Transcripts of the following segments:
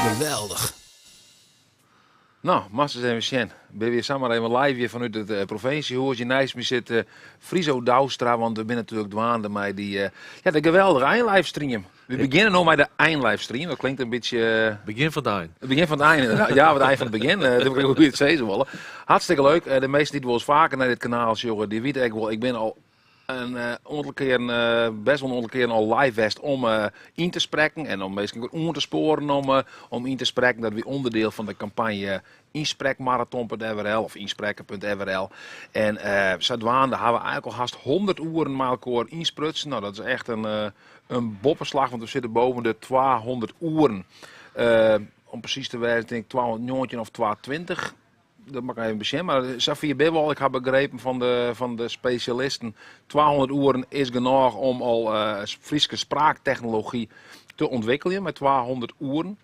Geweldich. No, moatst ris even sjen. Binne we samar even live hjir fanút it eh, provinsjehûs. Hjir neist my sit eh, Friso Douwstra, want we binne natuerlik dwaande mei dy, eh, ja, de geweldige einlivestream. We begjinne no mei de einlivestream. Dat klinkt in bytsje... Begjin fan it ein. It begjin fan it ein, inderdaad. Ja, it ein fan it begjin. Dat wol ik it sizze wolle. Hartstikke leuk. De measten dy't wolris faker nei dit kanaal sjogge, dy witte ek wol, ik bin al in oantal kearen, best wol in oantal kearen al live west om yn te sprekken en om minsken goed oan te spoaren om yn te sprekken. Dat wie ûnderdiel fan de kampanje Ynsprekmaraton.frl of ynsprekken.frl. En sadwaande ha we eigentlik al hast 100 oeren mei elkoar ynsprutsen. No, dat is echt in boppeslach, want we sitte boven de 200 oeren. Om presys te wêzen, tink ik 219 of 220. Dat moat ik even besjen, mar safier binne we al. Ik ha begrepen fan de spesjalisten, 200 oeren is genôch om al Fryske spraaktechnology te ûntwikkeljen mei 200 oeren.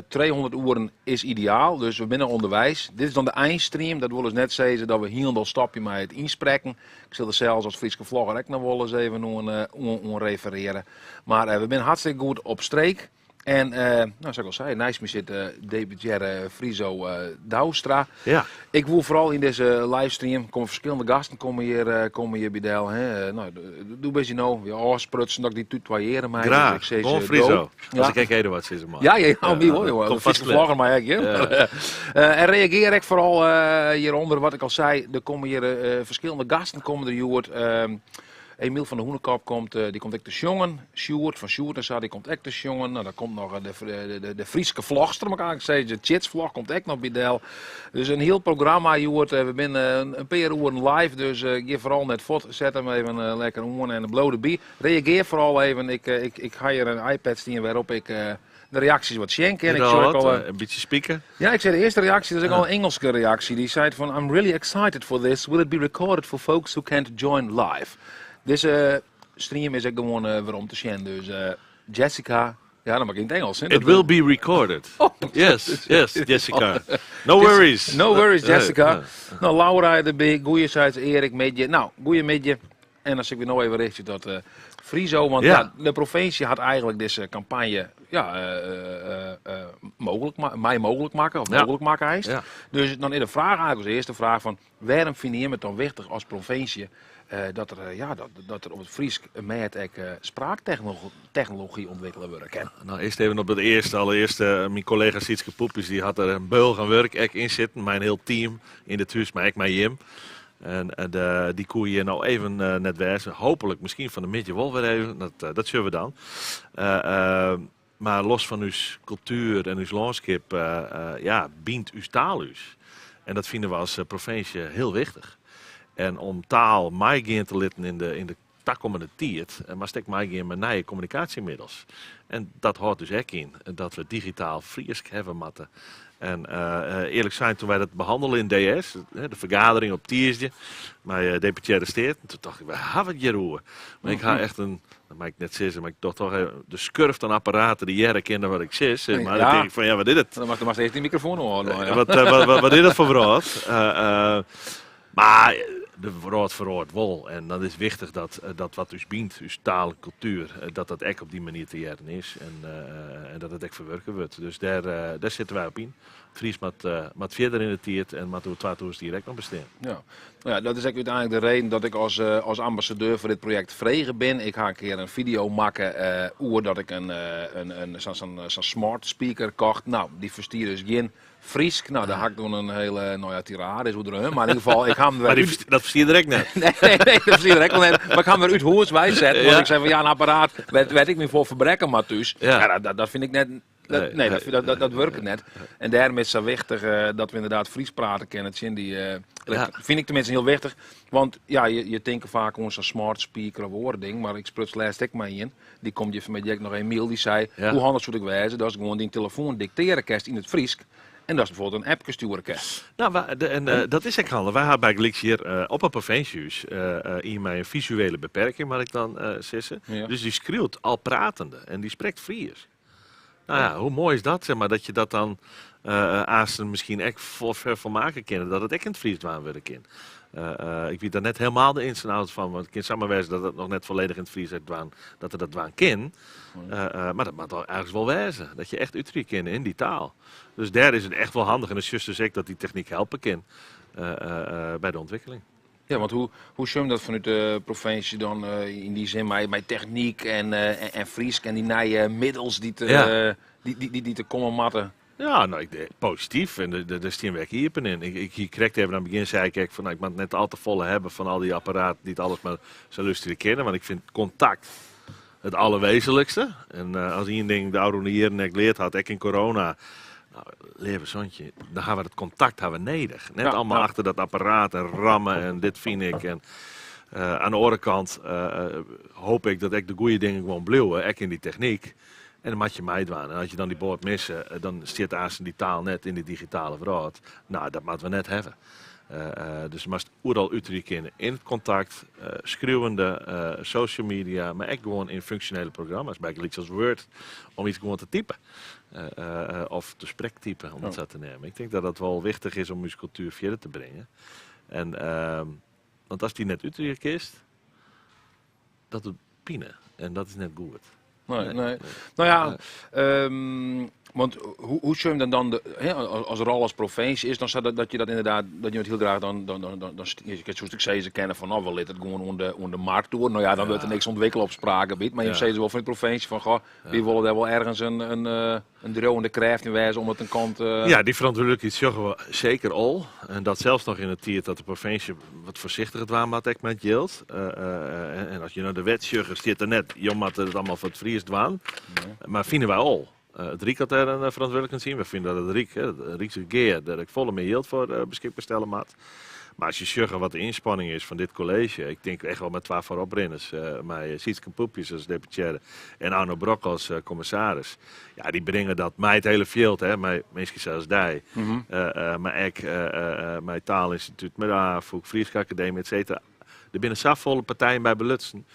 300 oeren is ideaal, dus we binne ûnderweis. Dit is dan de einstream, dat wol dus net sizze dat we hielendal stopje mei it ynsprekken. Ik sil der sels as Fryske vlogger ek noch wolris even oan referearje. Mar we binne hartstikke goed op streek. En no, sa't ik al sei, neist my sit deputearre Friso Douwstra. Ja. Ik woe foaral yn dizze livestream, komme ferskillende gasten komme hjir by del. Hè. No, doe bist je no wer ôfsprutsen dat ik dy tutoyeare mei. Dus Graach. ik sis, Gewoan do. Friso. Ja. As ik ek Eduard sizze mei. Ja, ja, ja, my wol, jonge. Kom De Fryske vast vlogger mei ek, ja. Ja. En reagear ek foaral hjirûnder, wat ik al sei, der komme hjir ferskillende gasten komme der hjoed. Emiel van de Hûnekop komt, dy komt ek te sjongen. Sjoerd fan Sjoerd en sa, dy komt ek te sjongen. No, dan komt noch de Fryske vlogster, moat ik eigentlik sizze. De Tjitsvlog komt ek noch by del. Dus in hiel programma hjoed. We binne in pear oeren live, dus gean foaral net fuort. Set him even lekker oan en bliuw derby. Reagear foaral even. Ik ha hjir in iPad stean wêrop ik de reaksjes wat sjen kin. Ik sjoch al in bytsje spiken. Ja, ik sjoch de earste reaksje, dat is ek al in Ingelske reaksje. Dy seit fan, I'm really excited for this. Will it be recorded for folks who can't join live? Dizze stream is ek gewoan werom te sjen. Dus Jessica, ja, dan moat ik yn it Ingelsk. It will be recorded. Oh. Yes, Jessica. No worries. No worries, Jessica. No, Laura derby, goeie seit Erik, middei. No, goeiemiddei. En dan sil ik no even rjochtje tot Friso, want ja, de provinsje hat eigentlik dizze kampanje ja, mooglik, mei mooglik makke, of mooglik makke eins. Dus dan is de fraach eigentlik as earste fraach fan, wêrom fine jimme it dan wichtich as provinsje dat der, ja, dat der op it Frysk mêd ek spraaktechnology ûntwikkele wurde kin? No, earst even op dat earste, allerearste, myn kollega Sietske Poepjes dy hat der in bealch oan wurk ek yn sitten, mei in hiel team yn it hús, mar ek mei jim. En dy koe hjir no even net wêze. Hooplik miskien fan 'e middei wol wer even. Dat sjogge we dan. Mar los fan ús kultuer en ús lânskip, ja, bynt ús taal ús. En dat fine we as provinsje hiel wichtich. En om taal meigean te litten yn de takommende tiid, moatst ek meigean mei nije kommunikaasjemiddels. En dat hâldt dus ek yn dat we digitaal Frysk hawwe moatte. En earlik sein, toen wy dat behannelen yn DS, de fergadering op tiisdei mei deputearre steaten, toen tocht ik, wêr ha we it hjir oer? Mar ik ha echt in, dat mei ik net sizze, mar ik doch toch even, de skurft oan apparaten dy't hearre kinne wat ik sis. Mar dan tink ik fan, ja, wat is dit? Dan moatst earst dy mikrofoan oanhâlde. Ja. Wat is dat foar wrâld? Mar de wrâld feroaret wol en dan is wichtich dat wat ús bynt, ús taal en kultuer, dat dat ek op dy manier te hearren is en dat it ek ferwurke wurdt. Dus dêr sitte wy op yn. Frysk moat fierder yn de tiid en moat oer 2000 jier ek noch bestean. Ja. No ja, dat is ek úteinlik de reden dat ik as ambassadeur foar dit projekt frege bin. Ik ha in kear in video makke oer dat ik sa'n smart speaker kocht. No, dy ferstie dus gjin Frysk, no, dêr ha ik doe in hiele, no ja, tirade is oerdreaun, mar yn ieder gefal, ik ha him wer út... Dat ferstie er ek net. Nee, nee, nee, dat ferstie er ek al net. Mar ik ha him wer út hûs weiset, want ik sei fan, ja, in apparaat wêr't ik my foar ferbrekke moat thús, ja, dat fyn ik net, dat, nee, dat, dat wurket net. En dêrom is it sa wichtich dat we ynderdaad Frysk prate kinne tsjin dy, dat fyn ik teminsten hiel wichtich, want ja, je tinke faak oan sa'n smart speaker of oare ding, mar ik spruts lêst ek mei ien, Dy komt hjir fan 'e middei ek noch Emiel, dy sei, hoe handich soe it ek wêze datst gewoan dyn telefoan diktearje kinst yn it Frysk en datst bijvoorbeeld in appke stjoere kinst. No, en dat is ek handich. Wy ha bygelyks hjir op it provinsjehûs ien mei in fisuele beperking, moat ik dan sizze. Dus dy skriuwt al pratende en dy sprekt Frysk. No ja, hoe moai is dat, zeg maar, dat je dat dan aansten miskien ek foar makke kinne, dat it ek yn it Frysk dwaan wurde kin. Ik wit der net helemaal de ins en outs fan, want it kin samar wêze dat it noch net folledich yn it Frysk ek dwaan, dat er dat dwaan kin. Mar dat moat ergens wol wêze, dat je echt uterje kinne yn dy taal. Dus dêr is it echt wol handich en dan sjochst dus ek dat dy technyk helpe kin by de ûntwikkeling. Ja, want hoe sjocht dat fanút de provinsje dan yn dy sin mei technyk en Frysk en dy nije middels dy't der komme moatte? Ja, no, ik, posityf. En dêr stean we ek iepen yn. Ik hie krekt even oan it begjin sei ik ek fan, no, ik moat net al te folle hawwe fan al dy apparaten dy't alles mar sa lústerje kinne, want ik fyn kontakt it allerwezenlikste. En as ien ding de ôfrûne jierren ek leard hat, ek yn corona, no, leave sontje, dan ha we dat kontakt ha we nedich. Net allemaal achter dat apparaat en ramme en dit fyn ik. En oan de oare kant hoop ik dat ek de goede dingen gewoan bliuwe, ek yn dy technyk. En dan moat je meidwaan. En as je dan dy boat misse, dan stiet aansten dy taal net yn de digitale wrâld. No, dat moatte we net hawwe. Dus moatst oeral uterje kinne yn it kontakt, skriuwende, social media, mar ek gewoan yn funksjonele programma's, bygelyks as Word, om iets gewoan te typen. Of te sprektypen, om it sa te neamen. Ik tink dat dat wol wichtich is om ús kultuer fierder te bringen. En, want ast dy net uterje kinst, dat docht pine en dat is net goed. Nee, nee. No ja, Want hoe sjoch je dan dan de, hè, as rol as provinsje is dan sa dat je dat inderdaad, dat je it hiel graach dan ik soest ek sizze kinne fan no, we litte it gewoan oan de markt oer. No ja, dan wurdt der niks ûntwikkele op spraakgebiet, mar je sizze wol fan de provinsje fan goh, wy wolle dêr wol ergens in driuwende krêft yn wêze om it in kant. Ja, dy ferantwurdlikheid sjogge we seker al. En dat sels noch yn de tiid dat de provinsje wat foarsichtiger dwaan moat ek mei it jild. En as je nei de wet sjogge, stiet der net, jo moatte it allemaal foar it Fries dwaan. Mar fine wy al. It Ryk hat dêr in ferantwurdlikens yn. Wy fine dat it Ryk, it Ryksregear, dêr ek folle mear jild foar beskikber stelle moat. Mar as je sjogge wat de ynspanning is fan dit kolleezje, ik tink echt wol mei twa foaroprinners, mei Sietske Poepjes as deputearre en Arno Brok as kommissaris. Ja, dy bringe dat mei it hiele fjild, hè, mei minsken sa as dy, mar ek mei it Taalinstituut, mei de Afûk, Fryske Akademy, et cetera. Der binne safolle partijen by belutsen.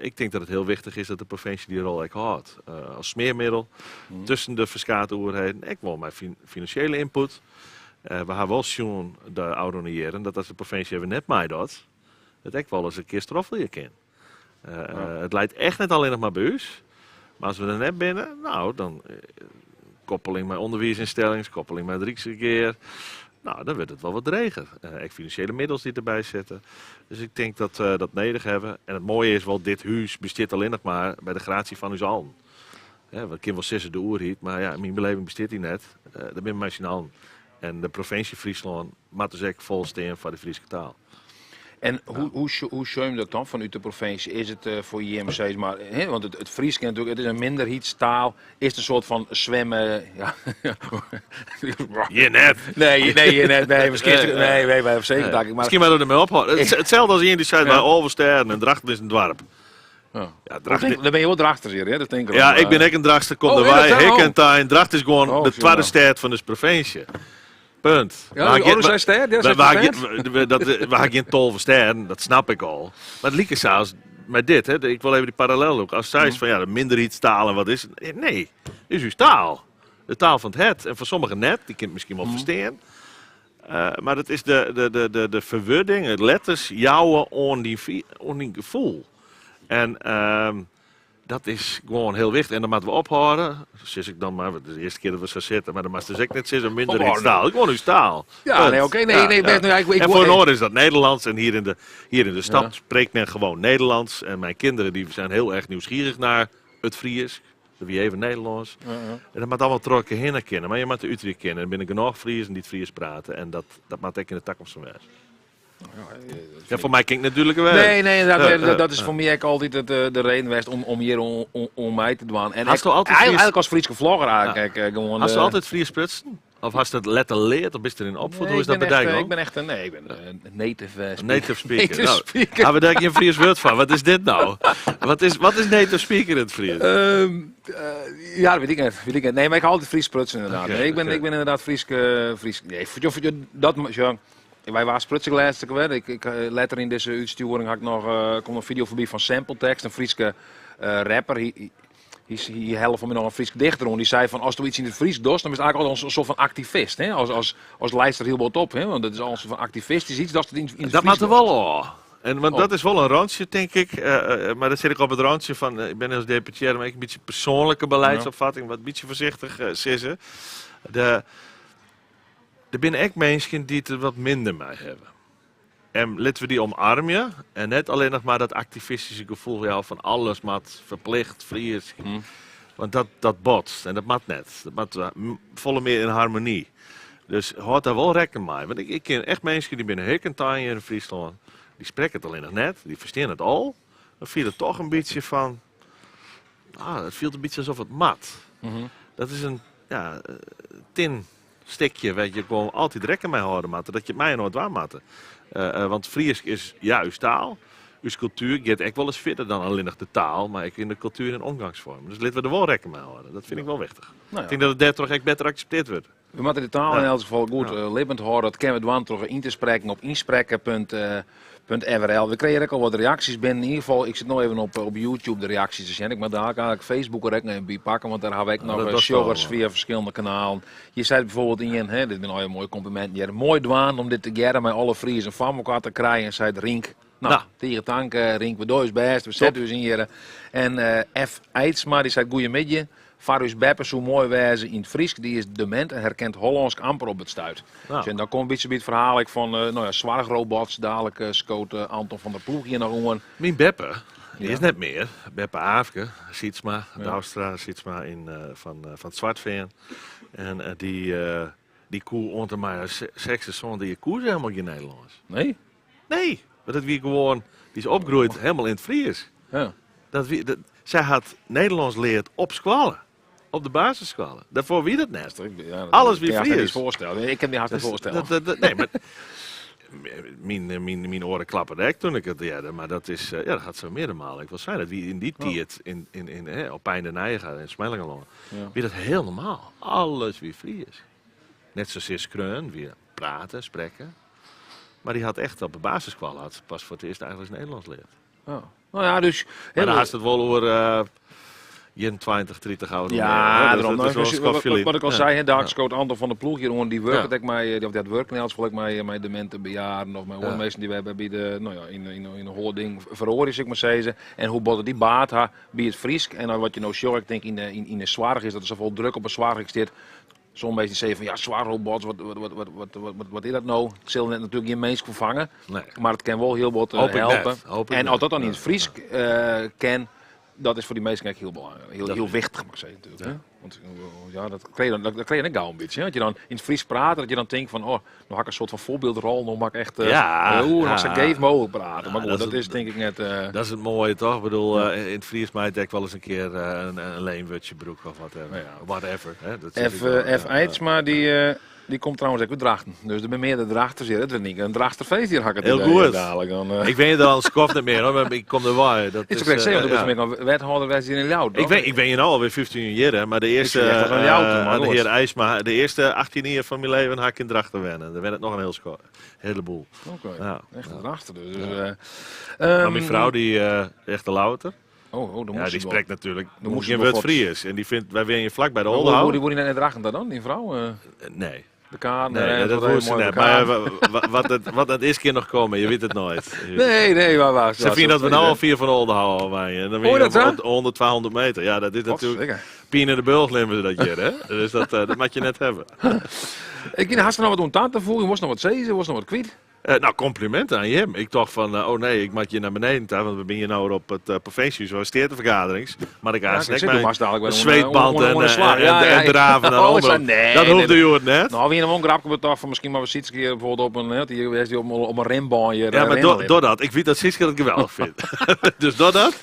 Ik tink dat it hiel wichtich is dat de provinsje dy rol ek hâldt. As smearmiddel tusken de ferskate oerheden, ek wol mei finansjele ynput. We ha wol sjoen de ôfrûne jierren dat as de provinsje even net meidocht, it ek wolris in kear stroffelje kin. It leit echt net allinnich mar by ús. Mar as we der net binne, no, dan koppeling mei ûnderwiisynstellings, koppeling mei it Ryksregear, no, dan wurdt it wol wat dreger. Ek finansjele middels dy't derby sitte. Dus ik tink dat we dat nedich hawwe. En it moaie is wol, dit hús bestiet allinnich mar by de gratie fan ús allen. We kinne wol sizze de oerheid, mar ja, yn myn beleving bestiet dy net. Dat binne we mei syn allen. En de provinsje Fryslân moat dus ek fol stean foar de Fryske taal. En hoe sjoch je dat dan fanút de provinsje? Is it foar jim sis mar, hè, want it Frysk is natuerlik, it is in minderheidstaal, is it in soart fan swimme? Ja. Hjir net. Nee, nee, hjir net. Nee, miskien, nee, nee, nee, zeker dat ik. Maar Miskien moatte we dermei ophâlde. Itselde as ien dy't seit, wy 11 stêden en Drachten is in doarp. Ja. Ja, Drachten. Dan bin je wol Drachters hjir, hè? Dat tink ik Ja, al, ik bin ek in Drachtster, kom Oh, derwei, is dat zo? hik en tein. Drachten is gewoan Oh, de twadde ja. stêd fan de provinsje. Punt. Ja, We ha oh, gjin- dus sy stêd? Ja, sy we ha stêd? gjin- we, dat, we ha gjin 12 stêden, dat snap ik al. Mar it liket sa as mei dit, hè, ik wol even dy parallel lûke. As seist fan ja, de minderheidstalen, wat is it? Nee, dit is ús taal. De taal fan it hert. En foar sommigen net, dy kinne it miskien wol ferstean. Mar it is de ferwurding, it letters jouwe oan dyn gefoel. En dat is gewoan hiel wichtich. En dan moatte we ophâlde, sis ik dan mar, want it is de earste kear dat we sa sitte, mar dan moatst dus ek net sizze minderheidstaal. Gewoan ús taal. Ja, Punt. nee, oké, nee, nee, best, nou ja, ik En voor een oar is dat Nederlands en hier in de stad spreekt men gewoon Nederlands. En mijn kinderen die zijn heel erg nieuwsgierig naar het Fries. Dat wie even Nederlânsk. En dat moat allemaal troch elkoar hinne kinne. Mar je moatte útdrukke kinne. Der binne genôch Friezen dy't Fries prate. En dat moat ek yn de takomst fan wêze. Ja, foar my kin ik net dúdliker wêze. Nee, nee, dat is foar my ek altyd de reden west om hjir oan mei te dwaan. En Hast ek do altyd Fries eigenlijk as Fryske vlogger eigenlijk ek gewoan Hast do altyd Fries sprutsen? Of hast it letter leard of bist deryn opfoed? Nee, Hoe is dat by dy gong? ik bin echt in, nee, ik bin in native speaker. Native speaker. Native Nou, speaker. ha we dêr gjin Fries wurd foar? Wat is dit no? Wat is native speaker yn it Fries? Ja, dat wit ik net. Wit ik net. Nee, mar ik ha altyd Fries sprutsen inderdaad. Nee, ik bin inderdaad Frysk, nee, dat, ja, wy waar sprutsen ik lêste kear wer. Ik letter yn dizze útstjoering ha ik noch, komt in fideo foarby fan Sampletekst, in Fryske rapper. Hy helle foar my noch in Frysk dichter oan. Dy sei fan, ast yts yn it Frysk dochst, dan bist eigentlik al in soart fan aktivist. Hè? As leist der hiel bot op, hè? Want it is al in soart fan aktivistysk yts datst it yn it Dat Frysk moat der dochst. wol ôf. En, want dat is wol in rantsje, tink ik. Mar dan sit ik op it rantsje fan, ik bin as deputearre, mar ek in bytsje persoanlike beleidsopfatting, wat in bytsje foarsichtich sizze. Der binne ek minsken dy't der wat minder mei hawwe. En litte we dy omarmje en net allinnich mar dat aktivistyske gefoel jouwe fan alles moat ferplicht Frysk. Want dat botst en dat moat net. Dat moat folle mear yn harmony. Dus hâld dêr wol rekken mei. Want ik ken echt minsken dy binne hik en tein hjir yn Fryslân. Dy sprekke it allinnich net, dy ferstean it al. Dan fielt it toch in bytsje fan, ah, it fielt in bytsje asof it moat. Dat is in, ja, tin stikje wêr't je gewoan altyd rekken mei hâlde moatte, dat je it mei-inoar dwaan moatte. Want Frysk is, ja, ús taal. Ús kultuer giet ek wolris fierder dan allinnich de taal, mar ek yn de kultuer en omgangsfoarmen. Dus litte we der wol rekken mei hâlde. Dat fyn ik wol wichtich. Ik tink dat it dêrtroch ek better aksepteard wurdt. We moatte de taal yn elts gefal goed libbend hâlde. Dat kinne we dwaan troch yn te sprekken op ynsprekken.frl. We krije ek al wat reaksjes binnen. Yn ieder gefal, ik sit no even op YouTube de reaksjes te sjen. Ik moat dalik eigentlik Facebook der ek noch even by pakke, want dêr ha we ek noch sjoggers fia ferskillende kanalen. Hjir seit bijvoorbeeld ien, hè, dit binne allegear moaie komplimenten hjir. Moai dwaan om dit tegearre mei alle Friezen foar elkoar te krijen, seit Rink. Nou, tige tank, Rink. We dogge ús bêst, we sette ús yn hjir. En F. Eidsma, dy seit goeiemiddei. Foar ús beppe soe moai wêze yn it Frysk, dy is demint en herkent Hollânsk amper op it stuit. Nou. En dan komt in bytsje by it ferhaal ek fan nou ja, soarchrobots. Dalik skoot Anton van der Ploeg hjir noch oan. Myn beppe, dy is net mear. Beppe Aafke Sietsma, Douwstra Sietsma yn, fan, fan it Swartfean. En dy, dy koe oant en mei har sechsde, sânde jier koe se helemaal gjin Nederlânsk. Nee? Nee, want dat wie gewoan, dy is opgroeid helemaal yn it Fries. Dat wie, dat, sy hat Nederlânsk leard op skoalle. Op de basisskoalle. Dêrfoar wie dat net. Ja, dat Alles wie kin je hast net Fries. eens foarstelle. Ik kin my hast net Dus foarstelle. nee, mar myn oaren klappen ek toen ik it hearde. Mar dat is, ja, dat hat se meardere malen ek wol sein. Dat wie yn dy tiid yn, hè, op Pein de Nijega in Smellingerlân, wie dat hiel normaal. Alles wie Fries. Net sasear skreaun, wie praten, sprekken. Mar dy hat echt op de basisskoalle hat se pas foar it earst eigentlik Nederlânsk leard. Ja. Nou ja, dus, Mar dan hast it wol oer 21, 30 ouder. Ja, dus daarom. dat is Nou, wel een wat, skoftje wat ik al zei, hè, daar skoot Anton van der Ploeg hier oan. Dy wurket ek mei, of dat wurk in elts gefal ek mei demente bejaarden of mei oare minsken dy't wy by de, nou ja, yn de holle ding feroarje, sil ik mar sizze. En hoe bot dy baat ha by it Frysk. En dan wat je no sjogge, ik tink yn de soarch is dat der safolle druk op de soarch ek stiet. Sommige minsken sizze fan ja, soarchrobots, wat is dat no? It sil net natuerlik gjin minsk ferfange, Nee. mar it kin wol hiel wat Hoop ik net. helpe. Hoop ik En net. as dat dan yn it Frysk kin, dat is foar dy minsken ek hiel belangryk, Dat hiel is wichtich, moat ik sizze natuerlik, hè? Want ja, dat krije je dan, dat krije je net gau in bytsje, hè? As je dan yn it Frysk prate, dat je dan tinke fan, oh, no ha ik in soart fan foarbyldrol, no moat ik echt, oeh, no sa geef mooglik prate. Ja, Mar goed, dat dat is is tink ik net, Dat is it moaie, toch? Ik bedoel, yn it Frysk mei it ek wolris in kear in leenwurdsje brûke of whatever. Whatever, hè? Dat is F, ek wel, F. Eidsma, dy komt trouwens ek út Drachten. Dus der binne meardere Drachters hjir. It wurdt in Drachterfeest hjir, ha ik it Hiel idee, goed. dadelijk dan, Ik wenje der al in skoft net mear, hoor, mar ik kom der wei. Dat Is is, ek zeggen, want du bist ja. noch wethâlder west hjir yn Ljouwert, Ik toch? wenje no alwer 15 jier, hè, mar de Ik earste, sil echt in Ljouwert, mar de goed. hear IJsma, de earste 18 jier fan myn leven ha ik yn Drachten wenne. Dêr wennet noch in hiel heleboel. Oké, echt in Drachten dus. Ja. Dus, Maar myn frou, dy, echt de Ljouwerter. Oh, oh, dan Ja, moest die ze wel. spreekt natuurlijk Dan moest geen ze wel woord wat. Fries. En die vindt, wij wonen vlak bij de Maar Oldenhout. hoe die net in Drachten dan, die vrouw? Nee. De kaart, Nee, nee, dat dat hoort wordt ze mooi net. de kaart. Maar, wat dat is keer nog komen, je weet het nooit. Je weet Nee, het nee, maar waar, Ze vinden dat we nou al 4 van Oldenhout al wij. En dan Hoor je ben je dat, op hè? 100, 200 meter. Ja, dat is natuurlijk Godverdikke. Pien in de Bulg nemen ze dat hier, hè? Dus dat moet je net hebben. Ik heb hartstikke nog wat om taart te voegen. Was nog wat zezen, was nog wat kwijt. Nou, complimenten aan Jim. Ik dacht van, oh nee, ik moet je naar beneden toe, want we zijn hier nou op het provinciehuis, waar steert de vergaderings. Maar ik Ja, haal ik snack zit bij er maar dadelijk bij een een zweetband onder de slag. Ja, en ja. draven naar Oh, ik onder. zei, nee, Dat nee, hoefde nee. je het net. Nou, wie een grapje betocht van misschien maar we zitten hier bijvoorbeeld op een, hè, die is die op een renbaan hier, Ja, maar rennen liggen. doordat. Ik weet dat Sietske dat geweldig vindt. Dus doordat.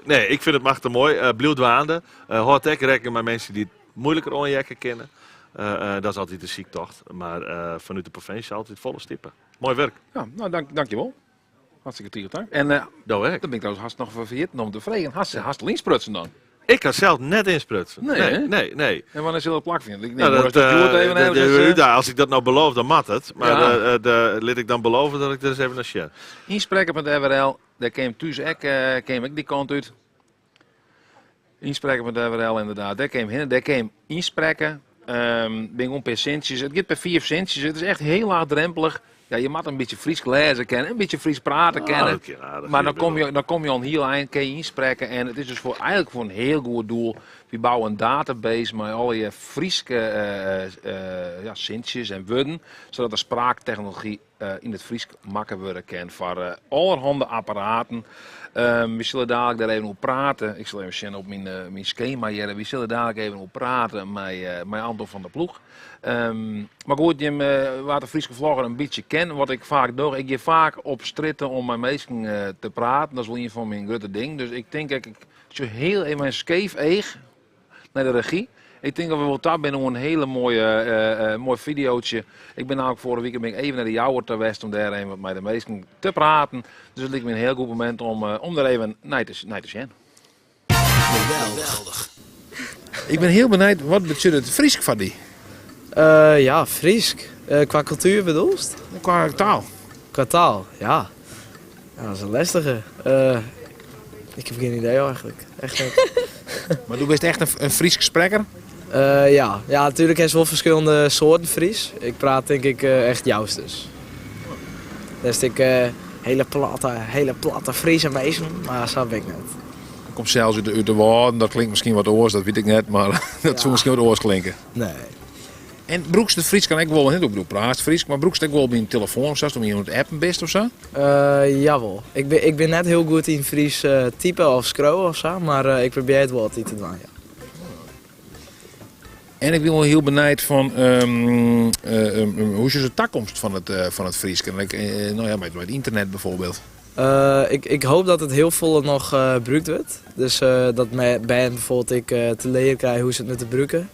Nee, ik vind het machtig mooi. Bloedwaande. Hoort ik rekken met mensen die het moeilijker onjekken kennen. Dat is altijd de ziektocht. Maar vanuit de provincie altijd volle stippen. Mooi werk. Ja, nou, dankjewel. Hartstikke tegen dank. En Dat werk. dan ben ik trouwens hartstikke nog vergeten om te vragen. Hartstikke insprutsen dan? Ik kan zelf net insprutsen. Nee, Nee, hè? nee, nee. En wanneer zullen we plak vinden? Ik neem Nou, maar dat, als dat Sjoerd even ergens, als ik dat nou beloof, dan mat het. Maar Ja. laat ik dan beloven dat ik er eens even naar share. Inspreken punt F R L, daar kwam thuis ook, kwam ik die kant uit. Inspreken punt F R L inderdaad, daar kwam hin, daar kwam inspreken. Ben gewoon per centjes. Het gaat per 4 centjes. Het is echt heel laagdrempelig. Ja, je moet een beetje Fries lezen kennen, een beetje Fries praten Ah, kennen. dat kan aardig, Maar hier ben dan kom je al een heel eind, kun je inspreken. En het is dus eigenlijk voor een heel goed doel. We bouwen een database met al je Frieske sintjes en woorden. Zodat de spraaktechnologie in het Fries makkelijk worden kan voor allerhande apparaten. We zullen dadelijk daar even over praten. Ik zal even zien op mijn schema hier. We zullen dadelijk even over praten met Anton van der Ploeg. Maar goed, Jim, waar de Frieske vlogger een beetje ken, wat ik vaak doe, ik ga vaak op stritten om met mensen te praten. Dat is wel een van mijn grote dingen. Dus ik denk, ik zo heel even mijn scheef eeg naar de regie. Ik denk dat we wel daar binnen een hele mooie mooi videootje. Ik ben namelijk vorige week ben ik even naar de Jouwer geweest om daar even wat met de meesten te praten. Dus het lijkt me een heel goed moment om daar even naar te zien. Geweldig. Ik ben heel benieuwd, wat betekent het Fries van die? Ja, Fries. Qua cultuur bedoelst? Qua taal. Qua taal, ja. Ja, dat is een lastige. Ik heb geen idee eigenlijk. Echt niet. Maar du bist echt een Fries spreker? Ja. Ja, natuurlijk is er wel verschillende soorten Fries. Ik praat denk ik echt juist dus. Dus ik hele platte Friese meesten, maar zo ben ik net. Dan kom sels út de Wâlden, dat klinkt miskien wat oars, dat wit ik net, mar dat soe miskien wat oars klinke. Nee. En brûkst it Frysk dan ek wol, do praatst Frysk, mar brûkst it ek wol by in telefoan of sa, ast om ien oan it appen bist of sa? Jawol. Ik bin net hiel goed yn Frysk type of skriuwe of sa, mar ik probearje it wol altyd te dwaan, ja. En ik bin wol hiel benijd fan hoe is de takomst fan it Frysk? En ek, no ja, mei it ynternet bijvoorbeeld. Ik hoop dat it hiel folle noch brûkt wurdt. Dus dat bern bijvoorbeeld ek te learen krije hoe se it moatte brûken.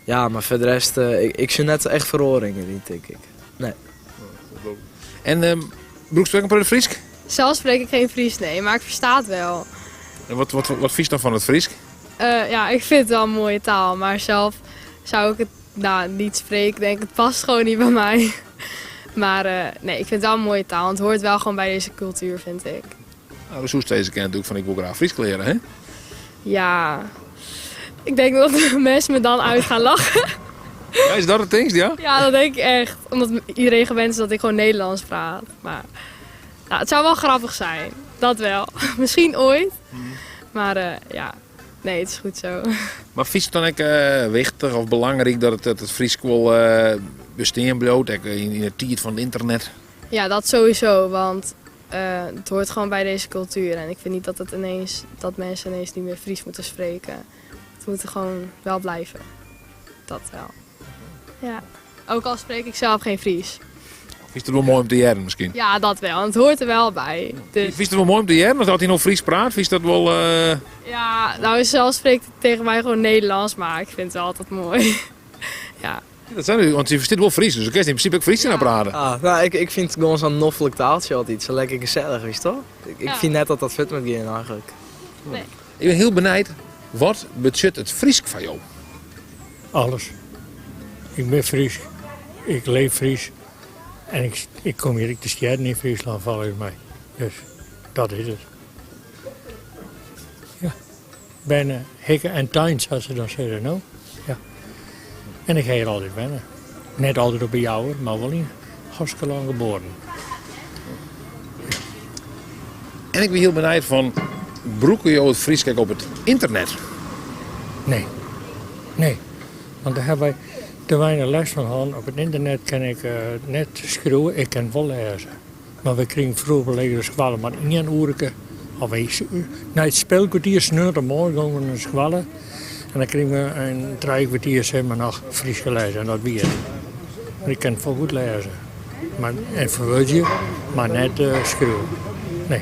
Ja, mar foar de rest, ik sjoch net echt feroaringen yn, tink ik. Nee. En brûkst ek in protte Frysk? Zelf spreek ik geen Fries, nee, maar ik versta het wel. En wat fynst dan fan it Frysk? Ja, ik vind het wel een mooie taal, maar zelf zou ik het nou, niet spreken. Denk, het past gewoon niet bij mij. Maar nee, ik vind het wel een mooie taal, want het hoort wel gewoon bij deze cultuur, vind ik. Nou, dus hoe steeds ik natuurlijk van ik wil graag Frysk leren, hè? Ja, ik denk dat de mensen me dan uit gaan lachen. Ja, is dat het ding, ja? Ja, dat denk ik echt. Omdat iedereen gewend is dat ik gewoon Nederlands praat. Maar nou, het zou wel grappig zijn. Dat wel. Misschien ooit. Maar ja, nee, het is goed zo. Maar vind je het dan ook wichtich of belangrijk dat het Frysk wel bestean bliuwt, ek yn de tiid fan it ynternet? Ja, dat sowieso, want het hoort gewoon bij deze cultuur. En ik vind niet dat mensen ineens niet meer Fries moeten spreken. Het moet er gewoon wel blijven. Dat wel. Ja. Ook al spreek ik zelf geen Fries. Is het wel mooi om te hearren misschien? Ja, dat wel. Want het hoort er wel bij. Dus... Is het wel mooi om te hearren? Want als hij nog Fries praat, is dat wel... Ja, nou zelf spreekt hij tegen mij gewoon Nederlands, maar ik vind het wel altijd mooi. Ja. Dat zijn nu, want je verstaat wel Fries, dus ik kan in principe ook Fries naar praten. Ah, nou, ik vind het gewoon zo'n noffelijk taaltje altijd. Zo lekker gezellig, weet je toch? Ik vind net dat dat vet moet gaan eigenlijk. Nee. Ik ben heel benijd, wat betsjut it Frysk foar jo? Alles. Ik ben Fries, ik leef Fries en ik kom hier te stjerren in Friesland volgens mij. Dus dat is het. Ja, bijna hikken en tuin, zoals ze dan zeggen, no? Ja. En ik ga hier altijd wennen. Net altijd op de jouwer, maar wel in Haskeland geboren. En ik ben heel benijd van, brûke jo it Frysk ek op it ynternet? Nee, nee. Want daar hebben wij te weinig les van gehad. Op het internet kan ik net schreeuwen, ik kan wel lezen. Maar we kregen vroeger leren skoalle maar één uurtje. Of wij, na het speelkwartier sneurde morgen gingen we naar skoalle. En dan kregen we een 3 kwartier zeg maar, nog Fries gelezen en dat wie het. Maar ik kan het wel goed lezen. Maar, en verwoordje, maar net schreeuwen. Nee.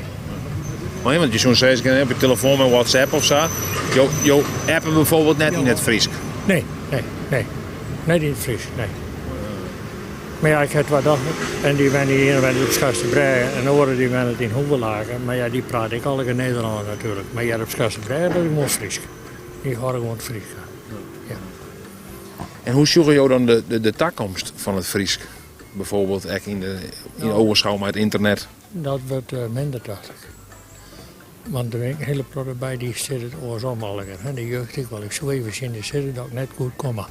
Maar ja, want je zo'n zei, ik heb je telefoon met WhatsApp of zo. Jo appen bijvoorbeeld net in het Fries. Nee, nee, nee. Net in het Fries, nee. Maar ja, ik heb wat dachten. En die zijn hier in op Skarsterbrêge en de anderen die zijn het in Hoevelaken. Maar ja, die praat ik al in Nederland natuurlijk. Maar ja, op Skarsterbrêge, dat is gewoon Fries. Die horen gewoon Fries. Ja. En hoe zoeken jou dan de toekomst van het Fries? Bijvoorbeeld echt in de ogenschouw met het internet? Dat wordt minder, dacht ik. Want er zijn een hele protte bij die zitten het oorsom al. Hè. De jeugd, ik wel, ik zo even zien, die zitten dat ik net goed komen.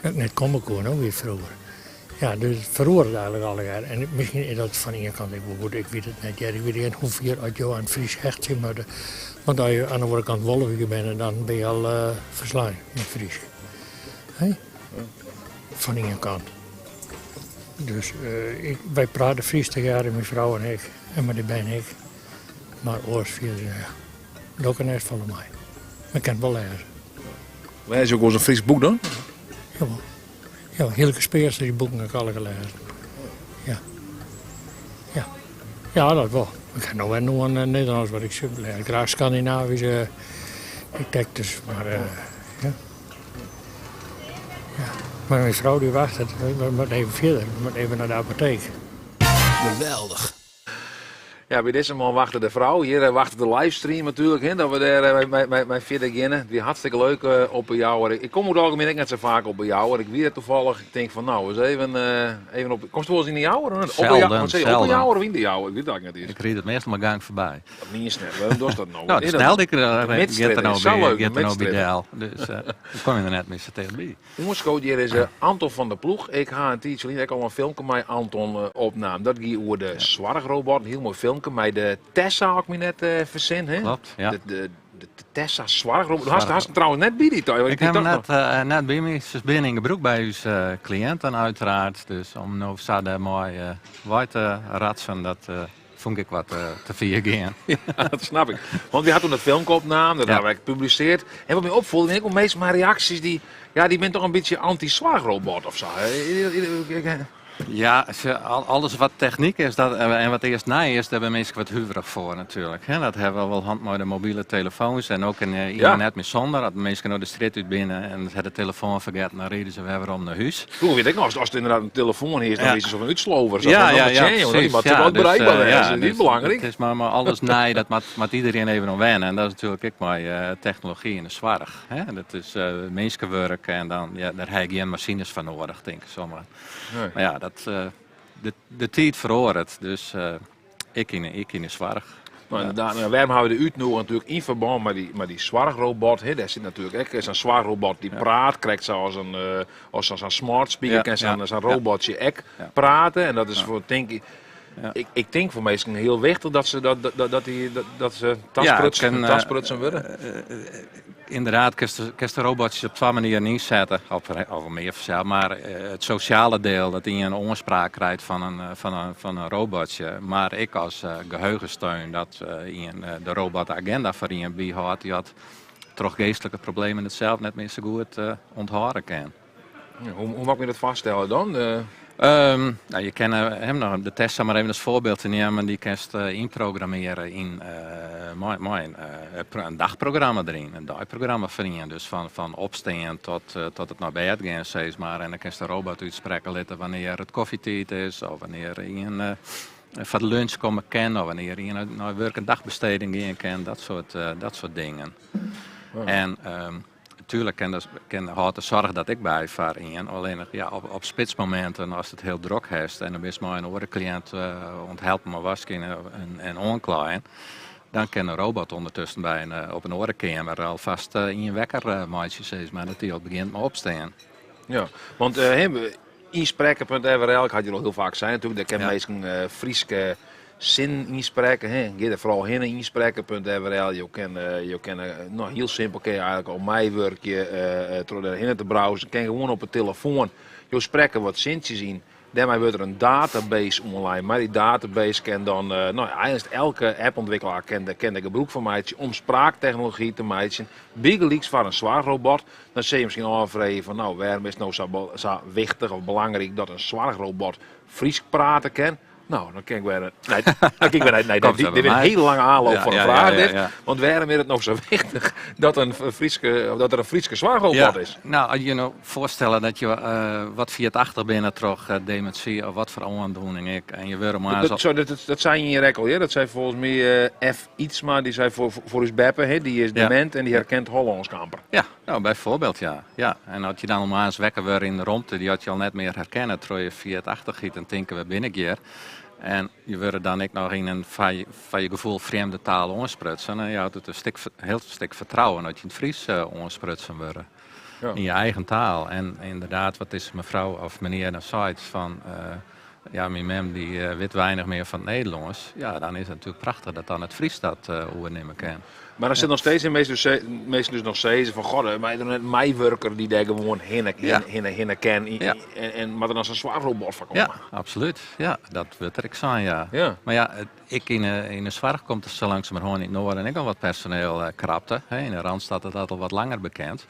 Dat ik net komen kon, hoor, weer vroeger. Ja, dus het verroert eigenlijk al. En misschien is dat van de ene kant, ik wel goed, ik weet het net. Ja, ik weet niet hoeveel uit jou aan het Fries hecht, zeg maar. Want als je aan de andere kant Wolvige bent, dan ben je al verslaan met Fries. Hè? Van de ene kant. Dus wij praten Fries tegen mijn vrouw en ik, en maar die ben ik. Maar oors viel ze, ja. Dat kan echt van mij. Maar ik kan het wel lezen. Lees je ook wel eens een Fries boek dan? Jawel. Ja, Hylke Speerstra, die boeken heb ik alle gelezen. Ja. Ja. Ja, dat wel. Ik heb nog wel nog een Nederlands wat ik zoek. Ik graag Scandinavische teksten, maar ja. Ja. Maar mijn vrouw die wacht, we moeten even verder. We moeten even naar de apotheek. Geweldig. Ja, bij deze man wachtte de vrouw. Hier wachtte de livestream natuurlijk, hè, dat we daar mee verder gingen. Het was hartstikke leuk op bij jou. Ik kom over het algemeen ook net zo vaak op bij jou. Ik weet het toevallig. Ik denk van nou, eens even op. Komst du wol ris yn de Jouwer? Op de Zelden, Jouwer, wat zei je? Op de zelden. Jouwer of yn de Jouwer? Ik weet het eigenlijk niet eens. Ik ried het meestal maar gang voorbij. Dat niet eens net. Waarom doe je dat nou? Nou, Wat is dat? snel ik er De midstrijd gaat er nou is zo bij, leuk, gaat de er nou bij midstrijd. Del. Dus dan kom je er net met z'n tegen bij. Jongens, hier is Anton van der Ploeg. Ik ga een tijdje geleden al een filmpje met Anton opnam. Dat ging over de zwargrobot. Een heel mooi filmpje. filmke mei de Tessa, as ik my net fersin. Hè? Klopt, ja. De Tessa soarchrobot. Hast him trouwens net by dy? Ik ha him net by my. Se binne yn gebrûk by ús kliïnten uiteraard. Dus om no sa dêrmei wei te ratsen, dat fûn ik wat te fier gean. Ja, dat snap ik. Want wy ha toen dat filmke opnaam, dat ha wy ek publisearre. En wat my opfoel, ek wol minsken mei reaksjes dy, ja, dy binne toch in bytsje anty-soarchrobot of sa. Ja, alles wat technyk is dat, en wat earst nij is, dêr binne minsken wat huverich foar natuerlik. Hè. Dat hawwe we wol hân mei de mobile telefoans en ook in net mear sûnder. As minsken no de strjitte út binne en se ha de telefoan fergetten, dan ride se wer werom nei hûs. Froeger wie it ek noch, ast inderdaad in telefoan hiest, dan wie se fan útslover. Ja, moat wat bereikber wêze, dat is belangryk. It is mar alles nij, dat moat iderien even oan wenne. En dat is natuerlik ek mei technology yn de soarch. Hè. Dat is minskewurk en dan, ja, dêr ha je gjin masines foar nedich, tink ik somar. Nee. Mar ja, de tiid feroaret, dus ek yn de soarch. No, ynderdaad. No, wêrom ha we dy útnûge natuerlik yn ferbân mei dy soarchrobot. Hè? Dêr sit natuerlik ek sa'n soarchrobot dy praat, krekt sa as in as sa'n smart speaker kin sa'n robotsje ek prate. En dat is foar, tink ik, ik tink foar minsken hiel wichtich dat se dat, dat, dat, die, dat, dat se tasprutsen wurde. Ynderdaad, kinst de robotsjes op twa manieren ynsette, of mear fansels, mar it sosjale diel, dat ien in oanspraak krijt fan in robotsje, mar ek as geheugensteun, dat ien de robot de agenda foar ien byhâldt, dy hat troch geastlike problemen it sels net mear sa goed ûnthâlde kin. Ja, hoe moat ik my dat foarstelle dan? No, je kinne him noch de Tessa mar even as foarbyld te nimmen, dy kinst ynprogrammearje mei in dagprogramma deryn, in deiprogramma foar ien. Dus fan opstean tot it nei bêd gean, sis mar. En dan kinst de robot útsprekke litte wannear it koffietiid is, of wannear ien foar de lunch komme kin, of wannear ien nei wurk en dagbesteding gean kin, dat soart dingen. En tuerlik kin hâldt de soarch dat ek by foar ien. Allinnich ja, op spitsmominten, ast it hiel drok hast en dan bist mei in oare kliïnt oan it helpen mei waskjen en oanklaaien, dan kin de robot ûndertusken op in oare keamer alfêst ien wekker meitsje, sis mar, dat dy al begjint mei opstean. Ja, want Ynsprekke.frl, ik ha it hjir al hiel faak sein natuerlik, dêr kinne minsken Fryske sinnen ynsprekke. Hè. Gean der foaral hinne, ynsprekke.frl. Jo kinne, no, hiel simpel kinne je eigentlik al meiwurkje troch dêr hinne te browsen. Kin gewoan op 'e telefoan. Jo sprekke wat sintsjes yn. Dêrmei wurdt der in database oanlein. Mei dy database kin dan, no, eigentlik elke appûntwikkelaar kin der gebrûk fan meitsje om spraaktechnology te meitsjen. Bygelyks foar in soarchrobot. Dan sil je miskien ôffreegje fan, no, wêrom is it no sa wichtich of belangryk dat in soarchrobot Frysk prate kin? No, dan kin ik wer, nee, dan kin ik wer, nee, Komt dit er is by in my. hiele lange aanloop foar in fraach ja, dit. ja. Want wêrom is it no sa wichtich dat der in Fryske soarchrobot is? No, as je no foarstelle dat je wat ferjitachtich binne troch demintsy of wat foar oandoening ek, en je wurde moarns Dat, sorry, dat sei hjir ek al, hear. Dat sei folgens my F. Ietsma, dy sei foar ús beppe, hè, dy is demint en dy herkent Hollânsk amper. Ja, no, byfoarbyld, ja. Ja. En as je dan moarns wekker wurde yn de romte, dy at je al net mear herkenne troch je ferjitachtichheid en tinke, wêr bin ik hjir? En je wurde dan ek noch yn in foar je gefoel frjemde taal oansprutsen. En jout it in hiel stik fertrouwen as je yn it Frysk oansprutsen wurde. Yn je eigen taal. En ynderdaad, wat dizze mefrou of menear dan seit fan, ja, myn mem dy wit weinich mear fan it Nederlânsk. Ja, dan is it natuerlik prachtich dat dan it Frysk dat oernimme kin. Mar dan sit noch steeds in minsken dus noch sizze fan, goh, mar is der net in meiwurker dy't dêr gewoan hinne kin en moat der dan sa'n soarchrobot foar komme? Ja, absolút. Ja, dat wurdt der ek sein, ja. Mar ja, ek yn de soarch komt der sa langsumerhân yn it Noarden ek al wat personeel krapte. Hè, yn de Randstad is dat al wat langer bekend.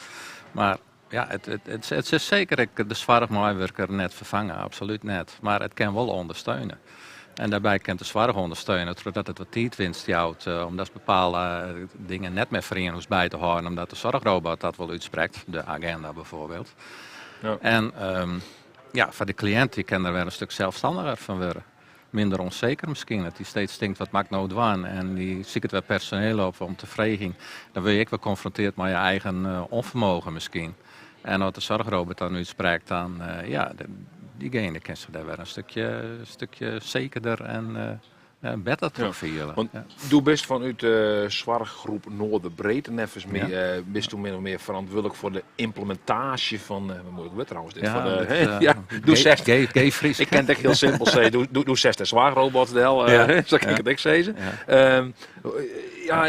Mar ja, it is seker ek de soarchmeiwurker net ferfange, absolút net. Mar it kin wol ûndersteune. En dêrby kin de soarch ûndersteune trochdat it wat tiidwinst jout, omdat bepaalde dingen net mear foar ien hoechst by te hâlden, omdat de soarchrobot dat wol útsprekt, de agenda byfoarbyld. En ja, foar de kliïnt, dy kin der wer in stik selsstanniger fan wurde. Minder ûnseker miskien, dat dy steeds tinkt, wat moat ik no dwaan? En dy siket wer personeel op om te freegjen. Dan wurd je ek wer konfrontearre mei je eigen ûnfermogen miskien. En as de soarchrobot dan útsprekt, dan ja, diegene kin sich dêr wer in stikje sekerder en Better troch fiele. Want do bist fanút de soarchgroep Noorderbreedte neffens my bist do min of mear ferantwurdlik foar de ymplementaasje fan, wat muoilik wurd trouwens dit, foar de, ja, do sest, Geef Frysk. Ik kin it ek hiel simpel sizze, do sest de soarchrobots del, sa kin ik it ek sizze. Ja,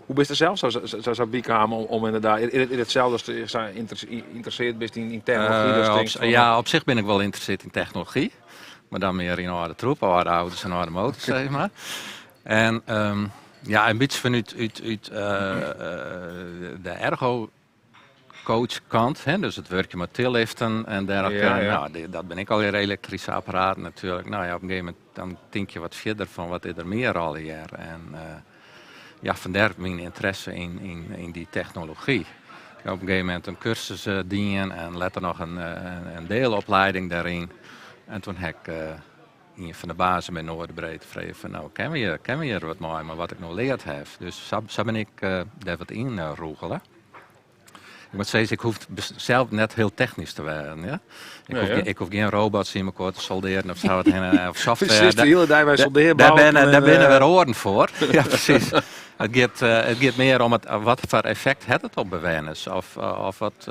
hoe bist der sels sa by kaam om inderdaad, is it itselde as sa ynteressearre bist yn technology? Ja, op sich bin ik wol ynteressearre yn technology. Maar dan mear yn âlde troep, âlde auto's en âlde motors, zeg maar. En ja, in bytsje fanút út de ergo coach kant, hè, dus it wurkjen mei tilliften en dergelike. Nou, dat binne ek allegear elektryske apparaten natuerlik. Nou ja, op in gegeven momint dan tink je wat fierder fan wat is der mear allegear. En ja, fandêr myn ynteresse yn dy technology. Ik ha op in gegeven momint in kursus dien en letter noch in deeloplieding dêryn. En toen ha ik ien fan de bazen by Noorderbreedte frege fan nou, kinne we hjir wat mei, mei wat ik no leard haw. Dus sa bin ik dêr wat yn rûgele. Ik moat sizze, ik hoech sels net hiel technysk te wêzen. Ja? Ik, hoef, ik hoef gjin robots yn mekoar te soldearjen of sa wat hinne, of software. de hiele dei by soldearbouwen. Dêr binne wer oaren foar. Ja, presys. It giet mear om it, wat foar effekt hat it op bewenners. Of wat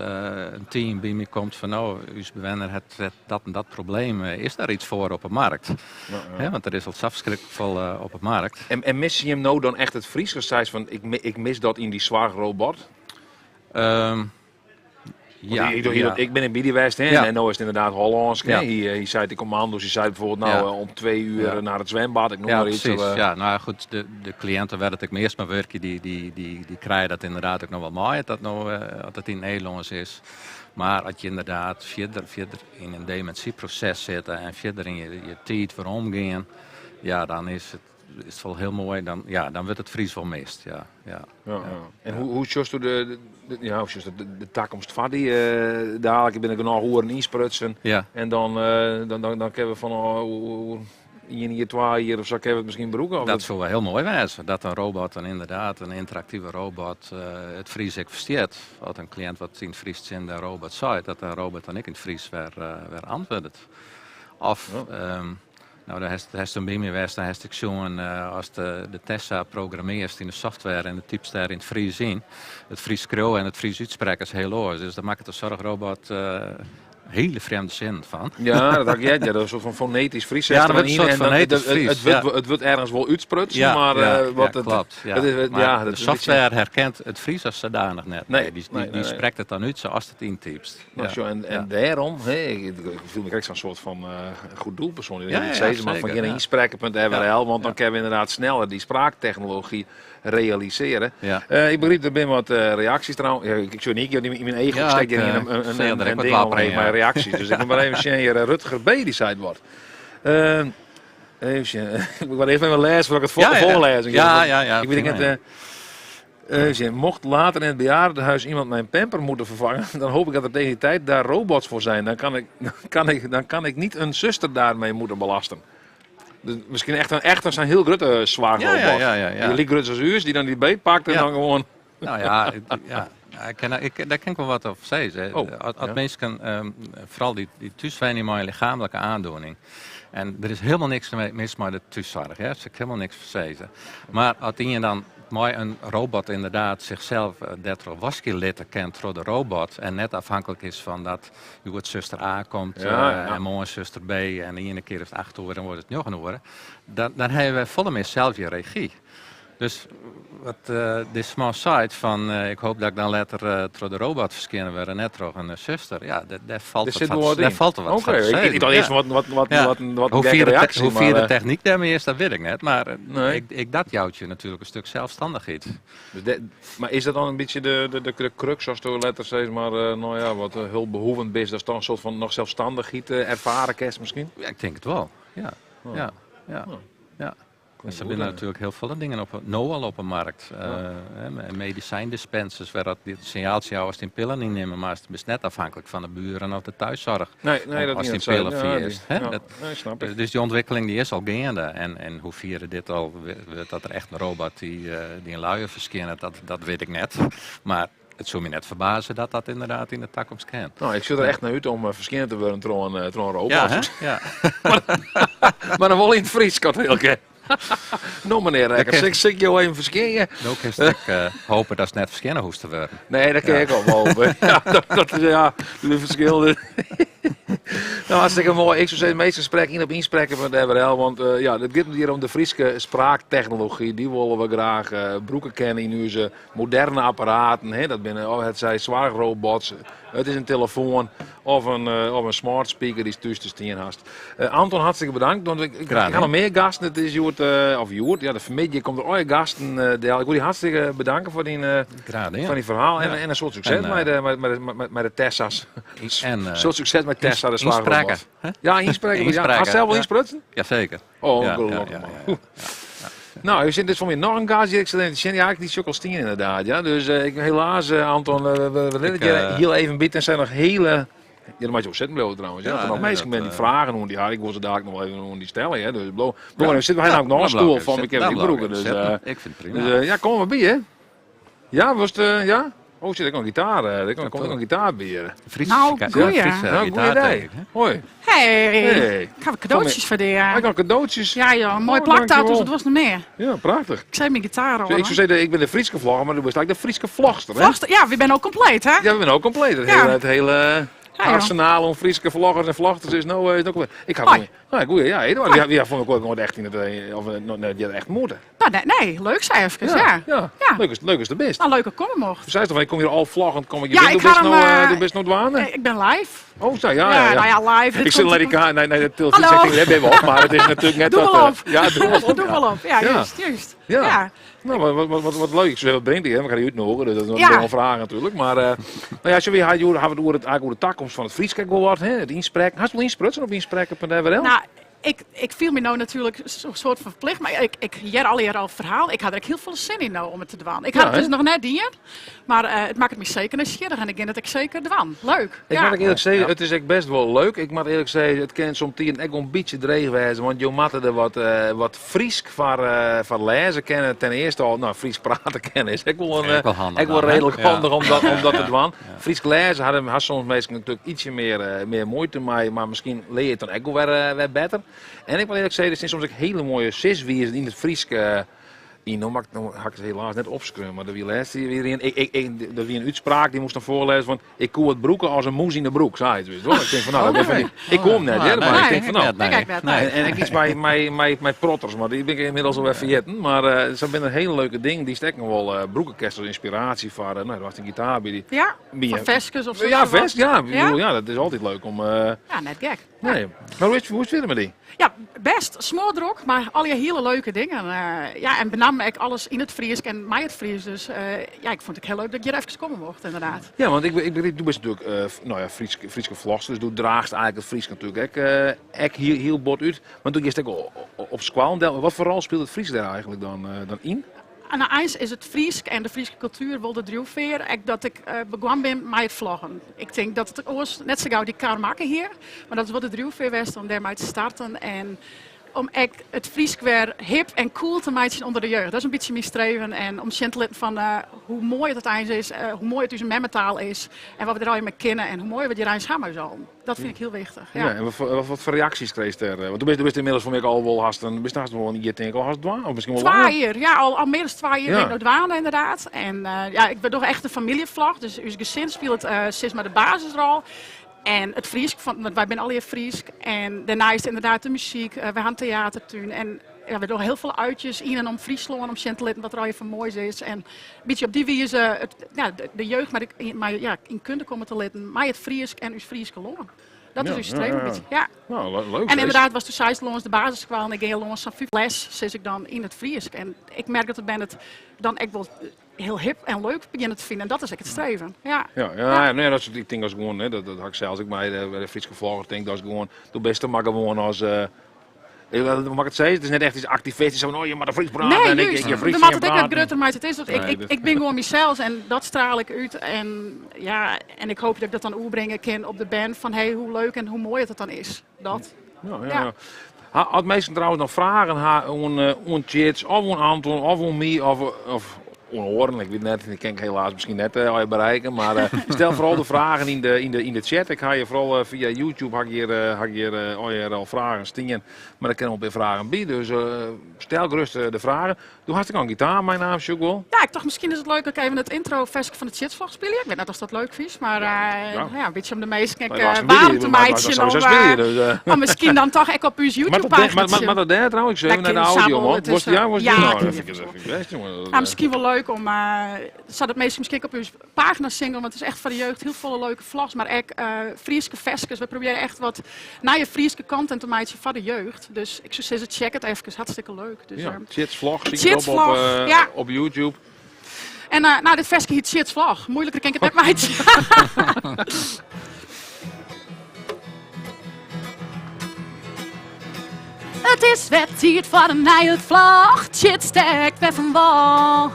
in team by my komt fan no, ús bewenner hat dat en dat probleem. Is dêr yts foar op 'e markt? Ja, want der is al sa ferskriklik folle op 'e markt. En misse jim no dan echt it Frysk? Seist fan ik mis dat yn dy soarchrobot? Ja, ik, ja. ik bin by dy west hè, en no is it ynderdaad Hollânsk. Ja. Hy seit de kommando's, hy seit bijvoorbeeld nou om 2 uur naar het zwembad, ik noem maar iets. Precies. Ja, nou ja, goed, de kliïnten wêr't ik meast mei wurkje, dy krije dat ynderdaad ek noch wol mei, dat no, dat it yn it Nederlânsk is. Mar as je ynderdaad fierder yn in deminsyproses sitte en fierder yn je tiid weromgean, ja, dan is it wol hiel moai. Dan, ja, dan wurdt it Frysk wol mist. Ja. Ja. En hoe sjochst de, ja, hoe sjochst de takomst foar dy? Dalik binne der genôch oeren ynsprutsen. En dan kinne we fan oh, ien jier, 2 jier of sa kinne we it miskien brûke. Of dat soe wol hiel moai wêze. Dat in robot dan ynderdaad, in ynteraktive robot, it Frysk ek ferstiet. As in kliïnt wat yn it Frysk tsjin de robot seit, dat de robot dan ek yn it Frysk wer antwurdet. Of, nou, dêr hast in by my west, dan hast ek sjoen as de Tessa programmearst yn de software en de typst dêr yn it Frysk yn. It Frysk skriuwe en it Frysk útsprekke is hiel oars. Dus dêr makket de soarchrobot hiele frjemde sinnen fan. Ja, dat ha ik heard. Ja, dat is in soart fan fonetysk Frysk. Ja, dat wurdt in soart fonetysk Frysk. It wurdt ergens wol útsprutsen, mar wat it, klopt. Ja. Het is, ja, de software herkent it Frysk as sadanich net. Nee, dy sprekt it dan út sa ast it yntypst. Nou, ja. En dêrom, hè, ik fiel my krekt sa'n soart fan goed doelpersoan. Ja, sizze mar fan gean ynsprekken.frl, want dan kinne we ynderdaad sneller dy spraaktechnology realisearje. Ik begryp, der binne wat reaksjes trouwens. Ja, ik sjoch yn myn eagen stekt hjir in ding omheech mei reaksjes. Dus ik moat mar even sjen hjir. Rutger B. dy seit wat. Even sjen. Ik moat earst even lêze foardat ik it foarlêzen. Ja. Ik wit net. Even zien. Mocht later in het bejaardenhuis iemand mijn pamper moeten vervangen, dan hoop ik dat er tegen die tijd daar robots voor zijn. Dan kan ik niet een zuster daarmee moeten belasten. Dus miskien echt in hiel grutte soarchrobot. Ja. Dy like grut as ús, dy't dan dy beet pakt en dan gewoan. Nou ja, ja. Dêr kin ik wol wat oer sizze. Oh, As minsken, foaral dy't thús wenje mei in lichaamlike oandiening. En der is hielendal niks mis mei de thússoarch, hè. Dêr sil ik hielendal niks foar sizze. Mar as ien dan mei in robot ynderdaad sichsels dêrtroch waskje litte kin troch de robot en net afhankelijk is fan dat hjoed suster A komt en moarn suster B en de iene kear is it 8 oere en oars is it 9 oere, dan ha je folle mear sels je regy. Dus wat dizze man seit fan ik hoopje dat ik dan letter troch de robot ferskjinne wurd en net troch in suster. Ja, dêr falt wat foar te Ik tocht earst wat Hoe in gekke reaksje. Hoe mar, fier de technyk dêrmei is, dat wit ik net. Mar Nee. dat jout je natuerlik in stik selsstannichheid. Dus mar is dat dan in bytsje de crux as do letter sis mar, nou ja, wat hulpbehoevend bist, dat dan in soart fan noch selsstannichheid erfare kinst miskien? Ja, ik tink it wol. Ja. Oh. Der binne natuerlik hiel folle dingen no al op 'e merk. Medisyndispensers, wêr dat it sinjaaltsje jout ast dyn pillen ynnimme moatst. Bist net afhankelijk fan de buren of de thússoarch. Nee, dat Ast niet dyn pillen ferjitst. Hè? Nee, snap ik. Dus dy ûntwikkeling dy is al geande. En hoe fier dit al wurdt dat der echt in robot dy't in luier ferskjinnet, dat wit ik net. Mar it soe my net ferbaze dat dat ynderdaad yn de takomst kin. Nou, ik sjoch der echt nei út om ferskjinne te wurden troch in robot. Ja, hè? Ja. Mar dan wol yn it Frysk, dat hiel. No menear Rekker, sil ik jo even ferskjinje? No kinst ek hope datst net ferskjinne hoechst te wurden. Nee, dat kin ik al wol hope. Ja, dat is ja, de ferskil. Nou, hartstikke moai. Ik soe sizze, minsken sprek yn op ynsprekken.nl, want ja, it giet hjir om de Fryske spraaktechnology. Dy wolle we graach brûke kinne yn ús moderne apparaten. Hè. Dat binne, of it sy soarchrobots, it is in telefoan of in smart speaker dy'tst thús te stean hast. Anton, hartstikke bedankt. Want ik ha noch mear gasten. It is hjoed, of hjoed, ja, de fermiddei komt der allegear gasten del. Ik wol dy hartstikke bedanke foar dyn, foar dyn ferhaal en, en in soad sukses mei de Tessa's. En, soad sukses mei Tessa, de soarchrobot. Ja, ynsprekke. Ja. Hast sels wol ynsprutsen? Jaseker. Oh, gelokkich man. Nou, der sit dus foar my noch in gast hjir. Ik sil even sjen. Ja, dy sjoch ik al stean inderdaad. Ja. Dus ik, helaas, Anton, we litte je hiel even by. En zijn noch hele... Ja, dan moat je wol sitten bliuwe trouwens. Ja, noch minsken met dy fragen oan dy ha. Ik wol se dadelijk noch even oan dy stelle. Hè. Dus bliuw, bliuw even sitten. We ha namelijk noch in stoel fan ik even brûke. Dus, ik vind het prima. Dus, ja, kom maar by, hè. Ja, was het, ja? Oh, zit ik een gitaar? Er komt ook een gitaar bij. Friese, Nou, ja, goeie. Friese Nou, gitaar, goeie denk idee. ik, hè? Hoi. Hey. Hey. Ik heb cadeautjes voor die. Ik heb cadeautjes. Ja joh, mooi Oh, plaktato, dankjewel. dat was nog meer. Ja, prachtig. Ik zei mijn gitaar al. Ik zou zeggen, ik ben de Frieske vlogger, maar du bist eigenlijk de Frieske vlogster, hè? Vlogster, ja, we zijn ook compleet, hè? Ja, we zijn ook compleet. Het Ja. hele Ja, joh. arsenaal om Frieske vloggers en vlogsters is nou compleet. Ik ga Hoi. Nou, goeie, ja, Eduard, die vond ik ook nooit echt in het, of, nee, die had echt moeten. Nou, nee, nee, leuk zei even, ja. ja. Ja. Leuk is de best. Nou, leuke komen mocht. Toen zei ze toch van, ik kom hier al vloggend, kom ik je Ja, binnen, ik du bist ga hem, nou, du bist nou dwaande. Ik ben live. Oh, zo, ja, ja, ja. Nou ja, live. Dit Ik zit komt- naar die kaart, nee, nee, de televisie Hallo. zegt, daar ben we op, maar het is natuurlijk net Doe dat... wel op. Ja, doe wel op. Doe wel op. Ja, Ja. juist, juist. Ja. Ja. Nou, wat leuk. Ik zou zeggen, wat brengt die, hè? We gaan die uitnodigen, dus dat is nog Ja. wel een vraag natuurlijk. Maar, nou ja, zo weer hebben we het eigenlijk over de toekomst van het Fries kijk wel wat, hè? Het inspreken. Had je wel insprutsen op inspreken.nl? Nou, ik viel me nou natuurlijk een soort van verplicht, maar ik hier al hier al verhaal. Ik had er ook heel veel zin in nou om het te doen. Ik had Ja, het dus hè? nog net hier, maar het maakt het me zeker nieuwsgierig en ik denk dat ik zeker dwan. Leuk. Ik ja. moet eerlijk zeggen, het is echt best wel leuk. Ik moet eerlijk zeggen, het kan soms echt een beetje dreig wezen, want je moet er wat Fries van lezen kennen. Ten eerste al, nou, Fries praten kennen is ook wel een, Ook wel handig ook wel dan, hè? redelijk Ja. handig om dat te doen. Ja. Fries lezen hadden had soms mensen natuurlijk ietsje meer moeite mee, maar misschien leer je het dan ook wel weer beter. En ik moet eerlijk zeggen, er zijn soms ook hele mooie siswiezen in het Fries. In, nou, mag ik, nou had ik het helaas net opschreven, maar er wie leest hier weer in. Er wie een uitspraak die moest dan voorlezen van ik koe het broeken als een moes in de broek, zei het. Dus, hoor. Ik denk van nou, dat ben van die, ik kom net, hè, maar ik denk van nou. net, nee. Ik kijk net, Nee. En ik iets bij protters, maar die ben ik inmiddels alweer vergeten. Maar ze zijn een hele leuke ding, die steekt nog wel broekenkast als inspiratie voor. Nou, er was een gitaar bij die. Ja, bij van een- Veskes of zo. Ja, vest, ja. Ik Ja? bedoel, ja, dat is altijd leuk om. Ja, net gek. Nee. Maar hoe is het verder met die? Ja, best. Smoordrok, maar al je hele leuke dingen. Ja, en benam ik alles in het Fries en mij het Fries. Dus ja, ik vond het heel leuk dat ik hier even komen mocht, inderdaad. Ja, want ik, du bist natuurlijk, nou ja, Frieske vlogster, dus du draagst eigenlijk het Fries natuurlijk ook hier heel bot uit. Maar toen is het ook op squal. Wat voor rol speelt het Fries daar eigenlijk dan in? Aan de eind is het Fries en de Friese cultuur wel de drijfveer. Ik dat ik begon ben met het vloggen. Ik denk dat het oors net zo gauw die kar maken hier, maar dat is wel de drijfveer geweest om daarmee te starten en om echt het Fries weer hip en cool te maken onder de jeugd. Dat is een beetje mijn streven en om te laten van hoe mooi het uiteindelijk is, hoe mooi het dus een memmetaal is en wat we er al mee kennen en hoe mooi we die reis hebben zo. Dat vind ik heel wichtig. Ja. Ja, en wat voor reacties kreeg je er? Want du bist inmiddels voor mij al wel haast een, bist haast wel een jaar denk ik al haast dwaan, of misschien wel 2 langer. jaar, ja, al meer dan 2 jaar Ja. ben ik nog dwaan inderdaad. En ja, ik ben toch echt een familievlog, dus uw gezin speelt sinds maar de basisrol. En het Fries, want wij zijn alle Fries. En daarna is het inderdaad de muziek, we gaan theatertuin. En ja, we doen heel veel uitjes in en om Friesland, om te laten wat er al even moois is. En een beetje op die wijze de jeugd maar, de, maar, ja, in kunde komen te litten, maar het Fries en uw Frieske longen. Dat is uw streven een beetje. Ja. Nou, leuk, En hè? inderdaad was toen zij langs de basisschool en ik ging langs zo'n 5 les, zit ik dan in het Fries. En ik merk dat het ben het dan echt wel heel hip en leuk beginnen te vinden. En dat is ik het streven. Ja. Ja, ja, ja, nee, dat is, ik denk als gewoon, hè, dat had ik zelfs ik bij de Frieske vlogger denk dat is gewoon, de beste maar gewoon als, ik, mag ik het zeggen? Het is net echt iets activistisch, van, oh, je moet de Fries praten. Nee, en juist. ik, je Fries Dan moet niet het ook net praten. groter, maar het is dat Nee, dat ik ben gewoon mezelf en dat straal ik uit. En, ja, en ik hoop dat ik dat dan oerbrengen kan op de band van hey, hoe leuk en hoe mooi het dan is. Dat. Ja, ja, Ja. ja. Had mensen trouwens nog vragen ha, oan Tjits, of oan Anton, of oan mij, of Oan oaren, ik wit net, ik kin ik helaas miskien net uh, bereiken. Maar uh, stel vooral de vragen in de, in de, in de chat. Ik ha je vooral uh, via YouTube ha ik hier, ha ik hier, hier al vragen stien. Maar der kinne wol in pear fragen by. Dus stel gerust de fragen. Do hast ek al in gitaar meinaam, sjoch ik wol. Ja, ik tocht miskien is it leuk dat ik even it intro ferske fan de Tsjitsvlog spylje. Ik wit net oft dat leuk fynst, mar ja. ja, in bytsje om de minsken ek waarm te meitsjen. Om, dus, om miskien dan toch ek op ús YouTube-pagina Maar, maar, dat dêr trouwens, ik even nei de audio, man. Was, ja, was ja, nou, dat vind ik best, jongen. Ja, miskien wol leuk om, sadat minsken miskien ek op ús pagina sjen, want it is echt foar de jeugd hiel folle leuke vlogs, mar ek Fryske ferskes. We probearje echt wat nije Fryske content te meitsjen foar de jeugd. Dus ik soe sizze, check it efkes, hartstikke leuk. Dus, ja, Tsjitsvlog, zie ik op, op, ja. op YouTube. En uh, nou, dit ferske hjit Tsjitsvlog. Moeiliker kin ik it net meitsje. It is wer tiid foar in nije vlog. Tsjit stekt wer fan wâl.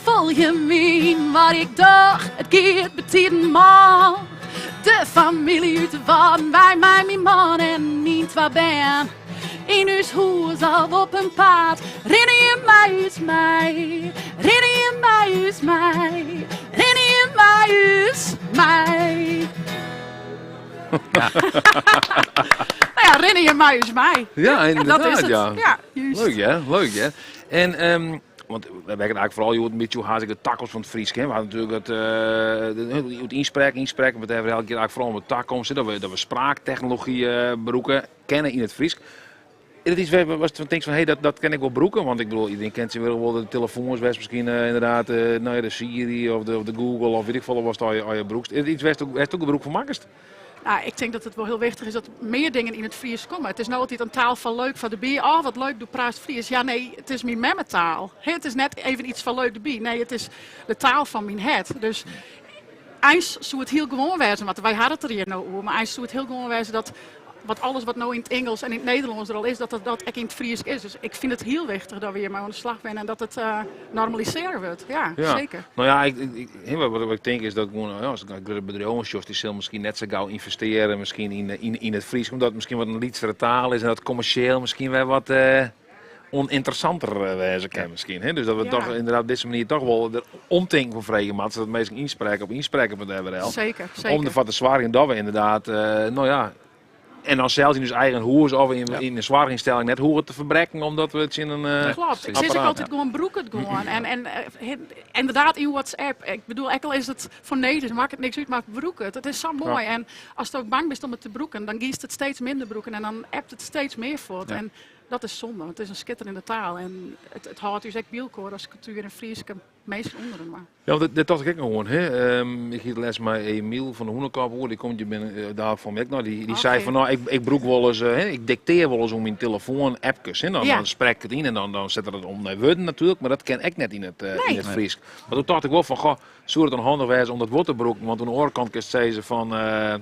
Folgje my wat ik doch, it giet betiden mâl. De famylje út de Wâlden, wy mei myn man en myn twa bern. Yn ús hûs of op 'en paad, rinne jim mei ús mei. Rinne jim mei ús mei. Rinne jim mei ús mei. Nou ja, rinne jim mei ús mei. Ja, inderdaad, dat is it. ja. Ja, juist. Leuk, hè? Leuk, hè? En, um, want we werken eigenlijk vooral hjoed in bytsje hartstikke de takomst fan it Frysk. Hè? We hadden natuerlik it, uh, it ynsprek, ynsprek, we hawwe elke kear eigenlijk foaral om de takomst, dat we, dat we spraaktechnology uh, brûke kinne yn it Frysk. Is it yts wêr'tst fan tinkst fan hé, dat, dat kin ik wol brûke? Want ik bedoel, iedereen kent tsjintwurdich wol de telefoans, wêr'tst miskien uh, inderdaad uh, nou ja, de Siri of de, of de Google of wit ik folle watst allegear brûkst. Is it yts wêr'tst wêr'tst gebrûk fan makkest? Nou, ik tink dat it wol hiel wichtich is dat mear dingen yn it Frysk komme. It is no altyd in taal fan leuk foar derby. Oh, wat leuk, do praatst Frysk. Ja, nee, it is myn memmetaal. It is net even yts fan leuk derby. Nee, it is de taal fan myn hert. Dus eins soe it hiel gewoan wêze moatte. Wy hawwe it der hjir no oer, mar eins soe it hiel gewoan wêze dat wat alles wat no yn it Ingelsk en yn it Nederlânsk der al is, dat dat, dat ek yn it Frysk is. Dus ik fyn it hiel wichtich dat we hjirmei oan de slach binne en dat it uh, normalisearre wurdt. Ja, ja. seker. Nou ja, ik, ik, ik, wat, wat ik tink is dat gewoan, ja, as ik nei grutte bedriuwen sjoch, dy sille miskien net sa gau ynvestearje miskien yn, yn, yn it Frysk, omdat it miskien wat in lytsere taal is en dat kommersjeel miskien wer wat uh, ûnynteressanter wêze kin miskien. Hè? Dus dat we Ja. toch inderdaad op dizze manier toch wol der omtinken foar freegje moatte, sadat minsken ynsprekke op ynsprekke.nl. Seker, seker. Om derfoar te soargjen dat we inderdaad, uh, nou ja, en dan sels yn ús eigen hûs of yn, Ja. yn in soarchynstelling net hoege te ferbrekken omdat we tsjin in uh, Klopt. Ik sis ek apparaat. altyd gewoan brûk it gewoan. En, en eh, inderdaad yn WhatsApp. Ik bedoel, ek al is it fonetysk, makket niks út, mar brûk it. It is sa moai. Ja. En ast ek bang bist om it te brûken, dan giest it steeds minder brûken en dan ebt it steeds mear fuort. Ja. En dat is sonde, want it is in skitterjende taal en it, it hâldt ús ek by elkoar as kultuer en Fryske minsken ûnderinoar. Ja, want dat tocht ik ek noch oan. Hè. Um, ik hie it lêsten mei Emiel fan de Hûnekop oer, dy komt hjir binnen, uh, daar fan ek noch. Dy, dy Oké. sei fan, nou, ik, ik brûk wolris, uh, hè, ik diktear wolris oer myn telefoan appkes. Hè. Dan, Ja. dan sprek ik it yn en dan, dan set er it om nei wurden natuerlik, mar dat kin ek net yn it, uh, Nee. yn it Frysk. Mar doe tocht ik wol fan, goh, soe it dan handich wêze om dat wol te brûken? Want oan de oare kant kinst sizze fan, uh,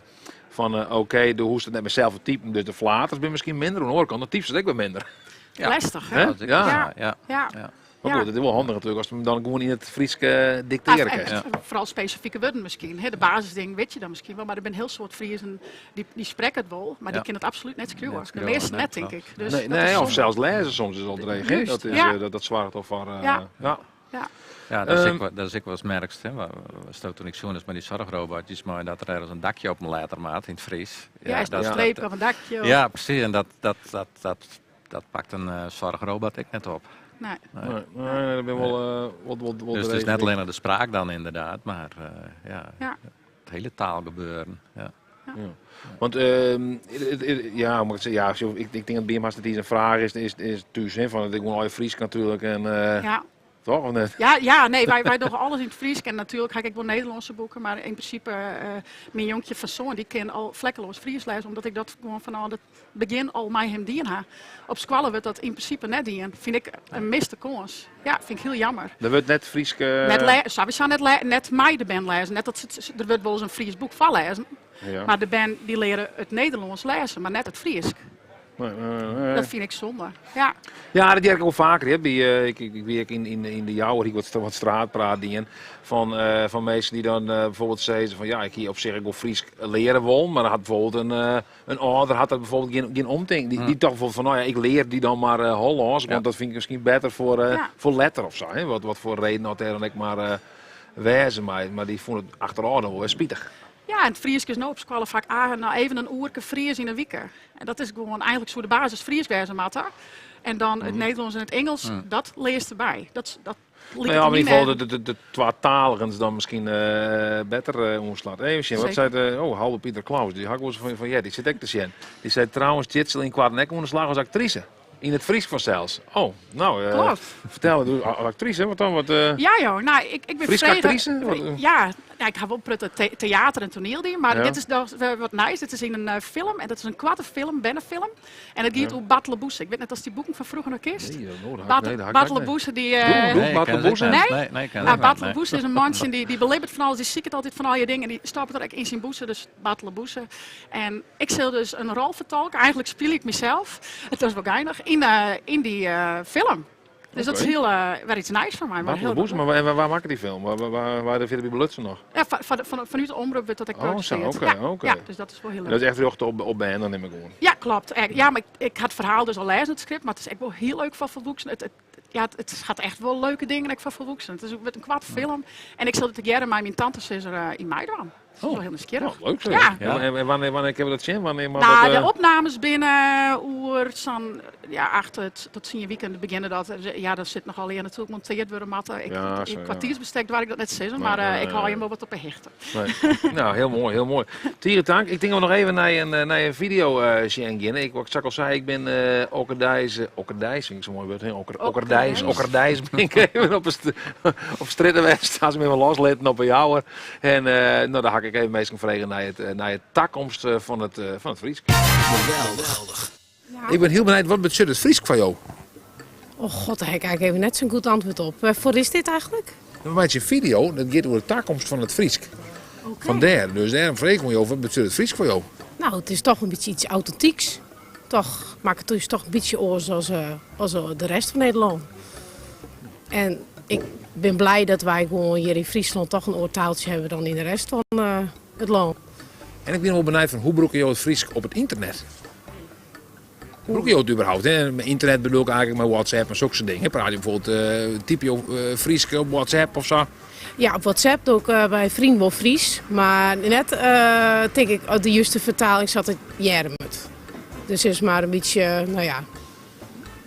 fan uh, oké, do hoechst it net mear sels te typen, dus de flaters binne miskien minder. Oan de oare kant, dan typst it ek wer minder. Ja. Lestich, hè? Hè? Dat is ek Ja. wel sa, ja. Ja. Ja. Maar Ja. goed, it is wol handich natuerlik ast him dan gewoan yn it Frysk eh, diktearje Ah, en kinst. Foaral spesifike wurden miskien. Hè, de basisding wit je dan miskien wol, mar der binne hiel soad Friezen dy, dy sprekke it wol, mar dy Ja. kinne it absolút net skriuwe. Net De skriuwe, measten nee, net, tink klopt. ik. Dus Nee, dat is nee, of zonde. sels lêze soms is al dreech. hè? Juist, Dat, is, ja. eh, dat, dat soarget al foar. eh, Ja. ja. Ja. Ja, dat is Ehm, ek wat, dat is ek wat merkst. Hè. Wa- wa- Sto toen ik zoen is met die zorgrobotjes, maar dat er ergens een dakje op me later maat in het Fries. Ja, is dat dat, streep dat- of in dakje? Of, ja, precies. En dat, dat, dat, dat, dat pakt een eh, zorgrobot ek net op. Nee. Nee, nee, dat ben wol, eh, wat, wat, wat Dus het is net alleen de spraak dan inderdaad, maar eh, ja, Ja. het hele taalgebeuren. Ja. Want ehm, ja, hoe moet ik het zeggen? Ja, zo, ik, ik denk dat bij hem haast net iets in fraach is, is, is thuis, hè, van ik woon al in Frysk natuerlik en eh, Ja. toch of net? Ja, ja, nee, wy, wy dogge alles yn it Frysk. En natuerlik ha ik wol Nederlânske boeken, mar yn prinsipe, eh, myn jonkje fan sân, dy kin al vlekkeloos Frysk lêze, omdat ik dat gewoan fanôf it begjin al mei him dien ha. Op skoalle wurdt dat yn prinsipe net dien. Fyn ik in miste kâns. Ja, fyn ik hiel jammer. Der wurdt net Frysk. eh, Net lê- sawiesa net, lê- net mei de bern lêzen. Net dat se, der wurdt wolris in Frysk boek foarlêzen, Ja. mar de bern dy leare it Nederlânsk lêzen, mar net it Frysk. Nee, nee, nee. Dat fyn ik sonde. Ja. Ja, dat hear ik wol faker. Hè. By, eh, ik, ik, ik wie ek yn, yn, yn de Jouwer, hie ik wat, wat straatpraat dien fan, eh, fan minsken dy't dan eh, bijvoorbeeld sizze fan ja, ik hie op sich ek wol Frysk leare wollen, mar dan hat bijvoorbeeld in, eh, in âlder hat dat bijvoorbeeld gjin, gjin omtinken. Dy, dy tocht bijvoorbeeld fan nou ja, ik lear dy dan mar eh, Hollânsk, want dat fyn ik miskien better foar, eh, Ja. foar letter of sa. Hè. Wat, wat foar reden dat dêr dan ek mar eh, wêze mei. Mar dy fûn it achterôf dan wol wer spitich. Ja, en it Frysk is no op skoalle faak ah, no even in oerke Fries yn 'e wike. En dat is gewoan, eigentlik soe de basis Frysk wêze moatte. En dan it Nederlânsk en it Ingelsk, dat learst derby. Dat, dat Nou ja, in ieder geval de, de, de twataligens dan miskien eh, better eh, oanslacht. Even sjen, wat Zeker. sei de, oh, Halbe Pieter Claus, dy ha ik wolris fan, fan heard, dy sit ek te sjen. Dy sei trouwens, Tjitsel ynkoarten ek oan de slach as aktrise. Yn it Frysk fansels. Oh, nou, eh, Klopt. fertel, doe, as aktrise, wat dan? Wat, eh, Ja, joh. Nou, ik, ik bin Fryske frege- aktrise? Wat, eh? Ja, nou, ik ha wol in protte teater en toaniel dien, mar Ja. dit is noch wer wat nijs. Dit is yn in film en dat is in koarte film, bernefilm. En it giet oer Bartele Boese. Ik wit net oftst dy boeken fan froeger noch kenst. Nee, dat nooit. Bart, Nee, dat ha ik Bartele net. Boese die... Doe, eh, doe. Nee, ik Bartele ken het Boeze? net. Nee? Nee, nee, ik ken Nou, het net, Bartele nee. Boese is in mantsje dy, dy belibbet fan alles, dy siket altyd fan allegear dingen en dy stoppet der ek yn syn bûse, dus Bartele Boese. En ik sil dus in rol fertolke, eigentlik spylje ik mysels, it is wol geinich, yn, eh, yn dy eh, film. Dus dat is Oké. hiel, eh, wer iets nijs foar my. Maar Bartele hiel Boese, mar waar, waar makket dy film? Waar, waar, waar, waar is der by belutsen noch? Ja, fan, fan, fan, fanút de omrop wurdt dat ek Oh, zo, produsearre. oké, ja, oké. ja, dus dat is wol hiel Dat leuk. is echt rjochte op, op bern, dan nim ik oan. Ja, klopt. Ja, mar ik, ik ha it ferhaal dus al lêzen, it skript, mar it is ek wol hiel leuk foar folwoeksenen. It, it, ja, it, it hat echt wol leuke dingen ek foar folwoeksenen. It is wurdt in koarte film en ik sil it tegearre mei myn tantesizzer eh, yn meidwaan. Dat is wol hiel nijsgjirrich. Nou, leuk zeg. Ja. En, en, en wannear, wannear kinne we dat sjen? Wannear moat Nou, dat, de eh, opnames binne oer sa'n ja, 8 tot 10 wiken begjinne dat. Ja, dat sit noch allegear natuerlik montearre wurde moatte. Ik, Ja, yn zo, ja. kwartiersbestek doar ik dat net sizzen, Nee, mar eh, nee, ik hâld nee. jim wol wat op 'e hichte. Nee. nou, hiel moai, hiel moai. Tige tank. Ik tink dat we noch even nei in, eh, nei in video eh sjen gean. Ik, wat ik al sei, ik bin eh okkerdeis, eh, okkerdeis fyn ik sa'n moai wurd, hè? Okker, okkerdeis, okkerdeis bin ik even op, op strjitte west, ha se my even loslitten op 'e Jouwer. En eh, nou, dêr ha ik even minsken frege nei it, eh, nei it takomst eh, fan it, eh, fan it Frysk. Geweldich. Ik bin hiel benijd, wat betsjut it Frysk foar jo? Oh god, dêr ha ik eigentlik even net sa'n goed antwurd op. Wêrfoar is dit eigentlik? We meitsje in video, dat giet oer de takomst fan it Frysk. Oké. Fandêr, dus dêrom freegje ik oan jo, wat betsjut it Frysk foar jo? Nou, it is toch in bytsje iets autentyks. Toch makket it ús toch in bytsje oars as, eh, as de rest fan Nederlân. En ik bin blij dat wy gewoan hjir yn Fryslân toch in oar taaltsje hawwe dan yn de rest fan eh, it lân. En ik bin wol benijd fan hoe brûke jo it Frysk op it ynternet? Brûke jo it überhaupt? Hè? Mei ynternet bedoel ik eigentlik mei WhatsApp en sokke dingen. Prate jo bijvoorbeeld, eh, type jo eh, Frysk op WhatsApp of sa? Ja, op WhatsApp doch ik eh, by freonen wol Frysk, mar net eh, tink ik de juste fertaling sa't it hearre moat. Dus is mar in bytsje, no ja,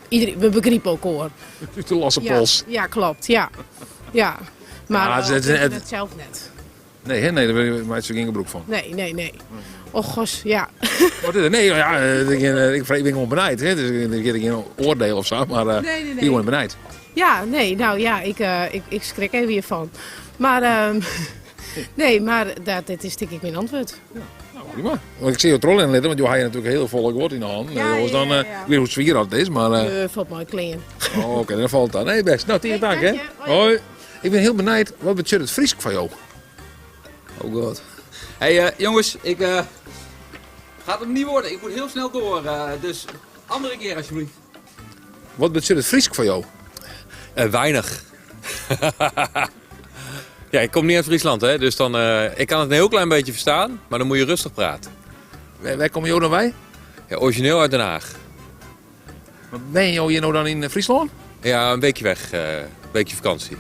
iedereen, we begripe elkoar. Ut de losse Ja, pols. ja, klopt, ja. Ja. Mar Ja, ja, het is- het- het sels net. Nee, hè? Nee, dêr meitsje we gjin gebrûk fan. Nee, nee, nee. Och, gos, ja. Wat is it? Nee, ja, eh, ik, eh, ik ben gewoan benijd. Hè? Dus ik ik gjin oardiel of sa, mar eh, Nee, nee, ik nee. bin gewoan benijd. Ja, nee, nou ja, ik, eh, ik, ik skrik even hiervan. Maar, ehm, nee, mar dat, dit is tink ik myn antwurd. Nou, prima. Want ik sil jo trochrinne litte, want jo ha natuerlik hiel folle guod yn 'e hannen. Ja, Dus dan, ja, eh, ja. Ik wit hoe swier dat is, mar... eh, Eh, falt mei klean. oh, Oké, dan falt dat. Nee, bêst. Nou, tige Hey, tank, hè. dank je. Hoi. Hoi. Ik bin hiel benijd, wat betsjut it Frysk foar jo? Oh god. Hey eh, jongens, ik eh gaat hem niet worden. Ik moet heel snel door. eh, dus andere keer alsjeblieft. Wat betsjut it Frysk foar jo? Eh, weinig. ja, ik kom niet uit Friesland, hè, dus dan, eh, ik kan het een heel klein beetje verstaan, maar dan moet je rustig praten. Wêr, wêr komme jo dan wei? Ja, origineel uit Den Haag. Want Wenje jo hjir no dan yn Fryslân? Ja, een weekje weg, eh, een weekje vakantie.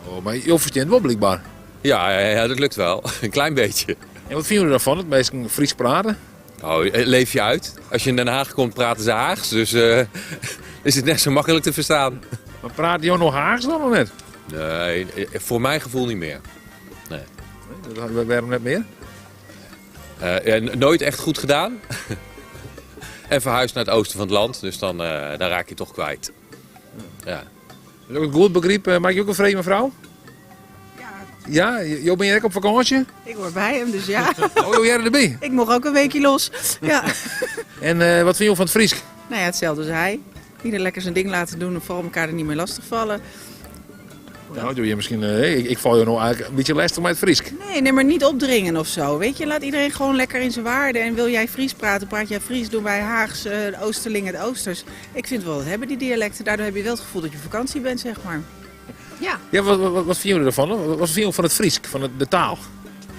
Oh, mar jo fersteane it wol blykber. Ja, ja, ja, dat lukt wel. een klein beetje. En wat fine jo derfan, dat minsken Frysk prate? Oh, eh, leef je uit. Als je in Den Haag komt, praten ze Haags, dus eh, is het net zo makkelijk te verstaan. Maar prate jo noch Haags dan of net? Nee, eh, voor mijn gevoel niet meer. Nee, dat- wêrom net mear? Eh, ja, nooit echt goed gedaan. en verhuisd naar het oosten van het land, dus dan, eh, dan raak je toch kwijt. Ja. Is ook in goed begryp. Eh, Mag ik ook een vreemde mevrouw? Ja. Ja, jo binne hjir ek op fakânsje? Ik hoor bij hem, dus ja. Oh, jo hearre derby. Ik mocht ook een weekje los. Ja. En eh, wat fine jo fan it Frysk? Nou ja, hetzelfde als hij. Ieder lekker zijn ding laten doen en vooral elkaar er niet mee lastigvallen. Nou, doe je misschien, ik, ik val je nou eigenlijk een beetje lastig met het Frysk. Nee, nee, maar niet opdringen of zo. Weet je, laat iedereen gewoon lekker in zijn waarde. En wil jij Fries praten, praat jij Fries, doen wij Haags, de Oosterling, het Oosters. Ik vind wel wat hebben die dialecten. Daardoor heb je wel het gevoel dat je op vakantie bent, zeg maar. Ja. Ja, wat, wat, wat vinden jullie ervan? Wat vinden jullie van het Frysk, van het, de taal?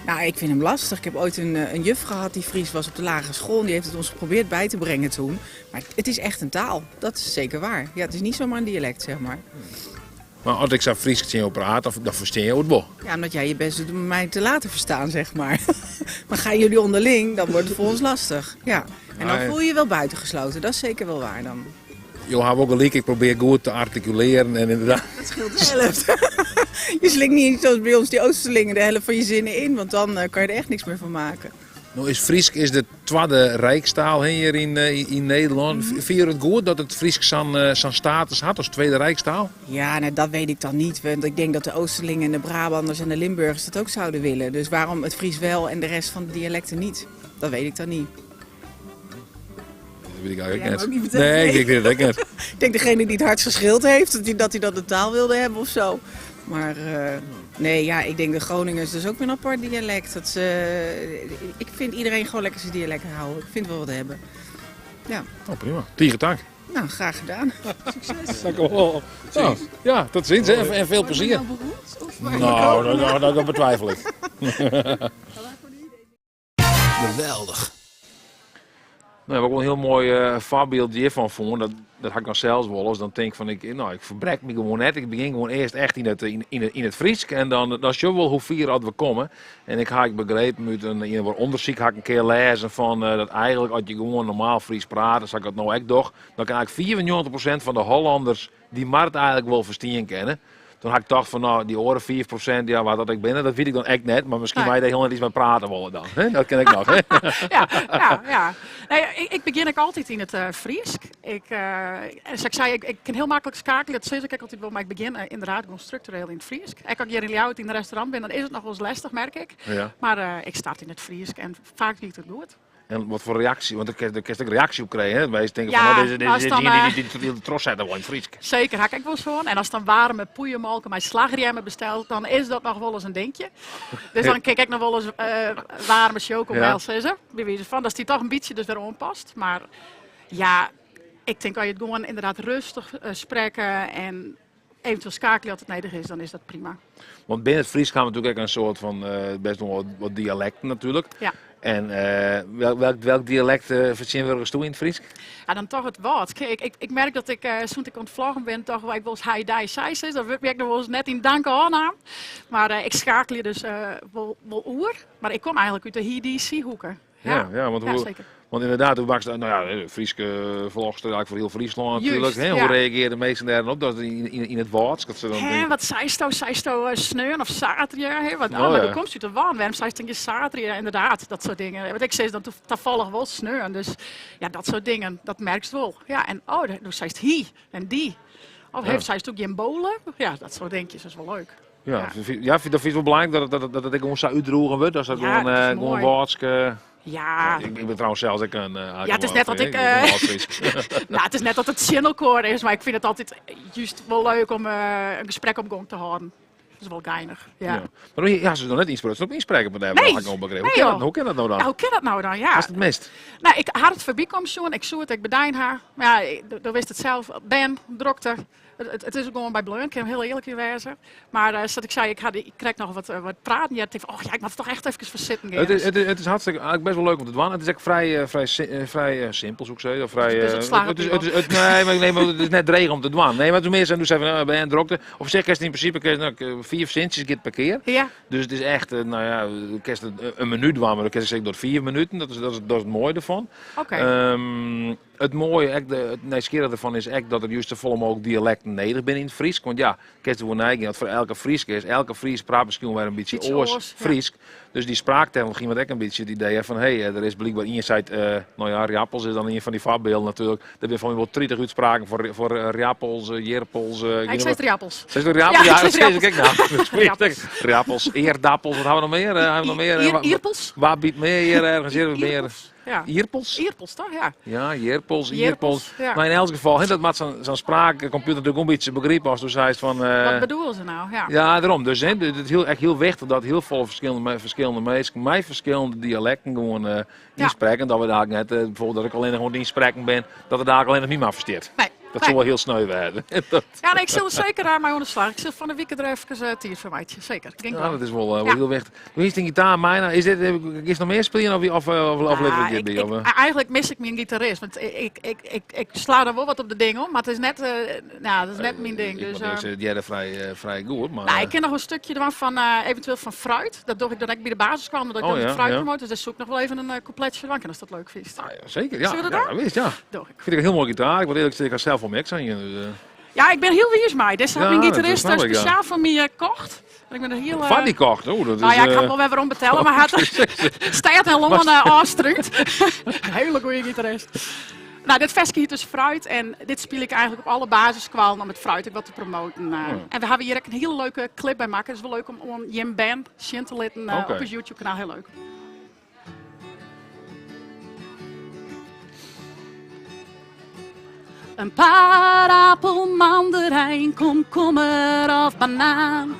Nou, ik vind hem lastig. Ik heb ooit een, een juf gehad die Fries was op de lagere school. En die heeft het ons geprobeerd bij te brengen toen. Maar het is echt een taal. Dat is zeker waar. Ja, het is niet zomaar een dialect, zeg maar. Maar als ik zo Fries tegen jou praat, dan, dan versteer je het wel. Ja, omdat jij je best doet om mij te laten verstaan, zeg maar. maar gaan jullie onderling, dan wordt het voor ons lastig. Ja. En dan voel je je wel buitengesloten. Dat is zeker wel waar dan. Jo, hebben ook gelijk. Ik probeer goed te articuleren en inderdaad. Dat scheelt de helft. je slinkt niet zoals bij ons die Oosterlingen de helft van je zinnen in, want dan kan je er echt niks meer van maken. Nou is Frysk is de tweede rijkstaal hier in, in Nederland. Mm -hmm. Vind je het goed dat het Frysk zo'n zo'n status had als tweede rijkstaal? Ja, nou, dat weet ik dan niet. Want ik denk dat de Oosterlingen en de Brabanders en de Limburgers dat ook zouden willen. Dus waarom het Fries wel en de rest van de dialecten niet? Dat weet ik dan niet. Dat weet ik eigenlijk net. Nee, ik weet het ook net. Ik denk degene die het hardst geschild heeft, dat hij dat, hij dat de taal wilde hebben of zo. Maar uh, nee, ja, ik denk de Groningers, dat is ook weer een apart dialect. Dat ze, ik vind iedereen gewoon lekker zijn dialect houden. Ik vind wel wat hebben. Ja. Oh, prima. Tegen dank. Nou, graag gedaan. Succes. Dank u wel. Nou, ja, tot ziens hè. En veel plezier. Nou beroemd? Nou, dat, dat, dat betwijfel ik. Geweldig. Nou, wat ik wel een heel mooi voorbeeld hiervan vond, dat, dat had ik dan zelfs wel eens. Dan denk ik van, ik, nou, ik verbrek me gewoon net. Ik begin gewoon eerst echt in het, in, in, in het Fries. En dan, dan zie je wel hoe ver dat we komen. En ik had begrepen uit een, in een onderzoek had ik een keer lezen van uh, dat eigenlijk als je gewoon normaal Fries praat, dan zou ik dat nou echt toch, dan kan eigenlijk 94% van de Hollanders die markt eigenlijk wel verstaan kennen. Toen had ik gedacht van, nou, die oren 4%, ja, waar dat ik ben, dat weet ik dan echt net. Maar misschien nee. wij daar heel net iets mee praten willen dan. Hè? Dat ken ik nog. Hè? ja, ja, ja. Nee, ik, ik begin ook altijd in het uh, Fries. Ik, uh, zoals ik zei, ik, ik kan heel makkelijk schakelen. Dat zeg ik altijd wel, maar ik begin uh, inderdaad gewoon structureel in het Fries. Ik als ik hier in Ljouwert in het restaurant ben, dan is het nog wel eens lastig, merk ik. Ja. Maar ik start in het Fries en vaak niet het goed. En wat voor reactie? Want daar kun je ook reactie op krijgen. Hè? Wij denken ja, van, oh, deze, deze, die, die, die, die, die tros zijn wel in Fries. Zeker, hak ik wel zo. En als dan warme poeienmalken mijn slagremmen besteld, dan is dat nog wel eens een dingetje. Dus dan kijk ik nog wel eens warme chocomel, ja. Bij wijze van, dat die toch een beetje dus weer past. Maar ja, ik denk als je het gewoon inderdaad rustig spreken en eventueel schakelen als het nodig is, dan is dat prima. Want binnen het Fries gaan we natuurlijk ook een soort van best nog wat, wat dialecten natuurlijk. Ja. En uh, welk, welk, welk dialect uh, vertegenwoordigst u in het Fries? Ja, dan toch het wat. Kijk, ik, ik merk dat ik, toen ik ontvlogen ben, toch wel ik wel eens hij, die, zij is. Dat werk ik nog wel eens net in dank aan. Maar uh, ik schakel je dus wel, wel oer. Maar ik kom eigenlijk uit de he, die, sie hoeken. Ja, ja, ja want hoe, ja, zeker. Want inderdaad, hoe bakst, nou ja, Frieske vlogster eigenlijk voor heel Friesland natuurlijk. Hè? Hoe reageerden de meesten daarop? Dat in, in, in het Waals? Dat ze dan Hè, wat zei je Zei je sneun of zaterdag? Hè? Wat, oh, oh, maar ja. komt uit de waan. Waarom zei je zaterdag? Inderdaad, dat soort dingen. Want ik zei dan toevallig wel sneun. Dus ja, dat soort dingen, dat merk je wel. Ja, en oh, dan zei het hier en die. Of ja. heeft zij het ook geen bolen? Ja, dat soort dingetjes, dat is wel leuk. Ja, ja. ja vind, dat vind ik wel belangrijk dat, dat, dat, dat ik gewoon zou uitdroegen wordt. Dat dat ja, gewoon, gewoon Waals, Ja. Ik, ik ben trouwens zelfs ook een. Ja, het is net dat ik. Nou, het is net dat het channelcore is, maar ik vind het altijd juist wel leuk om een gesprek op gang te houden. Dat is wel geinig. Ja. Ja. Maar ja, ze nog net inspreken. Ze nog inspreken, maar daar Nee. heb ik al begrepen. Nee, Hoe kan dat, joh. hoe kan dat nou dan? Ja, hoe kan dat nou dan? Ja. Als het mist. Nou, ik had het voorbij komen zoen, ik zoet, ik bedijn haar. Maar ja, ik- wist het zelf. Ben, dokter. Het, het is ook gewoon bij Bleun, ik kan heel eerlijk in wezen. Maar zoals ik zei, ik, had, ik krijg nog wat, wat praten. Ja, ik denk, oh ja, ik moet er toch echt even voor zitten. Het is, het is hartstikke, eigenlijk best wel leuk om te doen. Het is ook vrij, vrij, vrij simpel, zou ik zeggen. Of vrij, Het is het het is, het is, het, nee, maar, nee, maar het is net dreig om te doen. Nee, maar toen meer zijn, dus even, nou, ben je drokte. Op zich is het in principe nou, 4 centjes get per keer. Ja. Dus het is echt, nou ja, kerst een minuut doen, maar dan kerst ik door 4 minuten. Dat is het mooie ervan. Oké. Het mooie, echt, het nieuwsgierige ervan is echt dat er juist de volle mogelijk dialecten nederig binnen in het Fries. Want ja, kerst de neiging dat voor elke Fries is, elke Fries praat misschien wel een beetje Iets oors oors, ja. Fries. Dus die spraaktechnologie met ook een beetje het idee van, hé, hey, er is blijkbaar één site, nou ja, Riappels is dan een van die voorbeelden natuurlijk. Daar zijn van wel 30 uitspraken voor Riappels, Jerpels. Ja, ik zei het Riappels. Zei het Riappels? Ja, Ja, ik zei dat het zei ik nou. Riappels. Riappels, eerdappels, wat hebben we nog meer? Hebben we nog meer? Ierpels? Waar biedt meer hier ergens hier meer? Ja. Ierpels? Ierpels, toch? Ja. Ja, ierpels, Ierpels, ierpels. ja. Maar in elk geval, hè, dat maakt zo'n zo'n spraakcomputer natuurlijk ook een beetje begrijpen als du zeist van... Wat bedoelen ze nou? Ja. Ja, daarom. Dus hè, het is heel, echt heel wichtig dat heel veel verschillende, verschillende mensen met verschillende dialecten gewoon inspreken. Dat we daar net, bijvoorbeeld dat ik alleen nog gewoon inspreken ben, dat we daar alleen nog niet maar versteert. Nee. Dat Nee. zou wel heel sneu worden. Dat, Ja, nee, ik zal er zeker aan mij aan de slag. Ik zal van de week er even tijd voor mij. Zeker. Ik denk ja, wel. dat is wel, wel Ja. heel wichtig. Hoe is het in gitaar, mijna? Is dit, is er nog meer spelen of, of, of, of Ah, levert dit ik, bij? ik- Of, eh? eigenlijk mis ik mijn gitarist. Want ik, ik, ik, ik sla er wel wat op de ding om, maar het is net, nou, dat is net mijn ding. Ik Dus, moet eerlijk zeggen, jij vrij, vrij goed, maar... nou, ik ken nog een stukje ervan van eventueel van fruit. Dat doe ik dat ik bij de basis kwam, omdat ik Oh, dan ja, het fruit ja. promote. Dus daar zoek ik nog wel even een coupletje van, als dat leuk vindt. Nou ja, zeker, ja. Zullen we dat ja, doen? dat wist, ja. Doe ik. Ik vind het een heel mooie gitaar. Ik moet eerlijk zeggen, ik ga zelf om zijn. Dus, Ja, ik ben heel wiers mij. Dit had Ja, mijn dat gitarist snap ik, ja. speciaal voor mij gekocht. En ik ben er heel... Van die kocht, oh, dat Nou is... ja, ik kan eh, wel weer waarom betellen, maar hij had staat en longen afstrukt. Hele goede gitarist. Nou, dit versje hier dus fruit en dit speel ik eigenlijk op alle basiskwalen om het fruit ook wat te promoten. En we hebben hier ook een hele leuke clip bij maken. Het is wel leuk om, om Jim Band zien te laten op ons YouTube kanaal. Heel leuk. Een paar appel, mandarijn, komkommer of banaan.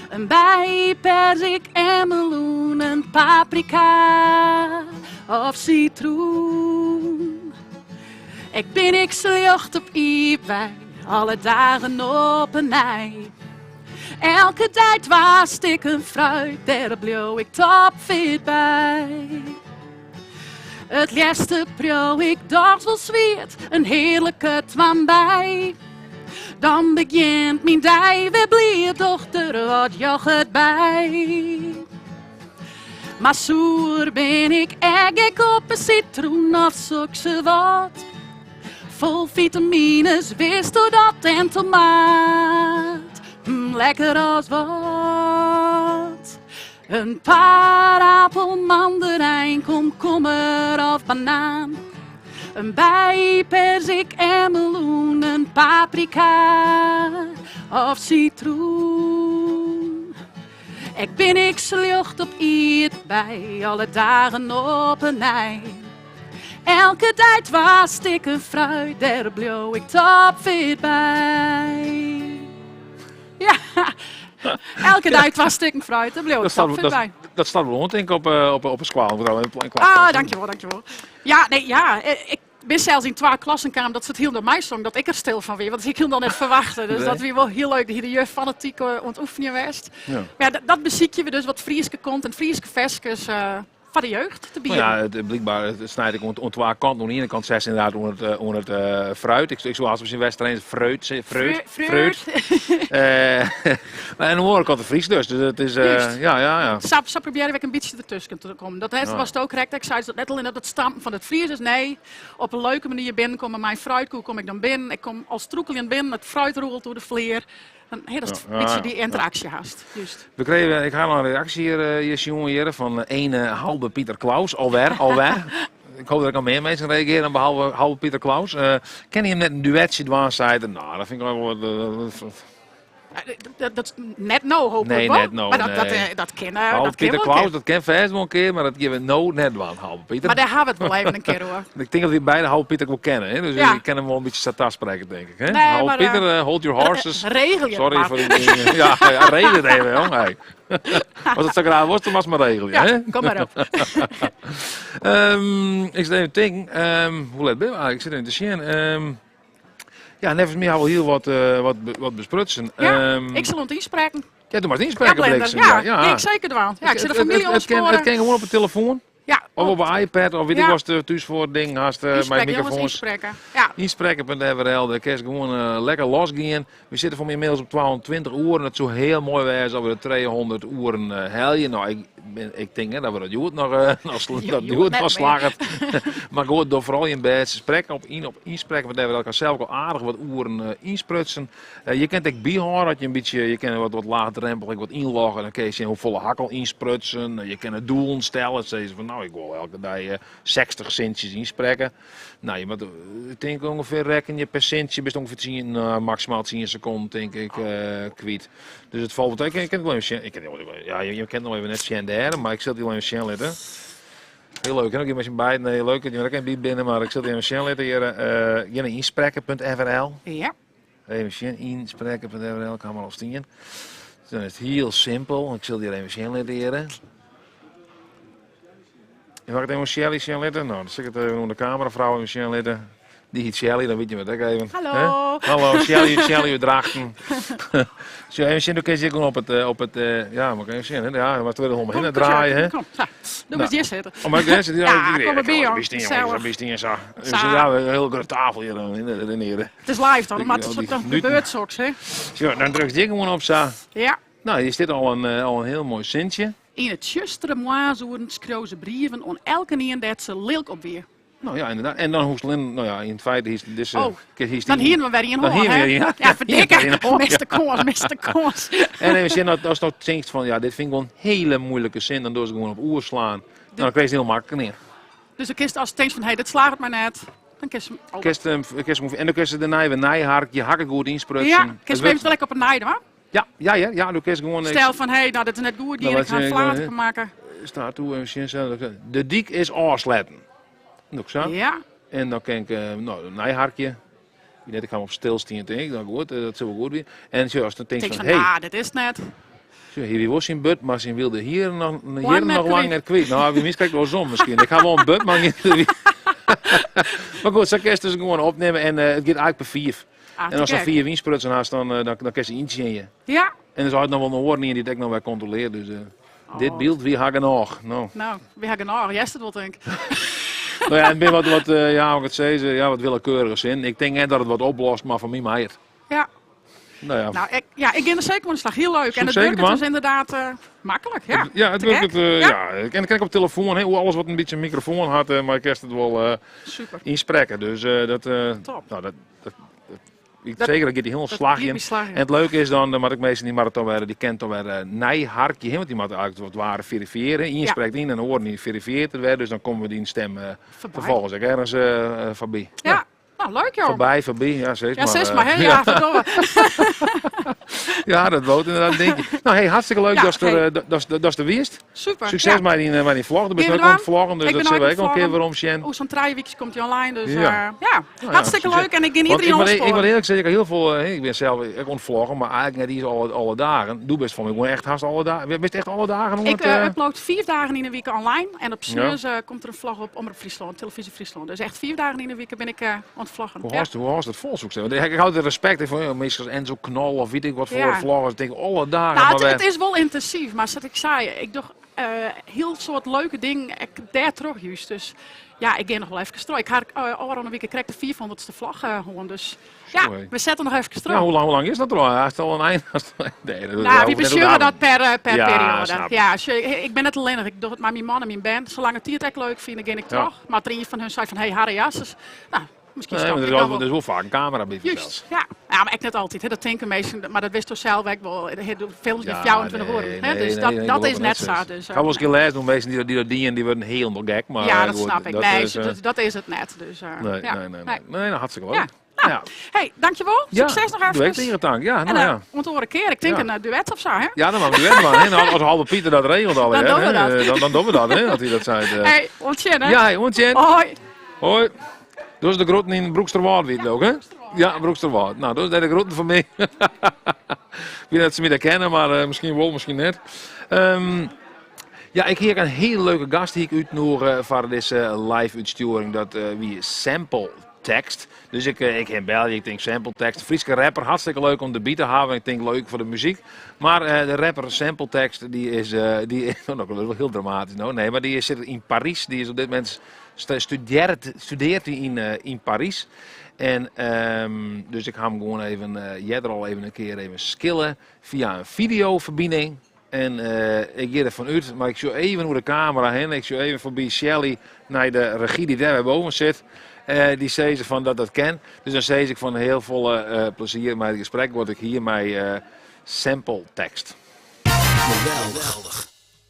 Een bij, perzik en meloen, een paprika of citroen. Ik ben ik slecht op iepwijn, alle dagen op een ei. Elke tijd was ik een fruit, daar bleef ik topfit bij. Het laatste proe ik dacht wel zweet, een heerlijke twam bij. Dan begint mijn dij weer blij, dochter, wat yoghurt bij. Maar zoer ben ik erg gek op een citroen of zulke wat. Vol vitamines, wist door dat en tomaat. Lekker als wat. Een paar appel, mandarijn, komkommer of banaan. Een bij, perzik en meloen, een paprika of citroen. Ik ben ik slecht op iet bij, alle dagen op een ei. Elke tijd was ik een fruit, daar bleef ik topfit bij. Ja, elke tijd was ik een fruit, daar bleef ik Dat staat, topfit dat, bij. dat staat wel denk ik op, op een squal. Ah, dankjewel, dankjewel. Ja, nee, ja, ik ben zelfs in twee klassen kwam dat ze het heel door mij zong, dat ik er stil van weer, want ik hield dan net verwachten. Dus Nee. dat weer wel heel leuk, dat hier de juf fanatiek ontoefenen was. Ja. Maar ja, dat beziek je we dus wat Frieske komt en Frieske verskes van de jeugd te bieden. Nou ja, het, blijkbaar het snijdt ik om twee kanten. Aan de ene kant zes inderdaad onder het, onder het fruit. Ik zoals misschien West-Rijn fruit, fruit, Fruit. fruit. Maar aan de andere kant de Fries dus. Dus het is, Juist. ja, ja, ja. Zo, zo proberen we een beetje ertussen te komen. Dat was het ook correct. Ik zei dat net al in dat stampen van het Fries is. Nee, op een leuke manier binnenkomen. Mijn fruitkoek kom ik dan binnen. Ik kom als troekelend binnen. Het fruit rolt door de vleer. Dan, hey, dat is een beetje die interactie haast. Juist. We kregen, ik ga nog een reactie hier, hier jongen hier, van een halve Pieter Klaus. Alweer, alweer. Ik hoop dat ik al meer mensen reageren dan behalve halve Pieter Klaus. Ken je hem net een duetje dwars zeiden? Nou, dat vind ik wel wat, Dat is net nou, hopelijk Nee, wel. net nou, Maar dat, nee. dat ken, Halve dat ken Pieter wel een Klaus, keer. dat ken vast wel een keer, maar dat geven we nou net aan, halve Pieter. Maar daar hebben we het wel even een keer hoor. Ik denk dat we beide halve Pieter wel kennen, hè? Dus Ja. ik ken hem wel een beetje sata spreken, denk ik. Hè? Nee, halve maar, Pieter, hold your horses. regel je Sorry het maar. voor die dingen. Ja, ja, regel het even, jong. Hey. Als het zo graag was, dan was het maar regelen. Ja, hè? kom maar op. Ik zit even te denken. Hoe laat ben je eigenlijk? Ik zit even te zien. Ja, net als mij hebben we heel wat besprutsen. Ja, ik zal het inspreken. Ja, doe maar het inspreken, Ja, Blender. bliksem. Ja, Ja, ja. nee, ik zeker doen. Ja, ik zit de familie Het kan gewoon op de telefoon. Ja, Of op een iPad, of weet ik Ja. wat het thuis voor ding, haast, mijn Inspreken, jongens, microfoons. inspreken. Ja. Inspreken.nl, daar kun je gewoon lekker losgaan. We zitten voor mij inmiddels op 220 uur en het zou heel mooi zijn als we de 200 uren heljen. Nou, ik denk hè, dat we dat joet nog, nog dat joet joet net nog meer. slagen. Maar goed, door vooral je best spreken op, in, op inspreken.nl, kan zelf ook al aardig wat uren insprutsen. Je kunt ook bijhouden dat je een beetje, je kan wat laagdrempelig wat inloggen. Dan kun je zien hoeveel hakkel insprutsen. Je kan het doel stellen. Zeggen ze van, nou, ik wil elke dag 60 centjes inspreken. Nou, je moet, ik denk ongeveer rekken je per centje best ongeveer 10, maximaal 10 seconden, denk ik, kwijt. Dus het valt wat. Ik ken het wel even zien. Ik ken het wel even, ja, je, je kent nog even net Sjen de Heren, maar ik zal het wel even zien laten. Heel leuk, hè? Ik met z'n beiden. Nee, leuk dat jullie er ook bij binnen, maar ik zal het even zien laten hier. Uh, naar insprekken.frl. Ja. Even zien, insprekken.frl, kan maar al stien. Dan is het heel simpel. Ik zal die even zien laten leren. En mag ik het even Shelly zien laten? Nou, dan zit ik het even onder de cameravrouw even zien laten. Die heet Shelly, dan weet je wat ik even. Hallo. Hè? Hallo, Shelly, Shelly uit Drachten. Zo, even zien, dan kun je gewoon op het, eh, op het, eh, ja, maar kan je zien, hè? Ja, maar het om heen draaien, hè? Kom, zo. Doe maar eens zitten. Oh, maar ik zit hier. Ja, kom maar bij, hoor. Gezellig. Zo. Ja, een hele grote tafel hier. Het is live dan, maar het is ook dan gebeurt soms, hè? Zo, dan druk je gewoon op zo. Ja. Nou, hier zit al een, eh, al een heel mooi zintje. Yn it tsjustere moarnsoeren skreau se brieven oan elkenien dêr't se lilk op wie. Nou ja, inderdaad. En dan hoest Lin, nou ja, in feite is deze. Oh, dan hienen we wer ien Dan hân, hienen we hè? wer ien, ja. Ja, verdikke. Hienen we wer ien hân, Miste ja. kâns, miste kâns. En even zien, als je nou denkt van, ja, dit vind ik wel een hele moeilijke zin, dan doe ze gewoon op oer slaan. Nou, dan krijg je het heel makkelijk neer. Dus dan kinst ast tinkst fan, hé, dit slagget my net, dan kinst hem al. Kinst hem, kinst hem, en dan kun je daarna weer nijhark, je hakken goed insprutsen. Ja, Het kinst hem wordt- eventueel lekker op 'e nij dwaan. Ja, ja, ja, ja, dan kun je gewoon... Stel fan, hé, nou, dit is net goed, Nou, hier, ik wat ga een zeg ik, flater eh, maken. Staat toe en zien ze, de dik is afsletten. Nog zo. Ja. En dan kan ik, eh, nou, een nijharkje. Ik net, ik ga hem op stilstaan, denk ik. Dan goed, eh, dat zal wel goed weer. En zo, als dan denk Denk van, van, hey, ah, dit is het net. zo, hier was zijn but, maar zijn wilde hier nog, hier Lang nog net lang net kwijt. Nou, wie mis wel zon misschien. Ik ga wel een but, maar niet. Maar goed, zo kun je dus gewoon opnemen en eh, het gaat eigenlijk per vier. Ah, en als te er gek. vier winsprutsen haast, dan, eh, dan, dan kun je ze inzien. Ja. En er zou het nog wel een oor niet die het ook nog bij controleert. Dus eh, dit beeld, wie hakken nog? Nou. Nou, we hebben nog. Jij het wel, denk ik. Nou ja, het ben wat, wat, eh, ja, hoe ik het zei, ja, wat willekeurige zin. Ik denk net dat het wat oplost, maar van mij maar het. Ja. Nou ja. Nou, ik, ja, ik ga er zeker aan de slag. Heel leuk. En het zeker, werkt man. dus inderdaad eh, makkelijk. Ja, Ja, het Te werkt gek. het, eh, ja. En dan kijk ik op telefoon, hè, hoe alles wat een beetje een microfoon had, eh, maar ik kerst het wel eh Super. inspreken. Dus eh, dat, eh, Top. nou, dat, dat, dat, ik Dat- zeker, dat gaat die heel dat slag giet in. me slag in. En het leuke is dan, eh, maar ik meestal die marathon weer, die kent dan weer eh nijharkje, hè, want die moet eigenlijk wat ware verifiëren. Ja. Inspreekt in en hoort niet verifieerd het weer, dus dan komen we die stem eh, Voorbij. vervolgens ook ergens eh, eh, voorbij. Ja. Nou, leuk joh. Voorbij, voorbij, ja, zeker. Ja, zes maar, eh, hè? Ja, verdomme. Ja, dat woont inderdaad, denk ik. Nou, hey, hartstikke leuk Ja, dat ze er, hey. eh, dat, dat, dat ze er wist. Super, Succes ja. met die, eh, met die vlog. Er bent Geef ook het aan het aan. vloggen, dus Ik dat ben zullen we ook ook al een keer vloggen. weer omzien. Oeh, zo'n drie weekjes komt hij online, dus Ja. ja. ja. Nou ja, Hartstikke succes. leuk en ik ga Want iedereen ik moet, ik moet aansporen. eerlijk zeggen, ik heb heel veel, eh, ik ben zelf ik ontvloggen, maar eigenlijk net iets alle, alle dagen. Doe best van me, ik gewoon echt haast alle dagen. Best echt alle dagen? om Ik het, eh, eh, upload 4 dagen in de week online en op Ja. Snus eh, komt er een vlog op Omroep Friesland, Televisie Friesland. Dus echt 4 dagen in de week ben ik eh aan het vloggen. Hoe Ja. haast, hoe haast het vol, zou ik zeggen. Want ik houd er respect in van, ja, meestal als Enzo Knol of weet ik wat voor Ja. vloggers. Ik denk alle dagen. Nou, maar het, wij- het is wel intensief, maar zoals ik zei, ik doe eh, heel soort leuke dingen ik daar terug juist. Dus ja, ik ga nog wel even terug. Ik ga uh, een week ik krijg de 400ste vlag eh horen. Dus ja, Zo, hé. we zetten nog even terug. Ja, hoe lang, hoe lang is dat er al? Hij is al een eind. Nee, dat Nou, dat we besturen dat per, eh, per Ja, periode. snap ik. Ja, als je- ik ben net alleen, ik doe het maar mijn man en mijn band. Zolang het die het echt leuk vinden, ga ik Ja. terug. Maar er een van hun zei van, hey Harry Jasses. Nou, misschien Nee, stap maar er ik is, dan wel, wel. er is wel vaak een camera bij Juist, ja. ja, maar ik net altijd. Hè. Dat denken meesten, maar dat wist toch zelf ook wel. De films die Ja, 24 nee, uur. Hè. nee, Dus nee, dat, nee, dat ik is geloof net het zo. Dus, Ik ga wel eens een keer les doen, mensen die, dat- die dat dienen, die worden helemaal gek. Maar, ja, eh, dat goed, snap ik. dat nee, is, eh, dat, dat is het net. Dus, eh, nee, ja. nee, nee, nee. Nee, nou, hartstikke leuk. Ja. Nou, hey, dankjewel. Ja, Succes nog even. doe ik tegen tank. Ja, nou en, eh, ja. ont oren keer. Ik denk Ja. een eh, duet of zo, hè? Ja, dan mag duet man. hè. Nou, als halve Pieter dat regelt al, Dan hè, doen we hè, dat. eh, Dan, dan doen we dat, hè, dat hij dat zei. eh. Hey, ontjen, hè? Ja, hey, ontjen. Hoi. Hoi. Dat is de groeten in Broeksterwâld, weet je ook, hè? Ja, Broeksterwâld. Nou, dat is de groeten van mij. Ik weet niet dat ze me dat kennen, maar eh, misschien wel, misschien net. Ehm, ja, ik heb een hele leuke gast die ik uitnodig voor deze live uitsturing. Dat eh, wie sample tekst. Dus ik, eh, ik in België, ik denk sample tekst. Frieske rapper, hartstikke leuk om de beat te hebben. Ik denk leuk voor de muziek. Maar eh, de rapper sample tekst, die is, eh, die is oh, dat is wel heel dramatisch. Nou, nee, maar die is, zit in Parijs. Die is op dit moment studeert, studeert hij in, eh, in Parijs. En ehm, dus ik ga hem gewoon even, eh jij er al even een keer even skillen via een videoverbinding. En eh, ik ga ervan uit, maar ik zou even hoe de camera heen. Ik zou even voorbij Shelly naar de regie die daar boven zit. Eh, die zei ze van dat dat ken. Dus dan zei ik van heel volle eh, plezier met het gesprek wat ik hier met eh sample tekst. Geweldig.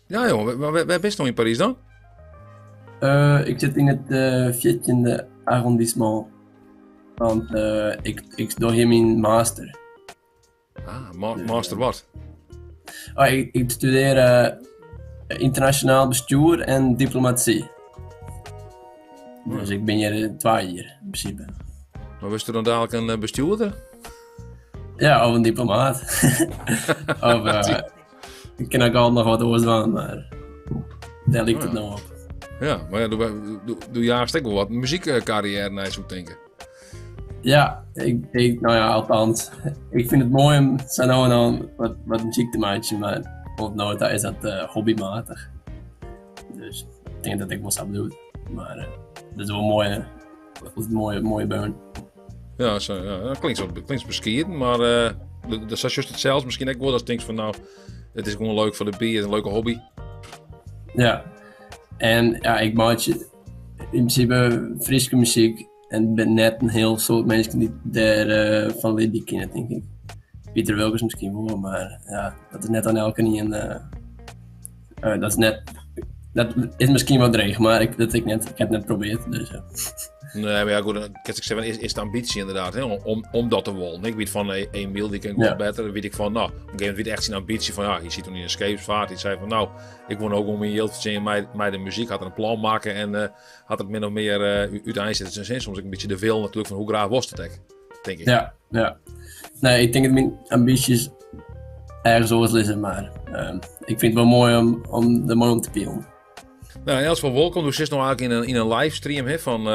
Ja jongen, maar waar ben je nog in Parijs dan? Eh, ik zit in het eh 14e arrondissement. Want eh, ik, ik doe hier mijn master. Ah, master wat? Oh, ik, ik studeer eh, internationaal bestuur en diplomatie. Dus ik bin hjir 2 jier yn prinsipe. Mar wurdst dan dalik in bestjoerder? Ja, of in diplomaat. Of ik kin ek altyd noch wat oars dwaan, mar dêr liket it no op. Ja, mar ja, do jaachst ek wol wat muzykkarriêre nei, soe ik tinke. Ja, ik, no ja, althans, ik fyn it moai om sa no en dan wat muzyk te meitsjen, mar oant no ta is dat hobbymatich. Dus ik tink dat ik wol sa bliuwt. Mar dat is wol moai, dat is in moaie, moaie baan. Ja, sa, ja, dat klinkt, zo, klinkt beskieden, mar uh, sa sjochst it sels miskien ek wol, datst tinkst fan no, it is gewoan leuk foar de by, in leuke hobby. Ja, en ja, ik meitsje yn prinsipe Fryske muzyk en der binne net in hiel soad minsken dy't dêr uh, fan libje kinne, tink ik. Piter Wilkens miskien wol, mar ja, dat is net oan elkenien. Uh, uh, dat is net dat is miskien wat dreech, mar ik, dat ik net, ik ha it net probearre. Dus, ja. Nee, mar ja, goed, ik zeg, is de ambitie ynderdaad hè, om dat te wollen. Ik wit fan Emiel, dy ken ik wol better, wit ik fan, no, op in gegeven momint wie echt syn ambitie fan, ja, hy sit toen yn de skeepsfeart, hy sei fan, no, ik wol no gewoan myn jild fertsjinje mei de muzyk, hat er in plan makke en hat it min of mear úteinset. It is soms ek in bytsje de wil natuerlik fan hoe graach wolst it ek, tink ik. Ja, ja. Nee, ik tink dat myn ambysjes ergens oars lizze, mar ik fyn it wol moai om der mei om te pielen. No, yn elts gefal wolkom. Do sitst no eigentlik yn in livestream hè, fan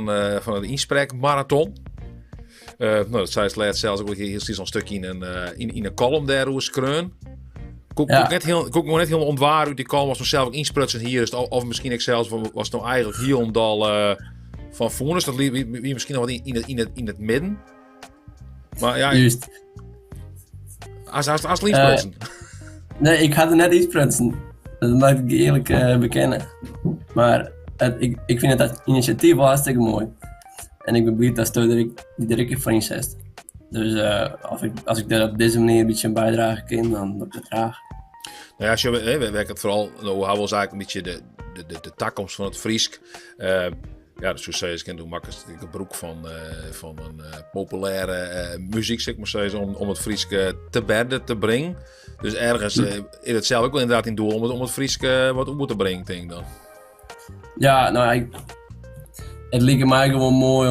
it ynsprekmaraton. No, dat seist lêst sels ek, hiest al in stikje yn in column dêroer skreaun. Koe net hiel, koe net hiel ûntware út dy column oftst no sels ek ynsprutsen hiest, of miskien ek sels watst no eigentlik hielendal fan fûnest. Dat wie miskien noch wat yn it midden. Mar ja, Juist. Hast ynsprutsen? Nee, ik ha der net ynsprutsen. Dat moat ik earlik bekenne. Mar ik fyn it inisjatyf wol hartstikke moai. En ik bin bliid datsto dy der ek foar ynsetst. Dus as ik dêr op dizze manier in bytsje oan bydrage kin, dan doch ik dat graach. No ja, sjoch, we werke it foaral, no ha we ons eigentlik in bytsje de takomst fan it Frysk. Ja, dat soe sizze kinne, do makkest gebrûk fan in populêre muzyk, sil ik mar sizze, om it Frysk te berde te bringen. Dus ergens is it sels ek wol ynderdaad dyn doel om it Frysk wat oer te bringen, tink ik dan. Ja, no, ik, it like my gewoan moai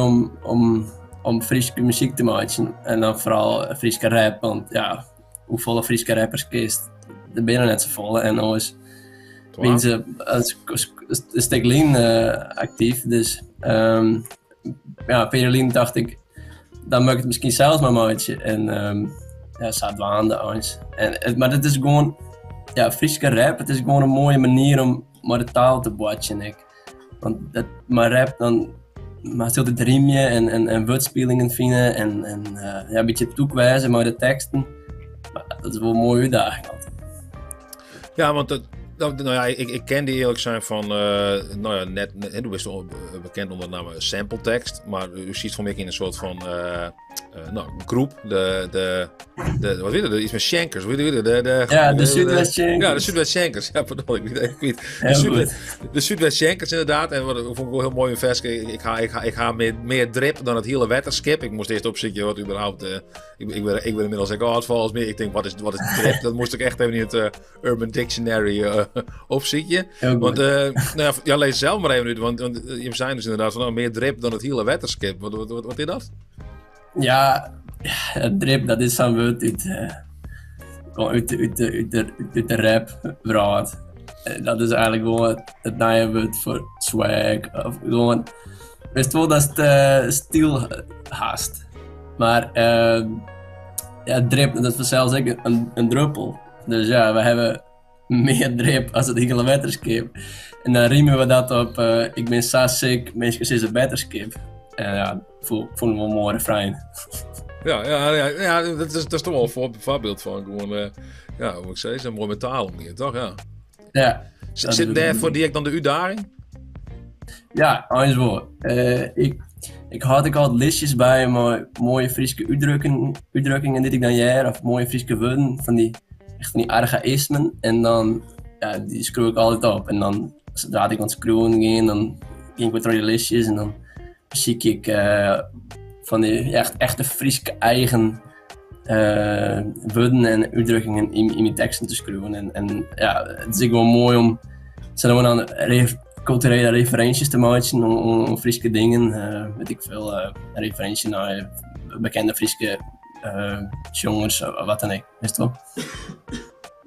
om Fryske muzyk te meitsjen. En dan foaral Fryske rap, want ja, hoefolle Fryske rappers kenst? Der binne net safolle. En oars binne se in stik lyn aktyf. Dus ja, in pear jier lyn tocht ik, dan moat ik it miskien sels mar meitsje. En ja, sadwaande eins. En, mar it is gewoan, ja, Fryske rap, it is gewoan in moaie manier om mei de taal te boartsjen ek. Want dat, mei rap dan moatst hieltyd rymje en wurdspilingen fine en ja, in bytsje tûk wêze mei de teksten. Mar dat is wol in moaie útdaging altyd. Ja, want dat, nou ja, ik ken dy earlik sein fan, no ja, net, do bist bekend ûnder de namme Sampletekst, mar do sietst foar my ek yn in soart fan no, groep, de, wat wie it, iets mei Sjenkers, wie it, de, Ja, de Súdwest Sjenkers. Ja, de Súdwest Sjenkers, ja, pardon, ik weet. De Súdwest Sjenkers ynderdaad, en wat fûn ik wol hiel moai in ferske, ik ha mear drip dan it hiele wetterskip, ik moast earst opsykje wat überhaupt, ik bin ynmiddels ek âld folgens my, ik tink, wat is drip, dat moast ik echt even yn it Urban Dictionary opsykje. Want, no ja, ja, lês sels mar even út, want jim seine dus ynderdaad fan, no, mear drip dan it hiele wetterskip. Wat is dat? Ja, drip, dat is sa'n wurd út de rapwrâld. Dat is eigentlik gewoan it nije wurd foar swag. Of gewoan, witst wol datst styl hast. Mar ja, drip, dat is fansels ek in druppel. Dus ja, we hawwe mear drip as it hiele wetterskip. En dan rime we dat op, ik bin sa sick, minsken sizze betterskip. En ja, fûn ik wol in moai refrein. Ja, dat is toch wol in foarbyld fan gewoan, ja, hoe ik sis, in moai mei taal omgean, toch? Ja. Ja. Sit dêr foar dy ek dan de útdaging? Ja, eins wol. Ik hâld ek altyd listjes by mei moaie Fryske útdrukkingen dy't ik dan hear, of moaie Fryske wurden, fan dy, echt fan dy archaïsmen. En dan, ja, dy skriuw ik altyd op. En dan, sadree't ik oan it skriuwen gean, dan gean ik wer troch dy listjes en dan besykje ik fan dy echt, echte Fryske eigen wurden en útdrukkingen yn myn teksten te skriuwen. En ja, it is ek wol moai om sa no en dan. kulturele referinsjes te meitsjen oan, oan Fryske dingen. Wit ik veel, referinsje nei bekende Fryske sjongers of wat dan ek, witst wol.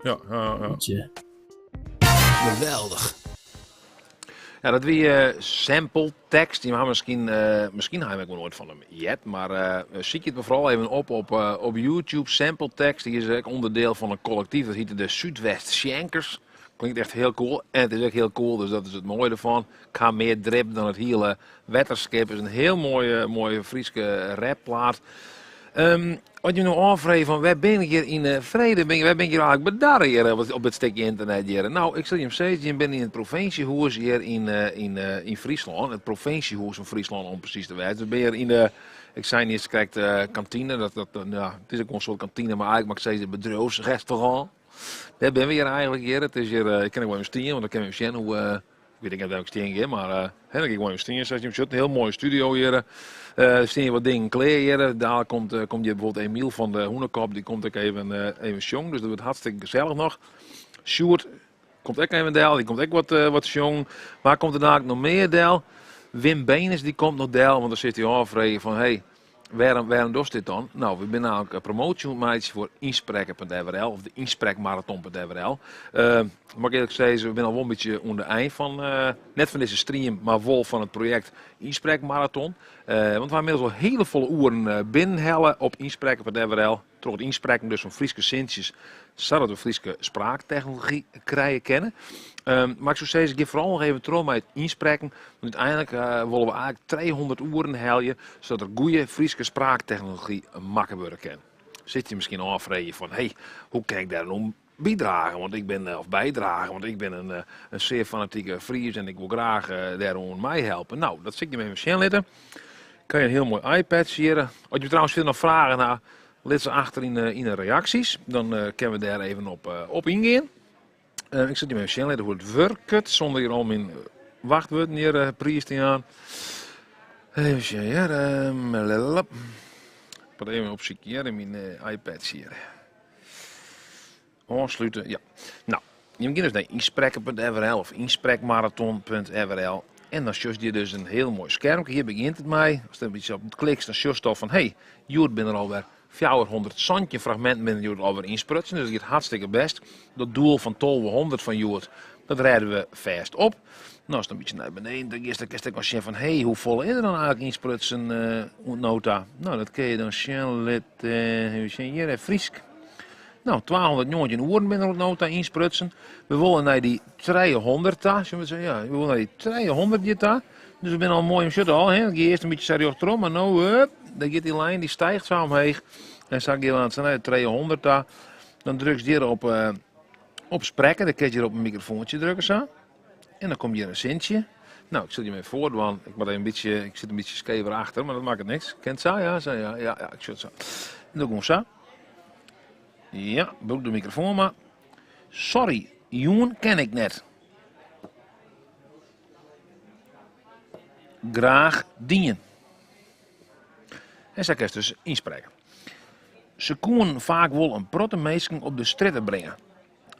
Ja. Beetje. Geweldich. Ja, dat wie sample tekst. Dy ha miskien, miskien ha ik wol noait fan him heard, mar sykje it mar foaral even op op YouTube. Sample tekst, dy is ek ûnderdiel fan in kollektyf, dat hjit de Súdwest Sjankers. Klinkt echt hiel cool en it is ek hiel cool, dus dat is it moaie derfan. Ik ha mear drip dan it hiele wetterskip. Is in hiel moaie, moaie Fryske rapplaat. As je no ôffreegje fan wêr bin ik hjir yn de frede, bin, wêr bin ik hjir eigentlik bedarre hjir op dit stikje ynternet hjir? Nou, ik sil jim sizze, jim binne yn it provinsjehûs hjir yn Fryslân, it provinsjehûs fan Fryslân om presys te wêzen. We binne hjir yn de, ik sei net krekt kantine, dat, ja, it is ek wol in soart kantine, mar eigentlik moat ik sizze bedriuwsrestaurant. Dêr binne we hjir eigentlik hjir. It is hjir, ik kin ek wol even stean, want dan kinne we even sjen hoe, ik wit ek net wêr ik stean gean, mar hè, dan kin ik wol even stean. Sa't jim sjocht, in hiel moaie studio hjir. Der stean hjir wat dingen klear hjir. Dalik komt hjir bijvoorbeeld Emiel fan de Hûnekop, dy komt ek even sjongen, dus dat wurdt hartstikke gesellich noch. Sjoerd komt ek even del, dy komt ek wat sjongen. Wa komt der dalik noch mear del? Wim Benes dy komt noch del, want dan sit hy ôffreegjen fan, hey, wêrom dochst dit dan? Nou, we binne namelijk in promotie oan it meitsjen foar ynsprekken.nl of de ynsprekmaraton.nl. Moat ik earlik sizze, we binne al wol in bytsje oan de ein fan, net fan dizze stream, mar wol fan it projekt Ynsprekmaraton. Want we ha ynmiddels al hiele folle oeren binnenhelle op ynsprekken.nl. Troch it ynsprekken dus fan Fryske sintsjes, sadat we Fryske spraaktechnology krije kinne. Mar ik soe sizze, gean foaral noch even troch mei it ynsprekken, want úteinlik wolle we eigentlik 300 oeren helje, sadat der goede Fryske spraaktechnology makke wurde kin. Sit je miskien ôffreegjen fan, hey, hoe kin ik dêr no bydrage? Want ik bin, of bydrage, want ik bin in sear fanatike Fries en ik wol graach dêroan meihelpe. Nou, dat sil ik jim even sjen litte. Kan je in hiel moai iPad hjir. As je trouwens fierder noch fragen ha, lit se achter yn de reaksjes. Dan kinne we dêr even op yngean. Ik sil jim even sjen litte hoe't it wurket, sûnder hjir al myn wachtwurden hjir priis te jaan. Even sjen hjir. Ik moat even opsykje hjir yn myn iPad hjir. Oanslute, ja. Nou, jim gean dus nei ynsprekken.nl of ynsprekmaraton.nl en dan sjochst hjir dus in hiel moai skermke. Hjir begjint it mei. Ast der in bytsje op klikst, dan sjochst al fan, hey, hjoed binne der alwer 417 fragminten binne hjoed alwer ynsprutsen, dus it giet hartstikke best. Dat doel fan 1200 fan hjoed, dat rêde we fêst op. Nou, ast in bytsje nei beneden ta giest, dan kinst ek noch sjen fan, hey, hoefolle is der dan eigentlik ynsprutsen oant no ta? Nou, dat kinne je dan sjen litte. Even sjen, hjir, Frysk. Nou, 219 oeren binne der oant no ta ynsprutsen. We wolle nei dy 300 ta, zullen we zeggen? Ja, we wolle nei dy 300 hjir ta. Dus we binne al moai om sjocht al, hè. It gie earst in bytsje sa rjochtrom, mar no, hup, dêr giet dy lijn, dy stiicht sa omheech. En sa gean we aan nei de 300 ta. Dan drukst hjir op sprekken, dan kinst hjir op in mikrofoantsje drukke sa. En dan komt hjir in sintsje. Nou, ik sil jim even foardwaan. Ik moat even in bytsje, ik sit in bytsje skever achter, mar dat makket niks. Kin it sa? Ja, sa, ja, ja, ja, ik sjoch it sa. Dan doe ik gewoan sa. Ja, brûk de mikrofoan mar. Sorry, jûn ken ik net. Graach dien. En sa kinst dus ynsprekke. Se koenen faak wol in protte minsken op de strjitte bringe.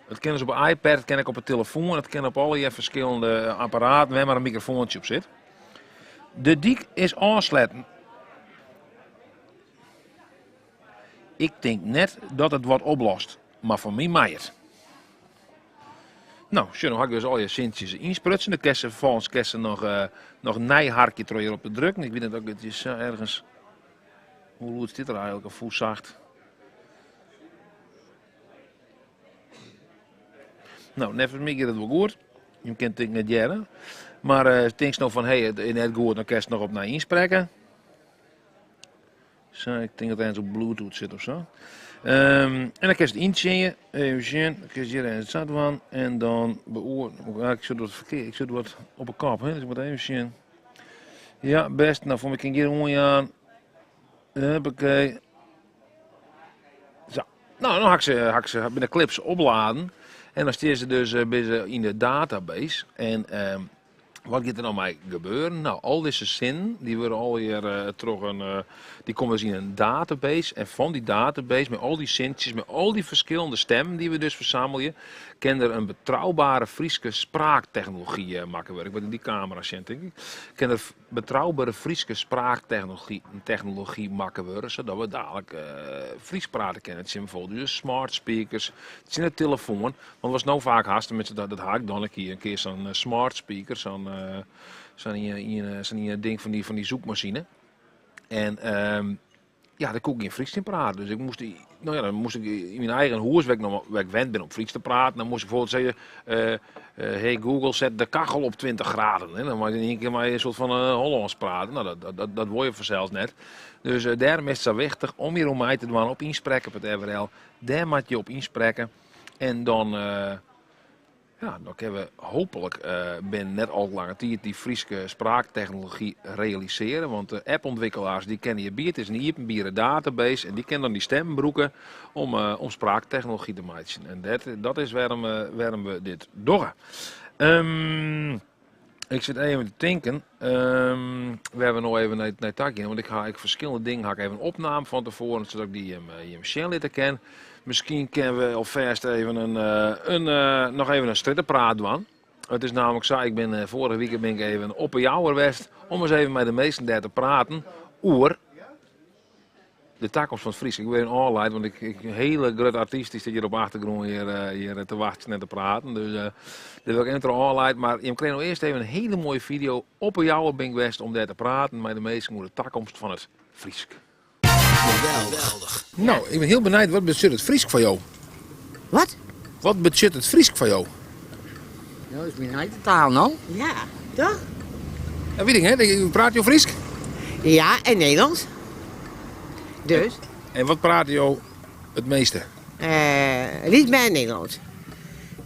Dat kin dus op de iPad, dat kin ek op de telefoan, dat kin op allegear ferskillende apparaten wêr mar in mikrofoantsje op sit. De dyk is ôfsletten. Ik tink net dat it wat oplost, mar foar my mei it. Nou, sjoch, no ha ik dus allegear sintsjes ynsprutsen. Dan kinst se ferfolgens kinst se noch neiharkje troch hjir op te drukken. Ik wit net of ik it hjir sa ergens... Hoe lûd stiet der eigentlik of hoe sacht? Nou, neffens my giet it wol goed. Je kinne it net hearre. Mar tinkst no fan, hé, it is net goed, dan kinst noch opnij ynsprekke. Sa, ik tink dat it ergens op Bluetooth sit of sa. En dan kinst it yntsjinje. Even sjen, dan kinst hjir even sa dwaan. En dan beoor-, ja, ik sjoch wat ferkeard, ik sjoch wat op 'e kop, hè, dus ik moat even sjen. Ja, bêst. Nou, foar my kin ik hjir oanjaan. Huppakee. Sa. Nou, dan ha ik se, ha ik se, binne de clips opladen. En dan stean se dus, binne se yn de database. En. Wat giet der no mei gebeuren? Nou, al dizze sinnen dy wurde allegear troch in, dy komme dus yn in database en fan dy database mei al dy sintsjes, mei al dy ferskillende stemmen dy't we dus fersammelje, kin der in betroubere Fryske spraaktechnology makke wurde. Ik moat yn dy kamera sjen, tink ik. Kin der betroubere Fryske spraaktechnology technology makke wurde, sadat we dalik Frysk prate kinne tsjin bijvoorbeeld ús smart speakers, tsjin de telefoan. Want watst no faak hast, tenminste dat ha ik dan in kear, in kear sa'n smart speaker, sa'n sa'n ien sa'n ien ding fan dy zoekmachine. En ja, dêr koe ik gjin Frysk tsjin prate. Dus ik moast, no ja, dan moast ik yn myn eigen hûs, wêr't ik no wêr't ik wend bin om Frysk te praten, dan moast ik bijvoorbeeld sizze, hey Google, zet de kachel op 20 graden. En dan moat ik yn ien kear mei in soart fan Hollânsk prate. No, dat wol je fansels net. Dus dêrom is it sa wichtich om hjir oan mei te dwaan op ynsprekke.frl. Dêr moat je op ynsprekke. En dan, ja, dan kinne we hooplik binnen net al te lange tiid dy Fryske spraaktechnology realisearje. Want de appontwikkelaars dy kinne hjirby. It is in iepenbiere database en dy kinne dan dy stemmen brûke om spraaktechnology te meitsjen. En dat is wêrom we dit dogge. Ik sit even te tinken wêr we no even nei ta gean. Want ik ha ek ferskillende dingen ha ik even opnaam fan tefoaren, sadat ik dy jim sjen litte kin. Miskien kinne we alfêst even in, noch even in strjittepraat dwaan. It is namelijk sa, ik bin foarige wike bin ik even op 'e Jouwer west om ris even mei de minsken dêr te praten oer de takomst fan it Frysk. Ik wurd even ôfleid, want ik, ik, in hiele grutte artyst dy stiet hjir op de achtergrûn hjir te wachtsjen en te praten. Dus dêr wurd ik even troch ôfleid. Mar jim krije no earst even in hiele moaie fideo. Op 'e Jouwer bin ik west om dêr te praten mei de minsken oer de takomst fan it Frysk. Geweldich. No, ik bin hiel benijd, wat betsjut it Frysk foar jo? Wat? Wat betsjut it Frysk foar jo? No, dat is myn eigen taal, no. Ja, toch? Ja, wit ik net. Prate jo Frysk? Ja, en Nederlânsk. Dus. En wat prate jo it measte? Uh, by Nederlânsk.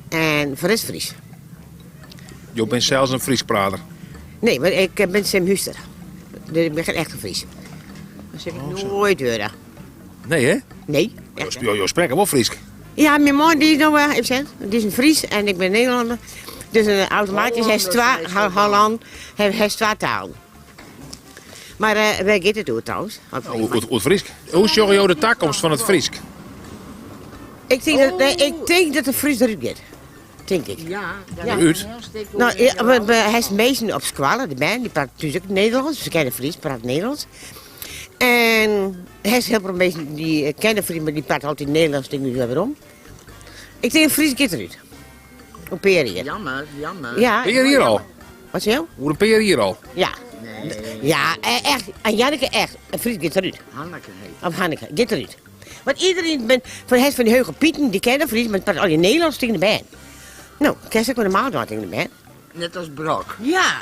En foar de rest Frysk. Jo binne sels in Fryskprater? Nee, mar ik bin Sint-Húster. Dus ik bin gjin echte Fries. Dat sil ik noait wurde. Nee, hè? Nee. Jo sprekke wol Frysk? Ja, myn man dy is no, even sjen, dy is in Fries en ik bin Nederlanner. Dus uh, automatisch hast twa, Holland, hast twa talen. Mar uh, wêr giet it oer trouwens? Oer it Frysk. Hoe sjogge jo de takomst fan it Frysk? Ik tink, dat, nee, ik tink dat de Fries derút giet. Tink ik. Ja, ja. Út? No, ja, we hast minsken op skoalle, de bern, dy prate thús ek Nederlânsk. Se kenne Frysk, prate Nederlânsk. En hast hiel folle minsken dy kenne Frysk, mar dy prate altyd Nederlânsk, tink ik werom. Ik tink Frysk giet derút. Oer in pear jier. Jammer, jammer. Ja. Pear jier al? Wat sei jo? Oer in pear jier al? Ja. Nee. Ja, echt. En Janneke echt. Frysk giet derút. Hanneke heet. Of Hanneke, giet derút. Want iedereen ben, fan hast fan dy hege pieten, dy kenne Frysk, mar praat allegear Nederlânsk tsjin de bern. No, kinst ek wol normaal dwaan tsjin de bern. Net as Brok. Ja,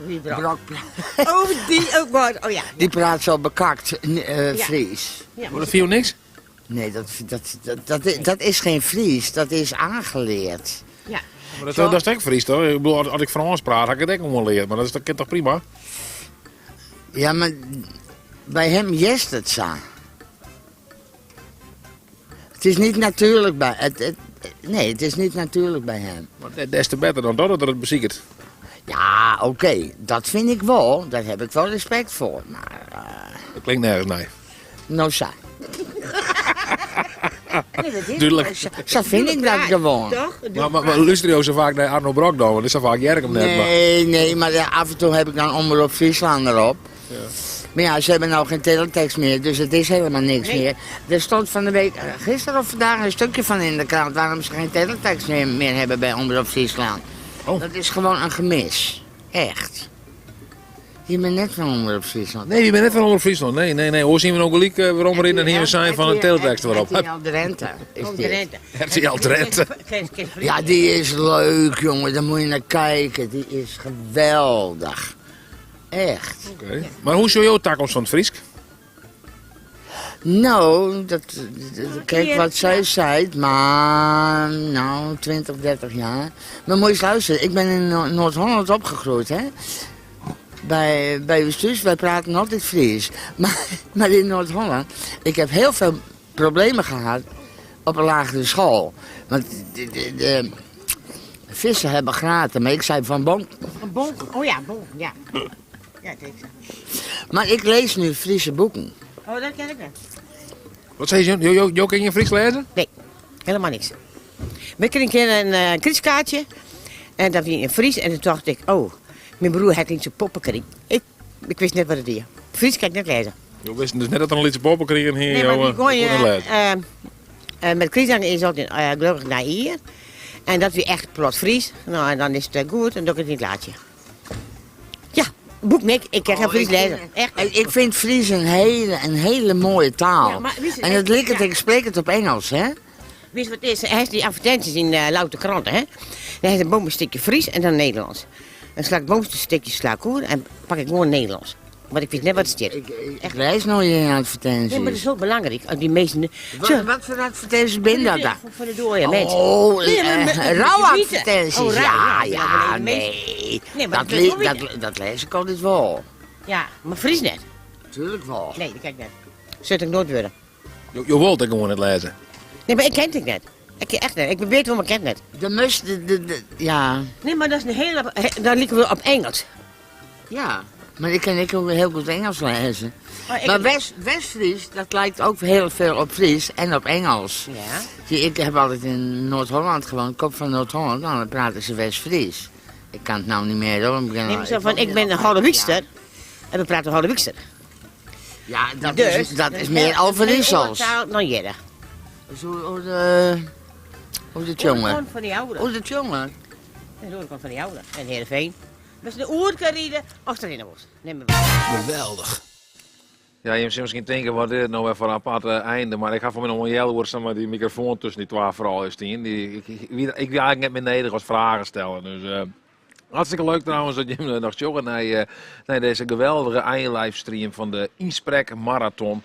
wie Brok? Brok Oh, dy, oh god, oh ja. Dy praat zo bekakt Fries. Ja. Maar dat fine jo niks? Nee, dat, dat, dat, dat, dat is geen Fries, dat is aangeleerd. Ja. Maar dat, dat is ek Fries, toch? Ik bedoel, as ik Frânsk praat, ha ik it ek oanleard, mar dat is, dat kin toch prima? Ja, mar by him hearst it sa. It is net natuerlik by. It, it, nee, it is net natuerlik by him. Mar des te better dan dat er it besiket. Ja, oké, dat fyn ik wol. Dêr ha ik wol respekt foar. Mar. Dat klinkt nergens nei. No sa. Nee, dat is Dúdlik. Sa fyn ik dat gewoan. Mar, mar, mar lústerje jo sa faak nei Arno Brok dan? Want sa faak hear ik him net. Mar... Nee, nee, mar af en toe ha ik dan Omrop Fryslân derop. Ja. Mar ja, se hawwe no gjin teletekst mear, dus it is hielendal niks Nee. mear. Der stond fan de week, gisteren of vandaag, in stukje fan yn de krant wêrom se gjin teletekst mear hawwe by Omrop Fryslân. Oh. Dat is gewoan in gemis. Echt. Je bent net fan Omrop Fryslân. Nee, je bent net fan Omrop Fryslân. Nee, nee, nee. Oars hiene we no gelyk weromrinnen en hiene we sein fan in teletekst derop. RTL Drenthe is Oh, dit. Drenthe. RTL Drenthe. Ja, dy is leuk, jongen. Dêr moatte je nei kinke. Dy is geweldich. Echt. Oké. Mar hoe sjogge jo de takomst fan it Frysk? No, dat, kijk wat sy seit, mar no, 20, 30 jaar. Mar moatst ris luisterje, ik bin yn Noard-Hollân opgroeid, hè. By, by ús thús, wy praten altyd Frysk. Mar, mar yn Noard-Hollân, ik ha hiel folle problemen gehad op de lagere skoalle. Want de, de, de. Vissen hebben gaten, maar ik zei van bonken. Van bonken, oh ja, bonken, ja. Ja, dat ik Maar ik lees nu Friese boeken. Oh, dat ken ik net. Wat zei je? Jo, jo, jo kin je Fries lêze? Nee, helemaal niks. We kregen een keer een uh, En dat wie in Fries. En toen dacht ik, oh, mijn broer had niet zo'n poppenkring. Ik, ik wist net wat het is. Fries kan ik net lezen. Je wist dus net dat er een lytse poppe krigen hier. Nee, maar die kon je, uh, met Kriesang is altijd uh, gelukkig naar hier. En dat wie echt plat Fries. Nou, en dan is het goed en dan doe ik het niet laatje. Ja, boek niks. Ik kan geen oh, Fries lezen. Echt. Ik vind Fries een hele, een hele mooie taal. Ja, maar, en het lijkt het, ik spreek het op Engels, hè? Weet je wat het is? Hij heeft die advertenties in uh, louter kranten, hè? Dan heeft een boom een stukje Fries en dan Nederlands. Dan sla ik het bovenste stukje sla ik over en pak ik gewoon Nederlands. Want ik weet net wat het is. Ik, ik lees nooit in advertenties. Nee, maar dat is zo belangrijk. Die meeste... Wat, wat voor advertenties ben dat dan? Voor, voor de dode mensen. Oh, nee, uh, rouwadvertenties. Oh, ja, ja, nee. nee maar dat, dat, dat, dat lees ik altijd wel. Ja, maar Fries net. Tuurlijk wel. Nee, dat kijk ik net. Zul ik nooit worden. Je, je wilt het gewoon niet lezen. Nee, maar ik ken het net. Ik echt niet. Ik weet wel, maar ik ken het net. De mus, de, de, de, ja. Nee, maar dat is een hele... Dan lieken we op Engels. Ja, maar ik kan ik ook heel goed Engels lezen. Oh, maar West, West-Fries, dat lijkt ook heel veel op Fries en op Engels. Ja. Zie, ik heb altijd in Noord-Holland gewoond, kop van Noord-Holland, nou, dan praten ze West-Fries. Ik kan het nou niet meer hoor. Ik ben, nee, maar zo van, ik ben een Harderwijkster en we praten Harderwijkster. Ja, dat dus, is, dat is meer Overijssels. Dan jelle. Zo, hoe de, hoe de jongen. van die oude. Hoe de jongen. De oerkant van die oude. En Heerenveen. Dus de oer kan rijden of erin was. Neem maar. Geweldig. Ja, je zou misschien denken, wat is dit nou weer voor een apart einde. Maar ik ga voor mij nog een jel zeg maar, die microfoon tussen die twee vrouwen staan. Die, ik, ik, ik, ik wil eigenlijk net meer nederig als vragen stellen. Dus, uh, hartstikke leuk trouwens dat je me nog joggen naar, uh, naar deze geweldige eindlivestream van de Insprek Marathon.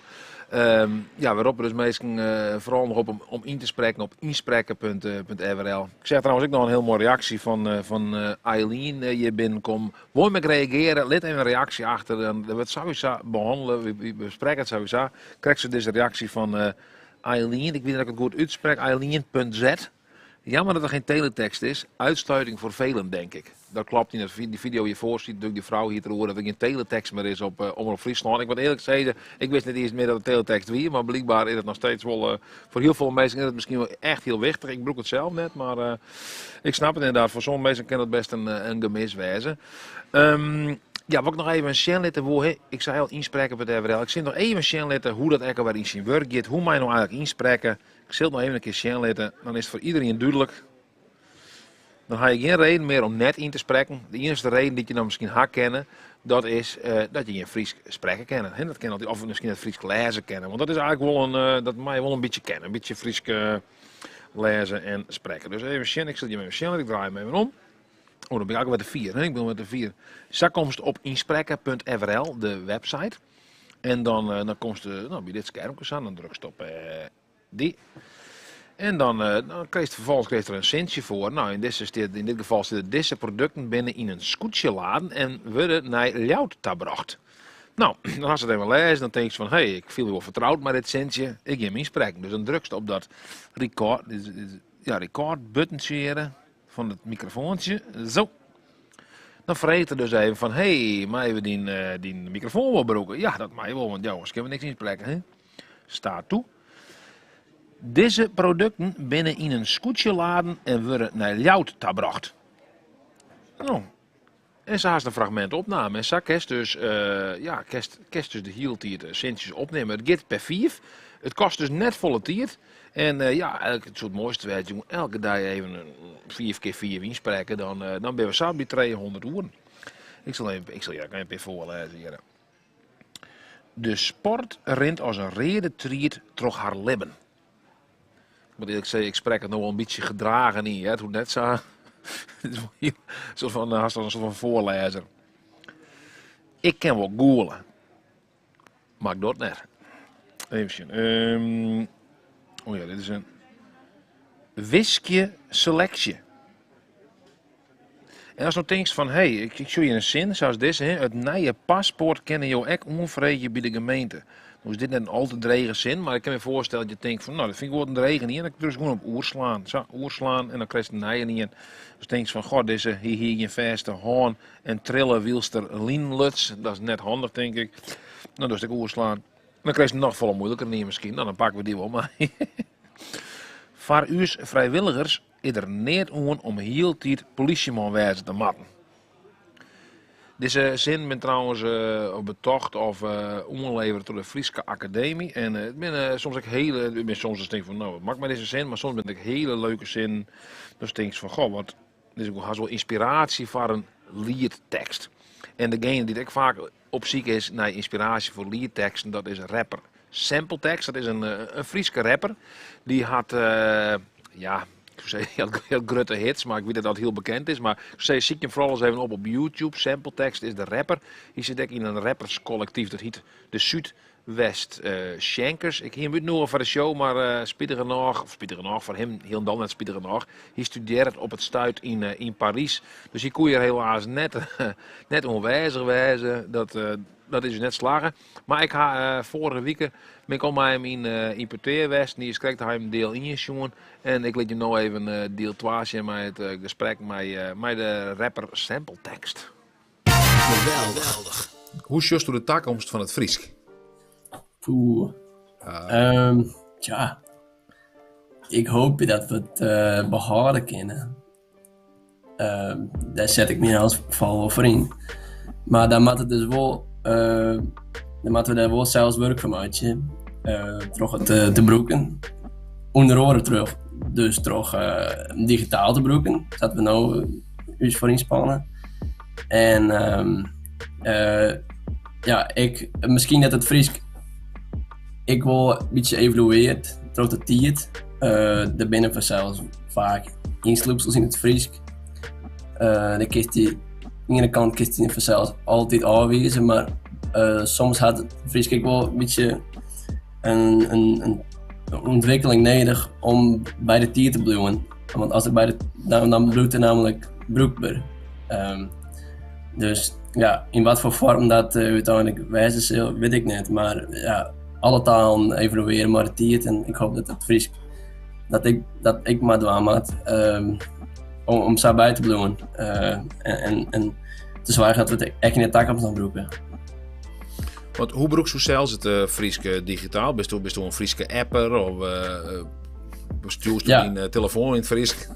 Um, ja, we roepen dus mensen uh, vooral nog op om, om in te spreken op inspreken.rl. Ik zeg trouwens ook nog een heel mooie reactie van, uh, van uh, Eileen hier binnenkomt. Wil je me reageren? Laat even een reactie achter. Dan we het sowieso behandelen. We, we bespreken het sowieso. Krijg ze deze reactie van Eileen. Ik weet dat ik het goed uitspreek. Eileen.z. Jammer dat er geen teletext is. Uitsluiting voor velen, denk ik. Dat klopt niet. Die video hiervoor ziet natuurlijk die vrouw hier te horen dat er geen teletext meer is op uh, Omroep Friesland. Ik moet eerlijk zeggen, ik wist niet eens meer dat het teletext wie, maar blijkbaar is het nog steeds wel uh, voor heel veel mensen is het misschien wel echt heel wichtig. Ik broek het zelf net, maar uh, ik snap het inderdaad. Voor sommige mensen kan het best een, een gemis wezen. Um, ja, wat ik nog even een laten wil, ik zei al inspreken bij de RWL. Ik zit nog even een laten hoe dat echt weer in zijn werk gaat. Hoe mij nou eigenlijk inspreken. Ik zal het nog even een keer zien laten. Dan is het voor iedereen duidelijk. Dan heb je geen reden meer om net in te spreken. De enige reden die je dan misschien gaat kennen, dat is uh, dat je geen Fries spreken kennen. He, dat kan of misschien het Fries lezen kennen. Want dat is eigenlijk wel een, uh, dat mag je wel een beetje kennen. Een beetje Fries uh, lezen en spreken. Dus even zien, ik zet je even zien, ik draai hem even om. Oh, dan ben ik eigenlijk met de vier. Hè? Ik ben met de vier. Zij komst op inspreken.frl, de website. En dan, dan komt ze nou, bij dit schermpje aan, dan druk je op die. En dan, uh, dan krijg je vervolgens krijg je er een centje voor. Nou, in, deze, in dit geval zitten deze producten binnen in een scootje laden en worden naar Ljout gebracht. Nou, dan als ze het even lezen, dan denk je van, hé, hey, ik voel me wel vertrouwd met dit centje, ik ga hem inspreken. Dus dan druk je op dat record, ja, record buttentje van het microfoontje. Zo. Dan vreet er dus even van, hé, hey, maar even die, uh, die microfoon wel gebruiken. Ja, dat mag je wel, want jongens, kunnen we niks inspreken. Hè? Staat toe. Deze producten binnen in een scootje laden en worden naar Ljout gebracht. Nou, en ze haast een fragment opname. En zo kerst dus, uh, ja, kerst, kerst dus de hield die het centjes opnemen. Het gaat per vier. Het kost dus net volle tiert. En uh, ja, eigenlijk het soort mooiste werd, jongen, elke dag even een 4 keer 4 inspreken, dan, uh, dan ben we samen bij 200 uur. Ik zal even, ik zal je even voorlezen hier. De sport rint als een rede triet troch haar libben. Ik moet eerlijk zeggen, ik spreek het nog wel een beetje gedragen niet. Hè? Het moet net zo. Het is wel een soort van, een soort van voorlezer. Ik kan wel googlen. Maar ik doe het net. Even zien. Um, oh ja, dit is een wiskje selectie. En als nou denkt van, hé, hey, ik, ik je een zin zoals deze, hè, het nieuwe paspoort kennen jou ook onvrede bij de gemeente. No is dit net in al te drege sin, mar ik kin my foarstelle dat je tinke fan, no, dat fyn ik wol in drege ien, dan drukst gewoan op oerslaan. Sa, oerslaan en dan krijst in nije ien. Dus tinkst fan, goh, dizze hy hie gjin fêste hân en trille wylst er linen luts. Dat is net handich, tink ik. Dan dochst ek oerslaan. Dan krijst in noch folle muoiliker ien miskien. No, dan pakke we dy wol mei. Foar ús frijwilligers is der neat oan om hieltyd polysjeman wêze te moatten. Dizze sin bin trouwens eh, betocht of eh, oanlevere troch de Fryske Akademy. En eh, it binne soms ek hele, it binne soms dan tink fan no, wat moat ik mei dizze sin, mar soms binne it ek hele leuke sinnen. Dan tinkst fan goh, wat dit is hast wol ynspiraasje foar in liettekst. En degene dy't ek faak op syk is nei ynspiraasje foar lietteksten, dat is rapper Sampletekst. Dat is in, in Fryske rapper. Dy hat, ja, ik soe sizze, hy hat hiel grutte hits, mar ik wit net oft dat hiel bekend is. Mar ik soe sizze, sykje him foaral ris even op op YouTube. Sampletekst is de rapper. Hy sit ek yn in rapperskollektyf, dat hyt de Súdwest Sjenkers. Ik hie him útnûge foar de show, mar spitigernôch, of spitigernôch, foar him hielendal net spitigernôch, hy studearret op it stuit yn Parys. Dus hy koe hjir helaas net oanwêzich wêze. Dat is dus net slagge. Mar ik ha foarige wike bin ik al mei him yn petear west. En hy is krekt ha him diel ien sjoen. En ik lit jim no even diel 2 sjen mei it gesprek mei de rapper Sampletekst. Geweldich. Hoe sjochst de takomst fan it Frysk? Poeh. Tja. Ik hoopje dat we it behâlde kinne. Dêr set ik my yn elts gefal wol foar yn. Mar dan moat it dus wol, dan moatte we dêr wol sels wurk fan meitsje troch it te brûken. Under oare troch, dus troch digitaal te brûken, sa't we no ús foar ynspanne. En ja, ik, miskien dat it Frysk ek wol in bytsje evoluearret troch de tiid. Der binne fansels faak ynslûpsels yn it Frysk. Dan kinst dy, oan de iene kant kinst dy fansels altyd ôfwize, mar soms hat it Frysk ek wol in bytsje in ûntwikkeling nedich om by de tiid te bliuwen. Want as it by de, dan bliuwt it nammentlik brûkber. Dus ja, yn watfoar foarm dat úteinlik wêze sil, wit ik net. Mar ja, alle talen evoluearje mei de tiid en ik hoopje dat it Frysk dat ik dat ek mar dwaan moat om sa by te bliuwen en te soargjen dat we it ek yn de takomst noch brûke. Want hoe brûkst sels it Frysk digitaal? Bist in Fryske apper of stjoerst dyn telefoan yn it Frysk?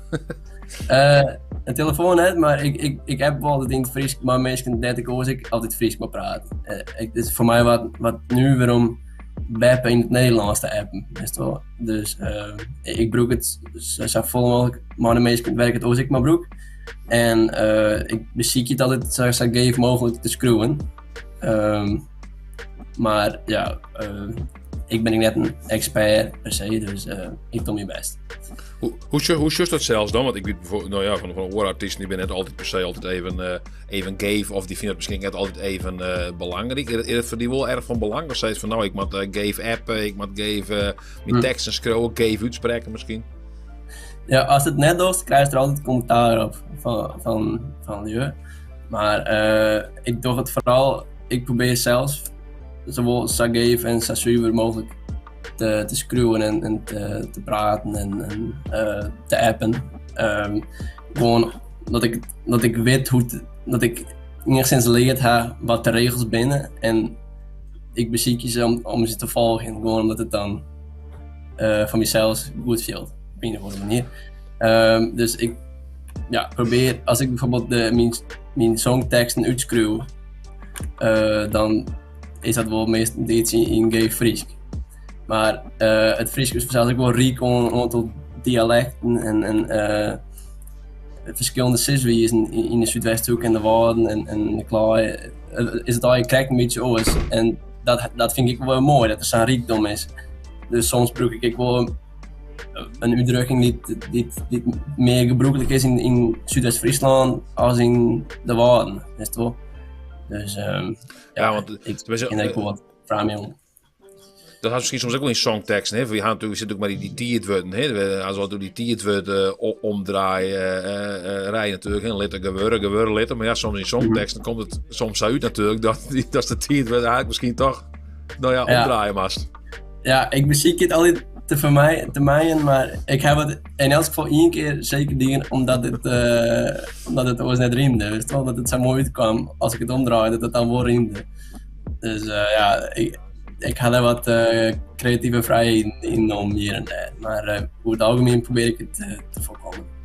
In telefoan net, mar ik app wol altyd yn it Frysk mei minsken dêr't ik oars ek altyd Frysk mei praat. It is foar my wat nuver om beppe yn it Nederlânsk te appen, witst wol. Dus ik brûk it sa folle mooglik mei de minsken wêr't ik it oars ek mei brûk. En ik besykje it altyd sa geef mooglik te skriuwen. Mar ja, ik bin ek net in ekspert per se, dus ik doch myn bêst. Hoe sjochst dat sels dan? Want ik wit bijvoorbeeld, no ja, fan oare artysten, dy binne net altyd per se altyd even geef, of dy fine it miskien net altyd even belangryk. Is it foar dy wol erch fan belang? Of seist fan, no, ik moat geef appen, ik moat geef myn teksten skriuwe, geef útsprekke miskien? Ja, ast it net dochst, krijst der altyd kommentaar op fan lju. Mar ik doch it foaral, ik probearje sels sawol sa geef en sa suver mooglik te skriuwen en te praten en te appen. Gewoan dat ik wit hoe't, dat ik iennichsins leard ha wat de regels binne en ik besykje se om se te folgjen, gewoan omdat it dan foar mysels goed fielt, op ien of oare manier. Dus ik ja, probearje, as ik byfoarbyld myn songteksten útskriuw, dan is dat wol meastentiids yn geef Frysk. Mar it Frysk is fansels ek wol ryk oan in oantal dialekten en ferskillende siswizen yn de Súdwesthoek en de Wâlden en de Klaai is it allegear krekt in bytsje oars. En dat fyn ik ek wol moai, dat der sa'n rykdom is. Dus soms brûk ik ek wol in útdrukking dy't mear gebrûklik is yn Súdwest-Fryslân as yn de Wâlden, witst wol. Dus ja, ja, want ik kin ek wol wat frij om. Dat hat miskien soms ek wol yn songteksten, hè? We ha natuerlik, we sitte ek mei dy tiidwurden, hè? As we dy tiidwurden omdraaie, rij natuerlik, hè? Litte gewurde, gewurde litte. Mar ja, soms yn songteksten komt it soms sa út natuerlik dat de tiidwurd eigentlik miskien toch Nou ja, omdraaie moatst. Ja, ik besykje it altyd te fermijen, te mijen, mar ik ha it yn elts gefal ien kear seker dien omdat it, omdat it oars net rymde. Witst wol, dat it sa moai útkwam as ik it omdraaide, dat it dan wol rymde. Dus ja, ik, ik ha dêr wat kreative frijheden yn om hjir en dêr. Mar oer it algemien probearje ik it te foarkommen.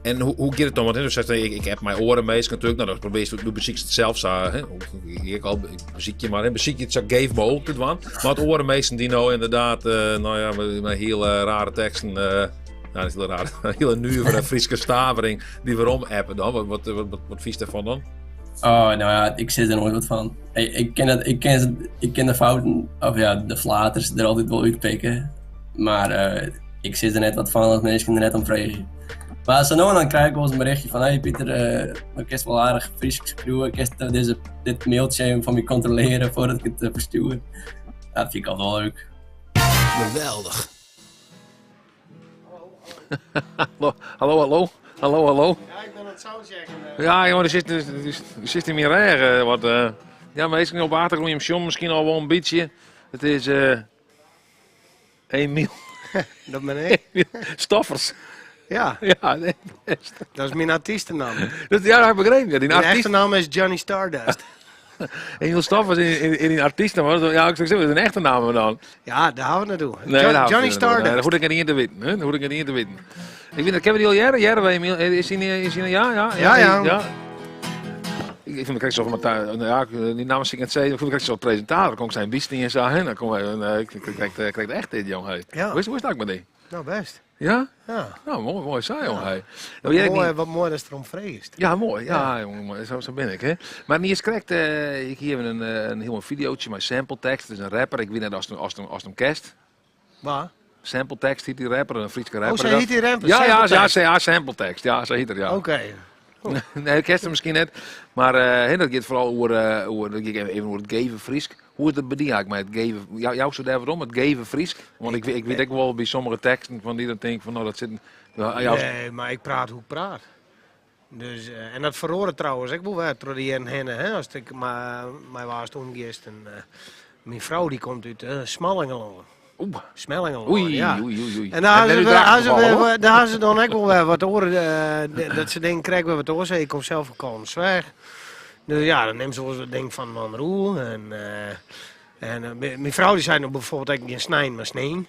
En hoe giet it dan? Want hè, do seist, ik app mei oare minsken natuerlik. No, dan probearrest, do besykst it sels sa, hè, ik al, ik besykje mar, hè, besykje it sa geef mooglik te dwaan. Mar oare minsken dy't no ynderdaad, no ja, mei hiele rare teksten, no, dat is hiel raar, hiele nuvere Fryske stavering, dy werom appen dan. Wat fynst dêrfan dan? Oh, no ja, ik sis der noait wat fan. Ik kin it, ik kin, ik kin de fouten, of ja, de flaters der altyd wol útpikke. Mar ik sis der net wat fan as minsken der net om freegje. Mar sa no en dan krij ik wolris in berichtje fan hey Pieter, do kinst wol aardich Frysk skriuwe, kinst dizze, dit mailtsje even foar my kontrolearje foardat ik it ferstjoer. Dat fyn ik altyd wol leuk. Geweldich. Hallo, hallo, hallo, hallo, hallo. Ja, ik bin oan it soundchecken. Ja, jongen, der sit yn myn rêch wat. Ja, minsken op de achtergrûn, jim sjogge miskien al wol in bytsje. It is Emiel. Dat bin ik. Stoffers. Ja. Ja, nee, bêst. Dat is myn artystenamme. Dat, ja, dat ha ik begrepen. Ja, dyn Myn artyst echte namme is Johnny Stardust. Emiel Stoffers yn dyn artystenamme. Ja, ik soe sizze, dyn echte namme dan. Ja, dêr ha we it net oer. Nee, dêr ha we Johnny it net oer. Nee, Stardust. dat hoech ik net ien te witten. Hè? Dat hoech ik net ien te witten. Ik wit net, kinne we dy al hearre? Hearre we Emiel? Is hy, is hy, ja, ja, Ja, ja. ja. Ik fyn my krekt sa fan, ja, dy namme sil ik net sizze. Ik fyn my krekt sa presintator. Dan kom ik sa yn Bisten en sa, hè. Dan kom ik, ik krekt, krekt echt dit, jong, hè. Ja. Hoe is it mei dy? No, bêst. Ja? Ja. No, moai, moai sa, jong, hè. No, hear ik Moai, niet- wat moai datst derom fregest. Ja, moai. Ja, jong, moai. Sa bin ik, hè. Mar niis krekt, ik hie even in hiel moai fideotsje mei Sampletekst. Dat is in rapper. Ik wit net oftst him kenst. Wa? Sampletekst hjit dy rapper, in Fryske rapper. Oh, sa hjit dy rapper? Ja, ja, ja, Sampletekst? ja, Sampletekst. Ja, sa hjit er, ja. Oké. Nee, kenst him miskien net. Mar hè, dat giet foaral oer, oer, dat giet even oer it geve Frysk. Hoe is it by dy eigentlik mei it geve, jousto dêr wat om, it geve Frysk? Want ik wit ek wol by sommige teksten fan dy dan tink fan no dat sit, ja, joust Nee, mar ik praat hoe't ik praat. Dus, en dat feroaret trouwens ek wol wer troch de jierren hinne, hè, ast ek mei wa'tst omgiest. En, myn frou dy komt út Smallingerlân. Oeh. Smellingerlân, Oei, ja. oei, oei, oei. En dêr Net út Drachten fallen, hoor. dêr ha se dan ek wol wer wat oare, dat se denken, krekt wer wat oars. Ik kom sels fan Kollumersweach. Dus ja, dan nimme se wolris wat dingen fan in oer. En myn frou dy sei no bijvoorbeeld ek gjin snein, mar sneen.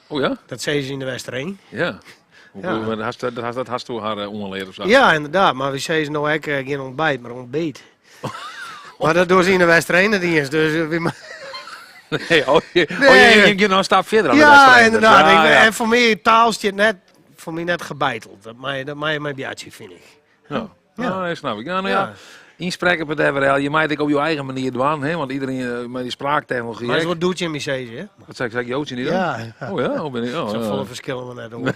Oh ja? Dat sizze se yn de Westereen. Ja. Ja. Hoe, dat hasto har oanleard of sa? Ja, ynderdaad. Mar wy sizze no ek gjin ontbyt, mar ontbeet. Mar dat dogge se yn de Westereen net iens, dus wy Nee, oh, je, oh, Nee. je giet noch in stap fierder dan de Ja, Westereen. ynderdaad. Ja, ja. En foar my, taal stiet net, foar my net gebeiteld. Dat mei my bjatsje, fyn ik. Ja. Ja. Ja, nee, snap ik. Ja, no ja. Ja. Ynsprekke op it FRL. Je mei it ek op jo eigen manier dwaan, hè? Want iderien mei dy spraaktechnology Mar ek. wat doet je my sizze, hè? Wat sei ik? Sei ik Joodje niet dan? Ja. Oh ja, oh, bin ik, oh, Sa ja. folle ferskille we net oer.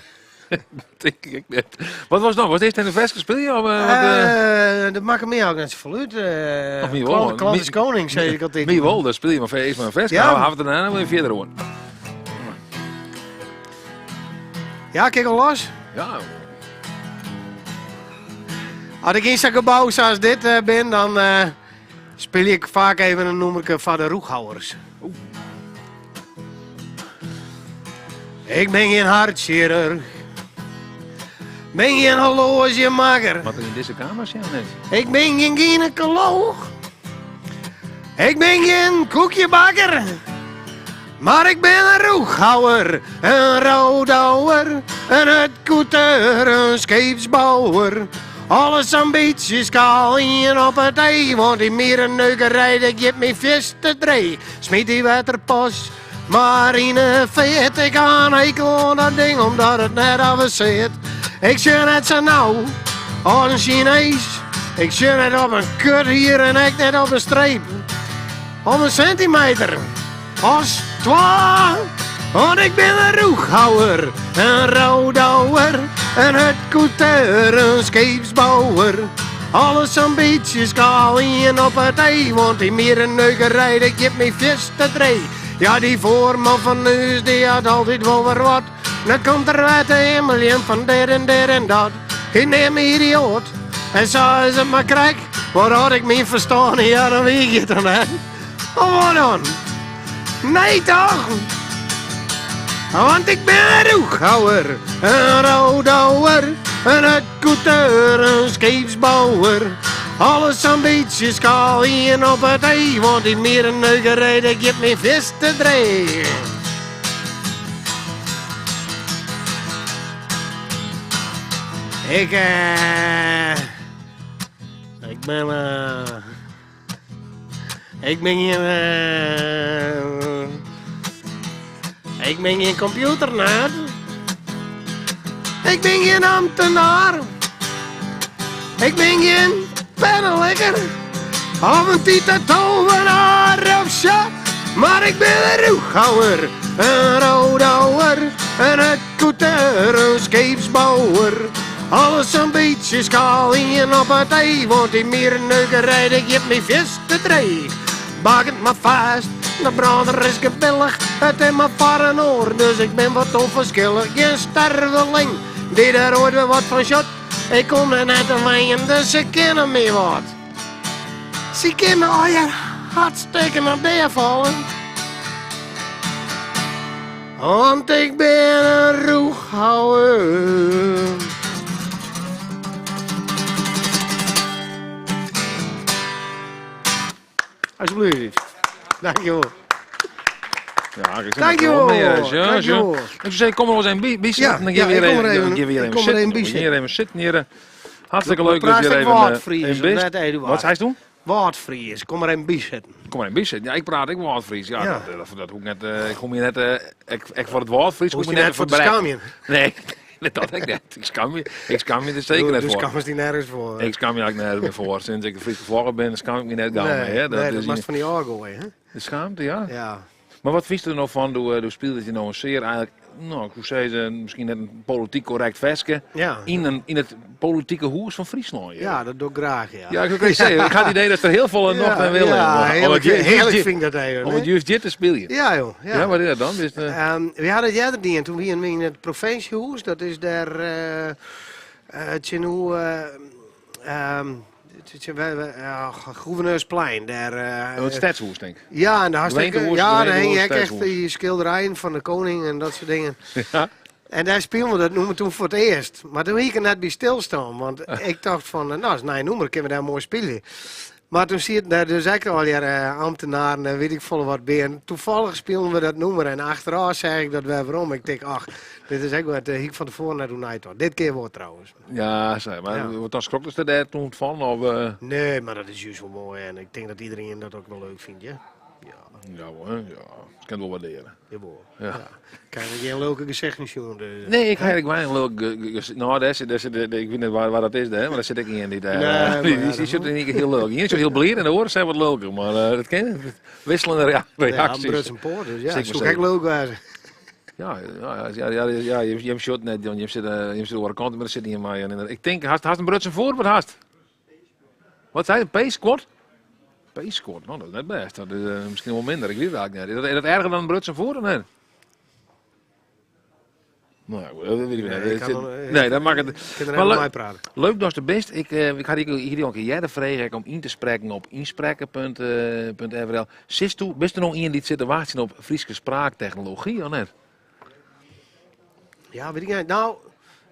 Tink ik net. Wat was it dan? Was it earst in de ferske spylje? Of wat? Dat makket my ek net safolle út. Of my wol, man. Klant is koning, sei ik altyd. My wol, dan spylje mar earst mar in ferske. Ja. Dan ha we it dêrnei wer fierder oer. Ja, kin ik al los? Ja. As ik yn sa'n gebou sa as dit bin, dan spylje ik faak even in nûmerke foar de rûchhouwers. Ik bin gjin hartsjirurch, bin gjin horloazjemakker. Moat er yn dizze kamer sjen net? Ik bin gjin gynekolooch, ik bin gjin koekjebakker. Mar ik bin in rûchhouwer, in roodhouwer, in hurdkoeter, in skeepsbouwer. Alles sa'n bytsje skaal ien op it ei, want dy mierenneukerij dat giet my fierste dreech. Smyt dy wetterpas mar yn 'e feart, ik ha in hekel oan dat ding omdat it net avenseart. Ik sjoch net sa nau as in Sinees, ik sjoch net op in kuthier en ek net op in streep. Om in sintimeter as twa. Want ik bin in rûchhouwer, in roodhouwer, in hurdkoeter, in skeepsbouwer. Alles sa'n bytsje skaal ien op it ei, want dy mierenneukerij, dat giet my fierste dreech. Ja, dy foarman fan ús, dy hat altyd wol wer wat. Dan komt er wer te himmeljen fan dit en dit en dat. Hy neamt my idioat en sa is it mar krekt. Want as ik myn ferstân hie, ja, dan wie ik hjir toch net. Of wat dan? Nee toch? Want ik ben een roeghouwer, een roodhouwer, een hutkoeter, een scheepsbouwer. Alles een beetje schaal hier op het ei, want die mierenneukerij, dat geeft mijn vis te dreig. Ik, eh, ik ben, eh, ik ben geen, eh, ik ben geen computernerd. Ik ben geen ambtenaar. Ik ben geen pennenlikker. Of een tita-tovenaar of zo. Maar ik ben een roeghouwer, een roodhouwer, een hutkoeter, een scheepsbouwer. Alles een beetje schaal in op het ei, want die mierenneukerij, die geeft me vis te dreig. Bak het maar vast, de brander is gewillig, het is maar varen oor, dus ik ben wat onverschillig. Geen sterveling, die daar ooit weer wat van shot. Ik kom er net te wijnen, dus ze kennen me wat. Ze kennen al je hartstikke naar binnen vallen. Want ik ben een roeghouwer. Alsjeblieft. Dankjewel. Ja, ik Dankjewel. Dankjewel. Dankjewel. Ik zei, kom er eens een bij Ja, zitten. Dan ja, gaan we ik weer kom er even, even- dan gaan we weer ik even kom er zitten. even bij We gaan zitten. hier even zitten hier. Hartstikke leuk dat Praat je ik er even Waardfries, in of bent. net Eduard? Wat zei je toen? Waardfries, kom maar even bij zitten. Kom maar in bij zitten. Ja, ik praat ik Waardfries. Ja, Ja. Dat, dat, dat hoef ik net. Ik kom hier net. Ik voor het Waardfries. Hoef kom je je net voor te verbrekken. schamen? Nee, dat ik net. Ik schaam me er zeker Du- net du voor. schaamst die nergens voor. Ik schaam me eigenlijk nergens meer voor. Sinds ik de Friese vlogger ben, schaam ik me net gauw Nee, mee. Hè. nee, dat is was in- van die oorgooi, hè? De schaamte, ja. Ja. Maar wat vies er nou van? Doe, doe speelde je nou een zeer eigenlijk, nou, ik hoe zei ze, misschien net een politiek correct versje. Ja. In het politieke hoes van Friesland. Ja, Ja, dat doe ik graag, ja. ja ik wil zeggen, ik had het idee dat er heel veel nog Ja, aan willen. ja, Om het heerlijk, heerlijk vind ik dat even, Om hè? het juist dit te spelen. Ja, joh. Ja. Ja, wat is dat dan? Dus, We hadden het eerder die en toen we in het provinciehuis, dat is daar, tjin hoe, tjin- we- ja, Gouverneursplein. Daar, Oh, het stadshuis, denk ik. Ja, en daar had ik, Gemeentehuis, ja, daar hing gemeentehuis, ik echt stadshuis. die schilderijen van de koning en dat soort dingen. Ja. En daar speelden we dat noemen toen voor het eerst. Maar toen ging ik er net bij stilstaan, want ik dacht van, nou, dat is een noemer, kunnen we daar mooi spelen. Maar toen zie je daar dus ook al jaren ambtenaren en weet ik veel wat bij. En toevallig speelden we dat noemer en achteraf zei ik dat wij waarom. Ik denk, ach, dit is ook wat ik van tevoren naar doen. Dit keer wordt trouwens. Ja, zei, maar Ja. wat dan schrok ze daar toen van? Of, Nee, maar dat is juist wel mooi en ik denk dat iedereen dat ook wel leuk vindt, ja. Ja hoor, ja. Ik kan het wel waarderen. Jawel. Ja. Ja. Kijk, geen leuke gezichten zien. Dus. Nee, ik ga eigenlijk weinig leuk. Nou, daar zit, ik weet niet waar dat is, hè, maar daar zit ik niet in. Die, daar, Nee, maar die, ja, die, dat die zit in één keer heel leuk. Hier is heel blier en de oren zijn wat leuker, maar dat ken je. Wisselende reacties. Ja, Bruts en Poort, dus ja, Zeg maar zoek ik zeker. leuk waren. Ja, je hebt shot net, want je zit aan de kant, maar er zit niet in mij. En ik denk, haast een Bruts en voor, wat haast? Wat zei je, P-squad? P-squad, nou dat is net best. Dat is misschien wel minder, ik weet het eigenlijk niet. Is dat erger dan een Bruts en voor of nee? Nou ja, goed, dat weet ik niet. Nee, ik kan nog, Nee, dat maakt het. ik kan er Maar even leuk- bij praten. Leuk dat de best. Ik had hier al een keer jij de vraag om in te spreken op inspreken.frl. Zist toe, bist er nog iemand die zit te wachten op Friese spraaktechnologie of net? Ja, weet ik niet. Nou,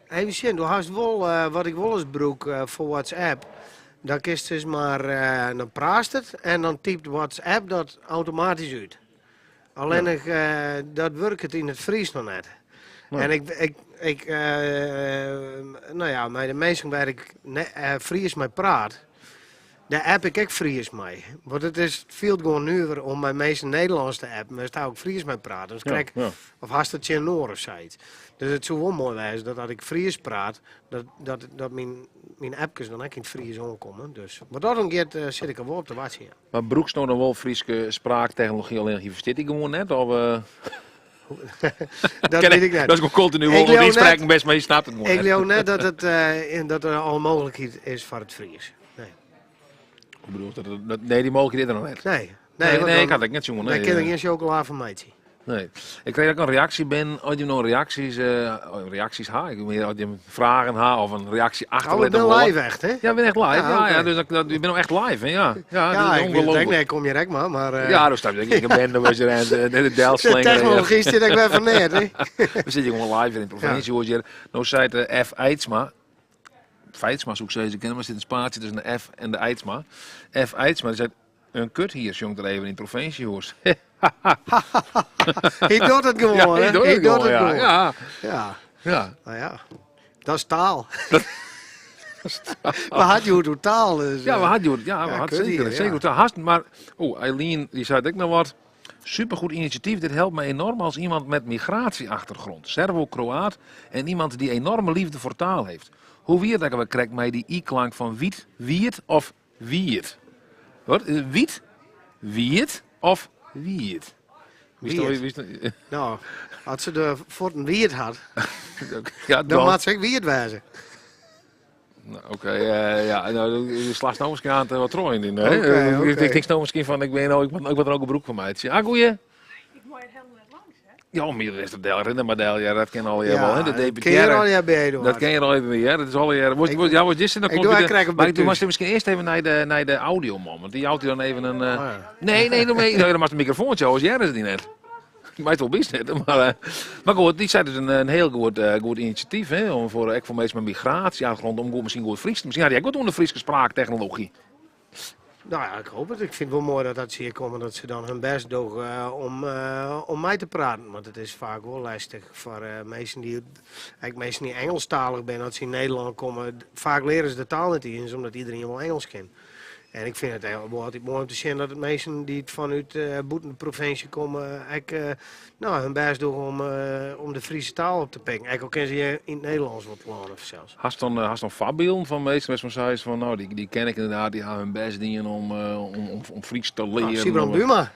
even zien. Du hast wel, wat ik wel eens broek voor WhatsApp. Dan kist dus maar, dan praat het en dan typt WhatsApp dat automatisch uit. Alleen ik, dat werkt het in het Fries nog net. Nee. En ik nou ja, met de mensen waar ik Fries mee praat, daar app ik ook Fries mee. Want het is veel gewoon nu om mijn mensen Nederlands te appen, maar daar ook Fries mee praten. Dus krijg ik of haast het in Noor of zoiets. Dus het zou wel mooi zijn dat als ik Fries praat, dat mijn appjes dan ook in het Fries aankomen. Dus wat dat dan gaat, zit ik er wel op te wachten. Ja. Maar broeks nou dan wel Friese spraaktechnologie alleen je versteert die gewoon net? Of, Dat Ken weet ik net. Dat is gewoon continu Ik wel leeuw die net- spreken best, maar je snapt het gewoon Ik net. leeuw net dat, het, dat er al mogelijkheid is voor het Fries. Nee. Hoe bedoel je dat, nee, die mogelijkheid is er nog net. Nee, Nee, want nee, dan- ik had het net jongen. Dan Nee, kan ik geen chocola van mij zien. Nee. Ik kreeg ook een reactie binnen. Als je nog reacties, oh, reacties ha, ik bedoel, als je vragen ha of een reactie Oh, we achterlaten zijn willen. live echt, hè? Ja, we zijn echt live. Ja, Ja, ja, oké. dus dat, ik ben ook echt live, hè? Ja, ja, Ja, dat is ik weet het ook, ongelooflijk. nee, kom je rek maar. maar Ja, dan sta je ik ben dan was je en de, de Delslinger. De technologie zit ik weer van neer, hè? We zitten gewoon live in de provincie. Hoor je. Nou zei de F. Eidsma. Feitsma zoek ze kennen, maar er zit een spatie tussen de F en de Eidsma. F. Eidsma, die zei, een kut hier, jongt er even in het provinciehuis. Hij doet het gewoon, Ja, hij hè? doet Hij het doet gewoon, het ja. gewoon. Ja. Ja. Ja. Nou ja, dat is taal. We hadden je door taal. Dus, Ja, we hadden je, ja, we ja, hadden kut zeker, hier, ja. zeker taal. Haast, maar, oh, Eileen, die zei ook nog wat. Supergoed initiatief. Dit helpt me enorm als iemand met migratieachtergrond. Servo-Kroaat en iemand die enorme liefde voor taal heeft. Hoe wierd dat we krijgt mij die i-klank van wiet, wierd of wierd? Wat? Wiet, wierd of wierd? Wie is Wierd. dat- wie is dat- Nou, als ze de voor een wierd had, Ja, dan dan. moet ze ook wierd wijzen. Nou, Oké, ja, nou, je slaat nou misschien aan het wat trooi in. hè? Oké, oké. Ik denk nou misschien van, ik ben nou, ik moet er ook een broek van mij. Ah, goeie. Ik moet er helemaal net langs, hè? Ja, maar dat is de Del, Rinne maar Del, ja, dat ken al Ja, wel, hè? De dat ken je deputaire. al, ja, bij Eduard. Dat ken je al even weer, hè? Dat is al jaren. Wordt, wordt, ja, wordt dan ik komt doe hij eigenlijk krijg een Maar beetje toen was je misschien eerst even naar de audioman, want die houdt hij dan even een. Oh, Nee, nee, dan nee, dan was de microfoontje, als jij die net. Maar het wel business, maar, maar goed, die zijn dus een heel goed initiatief, hè, om voor, ook voor mensen met migratieachtergrond, om goed, misschien goed Fries. Misschien had hij ook wat onder Friese spraaktechnologie. Nou ja, ik hoop het. Ik vind het wel mooi dat dat ze hier komen, dat ze dan hun best doen om mij te praten. Want het is vaak wel lastig voor mensen die, eigenlijk mensen die Engelstalig zijn, als ze in Nederland komen. Vaak leren ze de taal niet eens, omdat iedereen wel Engels kent. En ik vind het heel, wel altijd mooi om te zien dat het mensen die het vanuit buiten de provincie komen, eigenlijk, nou, hun best doen om de Friese taal op te pikken. Eigenlijk al kennen ze je in het Nederlands wat leren of zelfs. Hast dan, hast dan voorbeelden van mensen waarvan zei van, nou, die ken ik inderdaad, die hebben hun best dingen om Fries te leren. Nou, Sybrand Buma.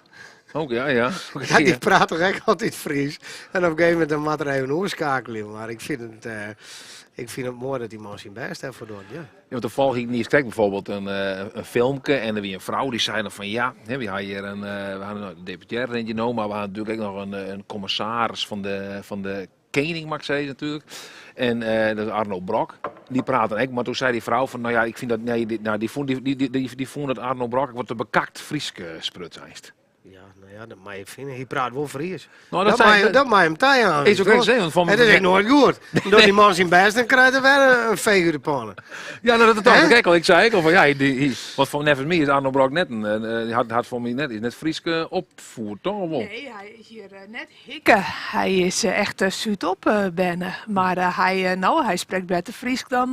Ook, ja, ja. Oké, Ja, die ja. praat toch echt altijd Fries. En op een gegeven moment dan moet er even oorschakelen. Maar ik vind het mooi dat die man zijn best heeft voor doet. Ja. Ja, want toevallig ik niet eens kijk bijvoorbeeld een filmpje en er wie een vrouw die zei dan van ja, hè, we hadden hier we hadden een deputaire eentje genomen, maar we hadden natuurlijk ook nog een commissaris van de koning, mag ik zeggen natuurlijk. En dat is Arno Brok. Die praat dan ook, maar toen zei die vrouw van nou ja, ik vind dat, nee, die, nou, die vond, die, die, die, die, die vond dat Arno Brok wat te bekakt Frieske sprut zijn. Ja, nou ja, dat mag je vinden. Hij praat wel Fries. Nou, dat dat zei- mag je, dat mag je hem tij aan. Is ook toch? echt zo, want van- Het is echt nooit goed. Door die man zijn best, dan krijgt hij weer een veeg uit de pannen. Ja, nou, dat dacht Hè? ik ook al. Ik zei ook al van ja, die, want van Never Me is Arno Brok net een, die had voor mij net, is net Frieske opvoer, toch? Wel? Nee, hij is hier net hikke. Hij is echt zuid op binnen. Maar nou, hij spreekt beter Fries dan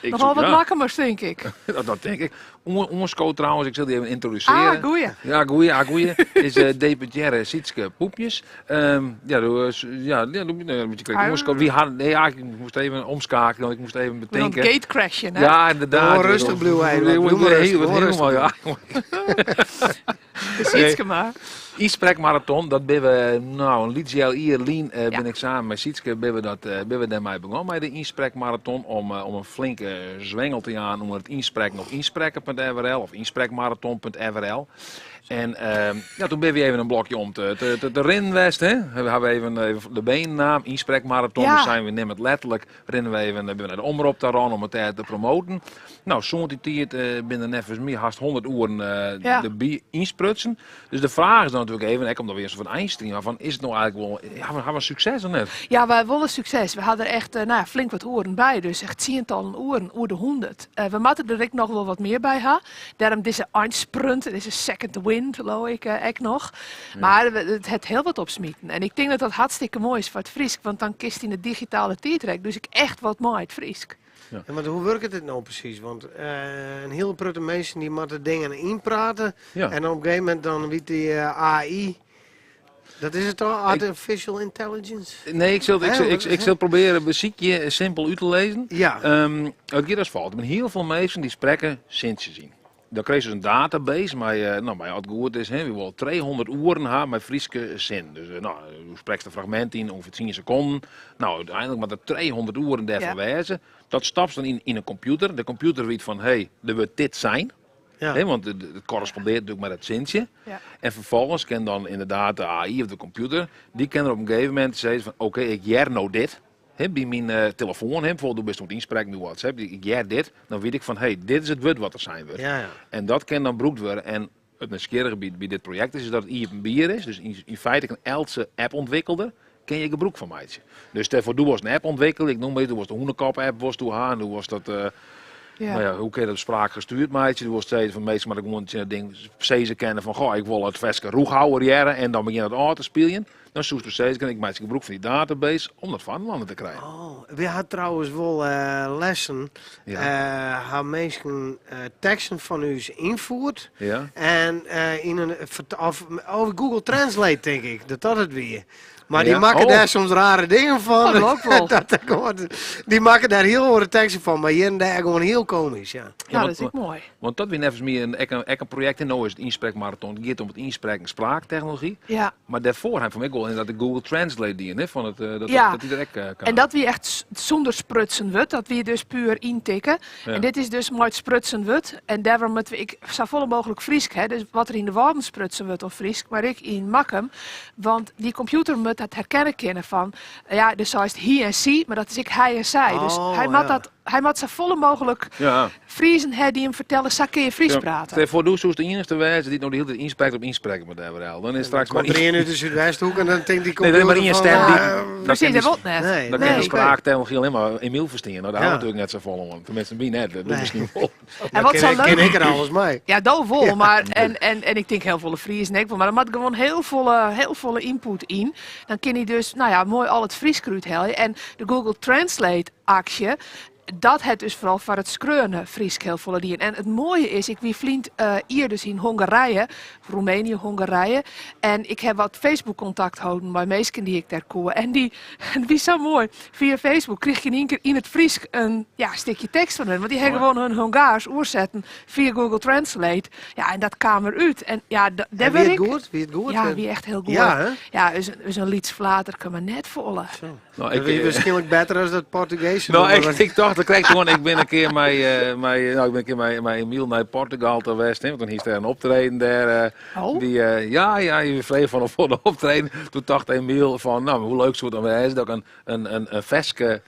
Ik nogal zoek, wat ja. Makkumers, denk ik. Dat denk ik. Oersko trouwens, ik zal die even introduceren. Ah, goeie. Ja, goeie, ah, goeie. Is deputaire Sietske Poepjes. Ja, doe, ja, ja, doe, nee, moet je kijken. Ah. Oersko, wie had, nee, ja, ik moest even omschakelen, want ik moest even We bedenken. gaan gatecrashen, hè? Ja, inderdaad. Gewoon rustig, Blue Eye, Heel, doe maar rustig, heel, gewoon helemaal, ja. Sietske maar. E-sprekmarathon, dat ben we, nou, een liedje hier, Lien, ben ik samen met Sietske, ben we, dat, ben we daarmee begonnen met de e-sprekmarathon, om een flinke zwengel te gaan om het inspreken op inspreken.nl of inspreekmarathon.nl. En ja, toen ben we even een blokje om te rennen west, hè. We hebben even de beennaam, inspreekmarathon, dus zijn we nemen het letterlijk, rennen we even, ben we naar de omroep daar aan om het daar te promoten. Nou, zo'n die tijd binnen neffens meer haast 100 uren de bier insprutsen. Dus de vraag is dan natuurlijk even, ik kom dan weer eens van eindstream, maar van is het nou eigenlijk wel, ja, we hebben succes of net? Ja, wij willen succes. We hadden er echt flink wat oren bij, dus echt tientallen oren, oer de 100. We moeten er ook nog wel wat meer bij hebben. Daarom deze eindsprint, deze second wind, geloof ik ook nog. Maar het het heel wat opsmieten. En ik denk dat dat hartstikke mooi is voor het Fries, want dan kist in het digitale tijdrek. Dus ik echt wat mooi het Fries. Ja. Ja, maar hoe werkt het nou precies? Want een hele prutte mensen die moeten dingen inpraten. En op een gegeven moment dan weet die AI. Dat is het al, artificial intelligence? Nee, Hè, wat is ik het? zal proberen muziekje simpel uit te lezen. Het gaat als volgt. Er zijn heel veel mensen die spreken sinds ze zien. Dan kreeg ze een database, maar nou, maar als het goed is, hè, we willen 200 uren hebben met Frieske zin. Dus nou, u spreekt een fragment in ongeveer 10 seconden. Nou, uiteindelijk maar de 200 uren daarvan wijzen. Dat stapt dan in een computer. De computer weet van, hé, hey, er wordt dit zijn. Hè, want it korrespondeart natuerlik mei dat sintsje. En ferfolgens kin dan ynderdaad de AI of de kompjûter, dy kin der op in gegeven momint sizze fan oké, ik hear no dit. Hè, by myn telefoan, hè, bijvoorbeeld, do bist oan it ynsprekken by WhatsApp, ik hear dit, dan wit ik fan hé, dit is it wurd wat der sein wurdt. En dat kin dan brûkt wurde. En it nijsgjirrige by dit projekt is dat it iepenbier is. Dus yn feite kin eltse app-ûntwikkelder kin hjir gebrûk fan meitsje. Dus stel foar, do wolst in app ûntwikkelje, ik noem mar iets, do wolst de hûnekop-app wolst do ha en do wolst dat, no ja, hoe kin je dat spraakgestuurd meitsje? Do wolst sizze fan minsken moatte gewoan tsjin it ding sizze kinne fan goh, ik wol it ferske rûchhouwer hearre en dan begjint it ôf te spyljen. Dan soest dus sizze kinne, ik meitsje gebrûk fan dy database om dat foarinoar te krijen. Oh, wy ha trouwens wol lessen, ha minsken teksten fan ús ynfoerd. En yn in, of Google Translate tink ik, dat dat it wie. Mar dy makken dêr soms rare dingen fan. Oh, dat wol. Dat ik gewoan, dy makken dêr hiel oare teksten fan, mar hjir en dêr gewoan hiel komysk, ja. Ja, dat is ek moai. Want dat wie neffens my ek in projekt en no is it ynsprekmaraton, it giet om it ynsprekken spraaktechnology. Mar dêrfoar ha ik fan my ek wol inderdaad de Google Translate dien, hè, fan it, dat, dat dy der ek kaam. En dat wie echt sûnder sprutsen wurd, dat wie dus puer yntikke. En dit is dus mei it sprutsen wurd en dêrom moatte we ek safolle mooglik Frysk, hè, dus wat der yn de Wâlden sprutsen wurdt of Frysk, mar ek yn Makkum, want dy kompjûter moat dat herkenne kinne fan, ja, do seist hy en sy, mar dat is ek hy en sy. Dus hy moat dat, hy moat safolle mooglik Friezen ha dy't him fertelle, sa kinne je Frysk prate. Stel je foar, do soest de iennichste wêze dy't no de hiele tiid ynsprekt op ynsprekken met RWL. Dan is straks mar Komt der ien út de Súdwesthoek en dan tinkt dy Nee, der is mar ien kompjûter stem fan, dy't dan Presys, kin dat dy wol net. Nee, Dan kin de Nee. spraaktechnology allinne mar Emiel ferstean. Nou, daar Ja. ha we natuerlik net safolle oan. Tenminsten, wy net. Dat Nee. miskien wol. En wat kin zo ik, leuk kin ik der alles mei. Ja, dat wol, mar en ik tink hiel folle Friezen ek wol. Mar der moat gewoan hiel folle ynput yn. Dan kin hy dus, no ja, moai al it Frysk derút helje. En de Google Translate aksje, dat hat dus foaral foar it skreaune Frysk hiel folle dien. En it moaie is, ik wie ferline jier dus yn Hongarije, Roemenië, Hongarije. En ik ha wat Facebook-kontakt holden mei minsken dy't ik dêr koe. En dy, it wie sa moai, fia Facebook krige ik yn ien kear yn it Frysk in ja, stikje tekst fan hun. Want dy ha gewoan hun Hongaars oersetten fia Google Translate. Ja, en dat kaam derút. En ja, dêr En wie wurd it ik goed? Wie it goed? Ja, wie echt hiel goed. Ja, hè? Ja, is in lyts flaterke, mar net folle. Zo. Nou, Dat ik, wie waarskynlik better as dat Portugees. Nou, ik tocht dat krekt gewoan, ik bin in kear mei, nou, ik bin in kear mei Emiel nei Portugal ta west, hè, want dan hiest dêr in optreden dêr. Oh. Die, ja, ja, je frege fan foar de optreden. Doe tocht Emiel fan, nou, hoe leuk soe it dan wêze dat ik in ferske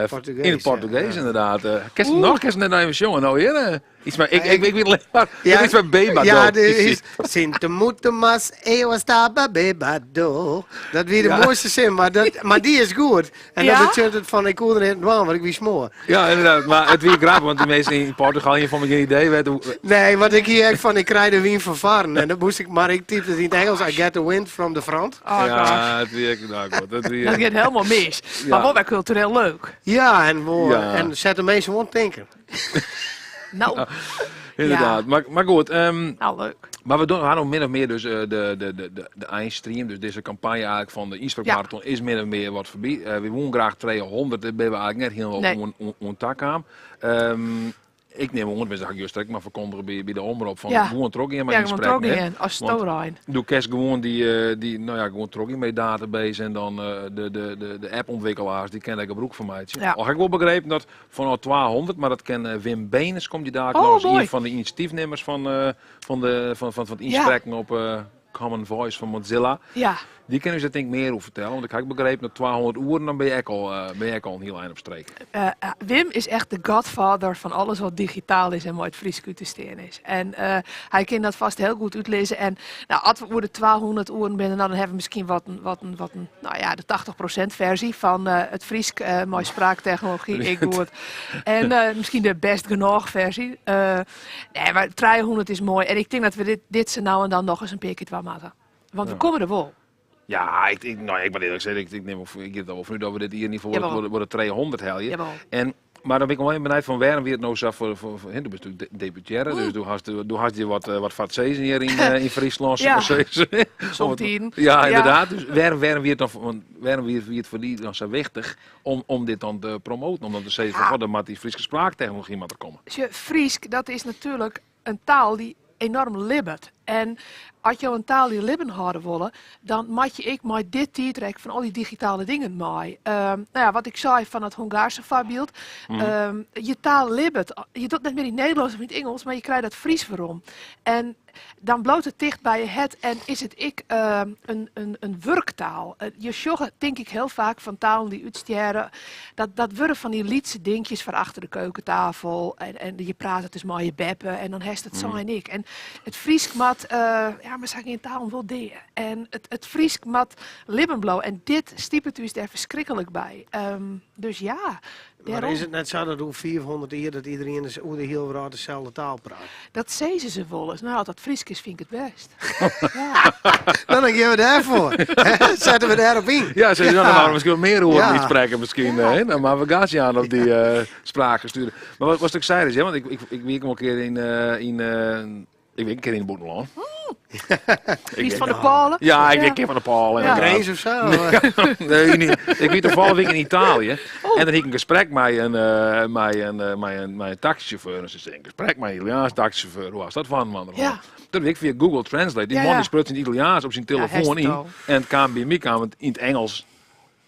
Portugees, yn it Portugees, ja. ynderdaad. Kinst Oeh. noch, kinst net even sjonge, no hjir? Iets mei, ik wit allinne mar, Ja. iets mei bêbado. Ja, dit is Sinto muito mas eu estava bêbado. Dat wie de moaiste sin, mar dy is goed. En Ja? dat betsjut it fan ik koe der net dwaan, want ik wie smoar. Ja, ynderdaad. Mar it wie grappich, want dy minsken yn Portugal hiene fan my gjin idee wêr't hoe- Nee, want ik hie ek fan ik krij de wyn fan foaren. En dat moast ik, mar ik typte it yn it Ingelsk, I get the wind from the front. Oh, gosh. Ja, it wie ek, nou goed, dat wie, Dat giet hielendal mis. Ja. Mar wol wer kultureel leuk. Ja, en, wol, en set de minsken oan it tinken. Nou, Ja, ynderdaad. Ja. Mar goed. Nou, leuk. Mar we dogge, ha no min of mear dus de einstream. Dus dizze kampanje eigentlik fan de ynsprekmaraton is min of mear wat foarby. Wy woene graach 300, dêr binne we eigentlik net hielendal oan takaam. Ik nim oan, dat ha ik juster ek mar ferkondige by de omrop, fan gewoan trochgean mei Ja, gewoan ynsprekken, hè. trochgean, as Want storein. do kinst gewoan dy, nou ja, gewoan trochgean mei database en dan de app-ûntwikkelaars, dy kinne dêr gebrûk fan meitsje. Al ha ik wol begrepen dat fanôf 200, mar dat kin Wim Benes, komt dy dalik Oh, noch as ien moai. fan de inisjatyfnimmers fan it ynsprekken op Common Voice fan Mozilla. Dy kin ús dêr tink ik mear oer fertelle, want ik ha ek begrepen dat 200 oeren, dan binne je ek al in hiel ein op streek. Wim is echt de godfather fan alles wat digitaal is en mei it Frysk út te stean is. En hy kin dat fêst hiel goed útlizze. En nou, as we oer de 200 oeren binne, nou, dan ha we miskien wat in, nou ja, de 80% ferzje fan it Frysk mei spraaktechnology. Ik goed. En miskien de bêst genôch ferzje. Nee, mar 300 is moai. En ik tink dat we dit sa no en dan noch ris in pear kear dwaan moatte. Want we komme der wol. Ja, nou, ik moat earlik sizze, ik nim wol, ik gean der wol fanút dat we dit jier yn ieder gefal wol de 300 helje. En, mar dan bin ik wol even benijd fan wêrom wie it no sa foar do bist natuerlik deputearre, dus do hast hjir wat foar it sizzen hjir yn Fryslân, soe ik mar sizze. Somtiden. Ja, ynderdaad. Dus wêrom wie it dan, want wêrom wie it foar dy dan sa wichtich om dit dan te promoaten? Om dan te sizzen fan, goh, dan moat dy Fryske spraaktechnology moat der komme. Sjoch, Frysk, dat is natuerlik in taal dy't enoarm libbet. En as jo in taal yn libben hâlde wolle, dan moat je ek mei dit tiidrek fan al dy digitale dingen mei. Nou ja, wat ik sei fan it Hongaarse foarbyld. Je taal libbet. Je docht net mear yn it Nederlânsk of yn it Ingelsk, mar je krije dat Frysk werom. En dan bliuwt it ticht by je hert en is it ek in wurktaal. Je sjogge, tink ik, hiel faak fan talen dy't útstjerre, dat wurde fan dy lytse dinkjes foar achter de keukentafel en je prate it dus mei je beppe en dan hast it sein ek. En it Frysk moat, ja, mar sa gean talen wol dea. En it Frysk moat libben bliuwe en dit stipet ús dêr ferskriklik by. Dus ja, Maar dêrom. is it net sa dat oer 500 jier dat iderien dus oer de hiele wrâld deselde taal praat? Dat sizze se wolris. Nou, as dat Frysk is, fyn ik it bêst. Nou, dan gean we dêrfoar. Sette we dêrop yn. Ja, ze dan waren miskien wat mear oer Ja. niet spreken miskien. hè? Dan maar we gas jaan op die spraken sturen. Maar wat ik zei is, hè, want ik wie ek al in kear yn ik wie in kear yn it bûtenlân. Wie fan de Pôle? Ja, ik wie in kear fan de Pôle. Ja. Grins of zo? Nee, nee, ik wie toevallig in Italië. En dan hie ik in gesprek mei in taksysjauffeur. En se sei, in gesprek mei in Italiaans taksysjauffeur. Hoe was dat fan, man? Toen wie ik fia Google Translate. Dy man dy spruts yn it Italiaans op syn telefoan yn. En it kaam by my kaam it yn it Ingelsk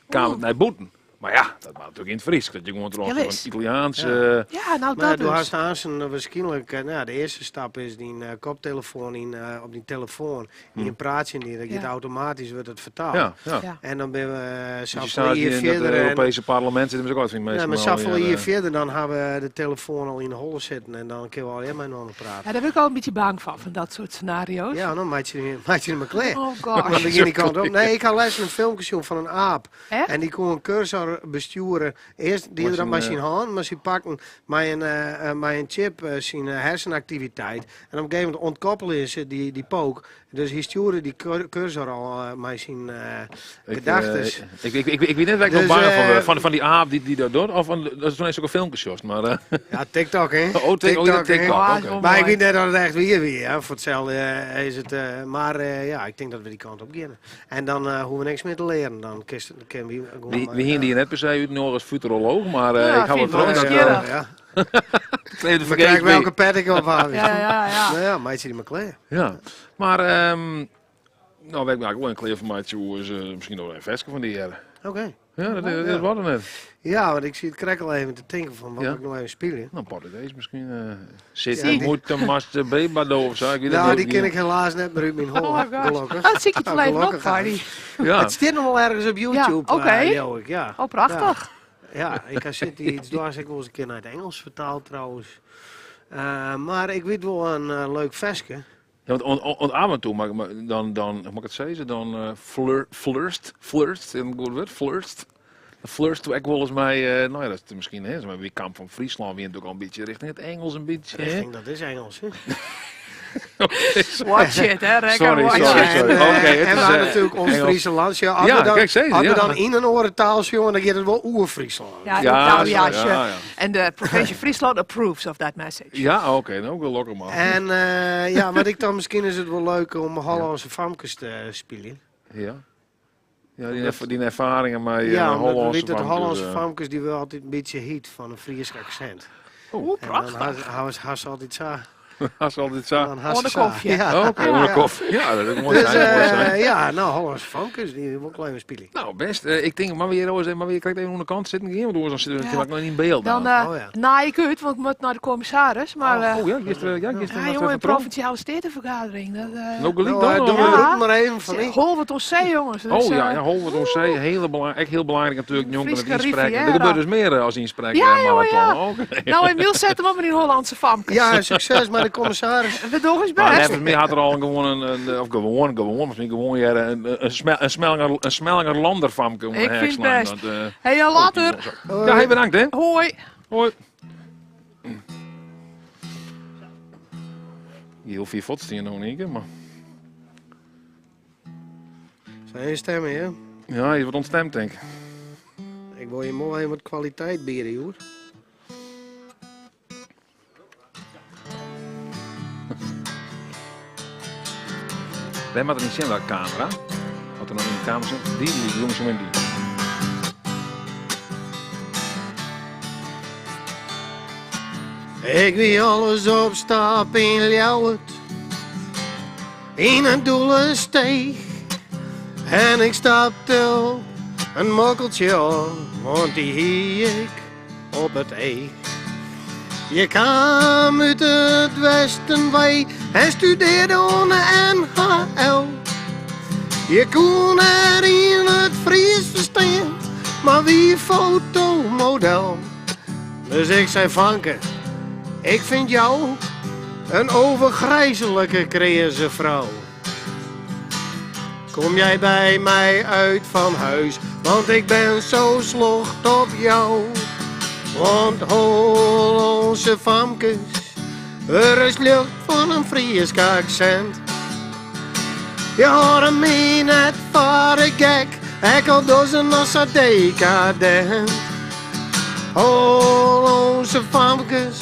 kaam it nei bûten. Mar ja, dat moat natuerlik yn it Frysk. Dat je gewoan troch in Italiaans. Ja, nou Maar dat do dus. hast aansen waarskynlik, nou ja, de earste stap is dyn koptelefoan yn, op dyn telefoan. Ien praatsje yn, dat giet automatysk wurdt it fertaald. Ja, ja. Ja. En dan binne we Dus je safolle staat jier in dat fierder. En, Europese parlement zitten we ook altijd van nee, mensen. mar safolle jier fierder, dan ha we de telefoan al yn de holle sitten en dan kinne we allegear mei inoar praten. Ja, dêr wurd ik al in bytsje bang fan, fan dat soart scenario's. Ja, dan meitsje je mar klear. Oh gosh. Want dan gean dy kant op. Nee, ik ha lêsten in filmke sjoen fan in aap. Echt? En dy koe in cursor bestjoere. Earst die er dat mei syn hân, mar sy pakten mei in chip syn hersenaktiviteit. En op in gegeven momint ûntkoppelje se dy pook. Dus hy stjoerde dy cursor al mei syn gedachtes. Ik wit net wêr't ik noch Dus, bang fan wurd. Fan dy aap dy't dat docht? Of fan, dat is toen eens ook een filmpje sjochst, mar... Ja, TikTok, hè? Oh, oh, ja, hè? TikTok, Ja, oké. is wel Maar ik moai. weet net dat it echt wier wie, hè. Foar itselde is it... maar ja, ik tink dat we dy kant op gean. En dan hoege we niks mear te learen. Dan kinne we gewoan We hiene dy net per se útnûge as futurolooch, mar Ja, ik ha fyn wol ik troch wol dat... nijsgjirrich. Ja. Even de Maar verkeerde kijk welke pet ik op ha. Ja, ja, ja. Nou ja, meitsje dy mar klear. Ja, mar nou, wêr't ik my eigentlik wol in klear foar meitsje woe, is miskien noch in ferske fan dy hear. Oké. Ja, dat wordt het net. Ja, want ik siet krekt al even te tinken fan wat Ja. moat ik no even spylje. Nou, Portugees miskien. Zit Ja, die- moet master Bebado of zo. Ik weet het Nou, niet. die ken ik helaas net meer uit mijn hoofd, Oh gosh. gelukkig. Oh, dat zie ik je toch even op, Gelukkig. Party. Ja. Het staat nog wel ergens op YouTube, Ja, oké. geloof ik. Ja. Oh, prachtig. Ja, ja ik had zit iets dwars, ik wel eens een keer naar het Engels vertaald trouwens. Maar ik weet wel een leuk versje. Ja, want af en toe, maar dan, hoe moet ik het zeggen, dan flirst, in een goed woord, flirst. Dan flirst ik wel eens mij, nou ja, dat is misschien, hè, maar wie kamp van Friesland, wie natuurlijk al een beetje richting het Engels een beetje. hè? Richting, dat is Engels, hè? Watch it, hè, Rekker, Sorry, watch sorry, it. sorry. En, Oké, het en is, we hadden natuurlijk ons Engels. Friese land. Ja, als Ja, we dan, kijk, zeker, als we ja. dan in een oren jongen, dan gaat het wel oer-Friesland. Ja, Ja, nou, ja, ja, sure. ja. En de provincie Friesland approves of that message. Ja, oké, nou gelukkig man. En ja, maar ik dan misschien is het wel leuk om Hollandse famkes te spelen. Ja. Ja, die ervaringen met Ja, omdat we Hollandse weten dat famkes, Hollandse famkes die wel altijd een beetje heet van een Fries accent. Oeh, En dan prachtig. has ze altijd zo. Has ze altijd zo. Dan has ze Onder zo. koffie. Ja. Oh, oké, onder koffie. Ja, dat is mooi Dus, zijn, mooi zijn. ja, nou, Hollandse famkes, die wil ik even spelen. Nou, best. Ik denk, maar weer, maar weer krijg even aan de kant zitten. Want dan zitten we natuurlijk nog niet in beeld. Dan Dan. Oh, ja. naai ik uit, want ik moet naar de commissaris. Maar, Oh, ja, gisteren, ja, gisteren ja, was jongen, er een vertrouwen. provinciale stedenvergadering. Dat, Nou, gelijk Nou, dan, doe of? de Ja. roep maar even van in. Holwert on Zee, jongens. Dus, Oh ja, ja, Holwert on Zee, echt heel belangrijk natuurlijk, jongen, het Frieske inspreken. Riviera. Er gebeurt dus meer als inspreken. Ja, marathon. jongen, ja. Oké. Nou, Emiel, zet hem op met die Hollandse famkes. Ja, succes met de commissaris. We doen ons Maar best. nevens mij had er al gewoon een of gewoon, gewoon, misschien gewoon ja, een Smellinger landerfamke om Ik de vind het slaan. best. Dat, Hey, later. Ja, hey, bedankt hè. Hoi. Hoi. Heel veel foto's die nog niet, maar Zijn stemmen, hè? ja, je wordt ontstemd denk ik. Ik wil je mooi even wat kwaliteit bieden, hoor. Wij moeten niet zien welke camera. Wat er nog in de kamer zit. Die jongens in die. Ik wie alles op stap in Ljouwert. In een doelensteeg. En ik stapte op een mokkeltje op, want die hie ik op het eeg. Je kwam uit het westen wei en studeerde oan de NHL. Je kon er in het Fries verstaan, maar wie fotomodel. Dus ik zei, Fanke, ik vind jou een overgrijzelijke kreeze vrouw. Kom jij bij mij uit van huis, want ik ben zo slocht op jou. Want Hollandse famkes, er is lucht van een Fries accent. Je hoort me net voor de gek, ik al dozen als een decadent. Hollandse famkes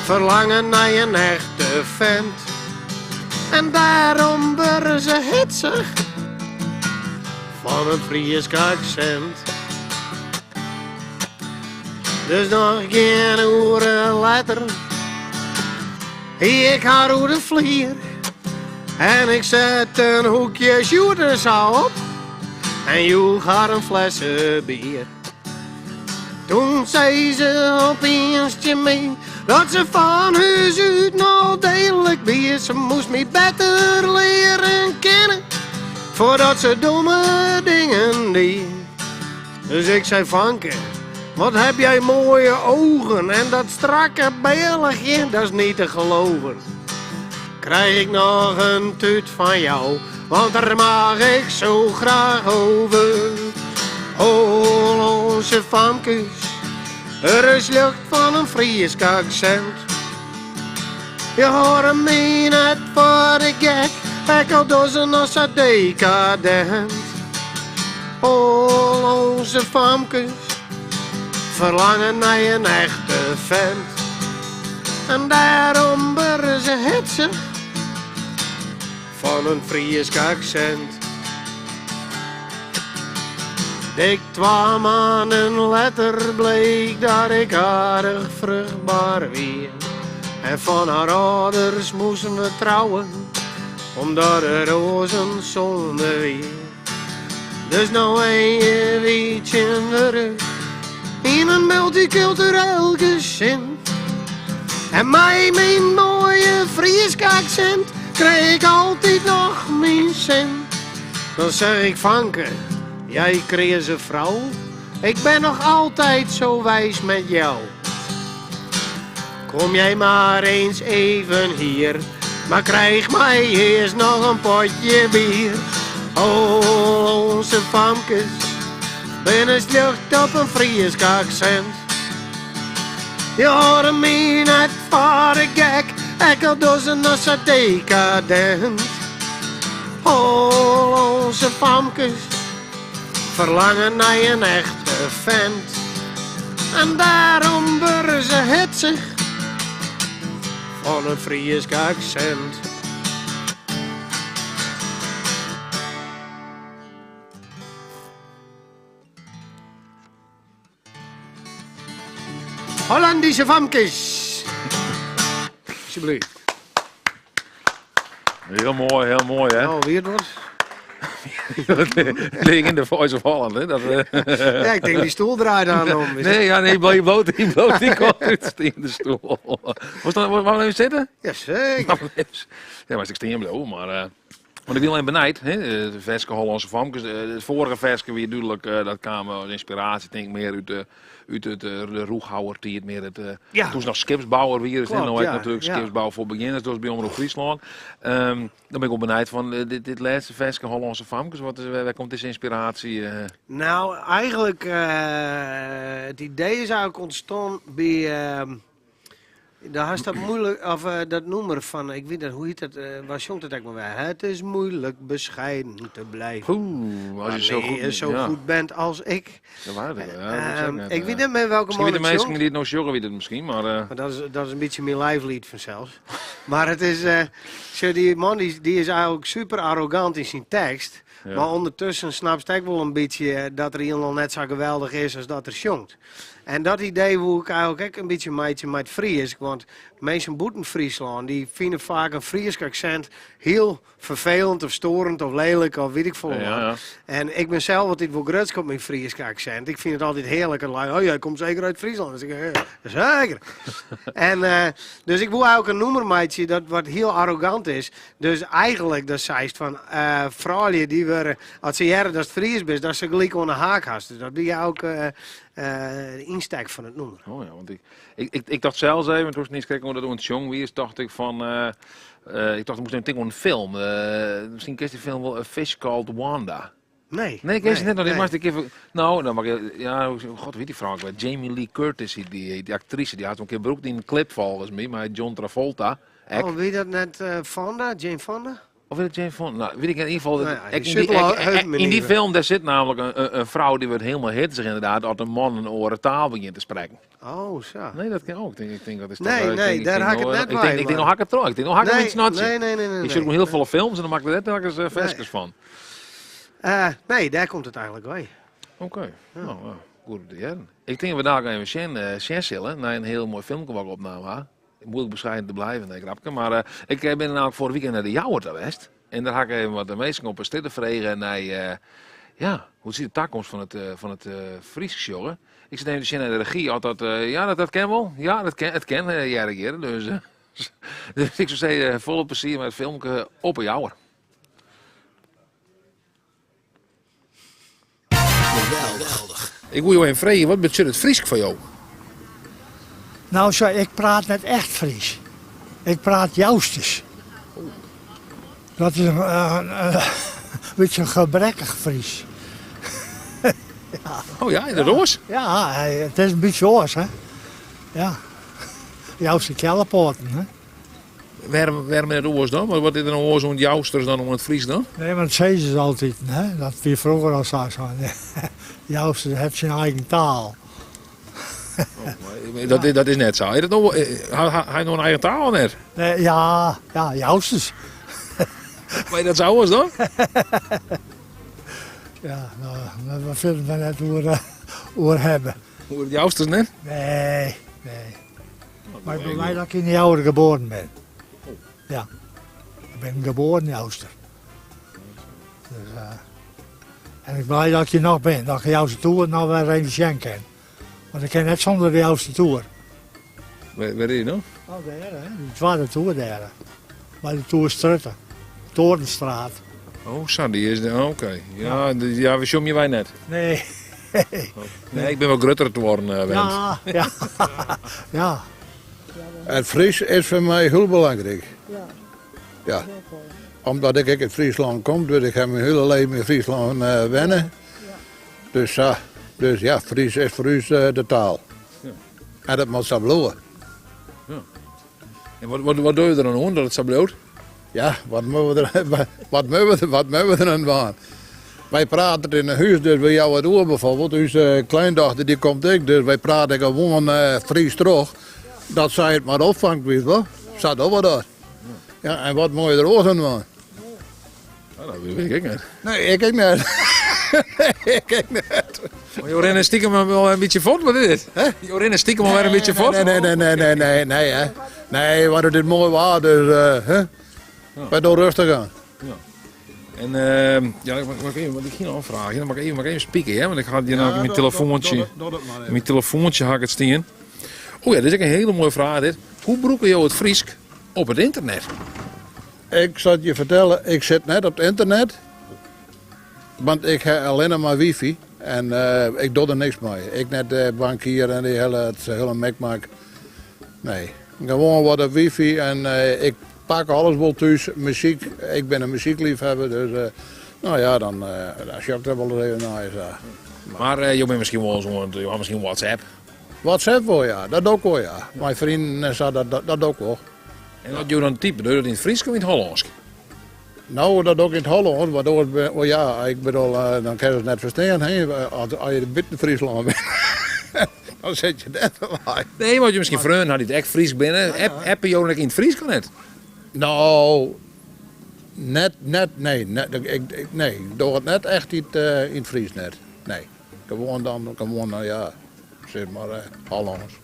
verlangen naar een echte vent. En daarom worden ze hitsig van een Fries accent. Dus nog geen uren later, ik haar hoe de vlier. En ik zet een hoekje shooters op en joeg haar een fles bier. Toen zei ze opeens mee dat ze van huis uit nou degelijk bier. Ze moest me beter leren kennen voordat ze domme dingen deed. Dus ik zei, Fanke, wat heb jij mooie ogen en dat strakke beeligje, dat is niet te geloven. Krijg ik nog een tuut van jou, want daar mag ik zo graag over. Hollandse famkes, er is lucht van een Fries accent. Je hoort me net voor de gek, ik al dozen als een decadent. Hollandse famkes verlangen naar een echte vent. En daarom worden ze hitsig van een Fries accent. Dik twee maanden later bleek dat ik aardig vruchtbaar weer. En van haar ouders moesten we trouwen, omdat de rozen zonde weer. Dus nou een je in de rug, in een multicultureel gezin. En mij mijn mooie Fries accent, kreeg ik altijd nog mijn zin. Dan zeg ik, Fanke, jij kreeg vrouw, ik ben nog altijd zo wijs met jou. Kom jij maar eens even hier, maar krijg mij eerst nog een potje bier. Oh, onze famkes, binnen lucht op een Fries accent. Je hoort me net voor de gek, ik al dozen als een decadent. Oh, onze famkes verlangen naar een echte vent. En daarom worden ze hitsig van een Fries accent. Hollandische famkes. Alsjeblieft. Heel mooi, heel mooi, hè? Oh, weer wordt. Ling in de Voice of Holland, hè? Dat, Ja, ik denk die stoel draait aan om. Nee, ja, nee, die bloot, die bloot, die komt uit in de stoel. Was dat, wou we even zitten? Jazeker. Ja, maar ik steen blauw, maar... want ik ben alleen benijd, hè? De verske Hollandse famkes. Het vorige verske weer duidelijk, dat kwam als inspiratie, denk ik, meer uit de, uit het, de roeghouwer-tijd, meer het, toen ze nog skipsbouwer weer is, hè? Klopt, Nou, ik ja, natuurlijk ja. skipsbouw voor beginners, dus bij Omroep Friesland. Dan ben ik ook benijd van dit laatste verske Hollandse famkes, waar komt deze inspiratie? Nou, eigenlijk, het idee is eigenlijk ontstaan bij, daar is dat moeilijk, of dat noemer van, ik weet dat, hoe heet dat, waar zongt het eigenlijk maar weer? Het is moeilijk bescheiden te blijven. Oeh, als je zo Wanneer goed je zo ja. goed bent als ik. Dat waren het, ja, dat is ook net, Ik weet niet meer welke Misschien man weet de het mensen zongt. die het nog jongen weet het misschien, maar, Maar dat is een beetje mijn lijflied vanzelfs. Maar het is, zo die man die is eigenlijk super arrogant in zijn tekst. Maar ondertussen snapst ek wol in bytsje dat er hielendal net sa geweldich is as dat er sjongt. En dat idee woe ik eigenlik ek in bytsje meitsje mei it Frysk, want minsken bûten Fryslân dy fine faak in Frysk aksint hiel ferfelend of storend of lelik of wit ik folle wat. En ik bin sels altyd wol grutsk op myn Fryske aksint. Ik fyn it altyd hearlik. En oh, jij komt zeker uit Friesland. Dus ik, zeker. En, dus ik woe eigenlik in nûmer meitsje dat wat hiel arrogant is. Dus eigenlik dat seist fan uh, froulju dy wurde, as se hearre datst Fries bist, dat se gelyk oan de haak hast. Dus dat wie ook de ynstek fan it nûmer. Oh ja, want ik, ik, ik, ik tocht sels even, doe'tst niis krekt oer dat oan it sjongen wiest, tocht ik fan, ik tocht, ik moast even tinke oan in film. Miskien kenst dy film wol, A Fish Called Wanda. Nee. Nee, kenst nee, net noch? Nee. Moatst ik even, no, dan mag ik, ja, god, hoe hjit dy frou? Jamie Lee Curtis, dy, dy aktrise, dy hat in kear brûkt yn in klip folgens my, mei John Travolta. Ek. Oh, wie dat net Fonda, Jane Fonda? Of wie dat Jane Fonda? No, wit ik yn ieder gefal. Nou ja, ek die yn dy, zit wel ek, heup ek, yn dy manier. film dêr sit namelijk in frou dy wurdt hielendal hitsich inderdaad as in man in oare taal begjint te sprekken. Oh, sa. Nee, dat kin ook. Ik tink dat is toch, Nee, ik nee, tink, ik dêr tink ha ik it no, net ik by, tink, ik tink, mar- no ha ik it troch. Ik tink, no ha ik Nee, it in snotsje. nee, nee, nee, nee, Ik sjoch nee. hiel folle films en dan maak ik der net elkes ferskes fan. Nee, dêr komt it eigenlik wei. Oké, no, ja, goed om te hearren. Ik tink dat we dêr even sjen sille nei in hiel moai filmke wat ik opnaam ha. Moeilijk bescheiden te blijven, nee, grapke. Maar ik bin namelijk foarich weekend nei de Jouwer ta west. En dêr ha ik even wat de minsken op 'e strjitte frege nei, ja, hoe sit de takomst fan it Frysk sjogge. Ik sit even te sjen nei de regy, oft dat, ja, dat kin wol. Ja, dat kin, it kin, hear ik hjir. Dus, dus ik soe sizze, folle plezier mei it filmke op 'e Jouwer. Geweldig. Ik woe jo even freegje, wat betsjut it Frysk foar jo? No, sa, ik praat net echt Frysk. Ik praat Jousters. Dat is in bytsje in gebrekkich Frysk. Ja. Oh ja, is dat oars? Ja, it is in bytsje oars, hè. Ja. Jouster keallepoaten, hè. Wêrom is it oars dan? Wat is der no oars oan it Jousters dan oan it Frysk dan? Nee, want dat sizze se altyd, hè? Dat wie froeger al sa. Jouster hat syn eigen taal. Oh, dat is net sa. Is dat no, ha hy no in eigen taal of net? Nee, ja, ja, Jousters. Maar is dat sa oars dan? Ja, no, dêr sille we net oer hawwe. Oer it Jousters net? Nee, nee. Mar ik bin blij dat ik yn de Jouwer geboren bin. Ja, ik bin in geboren Jouster. Dus, en ik bin blij dat ik hjir noch bin, dat ik de Jouster Toer noch wer even sjen kin. Want ik kin net sûnder de Jouster Toer. Wêr is dy no? Oh, dêr, hè? Dy twadde toer dêr. By de Toerstrjitte. Torenstraat. Oh, sa, dy is. Oké. Ja, ja, we sjogge wy net. Nee. Nee, ik bin wat grutter te worden wend. Ja, ja. ja. Het Fries is foar my hiel belangryk. Ja. Omdat ik ek út Fryslân kom, dus ik ha myn hiele leven yn Fryslân wenne. Dus, sa, dus ja, Fries is foar ús de taal. En dat moat sa bliuwe. Ja. En wat dogge je der dan oan dat it sa bliuwt? Ja, wat moatte we der, wat moatte we, wat moatte we der oan dwaan? Wy prate it yn 'e hús, dus wy jouwe it oer bijvoorbeeld. Us kleindochter dy komt ek, dus wy prate gewoan Fries troch. Dat sy it mar opfangt, witst wol. Sa dogge we dat. Ja, en wat moatte je der oars oan dwaan? Nou, dat wit ik ek net. Nee, ik ek net. ik ek net. Maar jo rinne stiekem wol in bytsje fuort, wat is dit? Hè? Jo rinne stiekem alwer in bytsje fuort? Nee, nee, nee, nee, nee, nee, nee, hè. Nee, want it is moai waar, dus uh, hè. Wy dogge rêstich oan. Ja. En uh, ja, ik mag even, want ik hie noch in fraach. Dan moat ik even, moat ik even spieken, hè? Want ik ha hjir no myn telefoantsje. Myn telefoantsje ha ik it stean. Oh ja, dit is ek in hiele moaie fraach dit. Hoe brûke jo it Frysk op it ynternet? Ik sil it je fertelle, ik sit net op it ynternet. Want ik ha allinne mar wifi en ik doch der niks mei. Ik net de bankier en dy hiele, it hiele mikmak. Nee, gewoan wat op wifi en ik pak alles wol thús. Muzyk, ik bin in muzykleafhawwer, dus no ja, dan, dan sjoch ik der wol ris even nei. Sa. Mar jo binne miskien wol ris oan, jo ha miskien WhatsApp? WhatsApp wol ja, dat doch ik wol ja. Mei freonen en sa, dat, dat doch ik wol. En as jo dan type, dogge jo dat yn it Frysk of yn it Hollânsk? No, dat doch ik yn it Hollânsk, want oars, oh ja, ik bedoel, dan kinne se it net ferstean, hè. As je bûten Fryslân binne, dan sit je dêr wei. Nee, want je miskien freonen ha dy't ek Frysk binne. App, appe jo dan ek yn it Frysk of net? No, Net, net, nee, net, ik, ik, nee, ik doch it net echt yn it Frysk net. Nee. Gewoan dan, gewoan, nou ja, sis mar Hollânsk.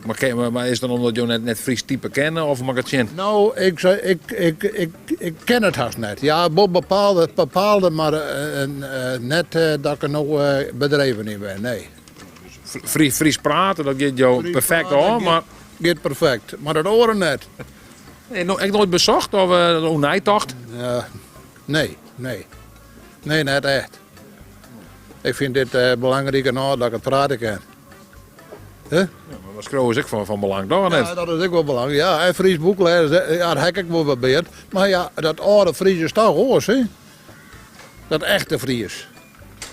Mar, mar is it dan omdat jo net, net Frysk type kenne of moat ik it sjen? No, ik, ik, ik, ik, ik ken it hast net. Ja, wol bepaalde, bepaalde mar net dat ik der no bedreven yn bin, nee. Frysk prate, dat giet jo perfekt ôf, mar... Giet perfekt, mar dat oare net. Ek noait besocht of oer neitocht? Nee, nee. Nee, net echt. Ik fyn dit belangriker no dat ik it prate kin. Huh? Ja, mar skriuwe is ek fan belang, toch? Net? Ja, dat is ek wol belang. Ja, en Frysk boek lêze, ja, dat ha ik ek wol probearre. Mar ja, dat âlde Frysk is toch oars, hè? Dat echte Frysk.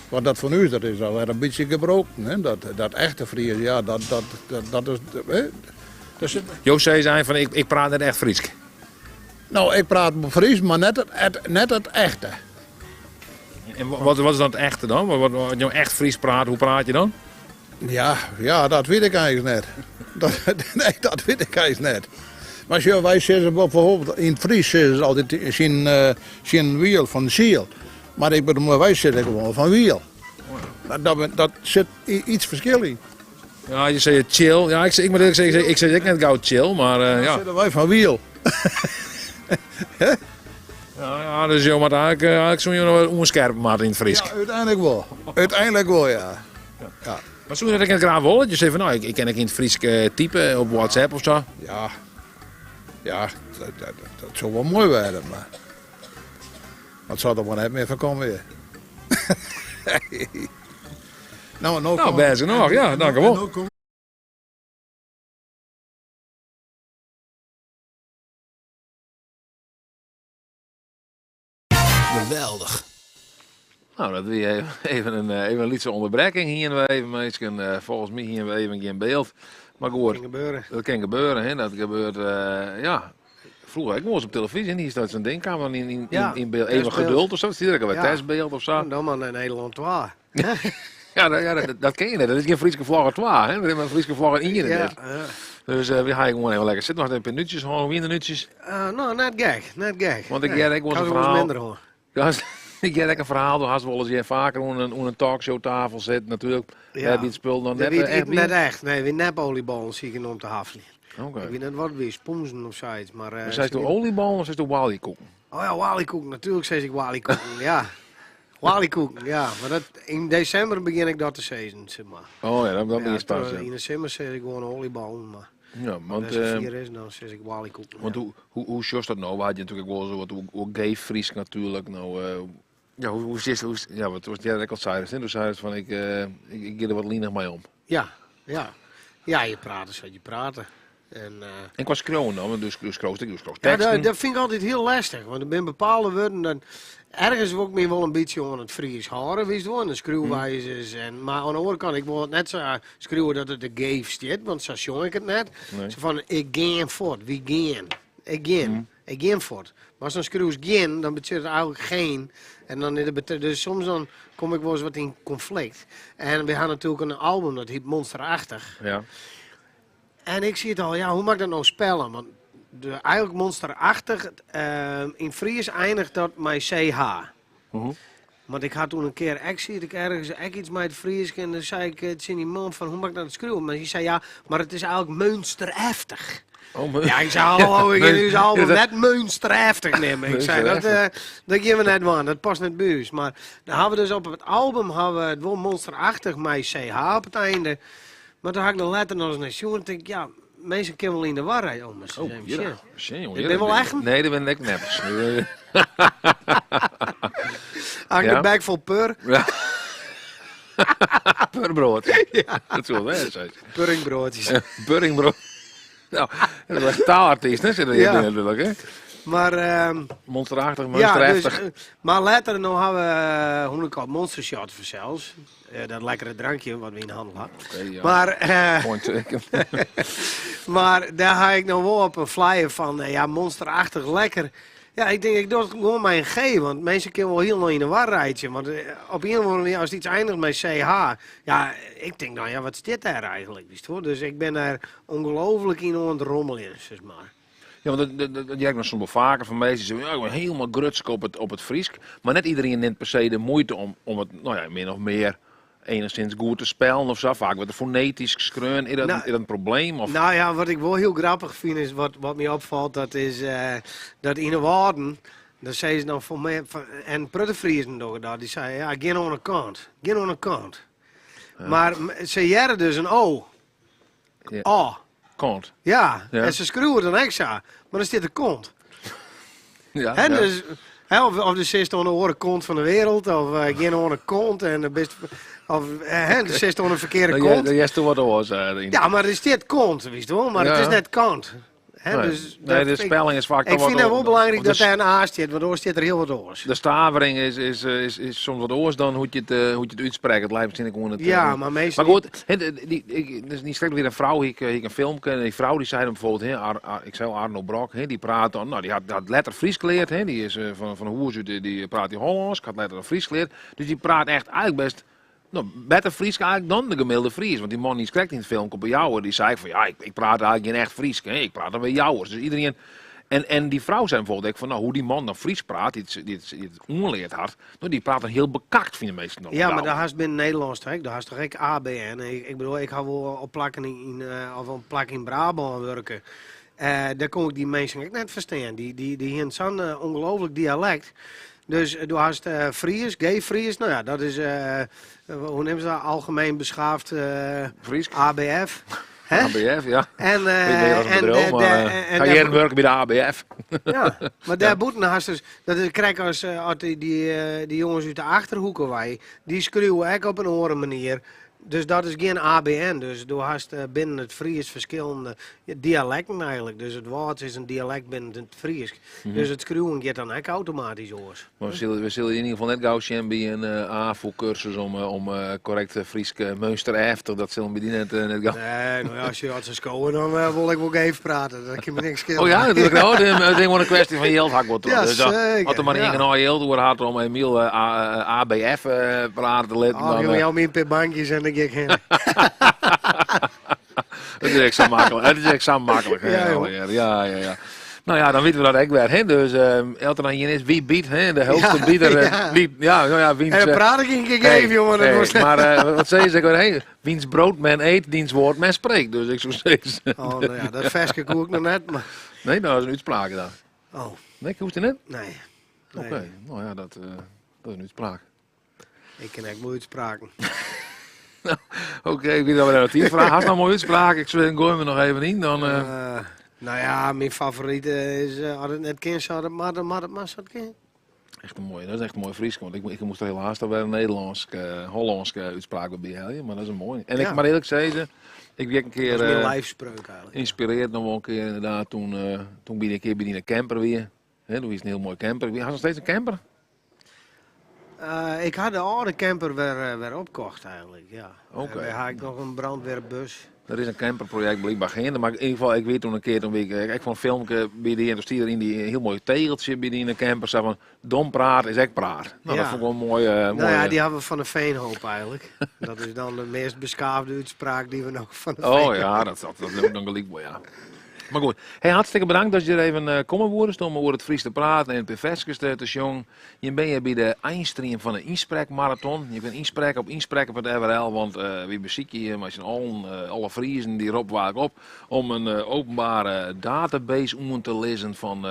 Want dat fan ús, dat is alwer in bytsje gebroken, hè? Dat, dat echte Frysk, ja, dat, dat, dat, dat is... Hè? Dat is Jo sizze ein fan, ik, ik praat net echt Frysk. No, ik praat Frysk, mar net it, net it echte. En wat, wat is dan it echte dan? Wat, wat, as jo echt Frysk prate, hoe praat je dan? Ja, ja, dat wit ik eigentlik net. Dat, nee, dat wit ik eigentlik net. Mar sjoch, wy sizze bijvoorbeeld, yn it Frysk sizze se altyd syn, syn wiel fan siel. Mar ik bedoel, wy sizze gewoan fan wiel. Dat, dat sit iets ferskil yn. Ja, je sizze chill. Ja, ik, ik moet eerlijk zeggen, ik zeg ek net gau chill, mar uh, ja. Sizze wy fan wiel. Ja, ja, dus jo moatte eigentlik, eh, eigentlik soene jo noch oanskerpe moatte yn it Frysk. Ja, úteinlik wol. Úteinlik wol, ja. ja. Mar soene jo dat ek net graach wolle? Dat je sizze fan, no, ik, ik kin ek yn it Frysk eh, type op WhatsApp of sa. Ja, ja dat, dat, dat soe wol moai wêze, mar dat sil der mar net mear fan komme. Ja. nou, no nou, bêst genôch, ja, dank wol. Geweldich. No, dat wie even in, eh, even in lytse ûnderbrekking hiene we even, minsken. Eh, folgens my hiene we even gjin byld. Mar goed. Kin gebeure. Dat kin gebeure, hè. Dat gebeurt, eh, ja. Froeger ek wolris op telefyzje, en hier staat zo'n ding, kaam dan yn, yn, Ja, yn byld. Even testbeeld. geduld of sa, stiet der ek alwer Ja. testbeeld of sa. Dan mar nei Nederlân 2. Ja, dat, ja, dat, dat kin je net. Dat is gjin Fryske vlogger 2, hè. Dat is mar Fryske vlogger 1 Ja, net. ja. Dus we ha gewoan even lekker sitten. Noch even in nútsjes hân, wiene der nútsjes? No, net gek, net gek. Want ik Nee, hear ek wolris ik in ha ferhaal. minder hân. Ja, ik hear ek in ferhaal, do hast wolris hjir faker oan in talkshowtafel sitten natuerlik. Ja. Wêrby't it spul noch Dat net wie echt it wie. net echt. Nee, wie nep oliebollen siken om te haffeljen. Oké. Ik wit net wat wie, spûnzen of sayts, mar Maar seist do oliebollen of seist do waljekoeken? Oh ja, waljekoeken. Natuerlik sis ik waljekoeken, ja. Waljekoeken, ja. Mar dat, yn desimber begjin ik dat te sizzen, sis mar. Oh ja, dan, dan bin Ja, je pas. Ja. Yn de simmer sis ik gewoan oliebollen, mar Ja, want, as it safier is, dan sis ik waljekoeken. Want hoe, hoe, hoe sjochst dat no? We hadden natuerlik wol sa wat oer geef Frysk natuerlik. No, ja, hoe, hoe, is, hoe, ja, wat was jij al zei, hè? Toen zei het van ik, ik, ik ga er wat linich mei om. Ja, ja. Ja, je praat is wat je praten. En, En kwa skriuwen dan, want dus, dus skriuwst ek, dus skriuwst Ja, teksten. dat fyn ik altyd hiel lestich, want der binne bepaalde wurden, dan, ergens wol ik my wol in bytsje oan it Frysk hâlde, witst wol, en de skriuwwijzes. En, mar oan de oare kant, ik wol it net sa skriuwe dat it der geef stiet, want sa sjoch ik it net. Nee. Sa fan, ik gean fuort, wy gean, ik gean, ik gean fuort. Mar ast dan skriuwst gjin, dan betsjut it eigentlik geen. En dan is it dus soms dan kom ik wolris wat yn konflikt. En we ha natuerlik in album dat hyt Monsterachtich. Ja. En ik siet al, ja, hoe moat ik dat no spellen? Want de, eigentlik monsterachtich, yn Frysk einiget dat mei CH. Want ik ha doe in kear, ek siet ik ergens, ek iets mei it Frysk en dan sei ik tsjin dy man fan, hoe moat ik dat skriuwen? Mar hy sei, ja, mar it is eigentlik meunstereftich. Oh, Ja, ik sei, hallo, ik gean ús album net meunstereftich neame. Ik sei, dat, dat gean we net dwaan, dat past net by ús. Mar dan ha we dus op it album ha we it wol monsterachtich mei CH op it einde. Mar doe ha ik der letter noch ris nei sjoen en tink ik, ja, minsken kinne wol yn de war reitsje. Oh, mar Oh, even hjir. sjen. Sjen, jongen, Dit hjir. binne wol echten? Nee, dit binne ek neppers. Ha ik Ja. de bek fol pur? Ja. Purbrood. Ja. Dat soe wol wêze, sei se. Purringbroodjes. Purringbrood. Nou, dat is echt taalartiest, hè, zit er hier Ja. binnen natuurlijk, hè? Maar, Monsterachtig, ja, monsterachtig. dus, mar letter no ha we Hûnekop Monster Shot fansels. Dat lekkere drankje wat we yn de hannel ha. Oké, ja. Mar, Point taken. mar dêr ha ik no wol op in flyer fan, ja, monsterachtich lekker. Ja, ik tink ik doch it gewoan mei in G, want minsken kinne wol hielendal yn de war reitsje. Want op ien of oare manier, as it iets einiget mei CH, ja, ik tink dan, ja, wat stiet dêr eigentlik, witst wol? Dus ik bin dêr ongelooflik yn oan it rommeljen, sis mar. Ja, want dat hear ik noch soms wol faker fan minsken. Die zeggen, ja, ik ben helemaal grutsk op het Frysk. Maar net iedereen neemt per se de moeite om het, nou ja, min of meer enigszins goed te spellen of zo. Vaak wordt er fonetysk skreaun. Is dat, Nou, is dat een probleem? Of? Nou ja, wat ik wel heel grappig vind is, wat mij opvalt, dat is dat in de Wâlden, dan zeggen ze dan voor mij, van, en Pruttefriezen doen dat, die zeiden, ja, geen oan de kant, geen oan de kant. Maar ze jaren dus een O. O. Kant. Ja, en ze schreeuwen dan extra, maar dan zit er kont. Hè, dus, hè, of de zit aan de oren kont van de wereld, of geen aan de kont en de best, of, hè, de zit aan de verkeerde kont. Dat is toch wat oors, in. Ja, maar er zit kont, wist je wel, maar het is net kant. Hè, Nee. dus Nee, dat de vind ik spelling is vaak Ik toch wat vind het wel belangrijk of de dat daar een A zit, want daar zit er heel wat oors. De stavering is soms wat oors dan hoe je het uitspreekt. Het lijkt misschien gewoon het, Ja, maar meestal Maar goed, hè, de, die, ik, dus niet slecht weer een vrouw, ik een filmpje. En die vrouw die zei dan bijvoorbeeld, hè, ik zei al Arno Brok, hè, die praat dan, nou, die had letter Fries geleerd, hè, die is van Hoers uit, die praat die Hollands, had letter Fries geleerd. Dus die praat echt eigenlijk best, nou, beter Fries eigenlijk dan de gemiddelde Fries. Want die man die spreekt in het filmpje bij jou, die zei van, ja, ik praat eigenlijk geen echt Fries, hè, ik praat dan bij jou. Dus iedereen... En die vrouw zei bijvoorbeeld ook van, nou, hoe die man dan Fries praat, die het onleerd had, nou, die praat dan heel bekakt, vinden de meesten nog. Ja, maar Nou. daar haast binnen Nederlands, hè? Daar haast toch ook ABN. Ik bedoel, ik ga wel op plakken in of op plak in Brabant werken. Daar kon ik die mensen ook net verstaan. Die hebben zo'n ongelooflijk dialect. Dus du hast Fries, gay Fries, nou ja, dat is, hoe nemen ze dat? Algemeen beschaafd Fries? ABF. Hè? ABF, ja. En, Ik weet niet wat een bedrijf, maar, ga jij werken bij de ABF? Ja, maar daar boeten haast dus, dat is krijg als die jongens uit de Achterhoeken wij, die schreeuwen ook op een andere manier. Dus dat is geen ABN. Dus du hast binnen het Fries verschillende dialecten eigenlijk. Dus het woord is een dialect binnen het Fries. Dus het schreeuwen gaat dan ook automatisch oors. Maar we zullen in ieder geval net gauw zien bij een AVO-cursus om correcte Frieske Münster-efter. Dat zullen we die net gauw. Nee, nou ja, als je had ze scoren, dan wil ik wel even praten. Dat kan me niks schelen. Oh ja, natuurlijk. Oh, het is gewoon een kwestie van geld hak wordt. Ja, Dus, zeker, als er maar ja. één en geld door had om Emiel ABF praten te laten, Oh, dan, joh, jou mijn paar bankjes en dan ga ik heen. Het is echt zo makkelijk. Het is echt zo makkelijk, hè, Ja, joh. alweer. Ja, ja, ja. Nou ja, dan weten we dat ook weer. Hè? Dus elke dan hier is wie biedt, hè? De hoogste bieder. Wie, ja, nou ja, wiens, En dan praat ik een keer hey, even, jongen, dat hey, was- maar wat zei ze? Hey, wiens brood men eet, diens woord men spreekt. Dus ik zou zeggen. Oh, nou ja, dat versje koe ik nog net. Maar... Nee, nou, dat is een uitspraak dan. Oh. Nee, ik hoef het net? Nee. Oké, Nee. nou ja, dat is een uitspraak. Ik ken echt mooie uitspraken. Oké, ik weet dat we daar nog vraag. Had nou mooie uitspraak? Ik zou gooi me nog even in. Dan, Nou ja, mijn favoriete is, als het net kind zou het maar, maar, maar, zou het kind. Echt een mooie, dat is echt een mooie Fries, want ik moest er helaas dan weer een Nederlandse, Hollandse uitspraak bij halen, maar dat is een mooie. En ik, maar eerlijk zeggen, ik werd een keer, Dat is mijn lijfspreuk eigenlijk. Inspireerd nog wel een keer inderdaad, toen ben ik een keer bij die camper weer. Hè, toen is een heel mooi camper. Had je nog steeds een camper? Ik had de oude camper weer opgekocht eigenlijk, ja. Oké. En daar had ik nog een brandweerbus. Er is een camperproject blijkbaar geen, maar in ieder geval, ik weet toen een keer, toen ik vond een filmpje bij die, en toen stond er in die heel mooi tegeltje bij die in de camper, zei van, dom praat is echt praat. Nou, dat vond ik wel een mooie, Nou ja, mooie die hebben we van de Veenhoop eigenlijk. Dat is dan de meest beschaafde uitspraak die we nog van de Oh Veenhoop ja, dat lukt dan gelijk wel, ja. Maar goed, hey, hartstikke bedankt dat je er even komen woorden, om over het Fries te praten en het te jongen. Je bent hier bij de eindstream van de inspraakmarathon. Je kunt inspreken op inspreken punt R L, want wie beziek je hier, maar zijn alle Friesen die erop waken op om een openbare database om te lezen van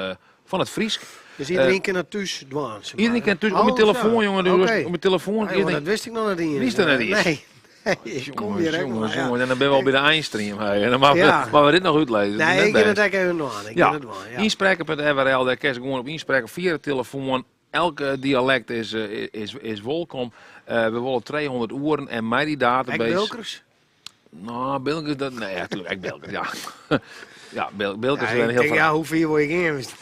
het Fries. Dus iedereen kan dat thuis doen, zeg maar. Iedereen kan thuis, op mijn Oh, telefoon, zo. jongen, dus Oké. op mijn telefoon. Hey, jongen, iedereen dat wist ik nog niet eens. Wist dat niet eens? Nee. Nee, ik kom hier echt Jongens, maar, ja. jongens, en dan ben we al bij de eindstream. Hey. En dan maar we dit nog uitlezen. Dat is Nee, net ik kan best. het echt even nog aan. Ik Ja. kan het wel, ja. Inspreken punt R L, daar kun je gewoon op inspreken via de telefoon. Elke dialect is welkom. We willen 200 uren en mij die database. Ek Bilkers? Nou, Bilkers, dat, nee, ja, natuurlijk, ek Bilkers, ja. Ja, Bilkers Ja, is een ik heel denk, verhaal. ja, hoe ver wil je gaan? Is het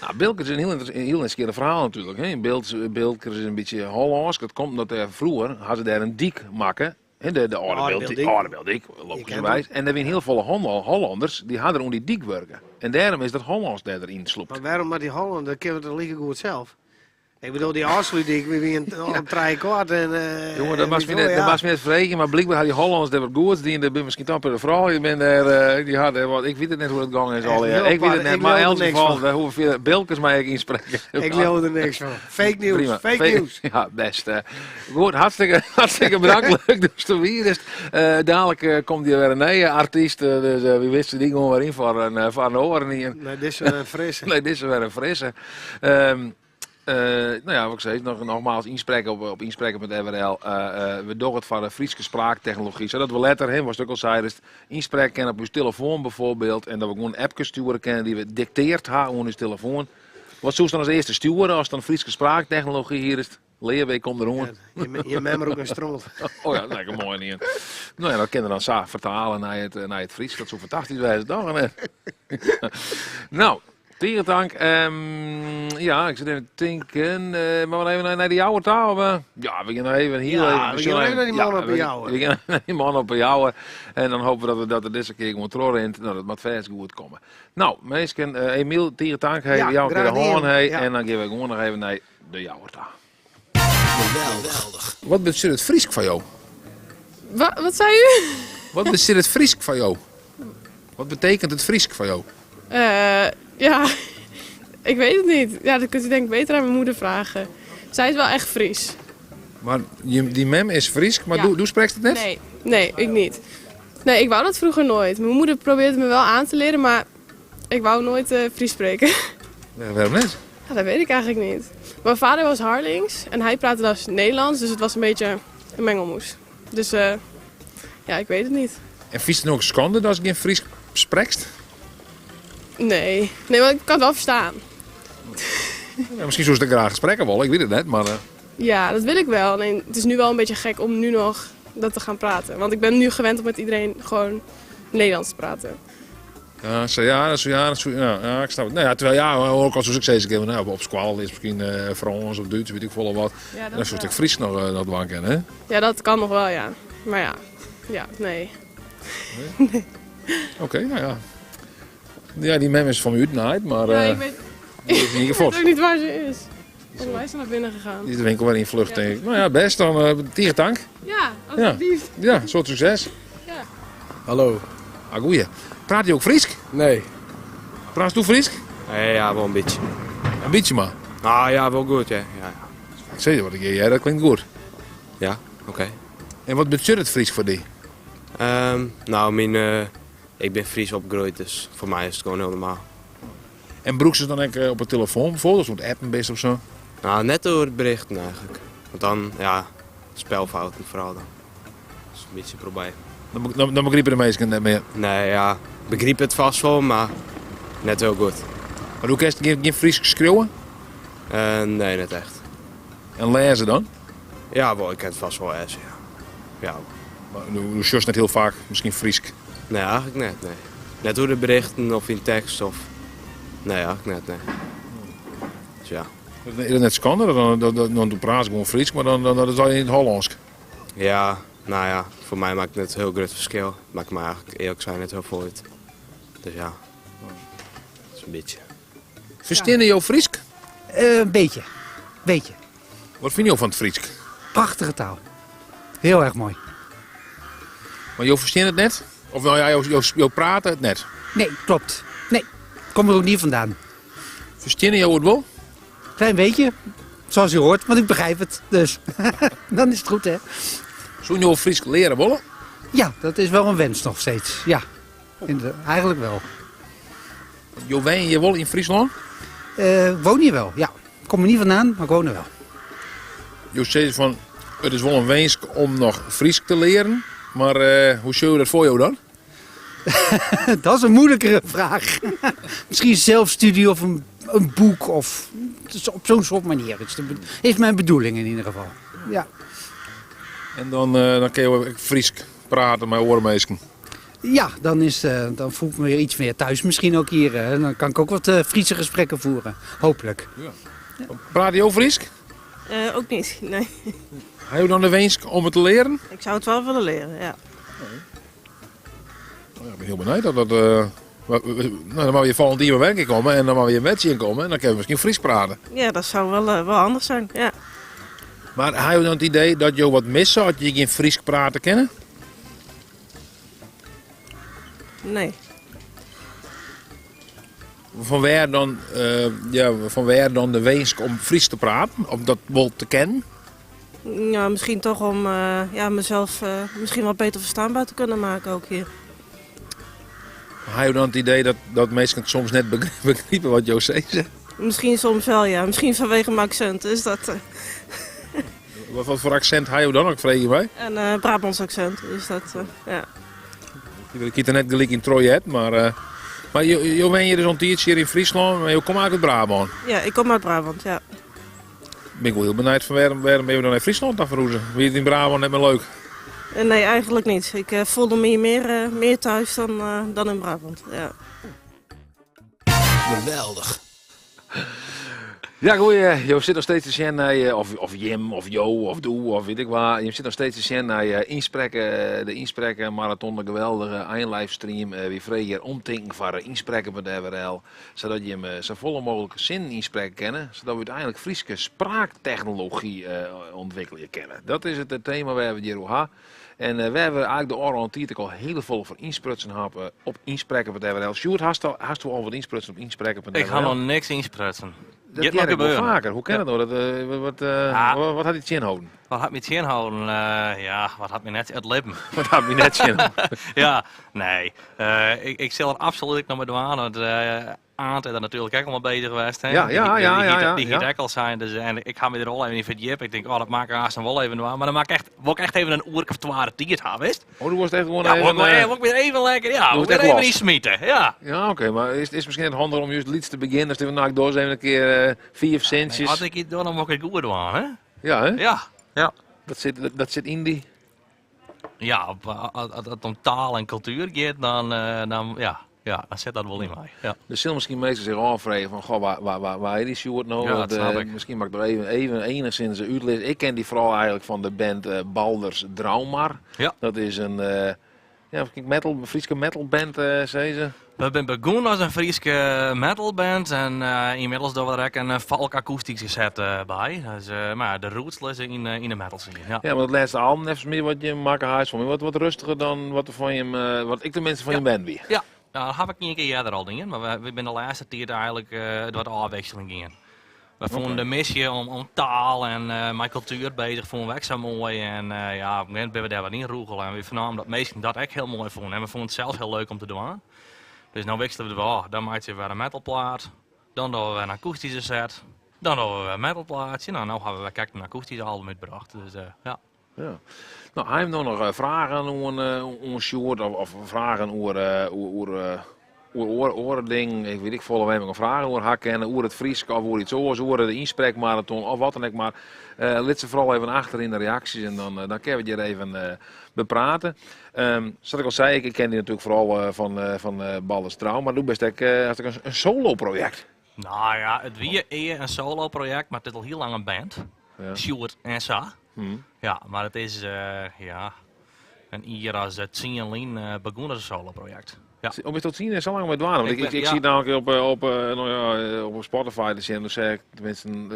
Nou, Bilkers is een heel interessant verhaal natuurlijk. Hè. Bilkers is een beetje Hollands. Dat komt omdat er vroeger hadden ze daar een dik maken. Hè, de oude Oude Beeldijk, Beeldijk. oude Beeldijk, logischerwijs. Je kent En er zijn heel veel Hollanders die hadden om die dik werken. En daarom is dat Hollands daar erin sloept. Maar waarom maar die Hollander? Dat kunnen we toch liever goed zelf? Ik bedoel, die Ofslútdyk, we wienen al om trije kwart. En, Jongen, dat en moast wie my net, ja. dat moast my net freegjen, mar blykber ha die Hollanners dêr wat goeds dien. Der binne miskien toch in pear froulju binne dêr, dy ha dêr wat, ik wit it net hoe't it gong is Echt allegear. heel Ik wit it apart. net, Ik mar leau in der elts niks gefal, fan. we hoege fierder Bilkers mei ek ynsprekken. Ik leau der niks fan. Fake news, Prima. fake news. Ja, best. Goed, hartstikke, hartstikke bedankt. Leuk dat je hier is. Dadelijk komt hier wer in nije artyst, dus wie wit dy gewoan wer yn foar in oaren. Nee, dizze wer in frisse. Nee, dizze wer in frisse. No ja, wat ik sei, noch, nogmaals ynsprekke op ynsprekke.frl. We dogge it foar de Fryske spraaktechnology, sadat we letter, hè, watst ek al seidest, ynsprekke kinne op ús telefoan bijvoorbeeld. En dat we gewoan appkes stjoere kinne dy't we dikteard ha oan ús telefoan. Wat soest dan as earste stjoere as dan Fryske spraaktechnology hier is? Learweek komt deroan. Ja, je mem rûkt nei stront. Oh ja, lekker moai ien. No ja, dat kin er dan sa fertale nei it Frysk. Dat soe fantastysk wêze, toch? No, tige tank. Ja, ik sit even te tinken. Maar we even nei de Jouwer ta? Of, ja, we gean noch even hiel Ja, even. we gean even nei dy man Ja, op de Jouwer. We gean nei dy man op de Jouwer. En dan hopen we dat it dizze kear gewoan trochrint. No, dat moat fêst goed komme. No, minsken, Emiel, tige tank. Hey, Ja, jou in kear de graach dien. hân, hey. Ja. En dan gean we gewoan noch even nei de Jouwer ta. Geweldig. Wat betsjut it Frysk foar jo? Wat sei u? Wat betsjut it Frysk foar jo? Wat betekent it Frysk foar jo? Ja, ik weet het niet. Ja, dat kunt u denk ik beter aan mijn moeder vragen. Zij is wel echt Fries. Mar dyn mem is Frysk, mar Ja. do sprekst it net? Nee, nee, ik niet. Nee, ik wou dat vroeger nooit. Mijn moeder probeerde het me wel aan te leren, maar ik wou nooit Fries spreken. Ja, waarom net? Ja, dat weet ik eigenlijk niet. Mijn vader was Harlings en hij praatte dus Nederlands, dus het was een beetje een mengelmoes. Dus ja, ik weet het niet. En fynst it no ek skande datst gjin Frysk sprekst? Nee, nee, want ik kan het wel verstaan. Ja, miskien soest it graach sprekke wolle, ik wit it net, mar... Ja, dat wil ik wel. Alleen, het is nu wel een beetje gek om nu nog dat te gaan praten. Want ik ben nu gewend om met iedereen gewoon Nederlands te praten. Ja, zo, ja, zo, ja, zo, ja, ja, ik snap it. Nou ja, terwijl, ja, ook al soe ik sizze kinne, nou, op skoalle is miskien Frânsk of Dútsk, wit ik folle wat. Ja, dat Dan soe ik wel. Frysk noch dwaan kinne, hè? Ja, dat kan nog wel, ja. Maar ja, ja, nee. Nee? Nee. Oké, nou ja. Ja, dy mem is fan my útnaaid, mar, Ja, ik weet die is in ieder ik geval weet ook niet waar ze is. Volgens mij is ze naar binnen gegaan. Die is de winkel wer yn flucht, Ja. tink ik. Nou ja, best dan. Tige tank. Ja, alsjeblieft. Ja, ja, soad sukses. Ja. Hallo. Ah, goeie. Praat je ook Frysk? Nee. Praatst do Frysk? Nee, ja, wol in bytsje. In bytsje mar? Nou ja, wol goed, ja. Ja, ja. Ik sis wat ik ja, dat klinkt goed. Ja, oké. En wat betsjut it Frysk foar dy? Nou, ik bin Fries opgroeid, dus foar my is it gewoan hiel normaal. En brûkst it dan ek op de telefoan bijvoorbeeld, as oan it appen bist of sa? Nou, net oer berichten eigentlik. Want dan, ja, spelfouten foaral dan. Dat is in bytsje in probleem. Dan begripe de minsken net mear? Nee, ja, ik begryp it fêst wol, mar net hiel goed. Mar do kinst gjin Frysk skriuwe? Nee, net echt. En lêze dan? Ja, wol, ik kin it fêst wol lêze, ja. Ja. Mar do sjochst net hiel faak miskien Frysk? Nee, eigentlik net, nee. Net oer de berichten of yn tekst of... Nee, eigentlik net, nee. Dus ja. Is dat net skande? Dan do praatst gewoan Frysk, mar dan is dat yn it Hollânsk. Ja, nou ja, foar my makket it net hiel grut ferskil. Makket my eigentlik earlik sein net hiel folle út. Dus ja, dat is in bytsje. Fersteane jo Frysk? In bytsje. Bytsje. Wat fine jo fan it Frysk? Prachtige taal. Hiel erch moai. Mar jo fersteane it net? Of nou ja, jo prate it net? Nee, klopt. Nee, kom der ek net fandaan. Fersteane jo it wol? Klein beetje, zoals u hoort, want ik begrijp het. Dus dan is het goed, hè? Soene jo Frysk leare wolle? Ja, dat is wel een wens nog steeds. Ja, eigenlijk wel. Jo wenje hjir wol yn Fryslân? Woon hier wel, ja. Ik kom er niet vandaan, maar ik woon er wel. Jo sizze fan, it is wol in winsk om noch Frysk te learen, mar hoe sjogge jo dat foar jo dan? Dat is een moeilijkere vraag. Misschien zelfstudie of een boek of op zo'n soort manier. Het is mijn bedoeling in ieder geval. Ja. En dan kun je ook Frysk prate mei oare minsken? Ja, dan voel ik me weer iets meer thuis misschien ook hier. Hè. Dan kan ik ook wat Friese gesprekken voeren, hopelijk. Ja. Praat je ook Frysk? Ook niet, nee. Heb je dan de wens om het te leren? Ik zou het wel willen leren, ja. Nou ja, ik ben heel benieuwd dat dat Nou, dan moatte je folgjend jier wer in kear komme en dan moatte we jim wer tsjinkomme en dan kinne we miskien Frysk prate. Ja, dat soe wol, eh, wol handich wêze, ja. Mar ha jo dan it idee dat jo wat misse as je gjin Frysk prate kinne? Nee. Fan wêr dan, eh, ja, fan wêr dan de winsk om Frysk te praten, om dat wol te kennen? Ja, misschien toch om eh, ja, mezelf eh, misschien wat beter verstaanbaar te kunnen maken ook hier. Ha jo dan it idee dat minsken soms net begripe wat jo sizze? Misschien soms wel, ja. Misschien vanwege mijn accent. Is dat, Wat foar aksint ha jo dan, as ik freegje mei? Een Brabants accent, dus dat, ja. Ik hie it net gelyk yn troch, mar, mar jo, jo wenje dus al in tiidsje hjir yn Fryslân, mar jo komme eigentlik út Brabân. Ja, ik kom uit Brabant, ja. Ben ik wol hiel benijd fan wêrom binne jo dan nei Fryslân ta ferhûze? Wie it yn Brabân net mear leuk? Nee, eigenlijk niet. Ik voelde me hier meer thuis dan in Brabant, ja. Geweldich. Ja, goeie. Jo sitte noch steeds te sjen nei, eh, of jim, of jo, of do, of wit ik wat. Jim sitte noch steeds te sjen nei ynsprekke, de ynsprekke maraton, de geweldige einlivestream. Wy freegje hjir omtinken foar ynsprekken.frl, sadat jim safolle mooglik sinnen ynsprekke kinne, sadat we úteinlik Fryske spraaktechnology ûntwikkelje kinne. Dat is it tema wêr't we it hjir oer ha. En wêr't we eigentlik de ôfrûne tiid ek al hiele folle foar ynsprutsen hawwe op ynsprekken.frl. Sjoerd, hasto al wat ynsprutsen op ynsprekken.frl? Ik ha noch niks ynsprutsen. Dat Giet noch hear ik wol gebeuren. faker. Hoe kin it no? Dat, Ja. Wat hat dy tsjinholden? Wat hat my tsjinholden? Ja, wat hat my net... It libben. Wat hat my net tsjinholden? Ja, nee. Ik sil der absolút ek noch mei dwaan. Want Aant is der natuerlik ek al mei beuzich west. Hè? Dy hie it ek al sein. Dus, en ik ha my der al even yn ferdjippe. Ik tink, oh, dat moat ik aanst wol even dwaan. Mar dan moat ik echt, wol ik echt even in oerke of twa de tiid ha, witst? Oh, do wolst echt gewoan Ja, even, wol ik my der even lekker, ja, do wol ik wolst der echt even los. yn smite. Ja. Ja, oké, mar is it miskien net handich om just lyts te begjinnen? Datst even, no, ik doch ris even in kear fiif sintsjes. As ik yts doch, dan wol ik it goed dwaan, hè? Ja, hè? Ja, ja. Dat sit yn dy? Ja, as it om taal en kultuer giet, dan, ja, ja, dan sit dat wol yn my. Ja. Der sille miskien minsken sich ôffreegje fan, goh, wa is dy Sjoerd no? Ja, dat Want, snap ik. Miskien moat ik der even enigszins útlizze. Ik ken dy foaral eigentlik fan de band Baldrs Draumar. Dat is in, ja, metal, Fryske metalband, sizze. We binne begûn as in Fryske metalband en ynmiddels dogge we der ek in folk-akoestyske set by. Dus, mar de roots lizze yn de metal scene. Ja. Ja, want it lêste album neffens my wat jim makke ha is foar my wat rêstiger dan wat der fan jim, wat ik teminsten fan jim wend wie. Ja, nou, dat ha ik ien kear earder al dien, mar we binne de lêste tiid eigentlik wat ôfwikseling gien. We fûnen de misje om taal en mei kultuer beuzich fûnen we ek sa moai. En ja, op in gegeven momint binne we dêr wat yn rûgele en we fernamen dat minsken dat ek hiel moai fûnen. En we fûnen it sels hiel leuk om te dwaan. Dus no wiksele we der ôf. Dan meitsje we wer in metalplaat, dan dogge we wer in akoestyske set, dan dogge we wer in metalplaatsje. Nou, no hawwe we wer krekt in akoestysk album útbrocht. Dus ja. Ja. No, ha jim no noch fragen oan Sjoerd of fragen oer oare dingen? Ik wit ek folle wêr jim fragen oer ha kinne, oer it Frysk of oer iets oars, oer de ynsprekmaraton of wat dan ek mar. Lit se foaral even achter yn de reaksjes en dan kinne we it hjir even beprate. Sa't ik al sei, ik ken dy natuerlik foaral fan Baldrs Draumar, mar do bist ek, hast ek in solo-projekt. Nou ja, it wie ea in solo-projekt, mar it is al hiel lang in band. Sjoerd en sa. Ja, mar it is ja, in jier as 10 lyn begûn as in solo-projekt. Ja. Om is tot 10 sa lang mei dwaan? Want Ik ben- ik ja. siet nammentlik nou ja, op Spotify te sjen, dan seach ik teminsten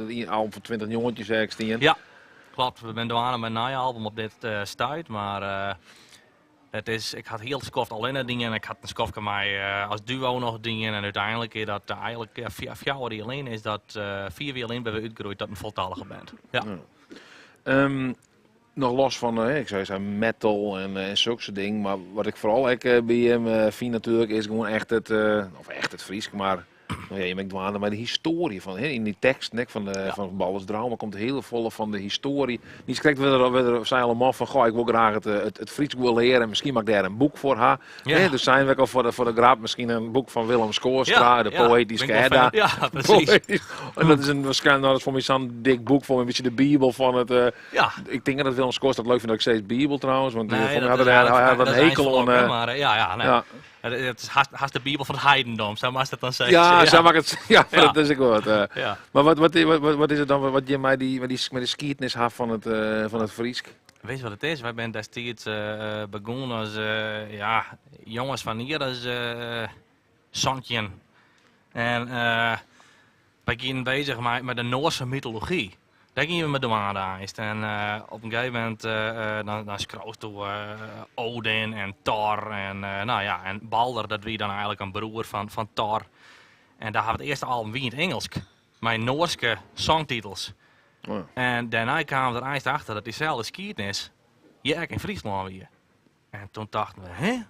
in album fan 2019 seach ik stean. Ja, kloppet. We binne dwaande mei in nij album op dit stuit, mar it is, ik ha it hiel skoft allinne dien en ik ha in skoftke mei as duo noch dien en úteinlik is dat eigentlik, ja, 4 jier lyn is dat, 5 jier lyn binne we útgroeid tot in foltallige band. Ja. Ja. Noch los fan, ik soe sizze metal en sokke dingen, mar wat ik foaral ek by jim fyn natuerlik is gewoan echt it, of echt it Frysk, mar no ja, je binne dwaande mei de histoarje fan, hè, yn dy teksten ek fan Baldrs Draumar komt hiel folle fan de histoarje. Niis krekt wurde der sei al in man fan, goh, ik wol graach it Frysk wol leare en miskien moat ik dêr in boek foar ha. Hè, dus seine we ek al foar de grap, miskien in boek fan Willem Schoorstra, de poëtyske Bin ik wol Edda. fan. Ja, presys. Poëtysk. En dat is een, waarskynlik, nou, dat is foar my sa'n dik boek, foar my in bytsje de Bibel fan it, Ik tink dat Willem Schoorstra it leuk fynt dat ik sis Bibel trouwens, want Nee, foar my dat hat is er eigentlik hy hat dat in is hekel eins oan, flok, hè, mar, ja, ja, nee. Het is haast de Bibel fan it heidendom, sa moatst it dan sizze. Ja, sa moat ik it, ja, dat is ek wat. Mar wat is it dan wat jim mei de skiednis ha fan it Frysk? Witst wat it is? Wy binne destiids begûn as ja, jonges fan hier as 17. En wy gienen bezich mei de Noarse mytology. Dêr gienen we mei dwaande eins. En op in gegeven momint dan skriuwst Odin en Thor en nou ja, en Balder, dat wie dan eigenlik in broer fan Thor. En dêr ha we it earste album wie yn it Ingelsk, mei Noarske songtitels. Oh. En dêrnei kamen we der eins achter dat dyselde skiednis hjir ek yn Fryslân wie. En toen dachten we, hè?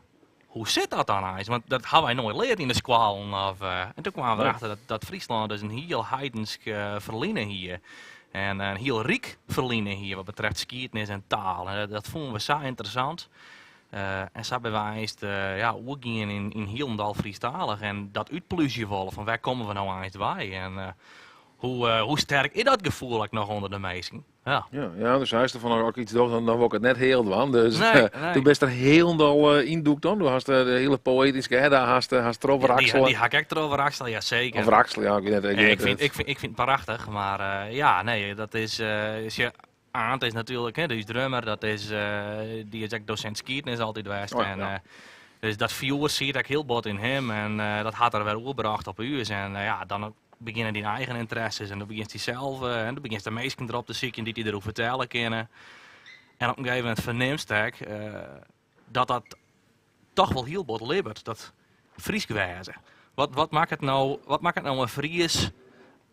Hoe sit dat dan eins? Want dat ha wy noait leard yn de skoallen. Of, en toen kwamen we Nee. erachter dat Fryslân dus in hiel heidensk ferline hie. En in hiel ryk ferline hie wat betreft skiednis en taal. En dat fûnen we sa ynteressant. En sa binne we eins ja, oergien yn hielendal Frysktalich. En dat útplúzje wolle fan wêr komme we no eins wei? En hoe sterk is dat gefoel ek noch ûnder de minsken? Ja. Ja, ja, dus seist fan as ik iets doch, dan wol ik it net heal dwaan. Dus Nee, nee. do bist der hielendal yndûkt dan. Do hast de hiele poëtyske Edda hast trochwraksele. Die, die ha ik ek trochwraksele, ja seker. Of wraksele, ja, ik weet net. Ik Nee, weet ik, net. vind, ik, vind, ik vind het prachtich, mar ja, nee, dat is, is je, Aant is natuerlik, hè, dy is drummer, dat is, dy is ek dosint skiednis altyd west. Oh ja, en, ja. Dus dat fjoer siet ek hiel bot yn him en dat hat er wer oerbrocht op ús. En ja, dan begjinne dyn eigen ynteresses en dan begjinst dy sels, en dan begjinst de minsken derop te sykjen dy't dy deroer fertelle kinne. En op in gegeven momint fernimst ek dat dat toch wol hiel bot libbet, dat Frysk wêze. Wat makket no, wat makket no in Fries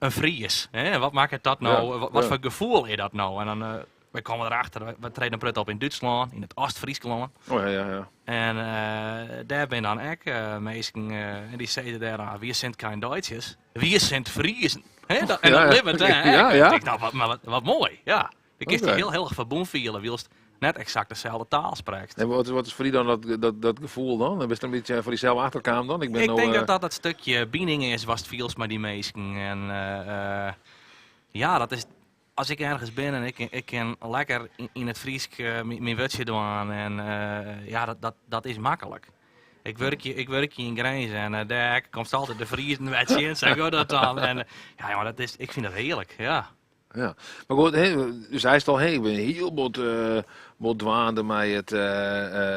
in Fries? Hè? Wat makket dat no, wat foar gefoel is dat no? En dan, wy komme derachter, wy trede in protte op yn Dútslân, yn it Ostfryslân. Oh, ja, ja, ja. En dêr binne dan ek minsken en dy sizze dêr, ah, wir sind kein Deutsches, wir sind Friesen. Hè? Dat, en dat libbet dêr. Ik tink, nou, wat, mar wat, wat moai, ja. Do kinst dy hiel, hiel erch ferbûn fiele, wylst net eksakt deselde taal sprekst. En wat is foar dy dan dat gefoel dan? Dan bist in bytsje foar dysels achterkaam dan? Ik ben Ik no, tink dat dat dat stikje bining is watst fielst mei dy minsken. En ja, dat is, as ik ergens bin en ik kin lekker yn it Frysk myn wurdsje dwaan. En ja, dat is maklik. Ik wurkje yn Grins en dêr komst altyd de Friezen wer tsjin, sa giet dat dan. En ja, jonge, dat is, ik fyn dat hearlik, ja. Ja, mar goed, hè, do seist al, hè, ik bin hiel bot dwaande mei it,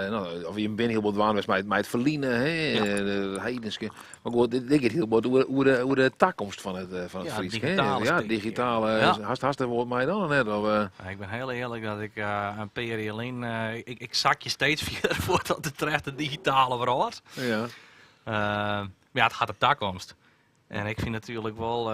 no, of je binne hiel bot dwaande west mei it ferline, hè, de heidenske. Mar goed, dit giet hiel bot oer de takomst fan it Ja, Frysk, hè. digitale Ja, stikje. digitale, hast der wat mei dan, net? Of? Ja, ik bin hiel earlik dat ik in pear jier lyn, ik sakje steeds fierder fuort wat betreft de digitale wrâld. Mar ja, it hat de takomst. En ik fyn natuerlik wol,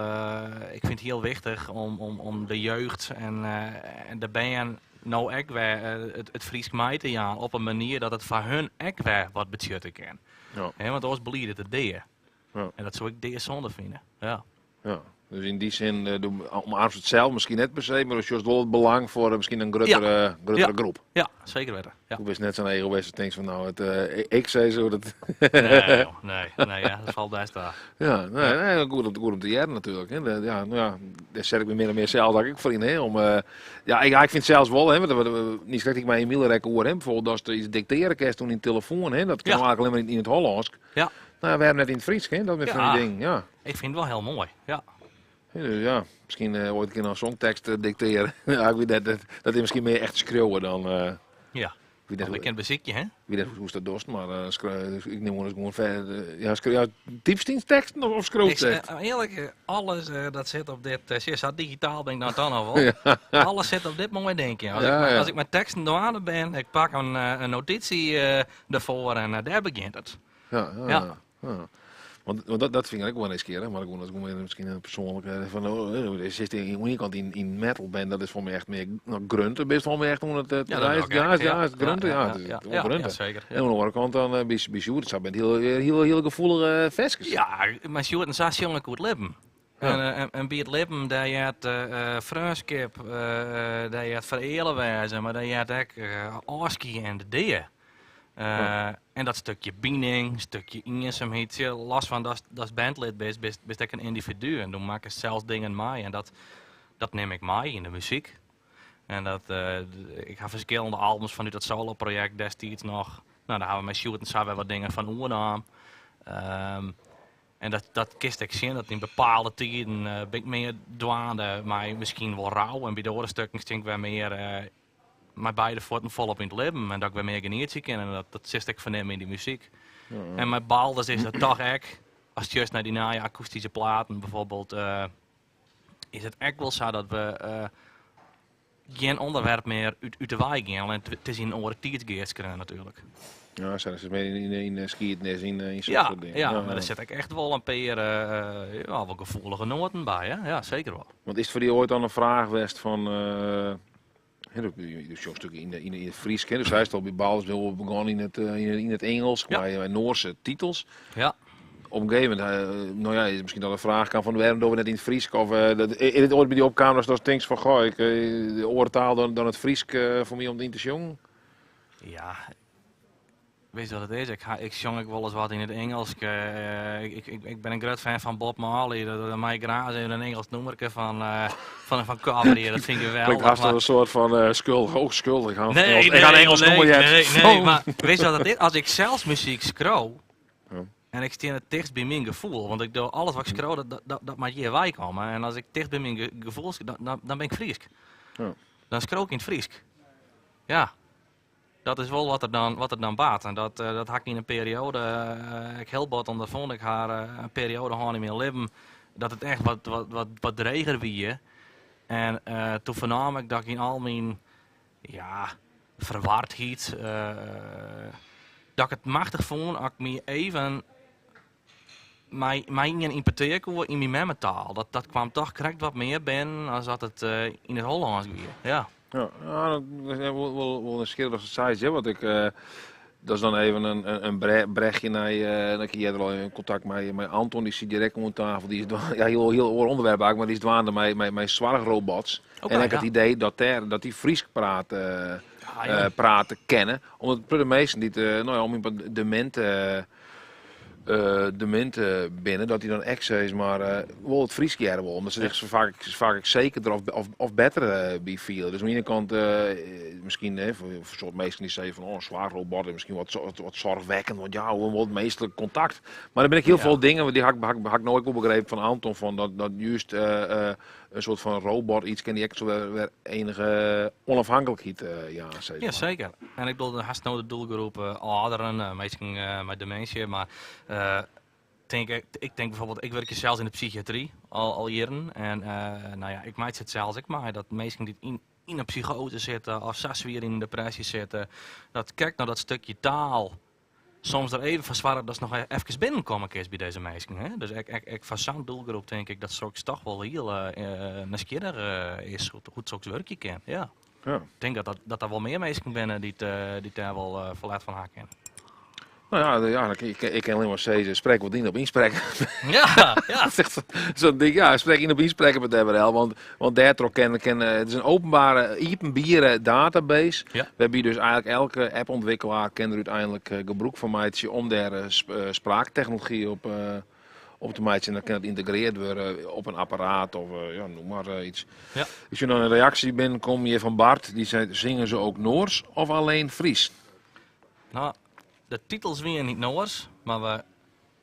ik fyn it hiel wichtich om de jeugd en de bern no ek wer it Frysk mei te jaan op in manier dat it foar hun ek wer wat betsjutte kin. Hè, want oars bliedet it dea. En dat soe ik deasonde fine. Ja. Ja. Dus yn dy sin, do omarmst it sels miskien net per se, mar do sjochst wol it belang foar miskien in gruttere groep. Ja, seker witte. Ja. Do bist net sa'n egoïst dat tinkst fan, no, it, ik sis zo dat Nee, joh, nee, nee, ja, dat falt bêst ta. Ja, nee, nee, goed om te hearren natuerlik. Hè. De, ja, no ja, dêr set ik my mear en mear sels ek foar yn. Hè, om, ja, ik, ja, ik fyn it sels wol, hè, want niis krekt ik mei Emiel der ek oer, hè, bijvoorbeeld datst iets diktearje kinst oan dyn telefoan, hè, dat kin eigentlik allinne mar yn it Hollânsk. No ja, wêrom net yn it Frysk, hè? Dat binne fan dy dingen, ja. Ik fyn it wol hiel moai, ja. Ja, dus ja, miskien oait in kear in songtekst diktearje. Ja, ik wit net, dat is miskien mear echt skriuwe dan, Ja, ik wit net of ik kin it besykje, hè? Ik wit net hoe'tst dat dochst, mar ik nim oan dat gewoan ja, ja, typst dyn teksten of skriuwst Ik, tekst? Earlik, alles dat sit op dit, sjoch, sa digitaal bin ik dan toch noch wol. Alles sit op dit moaie dinkje. As ik mei teksten dwaande bin, ik pak in notysje derfoar en dêr begjint it. Ja. Want dat fyn ik ek wol nijsgjirrich, mar gewoan, dat is gewoan miskien in persoanlike fan, oh, sitst oan de iene kant yn metal band, dat is foar my echt mear, no, grunte, bist foar my echt oan it, Ja, dat ja, doch ik ja, ek, ja, ja. is het grunte, Ja, ja, ja, het is ja, wel ja, grunte. ja, zeker, ja. En oan de oare kant dan by Sjoerd, sa binne hiel, hiel, hiel gefoelige ferskes. Ja, mar Sjoerd en sa sjong ik oer it libben. En by it libben, dêr heart freonskip, dêr heart fereale wêze, mar dêr heart ek ôfskie en de dea. En dat stikje bining, stikje iensumheid, sjoch, los fan datst bandlid bist, bist ek in yndividu en do makkest sels dingen mei en dat nim ik mei yn de muzyk. En dat, ik ha ferskillende albums fanút dat solo-projekt destiids noch. No, dêr ha we mei Sjoerd en sa wer wat dingen fan oernaam. En dat kinst ek sjen, dat yn bepaalde tiden bin ik mear dwaande mei miskien wol rou en by de oare stikken stean ik wer mear. Mei beide fuotten folop yn it libben en dat ik wer mear genietsje kin. En dat silst ek fernimme yn dy muzyk. Ja. En mei Balders is dat toch ek, ast sjochst nei dy nije akoestyske platen bijvoorbeeld, is it ek wol sa dat we gjin ûnderwerp mear út de wei gean. Allinnich it is yn in oare tiidsgeast skreaun natuerlik. Ja, sa is it mear yn de skiednis, yn sokke Ja, dingen. ja, mar der sit ek echt wol in pear ja, wol gefoelige noaten by, hè? Ja, seker wol. Want is it foar dy oait dan in fraach west fan, hè, do sjongst natuerlik yn it Frysk, hè, do seist al by Balders binne we begûn yn it Ingelsk, mei Noarse titels. Ja. Op in gegeven momint, no ja, is miskien dat in fraach kaam fan wêrom dogge we net yn it Frysk? Of dat, is it oait by dy opkaam datst tinkst fan, goh, ik, de oare taal dan it Frysk foar my om yn te sjongen? Ja, witst wat it is? Ik, ha, ik sjong ek wolris wat yn it Ingelsk. Ik bin in grut fan fan Bob Marley. Dat mei ik graach even in Ingelsk nûmerke fan coverje. Dat fyn ik geweldich. Klinkt hast in soart fan skuldich, oh skuldich. Ik ha in Nee, Engels, ik nee, ha in Engels nee, nûmer heard. nee, nee, mar witst wat it is? As ik sels muzyk skriuw, en ik stean it tichtst by myn gefoel, want ik doch alles wat ik skriuw, dat moat hjir wei komme. En as ik ticht by myn gefoel, dan bin ik Frysk. Ja. Dan skriuw ik yn it Frysk. Ja. Dat is wol wat der dan bart. En dat ha ik yn in perioade ek hiel bot ûnderfûn. Ik ha in perioade hân yn myn libben dat it echt wat dreger wie. En toen fernaam ik dat ik yn al myn, ja, verwardheid, dat ik it machtich fûn as ik my even mei ien yn petear koe yn myn memmetaal. Dat kwam toch krekt wat mear binnen as dat it yn it Hollânsk wie. Ja. Ja, ja, dat is wol nijsgjirrich datst it seist, hè, want ik, dat is dan even in brechje nei, ik hie earder al in kontakt mei Anton, dy sit direkt oan tafel, dy is ja, hiel oar ûnderwerp eigentlik, mar dy is dwaande mei soarchrobots. En ek it idee dat dy Frysk prate kinne, omdat de measten dy't, no ja, om in demint binne, dat dy dan ek sis mar wol it Frysk hearre wolle, omdat se sich faak ek sekerder of better by fiele. Dus oan de iene kant miskien, hè, foar in soad minsken dy sizze fan, oh, in soarchrobot is miskien wat zorgwekkend, want ja, hoe wol it minsklik kontakt. Mar der binne ek hiel folle dingen, want dy ha ik no ek wol begrepen fan Anton, fan dat juist in soart fan robot iets kin dy ek sa wer enige onafhankelijkheid jaan, sis Ja, mar. seker. En ik bedoel, hast no de doelgroep âlderen, minsken mei deminsje, mar tink ik, ik tink bijvoorbeeld, ik wurkje sels yn de psychiatry al jierren en no ja, ik meitsje it sels ek mei dat minsken dy't yn in psychose sitte of sa swier yn in depresje sitte, dat krekt no dat stukje taal soms der even foar soarget datst noch efkes binnenkomme kinst by dizze minsken. Hè? Dus ek foar sa'n doelgroep tink ik dat soks toch wol hiel nijsgjirrich is, hoe't soks wurkje kin. Ja. Ja. Ik tink dat der wol mear minsken binne dy't dêr wol ferlet fan ha kinne. No ja, ja, ik kin allinnich mar sizze, sprek wat yn op ynsprekken. Ja, ja. Dat is echt zo'n ding, ja, sprek yn op ynsprekken met DWL, want dêrtroch ken, het is een openbare, iepenbiere database, wêrby dus eigenlijk elke appontwikkelaar kin der úteinlik gebrûk fan meitsje om dêr spraaktechnology op te meitsjen. En dan kin it yntegreard wurde op in apparaat of ja, noem mar iets. Ik zie dan in reaksje binnenkommen hjir fan Bart, dy sei, zingen ze ook Noors of alleen Fries? No, de titels wienen yn it Noars, mar we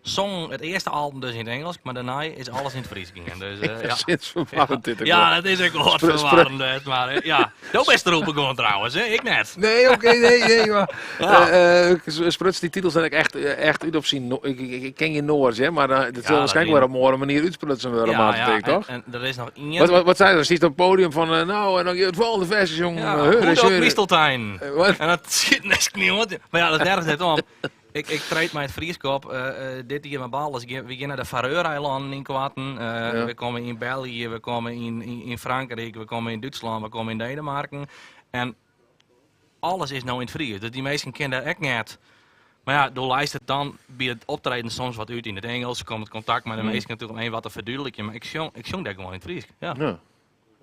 songen it earste album dus yn it Ingelsk, mar dêrnei is alles yn it Frysk gien. Dus, ja. Sinds verwarrend dit ook Ja, wel. dat is ek wol wat verwarrend, hè, mar ja. Do bist derop begûn trouwens, hè? Ik net. Nee, oké, nee, nee, mar, Ja. spruts dy titels dan ek echt út op syn ik ken gjin Noars, hè, mar dat Ja, sil dat waarskynlik wie wer op in oare manier útsprutsen wurde, Ja, maar ja, tink ik, toch? en der is noch ien. Wat sei er? Stiest op het podium van, nou, en dan het volgende versje, jongen. Ja, heur, Hoe heur. Misteltein. Wat? En dat sit net niemand. Mar ja, dat is nergens net om. Ik treed mei it Frysk op. Dit jier mei Balders. We gean nei de Faeröer-eilannen ynkoarten. We komme yn België, we komme yn Frankryk, we komme yn Dútslân, we komme yn Denemarken. En alles is no yn it Frysk. Dus dy minsken kinne dêr ek net. Mar ja, do leist it dan by it optreden soms wat út yn it Ingelsk, komt it kontakt mei de minsken natuerlik om even wat te ferdúdlikjen. Mar ik sjong dêr gewoan yn it Frysk. Ja. Ja.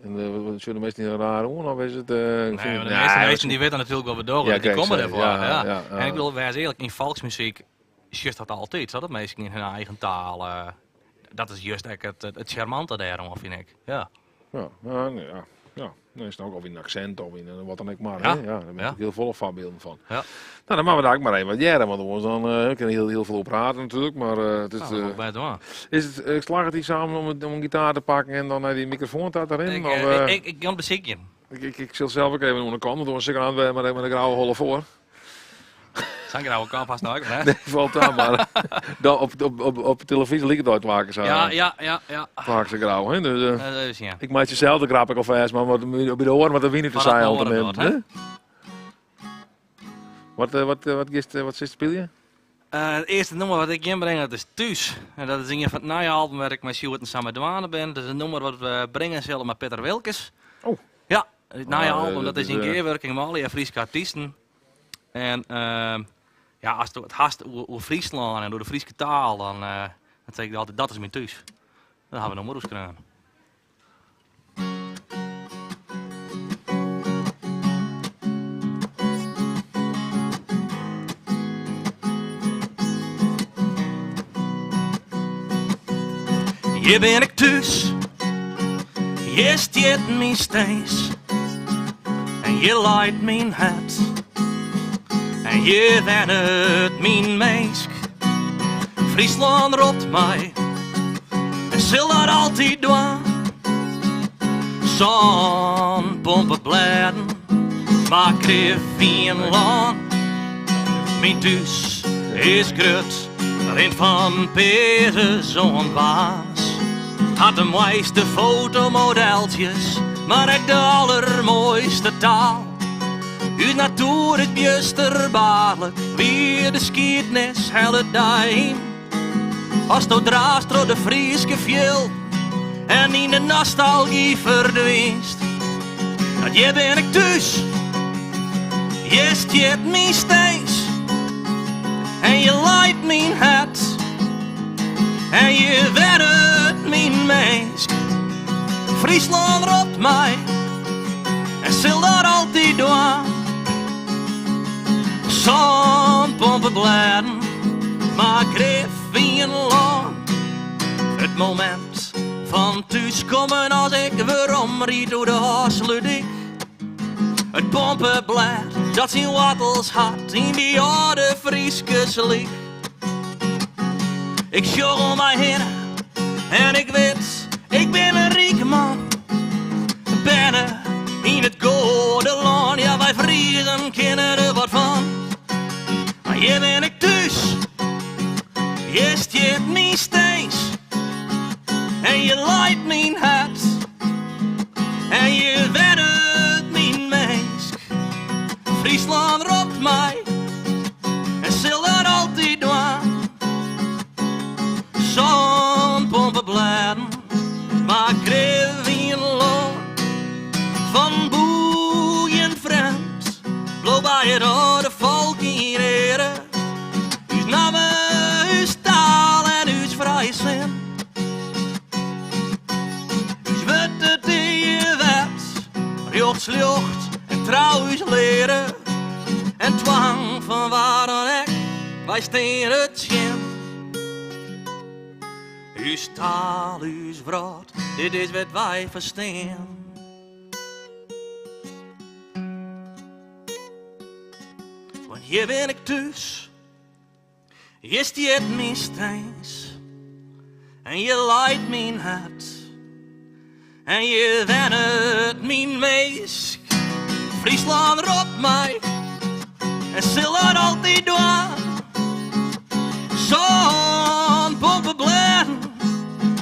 En wat sjogge de minsken dy raar oan, of is it Nee, ik fyn mar de nee, measte dat minsken dy witte natuerlik wat we dogge, Ja, die kijk, komme zo, derfoar. ja, Ja. ja, ja. En ik wil wês earlik, yn folksmuzyk sjochst dat altyd, dat minsken yn hun eigen taal, dat is juist ek it sjarmante dêroan, fyn ik. Ja. Ja, ja, nee, ja. Ja, dan is it ek of yn in aksint of yn wat dan ek mar. Ja. Hè? Ja, dêr binne Ja. hiel folle foarbylden fan. Ja. No, dan moatte we dêr ek mar even wat hearre, want oars dan kin ik hiel folle oer prate natuerlik, mar it is, Nou, dat wol ik bêst dwaan. Is it slagget dy samen om in gitaar te pakken en dan nei dy mikrofoan ta te rinnen? Ik, of, ik gean besykjen. Ik, ik, ik sil zelf ook even oan de kant, want dan zit ik aan met de grauwe holle voor. Sa'n grauwe kop hast nou ek, hè? Nee, valt aan, maar dan op televisie liep het ooit maken zo. Ja. Vaak zo grauw, hè? Dus, Ja, dat is, ja. Ik maak jezelf de grap ik alvast, maar wat, bij de oren wat de wien te Van het zijn noorden altijd. dat, hè? Wat zit speel je? Het eerste nummer wat ik inbreng, dat is Thuis. En dat is een van het nieuwe album waar ik met Sjoerd en Samme Dwane ben. Dat is een nummer wat we brengen zullen met Peter Wilkes. Oh. Ja, het nieuwe Oh, album, dat dat is in is, gearwerking met alle Friese artiesten. En ja, als het haast over Friesland en door de Friese taal, dan zeg ik altijd, dat is mijn thuis. Dan hebben we nog maar eens gedaan. Hier ben ik thuis, hier staat mijn steens en hier leidt mijn hart en hier ben het mijn meesk. Friesland ropt mij en zal dat altijd doen. Zon pompen bladen, maar kreeg een land. Mijn thuis is grut, rint van Pezen zo'n baas. Had de mooiste fotomodeltjes, maar ik de allermooiste taal. Uw natuur is bjusterbaarlijk, weer de skietnis helle duim. Als du draast door de Frieske fjeld en in de nostalgie verdwijnst. Dat hier ben ik thuis, hier stiet mijn steeds. En je leidt mijn hart en je werd mijn mens. Friesland ropt mij en zal daar altijd door. Zon pompen bladen, maar grif in land. Het moment van thuiskomen als ik weer omried door de Haasludik. Het pompenblad dat zijn wattels had in die oude Frieske sliek. Ik sjorrel om mij heen en ik weet, ik ben een riek man. Binnen in het goede land, ja wij Friezen kennen er wat van. Maar hier ben ik thuis, hier stiet mijn steens. En je leidt mijn hart, en je werd het mijn mens. Friesland ropt mij, en zal dat altijd doen. Zon pompen bladen, maar kreeg in land. Van boeien vreemd, blow bij het oude volk in ere. Uw namen, uw taal en uw vrije zin. Uw wet het in je wet, rechts lucht en trouw uw leren. En twang van waar dan ek, wij steen het zin. Uw taal, uw wraad, dit is wat wij verstaan. Want hier ben ik thuis, hier stiet mijn steens. En je leidt mijn hart, en je wennet het mijn meesk. Friesland ropt mij, en zal het altijd doen. Zon pompen bladen,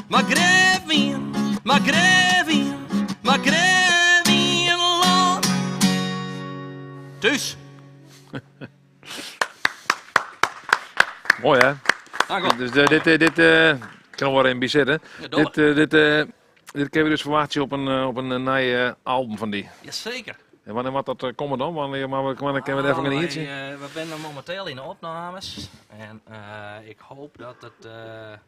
maar greef in, maar greef in, maar greef in land. Thuis. Mooi hè? Dank wel. Dus dit kan wel in bezitten. Ja, dolle. Dit kunnen we dus verwachten op een nieuw album van die. Jazeker. En wanneer moet dat komen dan? Wanneer kunnen we het even Ah, gaan hiertje? We zijn nog momenteel in de opnames. En ik hoop dat het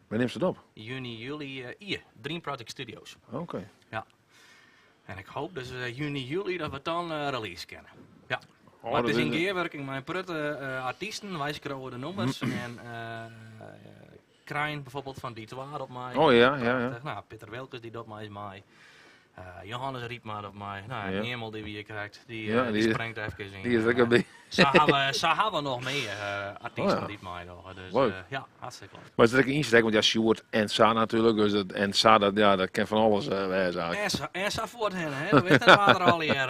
Waar neemt ze het op? juni, juli, hier, Dream Project Studios. Oké. Ja. En ik hoop dus juni, juli dat we het dan release kennen. Ja. Oh, maar het dat is in is- gearwerking met prutte artiesten, wij schreeuwen de nummers en Krijn bijvoorbeeld van Die Twaar op mij. Oh, ja. Prachtig. Nou, Peter Wilkes die dat mij is mij. Johannes Rypma docht mei. Nou, Ja. Emel die wie krekt, die, Ja, die die- springt even in. die is er ook bij. Sa hawwe, sa hawwe we noch mear artysten Oh ja. dy't meidogge. Dus Leuk. ja, hartstikke leuk. Mar is der ek in ynstek, want ja, Sjoerd en Sa natuerlik, dus dat, en Sa, dat, ja, dat kin fan alles wêze eigentlik. En sa, en sa fuorthinne, hè. Do witst net wat der allegear.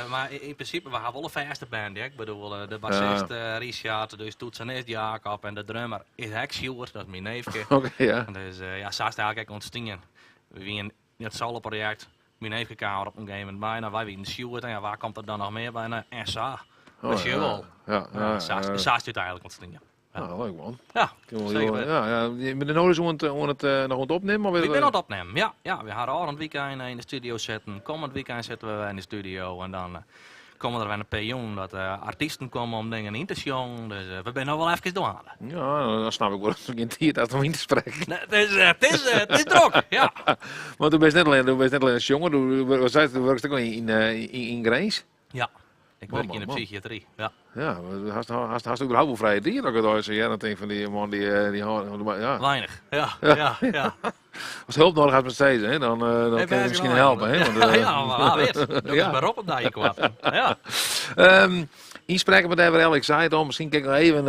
Mar yn prinsipe, we hawwe wol in fêste band. Hè. Ik bedoel, de bassist Richard, dus toetsenist Jacob en de drummer is ek Sjoerd, dat is myn neefke. Oké, ja. Dus ja, sa is it eigentlik ek ûntstien. We wienen yn it soloprojekt, myn neefke kaam der op in gegeven momint by. Nou, wy wienen Sjoerd en ja, wa komt der dan noch mear by? Nou, en sa. Oh, Dat sjoch ja. wol. Ja, ja, Sa ja. sa is it úteinlik ûntstien. Ja. Nou, leuk man. Ja, Kun wel zeker heel- weten. Ja, ja. Je bent er nou dus oan het, noch oan it opnimmen? Of We binne oan it opnimmen, ja. Ja, we hawwe ôfrûne wykein yn de studio sitten. Kommend wykein sitte we wer yn de studio. En dan komme der wer in pear jûnen dat artysten komme om dingen yn te sjongen. Dus we binne noch wol efkes dwaande. Ja, dan snap ik wol dat der gjin tiid hast om yn te sprekken. Nee, it is drok, ja. Want do bist net allinne, do bist net allinne sjonger, do, wat seist, do wurkest ek yn Grins? Ja, ik Man, wurkje man, yn de man. psychiatry, ja. Ja, hast, hast, hast überhaupt wol frije tiid? As ik it al sa hear, dan tink ik fan dy man die, die hâldt, ja. Weinich, ja, ja, ja. As help nedich hast, moatst sizze, hè, dan Nee, kin ik bêst miskien genôch. helpe. Hè, want, Ja, mar wa wit. Doch ris berop op dy koart. Ja. Ynsprekken met RWL, ik sei it al, miskien kin ik noch even,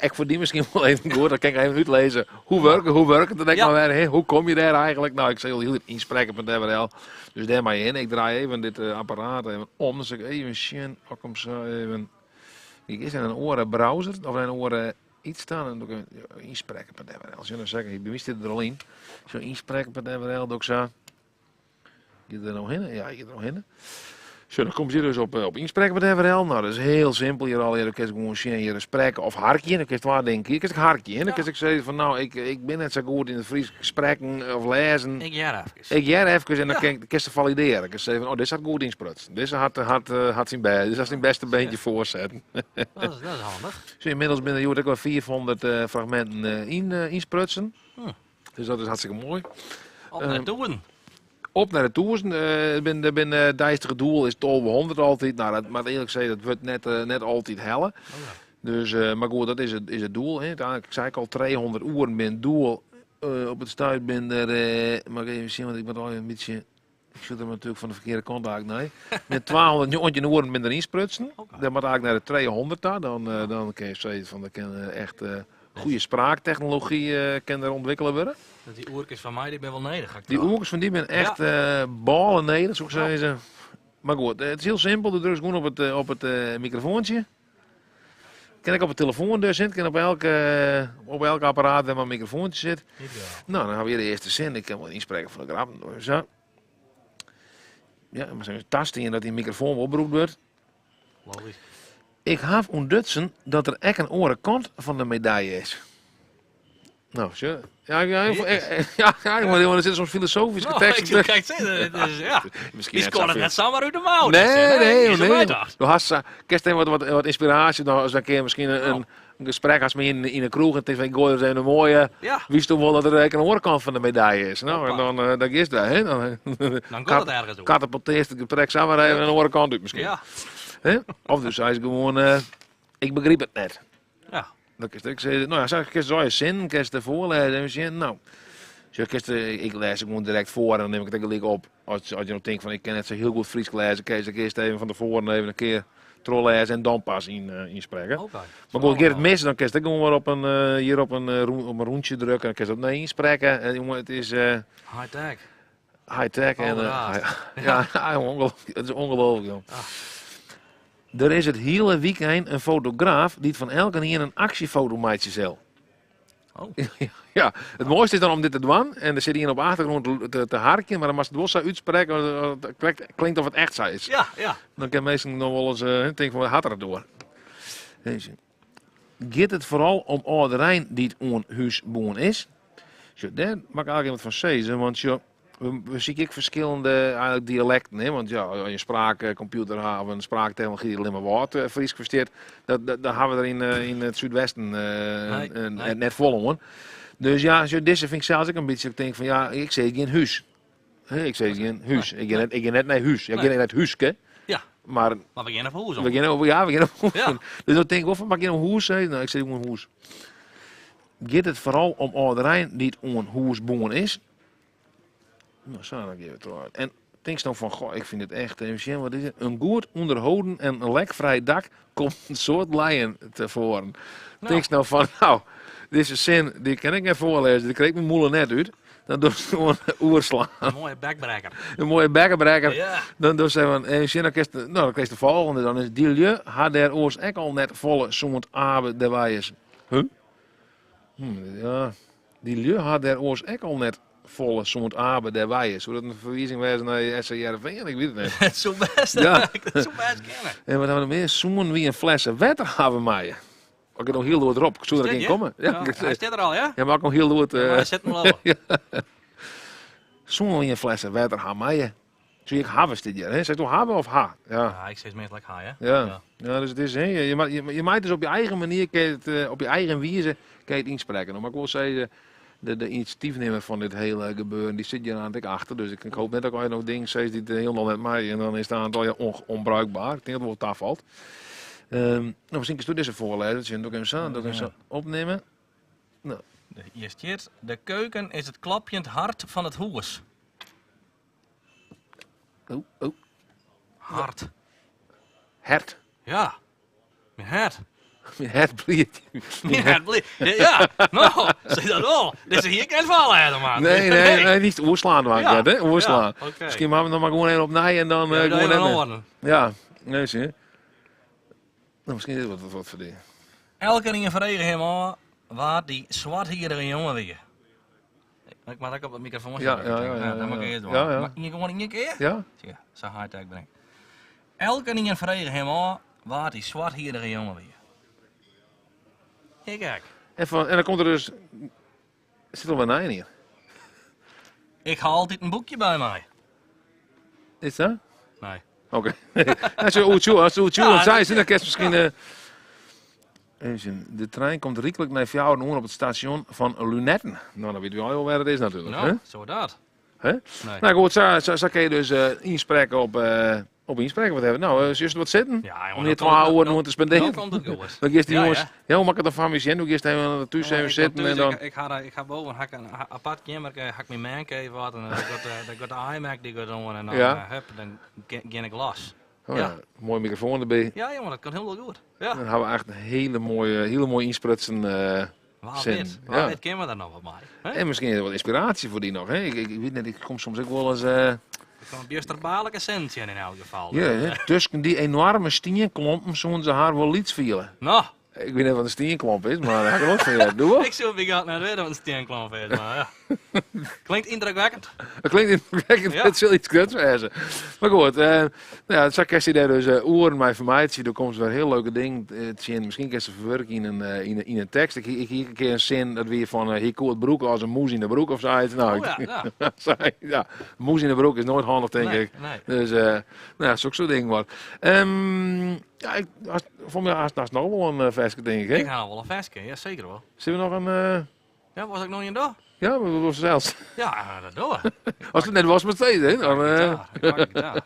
ek foar dy miskien wol even goed, dan kin ik even útlizze hoe wurket, hoe wurket it ek Ja. mar wer, hè? Hoe komme je dêr eigentlik? Nou, ik sei al hiel ynsprekken met RWL, dus dêr mei yn. Ik draai even dit apparaat even om, dus ik even sjen of ik him sa even... Ik is in in oare browser, of in in oare iets staan en doe ik even ynsprekken met RWL. Sjoch, dan sis ik, by my stiet it der al yn. Zo ynsprekken met RWL, doe ik sa. Giet der no hinne? Ja, giet der no hinne. Zo, dan kom je dus op ynsprekken met RWL. Nou, dat is hiel simpel. Hjir al, hjir kinst gewoan sjen, hjir sprekke of harkje. Dan kinst twa dingen kieze. Kinst ek harkje, hè? Dan kinst ek sizze fan, nou, ik bin net sa goed yn it Frysk sprekken of lêzen. Ik hear efkes. Ik hear efkes en dan Ja. kinst se falidearje. Kinst sizze fan, oh, dizze hat goed ynsprutsen. Dizze hat syn bêst, dizze hat syn bêste beentje foarsetten. Dat is handich. Zo, ynmiddels binne der hjoed ek al 500 fragminten ynsprutsen. Dus dat is hartstikke moai. Op nei 1000. Op nei de 1000. Der bin, deistige doel is 1200 altyd. Nou, dat moat earlik sizze, dat wurdt net altyd helle. Oh ja. Dus, mar goed, dat is it doel. Hè. Úteinlik, ik sei al, 300 oeren binne it doel. Op it stuit binne der, moat ik even sjen, want ik moat al in bytsje, ik sjoch der natuerlik fan de ferkearde kant eigentlik nei. Met 219 oeren binne der ynsprutsen. Oké. Dat moat eigentlik nei de 300 ta. Dan kinne je sizze fan, dan kin echt goede spraaktechnology kin der ûntwikkele wurde. Dat dy oerkes fan my, dy binne wol nedich, ha ik Dy troch. oerkes fan dy binne echt, Ja. bôle nedich, soe ik Ja. sizze. Mar goed, it is hiel simpel. Do drukst gewoan op it mikrofoantsje. Kin ek op de telefoan dus, hè. Kin op elk apparaat wêr mar in mikrofoantsje sit. Ideaal. Nou, dan hawwe we hjir de earste sin. Ik kin wol ynsprekke foar de grap. Sa. Ja, mar se tastean dat dy mikrofoan wol brûkt wurdt. Logysk. Ik haw ûntdutsen dat der ek in oare kant fan de medalje is. Nou, sjoch. Ja, ja, ik, ik, ja, ja, want er sitte soms filosofyske Nou, teksten ik sil krekt sizze, het is, ja. Miskien Dy net skoart sa it net fia. samar út de mouw, Nee, dus, hè. nee, Is nee. my tocht. Do hast sa, kinst even wat ynspiraasje, dan as dan kear miskien in gesprek hast yn 'e kroech en tinkst van, ik goai ris even in moaie. Ja. Witsto wol dat der ek in oare kant fan de medalje is. Nou, en Hoppa. dan giest dêr, hè. Dan, Dan giet it ergens oer. Katapultearst it gesprek samar even in oare kant út miskien. Ja. Hè? Of do seist gewoan, ik begryp it net. Ja. Dan kinst ek sizze, nou ja, sa kinst allegear sinnen, kinst der foarlêze en sjen, nou. Sjoch, kinst, ik lês it gewoan direkt foar en dan nim ik it ek gelyk op. As je no tinke fan, ik kin net sa hiel goed Frysk lêze, kinst ik earst even fan tefoaren even in kear trochlêze en dan pas ynsprekke. Oké. Mar goed, giet it mis, dan kinst ek gewoan wer hjir op in rûntsje drukke en dan kinst opnij ynsprekke. En jonge, it is, High-tech. High-tech en, Alderhaast. ja, ja, ongelooflijk. Het is ongelooflijk, joh. Ah. Der is it hiele wykein in fotograaf dy't fan elkenien in aksjefoto meitsje sil. Oh. Ja, it moaiste is dan om dit te dwaan en der sit ien op de achtergrûn te harkjen, mar dan moatst it wol sa útsprekke, want it klinkt of it echt sa is. Ja, ja. Dan kinne minsken noch wol ris tinke fan, hat er it oer? Deze. Giet it foaral om âlderein dy't oan hús bûn is? Sjoch, dêr moat ik eigentlik wat fan sizze, want sjoch, we sykje ek ferskillende eigentlik dialekten, hè? Want ja, as je in spraakkompjûter ha of in spraaktechnology dy't allinne mar Wâldfrysk ferstiet, dat hawwe we der yn it Súdwesten Nee, nee. net folle oan. Dus ja, sjoch, dizze fyn ik sels ek in bytsje, ik tink fan ja, ik sis gjin hús. Hè, ik sis gjin hús. Ik gean net nei hús. Ja, ik gean Nee. net nei it húske. Ja. Maar Mar we geane op hûs om. We geane op, ja, we geane op hûs. Ja. Dus dan tink ik wol fan, moat ik gjin hûs sizze? Nou, ik sis gewoan hûs. Giet it foaral om âlderein dy't oan hûs bûn is? Nou, sa, dan geane we troch. En Tinkst no fan, goh, ik fyn it echt, even sjen, wat is it? In goed ûnderholden en lekfrij dak komt in soad lijen tefoaren. Tinkst no fan, nou, dizze sin dy kin ik net foarlêze, dêr krij ik myn mûle net út. Dan dochst gewoan oerslaan. In moaie bekbrekker. In moaie bekkebrekker. Ja. Dan dochst even, even sjen, dan kinst, no, dan krijst de folgjende. Dan is dy lju ha dêr oars ek al net folle sûnt Abe derwei is. Huh? Ja. Dy lju ha dêr oars ek al net folle sûnt Abe derwei is. Soe dat in ferwizing wêze nei SC Hearrenfean? Ik wit it net. Het soe bêst, Ja. dat soe bêst kinne. En wat ha we noch mear? Soenen wy in flesse wetter hawwe meie? As ik noch hiel lûd rop, soe der Stiet gjin hjir? komme? Ja, hy stiet der al, ja? Ja, mar ik noch hiel lûd. Ja, mar hy sit him al. Ja. Soenen wy in flesse wetter ha meie? Soe ik hawwe stiet hjir, hè? Seist do hawwe of ha? Ja. Ja, ik sis meastal ek ha, hè? Ja. Ja, dus it is, hè, je mei dus op je eigen manier, kin je it, op je eigen wize, kin je it ynsprekken. No, mar ik wol sizze, de inisjatyfnimmer fan dit hiele gebeuren, dy sit hjir aan it ek achter. Dus ik hoop net dat ik noch dingen sis dy't hielendal net mei en dan is it aan it allegear onbruikbaar. Ik tink dat it wol tafalt. No, miskien kinst do dizze foarlêze. Tsjin, doe ik even sa, doe ik even sa opnimme. No. Hjir stiet, de keuken is it klopjend hart fan it hûs. Oh, oh. Hart. Hert. Ja. Myn hert. Myn hert bliedt. Myn hert bliedt. Ja, no, sis dat wol. Dizze hie ik net foarlêze moatten. Nee, nee, nee, niet oerslaan dwaan, Ja, hè? Oerslaan. ja, oké. Miskien moatte we noch mar gewoan even opnij en dan Ja, gewoon even net mear. oaren. Ja, nee, zie je. Nou, miskien is it wat foar dy. Elkenien frege him ôf wa't dy swarthierrige jonge wie. Ik moat ek op de microfoon Ja, zitten. ja, ja, ja, dat moat ik ja. earst dwaan. Ja, ja. Maar ien gewoan ien kear? Ja. Sjoch, sa high-tech bin ik. Elkenien frege him ôf wa't dy swarthierrige jonge wie. Ik ek. En, en dan komt der dus... Sit al wer nij yn. Ik ha altyd in boekje by my. Is dat? Nee. Oké. As je oertsjoe, as oertsjoe Ja, en sei, dat- dan kinst miskien... Even sjen. De trein komt ryklik nei fjouweren oer op it stasjon fan Lunetten. No, dan witte we al wêr it is natuerlik. No, hè? zo dat. Hè? Nee. Nou goed, sa kinne je dus ynsprekke op ynsprekken. Wat hebben we? Nou, just wat sitten? Ja, jongen, Om hier dan komt 2 het- oeren dan- te spenderen. dan komt het goed. Dan giest die Ja, jongens, ja. ja, hoe mag ik het dan van me zien? Hoe giest even thuis even Ik zitten kom en thuis, dan... Ik ga boven, ha ik in apart kamer, ha ik myn mancave wat en dan gaat de iMac die gaat om en dan, hup, dan gean ik los. Oh, ja. Mooie microfoon erbij. Ja, jongen, dat komt helemaal goed. Ja. Dan hebben we echt een hele mooie insprutsen Waar zin. weet, waar weet kunnen we daar nog wat mee? Hè? En misschien is er wat inspiratie voor die nog. Hè? Ik weet net, ik kom soms ook wel eens... Er komt bjusterbaarlike sintje in elk geval. Ja, hè, tussen die enorme stienklompen zullen ze haar wel iets vielen. Nou. Ik weet niet wat een stienklomp is, maar daar heb ik ook van. Ja, doe wel. Ik zou het net weten wat een stienklomp is, maar ja. Klinkt indrukwekkend. Dat klinkt indrukwekkend, Ja. het zal iets kuts wezen. Maar goed, nou ja, zo kan je daar dus oren mij vermijden. Er komt weer heel leuke dingen te zien. Misschien kan ze verwerken in een tekst. Ik hier een keer een zin dat weer van hier koert broek als een moes in de broek of zoiets. Nou, Oh ja, ja. Zei, ja, moes in de broek is nooit handig, denk Nee, ik. nee. Dus nou ja, zulke soort dingen wat. Ja, ik, als, voor mij is het nog wel een versje, denk ik. Hè? Ik haal wel een versje, ja zeker wel. Zullen we nog een... Ja, was ik nog in door? Ja, we was zelfs. Ja, dat doen we. Als het net was met steeds, hè? Dan, Ik pak gitaar.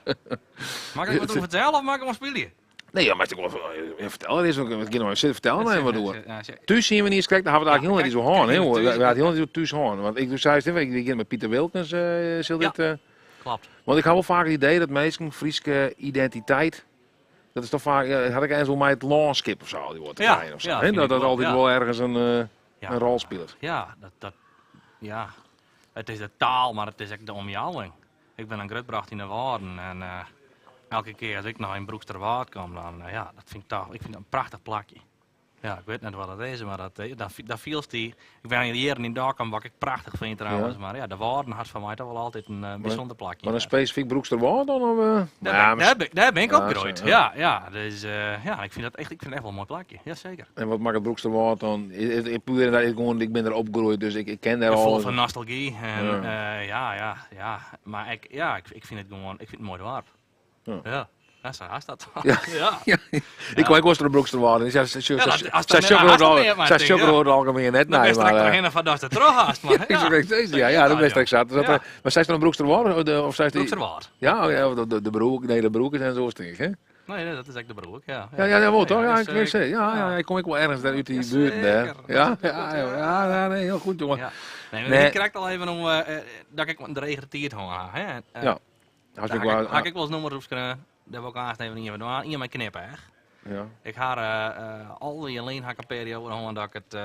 Mag ik wat over vertellen of mag ik hem spelen? Nee, ja, maar ik wel, ja, vertel het eens. Ik kan nog zitten vertellen Ja, en wat ja, door. ja, ja. Thuis zien we niet eens, kijk, daar hebben we het eigenlijk helemaal niet zo kijk, aan, hè, hoor. thuis- We hadden helemaal niet zo thuis aan. Want ik zei het, ik begin met Pieter Wilkens, zal Ja, dit, klopt. Want ik had wel vaak het idee dat mensen Frieske identiteit, dat is toch vaak, ja, had ik eens wel mij het landschap of zo, die wordt te Ja, krijgen of zo, ja, hè? vind Dat ik dat wel, altijd ja. wel ergens Ja. een rol speelt. Ja, dat, ja. Het is de taal, maar het is ook de omjouwing. Ik ben een grootbracht in de Waarden en elke keer als ik naar in Broeksterwâld kom, dan, ja, dat vind ik toch, ik vind dat een prachtig plakje. Ja, ik weet net wat dat is, maar dat viel die. Ik ben hier jaren in Dokkum, wat ik prachtig vind trouwens, Ja. maar ja, de Waarden had voor mij toch wel altijd een bijzonder plakje. Maar een specifiek Broeksterwâld dan? Of? Daar Ja, maar daar ben ik Ja, opgegroeid. zo, Ja, ja. Dus, ja, ik vind dat echt, ik vind het echt wel een mooi plakje. Jazeker. En wat maakt het Broeksterwâld dan? Ik, puur inderdaad, ik, gewoon, ik ben er opgegroeid, dus ik ken daar Vol al. van nostalgie. En, Ja. ja, ja, ja. Maar ik, ja, ik, ik vind het gewoon, ik vind het een mooi dorp. Ja. Ja. Ja, zo is dat. Ja. Ja. Ja. Ik kwam ook wel eens door de Broeksterwâld. En zij Ja, dat- als dat zij net haast sjokken meer, maar zij ik denk, sjokken ja. het algemeen net. Dan Nee, ben je straks maar, doorheen van dat het terug haast, maar Ja, ik zou het steeds, ja, ja, dat ben je straks zat. Ja. Maar zij is dan Broeksterwâld? Of of zij is die- Broeksterwâld. Ja, oh ja, de broek, nee, de broekers en zo, denk ik, hè? Nee, nee, dat is echt de broek, ja. Ja, ja, ja, wel, toch? Ja, dus, ik weet het. Ja, ja, ik kom ook wel ergens daar uit die buurt. Hè. zeker. Ja, ja, ja, ja, ja, nee, heel goed, jongen. Ja. Nee, maar Nee. ik krijg al even om dat ik een regreteerd had, hè. Ja. Hast Daar ik ha ik, ik wol ris nûmer opskreaun. Dêr wol ik aanst even ien fan dwaan. Ien mei knipeach. Ja. Ik ha al dy lyn ha ik in perioade hân dat ik it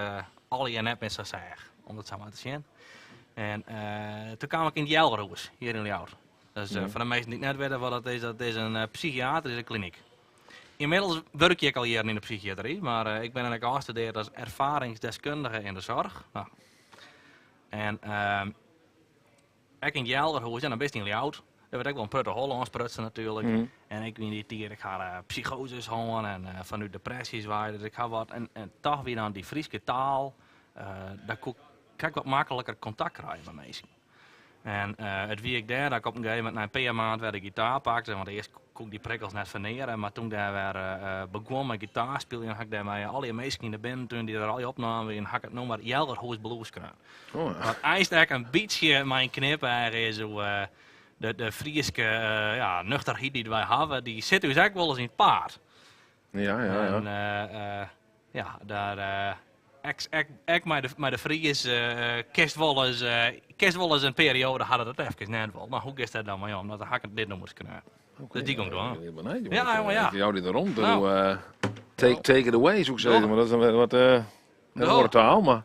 allegear net mear sa seach, om dat sa mar te sjen. En toen kaam ik yn it Jelgerhûs, hjir yn Ljouwert. Dat is, foar de minsken dy't net witte wat dat is, dat is in psychiatryske klinyk. Ynmiddels wurkje ik al jierren yn de psychiatry, mar ik bin ek ôfstudearre as ervaringsdeskundige in de zorg. No. En ek yn it Jelgerhûs, ja, dan bist yn Ljouwert. Der wurdt ek wol in protte Hollânsk sprutsen natuerlik. En ik wie yn dy tiid, ik ha psychoses hân en fanút depresjes wei, dus ik ha wat. En toch wie dan dy Fryske taal, daar koe ik wat makliker kontakt krije mei minsken. En it wie ek dêr dat ik op in gegeven momint nei in pear maand wer de gitaar pakte, want earst koe ik dy prikkels net ferneare, mar toen ik dêr wer begûn mei gitaarspyljen, ha ik dêr mei allegear minsken yn de binnentún dy't der allegear opnaam wienen, ha ik it nûmer Jelgerhûs Blues skreaun. Oh, ja. Wat eins ek in bytsje mei in knipeach is oer de Fryske ja, nuchterheid dy't wy hawwe, dy sit ús ek wolris yn it paad. Ja. En ja, daar, ek, ek, ek mei de Fries kinst wolris in perioade ha dat it efkes net wol. Mar hoe giest dêr dan mei om? Dan ha ik dit nûmer skreaun. Dus dy gong dwaan. Ik ben benijd, jongen. Ja, jongen, ja. Ik jou dy de romte. Nou. Doe, take it away, soe ik sizze. Ja. Mar dat is dan wer wat een Ja. oare taal, mar...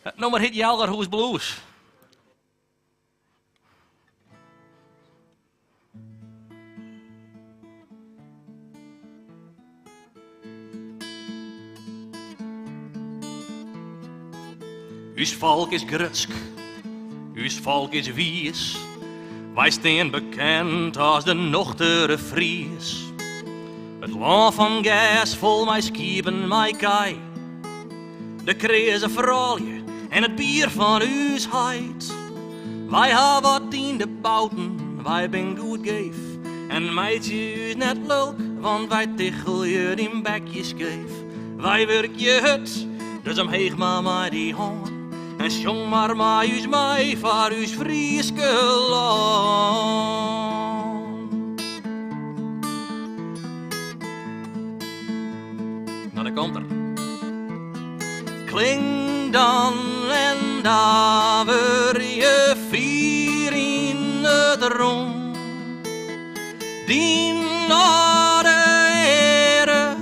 It nûmer hjit Jelgerhûs Blues. Us folk is grutsk, us folk is wiis. Wy stean bekend as de nochtere Fries. It lân fan gers fol mei skiepen mei kij. De kreaze froulju en it bier fan ús heit. Wy ha wat yn de bouten, wy bin goed geef. En meitsje ús net lulk, want wy tichelje dyn bekje skeef. Wy wurkje hurd, dus omheech mar mei dy hân. En sjong mar mei ús mei foar ús Fryske lân. Nou, daar komt er. Kling dan en daverje fier yn it rûn. Dyn âlde eare,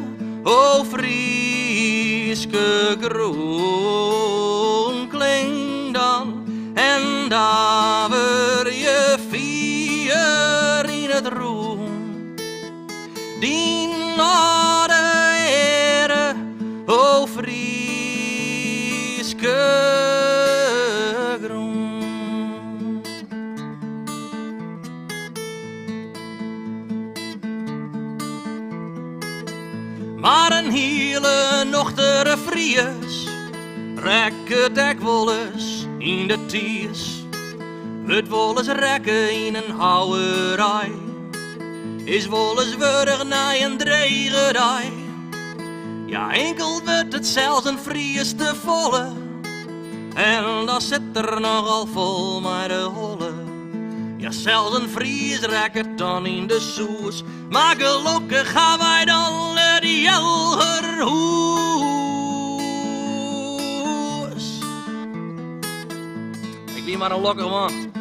o Fryske grûn. Kling dan en daverje fier yn it rûn. Dyn âlde eare, o Fryske grûn. Mar in hiele nochtere Fries rekket ek wolris yn de tiis. Wurdt wolris rekke yn in houwerij. Is wolris wurch nei in drege dei. Ja, inkeld wurdt it sels in Fries te folle. En dan sit er nochal fol mei de holle. Ja, sels in Fries rekket dan yn de soes. Mar gelokkich ha wy dan it Jelgerhûs. Ik wie mar in lokkich man.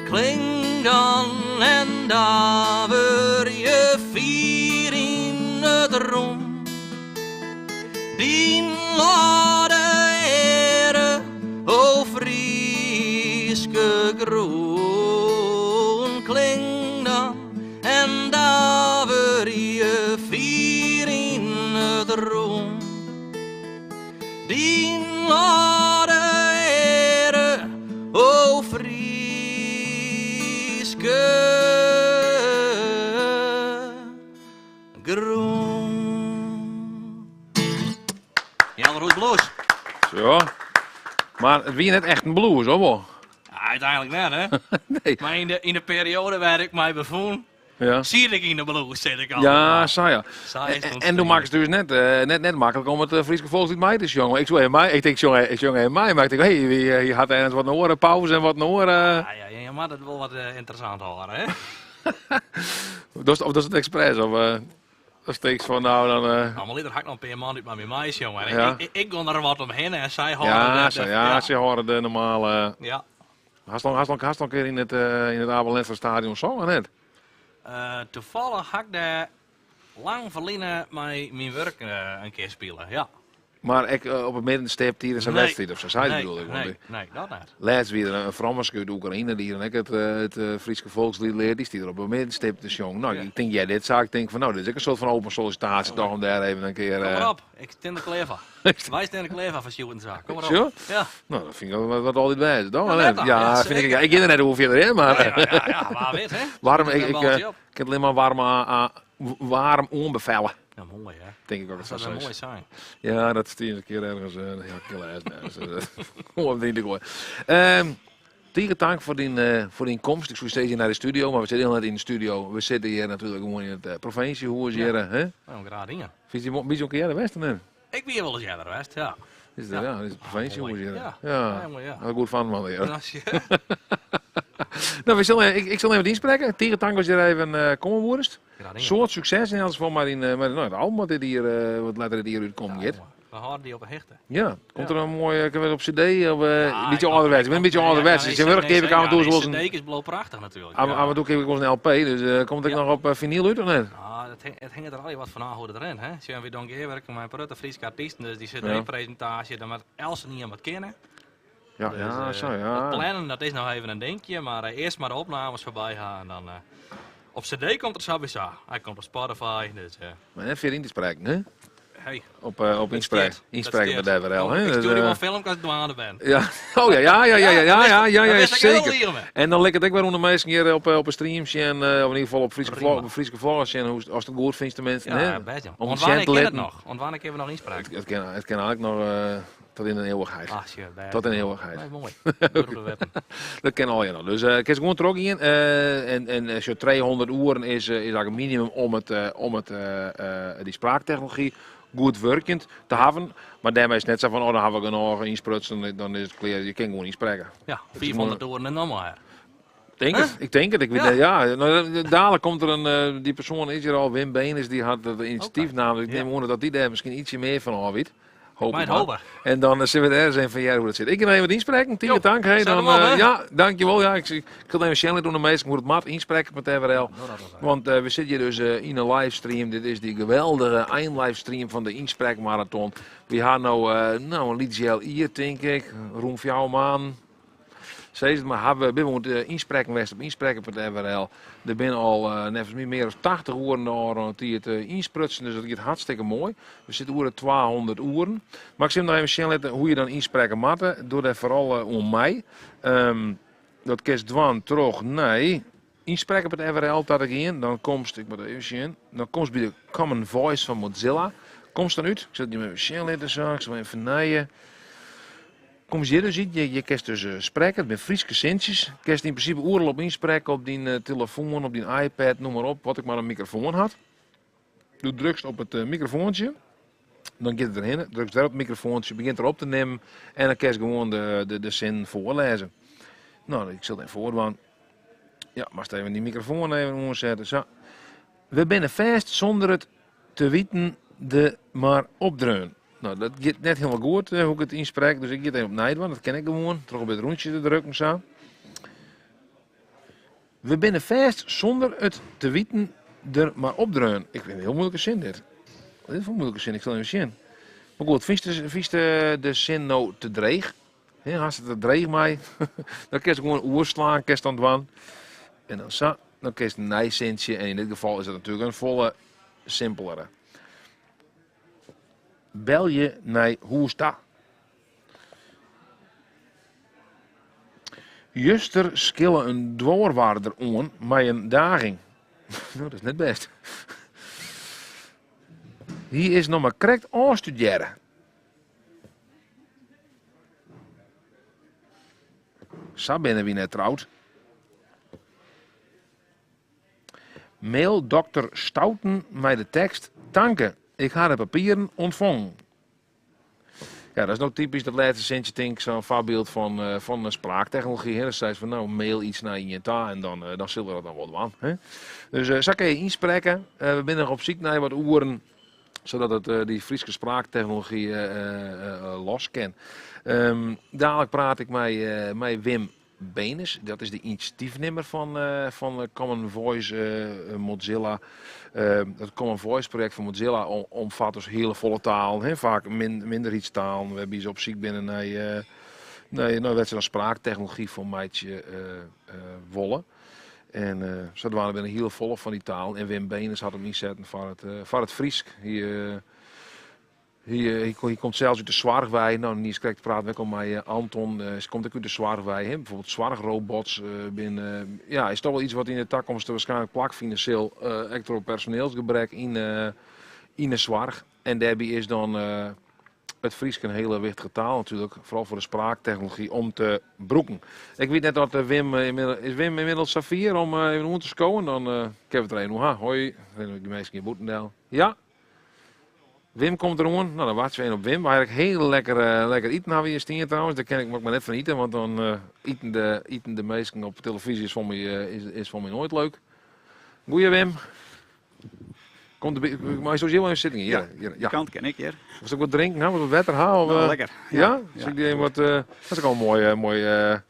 Kling dan en daverje fier yn it rûn. Dyn âlde eare, o Fryske grûn. Kling dan en daverje fier yn it rûn. Dyn âlde eare, o Fryske grûn. Jelgerhûs Blues. Zo. Mar it wie net echt in blues, of wol? Ja, úteinlik net, hè? Nee. Mar yn de perioade wêr't ik my befûn, siet ik yn de blues, sit ik al. Ja, sa ja. Sa is het En ontstaan. doe makkest dus net maklik om it Fryske folksliet mei te sjongen. Ik soe even mei, ik tink, ik sjong even mei, mar ik tink, hé, hy hat ergens wat in oare pauze en wat in oare... Ja, ja, je moat it wol wat ynteressant hâlde, hè? Dat is, of dat is it ekspres, of... Dan steekst fan nou dan. Nou, maar liever hak nog een paar man uit met mij meisje, jongen. Ja. Ik ga er wat omheen en zij houden Ja, de, ze, ja, ze horen de normale. Ja. Hast al een keer in het Abe Lenstra stadion zongen, net? Toevallig had ik daar lang verliezen met mijn werk een keer spelen, ja. Maar ik, op het middenstip tijdens een Nee. wedstrijd of zo, zei Nee, bedoel ik. Want nee, nee, dat niet. Laatst weer een Frans uit Oekraïne die dan ook het Friese volkslied leert, die stier er op het middenstip te zongen. Nou, Ja. ik denk, ja, dit zou ik denk van, nou, dit is ook een soort van open sollicitatie toch om daar even een keer. Kom maar op, ik stel de kleer van. Wij staan de kleer van van Sjoerd en Zaak. Kom maar op. Sure? Ja. Nou, dat vind ik wel wat altijd bij. Toch? Ja, net dan. Ja, Ja, vind ik, zeker. ja, ik weet er net hoe verder in, maar. Ja, waar weet, hè? Warm, Zit er ik, een ik, balletje op. ik heb alleen maar warm, warm onbevellen. Ja, mooi hè. Denk ik ook Dat dat zou zo mooi is. zijn. Ja, dat is een keer ergens. Ja, ik wil ergens, nee, dat is, Om die te gooien. Tegen dank voor die komst. Ik zoek steeds hier naar de studio, maar we zitten heel net in de studio. We zitten hier natuurlijk gewoon in het provinciehuis hier. Hè? Nou, graag dingen. Vind je het een keer de Westen? Hè? Ik ben hier wel eens eerder geweest, ja. Is het, ja. is het provinciehuis hier. Ja. Ja. Ja, mooi, ja. Nou, goed van man hier. Ja, ja. Nou, ik zal even inspreken. Tegen dank was hier even komen woerst. Graag gedaan. Soort succes in elk geval maar in maar, nou, het album wat dit hier, wat later dit hier uitkomt. Geert. We houden die op de hechte. Ja, komt er een mooi, ik heb het op cd of een beetje ik- ouderwets. Ik ben een beetje ouderwets. Ja, Dus je werk geef ik af en toe ja, eens die een CD is blauw prachtig natuurlijk. af af en toe geef ik wel eens een LP, dus komt het nog op vinyl uit of niet? Ah, het hangt er al wat van aan hoe het erin, hè. Zien we dan werken met een prutte Friese artiesten, dus die Ja. CD-presentatie, dan moet Elsen niet aan wat kennen. Ja, Dus, ja, zo ja. Het plannen, dat is nog even een dingetje, maar eerst maar de opnames voorbij gaan en dan... op CD komt er sowieso. Hij komt op Spotify, dus... Maar net weer in te spreken, hè? Hey. Op Dat inspreken. steert. Inspreken Dat met steert. DWRL, hè? Ik Dus, stuur je wel een filmpje als ik douane ben. Ja, oh ja, ja, ja, ja, ja, ja, ja, ja, dat ja, wist ik heel zeker. lier mee. En dan lekker het ik weer onder meesten hier op een streamsje en of in ieder geval op Friese Prima. vlog, op Friese vloggers en hoe als het goed vindt de mensen, Ja, hè? best, ja. Om Want het wanneer te ken het litten. nog? Want wanneer kunnen we nog inspraak? Het kan eigenlijk nog tot in de eeuwigheid. Ah, shit, best. Tot in de eeuwigheid. Nee, mooi. Door de wetten. Dat ken al je nog. Dus ik is gewoon terug in. En als je 200 uren is eigenlijk het minimum om die spraaktechnologie goed werkend te hebben. Maar daarmee is het net zo van, oh, dan hebben we genoeg insprutsen, dan is het klaar. Je kan gewoon inspreken. Ja, Het is 400 gewoon- uren en dan maar. Denk het, ik denk het. Ik weet Ja. het, ja. Nou, dadelijk komt er een, die persoon is hier al, Wim Benes, die had het initiatief namelijk. Ik neem aan dat die daar misschien ietsje meer van af weet. Hoop Maar ik het maar. hopen. En dan zullen we er eens een van jij hoe dat zit. Ik ga even inspreken. Tien dank. Hey, zet dan, hem op, hè? ja, dankjewel. Ja, ik wil even Shanley doen de meeste. Ik moet het mat inspreken met TWRL. Want we zitten hier dus in een livestream. Dit is die geweldige eindlivestream van de inspreekmarathon. We hebben nou, nou een liedje hier, denk ik. Roem voor jou, man. Zeg het maar, hebben we moeten inspreken geweest op inspreken.nl. Er zijn al net als meer dan 80 uren daar die het insprutsen, dus dat gaat hartstikke mooi. We zitten oren 200 uren. Maar ik zal nog even zien laten hoe je dan inspreken moet. Doe dat vooral om mij. Dat kerst dwan terug, nee. Inspreken.nl dat ik in, dan komst, ik moet even zien, dan komst bij de Common Voice van Mozilla. Komst dan uit, ik zal het je even zien laten zo, ik zal even vernijen. Kom je dus in, je kerst dus spreken met Friese zintjes. Kerst in principe oerl op inspreken op die telefoon, op die iPad, noem maar op, wat ik maar een microfoon had. Doe drukst op het microfoontje. Dan gaat het erheen, drukst daar op het microfoontje, begint erop te nemen en dan kerst gewoon de zin voorlezen. Nou, ik zal het even voordoen. Ja, maar even die microfoon even omzetten. Zo. We binnen vast zonder het te weten de maar opdreun. Nou, dat gaat net helemaal goed hoe ik het inspreek. Dus ik ga het even opnieuw doen, dat ken ik gewoon. Terug op het rondje te drukken zo. We binnen vast zonder het te weten er maar opdreun. Ik vind het een heel moeilijke zin dit. Wat is dit voor een moeilijke zin? Ik zal even zien. Maar goed, vies de zin nou te dreig? Hè, als het te dreig mij, dan kun je gewoon oerslaan, kun je dan dwan. En dan zo, dan kun je een nijzintje. En in dit geval is dat natuurlijk een volle simpelere. Bel je naar Hoesta. Juster skillen een doorwaarder on met een daging. Nou, dat is net best. Hier is nog maar correct afstuderen. Zo binnen wie net trouwt. Mail dokter Stouten mij de tekst. Danke, ik ga de papieren ontvangen. Ja, dat is no typysk dat lêste sintsje tink zo'n foarbyld fan fan spraaktechnology. Hè. Dan sei fan no, mail iets nei ien ta en dan sil er dat dan wol dwaan. Hè. Dus sa kin je ynsprekke. We binne noch op syk nei wat oeren sadat it dy Fryske spraaktechnology los kin. Dadelijk praat ik mei Wim Benes, dat is de inisjatyfnimmer fan Common Voice Mozilla. Dat Common Voice projekt fan Mozilla omfat dus hiele folle talen, hè, faak minderheidstalen, wêrby't se op syk binne nei wêr't se dan spraaktechnology foar meitsje wolle. En sadwaande binne hiele folle fan dy talen. En Wim Benes hat him ynsetten foar it Frysk. Hy komt sels út de soarch wei. No, niis krekt praat we ek al mei Anton. Se komt ek út de soarch wei. Hè? Bijvoorbeeld soarchrobots binne, ja, is toch wol iets wat yn de takomst waarskynlik plakfine sil. Ek troch personeelsgebrek yn de soarch. En dêrby is dan it Frysk in hiele wichtige taal natuerlik. Foaral foar de spraaktechnology om te brûken. Ik wit net oft Wim ynmiddels, is Wim ynmiddels safier om even oan te skowen? Dan kinne we it der even oer ha. Hoi, rinne de minsken hjir bûten del. Ja? Wim komt deroan. No, dan wachtsje we even op Wim. We ha ek hiel lekker iten ha we hjir stean trouwens. Dêr kin ik mar net fan ite, want dan iten de minsken op televyzje is foar my noait leuk. Goeie Wim. Komt der by, mei soms hjir wol even sitten? Hjir, Ja, hjir, ja. Kant ken ik hjir. Wolst ek wat drinken ha? Wat wetter ha? Of, Nou, lekker. Ja? Ja. Sil ik dy even wat, dat is ek al in moai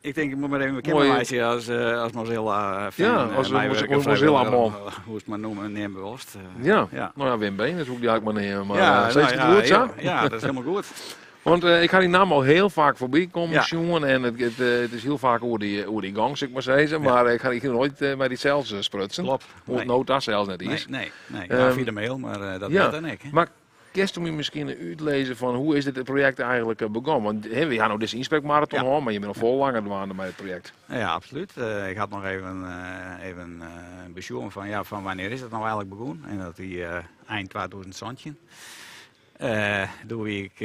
Ik tink, ik moat mar even bekend Mooi. meitsje as Mozilla fan, Ja, as meiwurker, Mozilla vrijwilliger, man. Hoe it mar noeme, neame wolst. Ja. Ja. No ja, Wim Benes woe ik dy eigentlik mar neame. Mar, Ja, sis nou ik it ja, goed sa? ja, ja, dat is hielendal goed. Want ik ha dy namme al hiel faak foarby kommen sjoen en it is hiel faak oer dy gong, sil ik mar sizze. Mar ik ha dy noait mei dysels sprutsen. Klopt. Oant Nee. no ta sels net iens. Nee, nee, nee. Ja, fia de mail, mar dat wurdt dan ek, hè. Mar kinsto my miskien útlizze fan hoe is dit projekt eigentlik begûn? Want hè, we ha no dizze ynsprekmaraton hân, mar je binne al folle langer dwaande mei it projekt. Ja, absolút. Ik hat noch even besjoen fan, ja, fan wannear is it no eigentlik begûn? En dat wie ein 2017. Doe wie ik,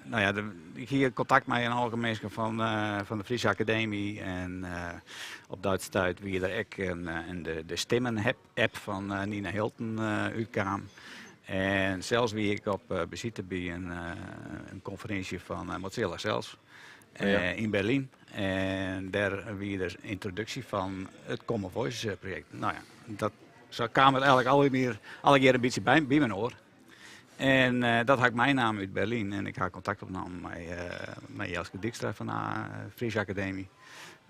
no ja, de, ik hie kontakt mei in oantal minsken fan de Friese Akademy en op dat stuit wie der ek de Stimmen-app fan Nina Hilton útkaam. En sels wie ik op besite by in konferinsje fan Mozilla sels yn Berlyn. En dêr wie de yntroduksje fan it Common Voice projekt. No ja, dat, sa kaam it eigentlik allegear in bytsje by my oar. En dat ha ik meinaam út Berlyn en ik ha kontakt opnommen mei Jelske Dijkstra fan de Friese Akademy.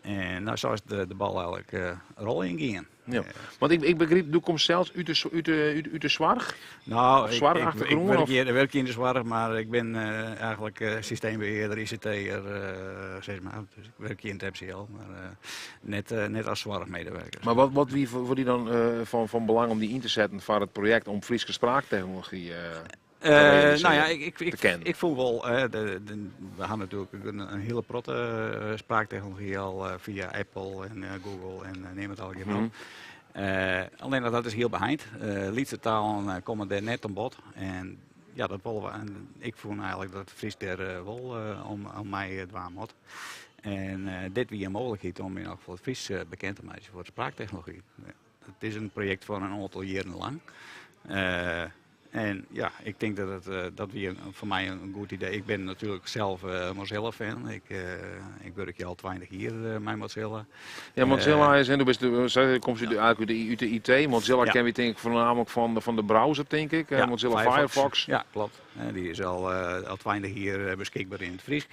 En no, sa is de bal eigentlik roljen gien. Ja. Want ik begryp, do komst sels út de soarch? No, Of ik soarchachtergrûn, of? wurkje yn de soarch, mar ik bin eigentlik systeembehearder, ICT'er, sis mar. Dus ik wurkje yn it MCL, mar net as soarchmedewerker. Mar wat wie foar dy dan fan belang om dy yn te setten foar it projekt om Fryske spraaktechnology te realisearjen, No ja, te kennen? ik fûn wol, we ha natuerlik in hiele protte spraaktechnology al fia Apple en Google en neam it allegear mar op. Allinnich dat is hiel beheind. Lytse talen komme dêr net oan bod. En ja, dat wolle we. En ik fûn eigentlik dat it Frysk dêr wol om mei dwaan moat. En dit wie in mooglikheid om yn elk gefal it Frysk bekend te meitsjen foar de spraaktechnology. It is in projekt foar in oantal jierren lang. En ja, ik tink dat it, dat wie foar my in goed idee. Ik bin natuerlik sels Mozilla-fan. Ik wurkje al 20 jier mei Mozilla. Ja, Mozilla is, en do bist, do komst eigentlik út de IT. Mozilla kenne we tink ik foarnaamlik fan de browser, tink ik. Ja, Mozilla Firefox. Firefox. Ja, klopt. Dy is al 20 jier beskikber yn it Frysk.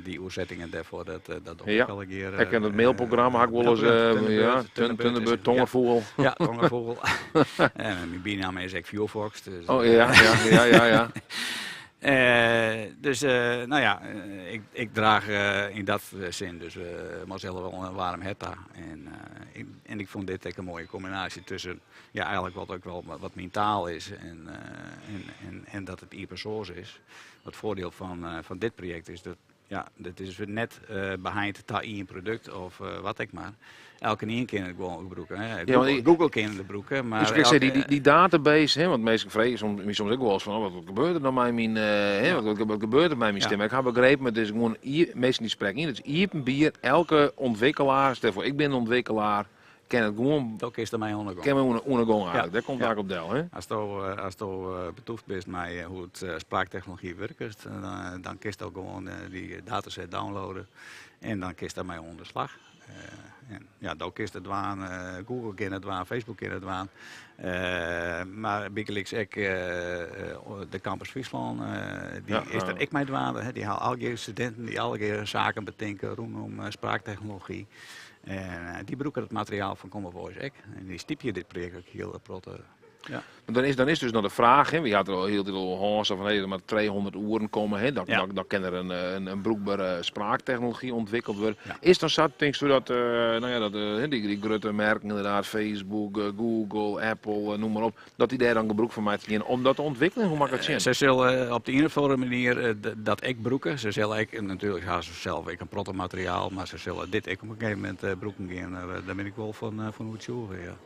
Dy oersettingen dêrfoar, dat doch ik allegear. Ik ken it mailprogramma, ha ik wol ris, ja, Thunderbird, Tongerfûgel. Ja, Tongerfûgel. En myn bynamme is ek Vuurfox. Dus, Oh, ja, ja, ja, ja, ja. Dus, no ja, ik draach yn dat sin dus Mozilla wol in waarm hert ta. En ik fûn dit ek in moaie kombinaasje tusken, ja, eigentlik wat ek wol wat myn taal is en dat it iepen source is. It foardiel fan dit projekt is dat, ja, dit is net beheind ta ien produkt of wat ek mar. Elkenien kin it gewoan brûke. Hè. Ja, want ik Google kin it brûke, mar Dus ik sei, elke dy database, hè, want minsken freegje my soms ek wol ris fan, oh, wat gebeurt der no mei myn, hè, wat gebeurt der mei myn stim? Ik ha begrepen, it is gewoan minsken dy sprekke yn, it is iepenbier, elke ûntwikkelaar, stel foar ik bin in ûntwikkelaar, Kin it gewoan. Do kinst dermei oan de gong. Kin oan de gong eigentlik. Dêr komt it eigentlik op del, hè? Asto betûft bist mei hoe't spraaktechnology wurket, dan kinsto gewoan dy dataset downloade en dan kinst dermei oan de slach. En ja, do kinst it dwaan, Google kin it dwaan, Facebook kin it dwaan. Mar bygelyks ek de Campus Fryslân, dy is der ek mei dwaande. Dy ha allegear studinten dy't allegear saken betinke rûnom spraaktechnology. En dy brûke it materiaal fan Common Voice ek. En dy stypje dit projekt ek hiel protte. Ja. Dan is dus noch de fraach, hè, wy ha it der al hieltyd al hân, sa fan hé, der moat 300 oeren komme, hè, dan, ja. dan, dan kin der in brûkbere spraaktechnology ûntwikkeld wurde. Ja. Is dan sa, tinkst dat, nou ja, dat dy grutte merken inderdaad, Facebook, Google, Apple, noem mar op, dat dy dêr dan gebrûk fan meitsje gean om dat te ûntwikkeljen? Hoe moat ik dat sjen? Se sille op de ien of oare manier dat ek brûke. Se sille ek, natuerlik ha se sels ek in protte materiaal, mar se sille dit ek op in gegeven momint brûken gean. Dêr bin ik wol fan oertsjûge, ja.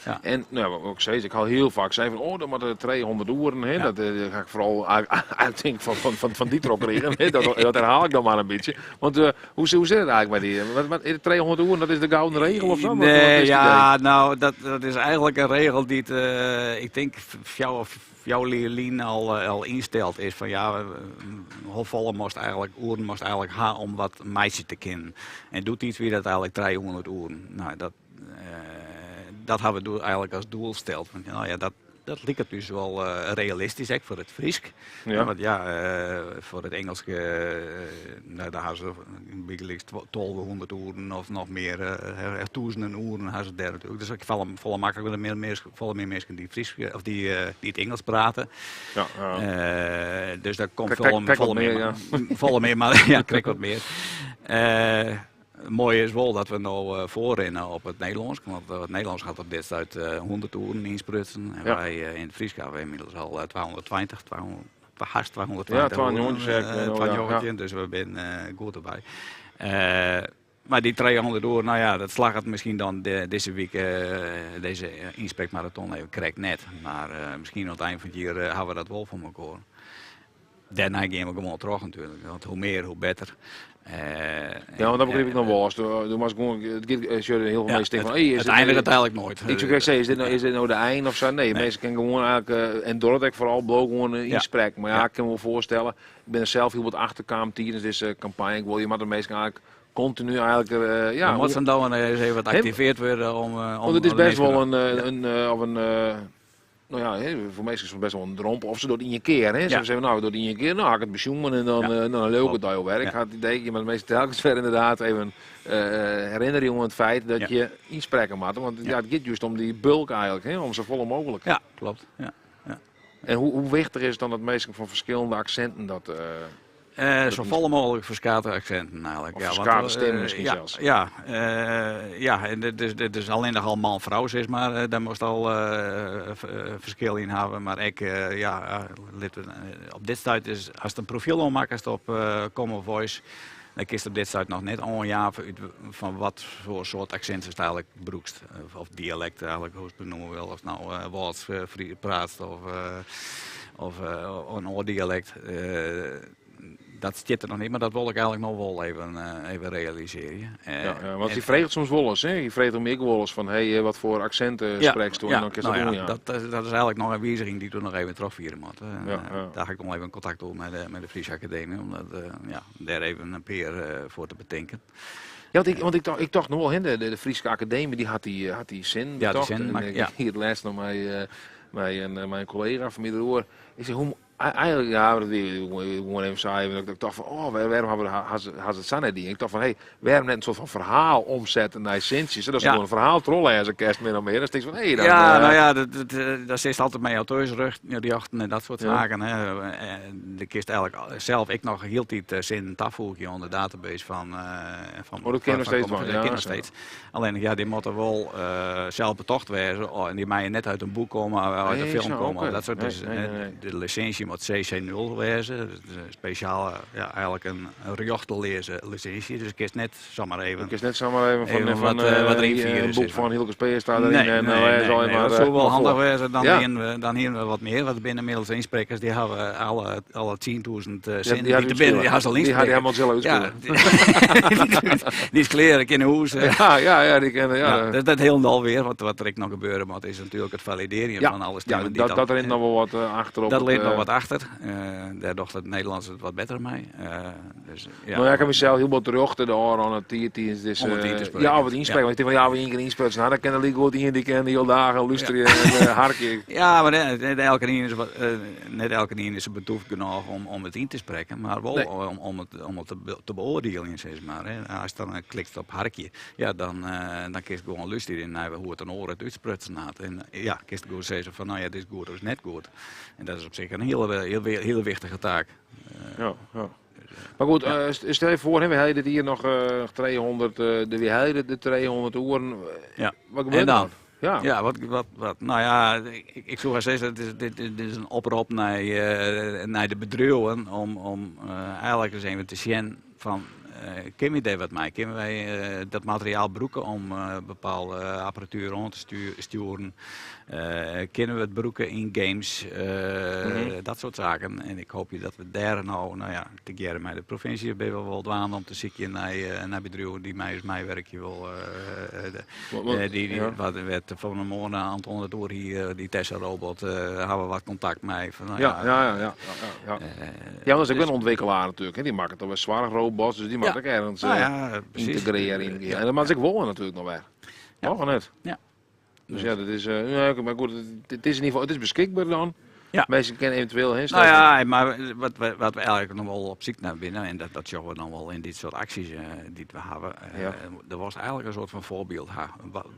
Ja. En nou, wat ik sis, ik ha hiel faak sein fan, oh, dan moatte 300 oeren, hè, dat ha ik foaral tink fan dy trochkrigen, dat herhaal ik dan mar in bytsje. Want hoe sit it eigentlik mei dy, wat, 300 oeren, dat is de gouden regel of sa? Nee, ja, nou, dat is eigentlik in regel dy't ik tink 4 jier lyn al ynsteld is. Fan ja, hoefolle moatst eigentlik, oeren moatst eigentlik ha om wat meitsje te kinnen. En doetiids wie dat eigentlik 300 oeren. Nou, dat ha we doe eigentlik as doel steld. Want nou ja, dat liket ús wol realistysk, ek foar it Frysk. Want ja, foar it Ingelsk, nou, dêr ha se bygelyks 1200 oeren of noch mear, echt tûzenen oeren ha se dêr natuerlik. Dus ek folle makliker, der binne folle mear minsken dy't Frysk, of dy't Ingelsk prate. Ja, ja. Dus dêr komt folle, folle mear, mar ja, krekt wat mear. Moai is wol dat we no foarrinne op it Nederlânsk, want it Nederlânsk hat op dit stuit 100 oeren ynsprutsen. En wy yn it Frysk hawwe ynmiddels al 220, hast 220 ja, 219, dus we binne goed derby. Mar dy 300 oeren, nou ja, dat slagget miskien dan dizze wike, dizze ynsprekmaraton even krekt net. Mar miskien oan it ein fan it jier hawwe we dat wol foar mekoar. Dêrnei gean we gewoan troch natuerlik, want hoe mear hoe better. Ja, want dat begryp ik noch wol. As do moatst gewoan, it giet, sjoch, hiel folle minsken tinke fan, hey, is it einiget eigentlik noait. Ik soe krekt sizze, is dit no de ein of sa? Nee, minsken kinne gewoan eigentlik, en doch it ek foaral, bliuw gewoan ynsprekken. Mar ja, ik kin my wol foarstelle, ik bin der sels hiel wat achterkaam tidens dizze kampanje. Ik wol, je moatte minsken eigentlik kontinu eigentlik, ja. Dan moat se dan ris even wat aktiveard wurde om Want it is bêst wol in, of in, No ja, foar minsken is it bêst wol in drompel. Of se docht ien kear. Hè. Se sizze, no, ik doch it ien kear, no ha ik it besjoen en dan, ja. dan leau ik it al wer. Ik ha it idee, je moatte minsken telkens wer ynderdaad even herinnerje oan it feit dat je ynsprekke moatte. Want ja, it giet just om dy bulk eigentlik, hè, om safolle mooglik. Ja, kloppet. Ja. Ja. En hoe wichtich is it dan dat minsken fan ferskillende aksinten dat... Safolle mooglik ferskate aksinten eigentlik. Of ferskate stimmen miskien sels. Ja, ja, en dit is allinnich al man-frou, sis mar. Dêr moatst al ferskil yn hawwe. Mar ek, ja, op dit stuit is, ast in profyl oanmakkest op Common Voice, dan kinst op dit stuit noch net oanjaan fan wat foar soart aksint ast eigentlik brûkst. Of dialekt eigentlik, hoe'tst it benoeme wil. Oftst no Wâlds praatst of in oar dialekt. Dat stiet der noch net, mar dat wol ik eigentlik noch wol even realisearje. Ja, ja, want dy freget soms wolris, hè? Dy freget my ek wolris fan, hey, wat foar aksint sprekst en dan kinst dat oanjaan. Dat is eigentlik noch in wiziging dy't we noch even trochfiere moatte. Dêr ha ik noch even kontakt oer mei de Friese Akademy, om dat, ja, dêr even in pear foar te betinken. Ja, want ik tocht noch wol, hè, de Fryske Akademy dy hat dy sin Ja, dy betocht. sin, En mar ik ja. hie it lêst noch mei in kollega fan my deroer. Ik sei, hoe, eigentlik, ja, dat wie gewoan even sa, even, dat ik tocht fan, oh, wêrom ha se it sa net dien? Ik tocht fan, hé, wêrom net in soart fan ferhaal omsette nei sintsjes, sadat se gewoan in ferhaal trochlêze kinst, min of mear. Dan tinkst fan, hé, dan, Ja, nou ja, dat sitst altyd mei auteursrjochten en dat soart saken. Hè. Do kinst eigentlik sels ek noch hieltyd sinnen tafoegje oan de database fan Oh, dat kin noch steeds fan wol, dat ja, kin noch sa. steeds. Allinnich, ja, dy moatte wol sels betocht wêze oh, en dy meie net út in boek komme, of út in Nee, film sa, komme, oké. dat soart, Nee, dus, nee, nee, nee. de lisinsje moat CC0 wêze. Dat is in spesjale, ja, eigenlijk in rjochteleaze lisinsje. Dus kinst net samar even. Kinst net samar even even van wat, wat erin fiere, een boek sis mar. fan Hylke Speerstra erin Nee, en nee, lês nee, al nee, maar, dat soe wol maar handich foar. wêze. Dan hiene we wat mear. Want der binne ynmiddels ynsprekkers dy hawwe alle 10.000 sinnen dy ha dy't se der binne, útspile. dy ha se al Dy ha dy ynsprekken. helemaal sels Ja, útspile. dy is klear, kin nei hûs. Ja, ja, ja, dy kinne, ja. Ja, dus dat hielendal wer. Wat der ek noch gebeure moat, is natuerlik it falidearjen fan alle stimmen. dy't Dat rint noch wol wat achter op Dat it, rint noch wat achter. Dêr docht it Nederlânsk it wat better mei. Dus, ja. No ja, ik ha mysels hiel bot terjochte de ôfrûne tiid tidens dizze, Om it yn te sprekken. Ja, om it ynsprekken. Want ik tink fan, ja, we ien kear ynsprutsen ha, dan kin der likegoed ien dy kin hiel dagen lústerje en harkje. Ja, mar net elkenien is wat, net elkenien is betûft genôch om it yn te sprekken, mar wol Nee. om it te beoardieljen, sis mar. Hè. Ast dan klikst op harkje, ja, dan kinst gewoan lústerje nei hoe't in oar it útsprutsen hat. En ja, kinst goed sizze fan, no ja, dit is goed of is net goed. En dat is op sich in hiele wichtige taak. Ja, ja. Mar goed, stel je foar, hè, we helje dit jier noch 300, we helje de 300 oeren. Wat gebeurt En dan? dan? Ja. Ja, wat? No ja, ik soe hast sizze, dit is in oprop nei de bedriuwen om eigenlik ris even te sjen fan, kinne wy dêr wat mei? Kinne wy dat materiaal brûke om bepaalde apparatuer oan te stjoeren? Kinne we it brûke yn games? Dat soart saken. En ik hoopje dat we dêr no, no ja, tegearre mei de provinsje binne we wol dwaande om te sykjen nei bedriuwen dy't mei ús meiwurkje wolle. Wat wêr't fan 'e moarn Anton it oer hie, dy Tessa-robot, ha we wat kontakt mei. Fan, no ja, Ja, want dat is ek in ûntwikkelaar natuerlik. Hè. Dy makket dan wer soarchrobots, dus dy moat ek ergens Nou ja, precies. yntegrearje yn. En dat moat se ek wolle natuerlik noch wer. Toch of net? Ja. Dus ja, dat is, ja, oké, mar goed, it is yn ieder gefal, it is beskikber dan. Minsken kinne eventueel, hè, No stel ja, mar wat we eigenlik noch wol op syk nei binne, en dat sjogge we dan wol yn dit soart aksjes dy't we hawwe, der was eigenlik in soart fan foarbyld ha.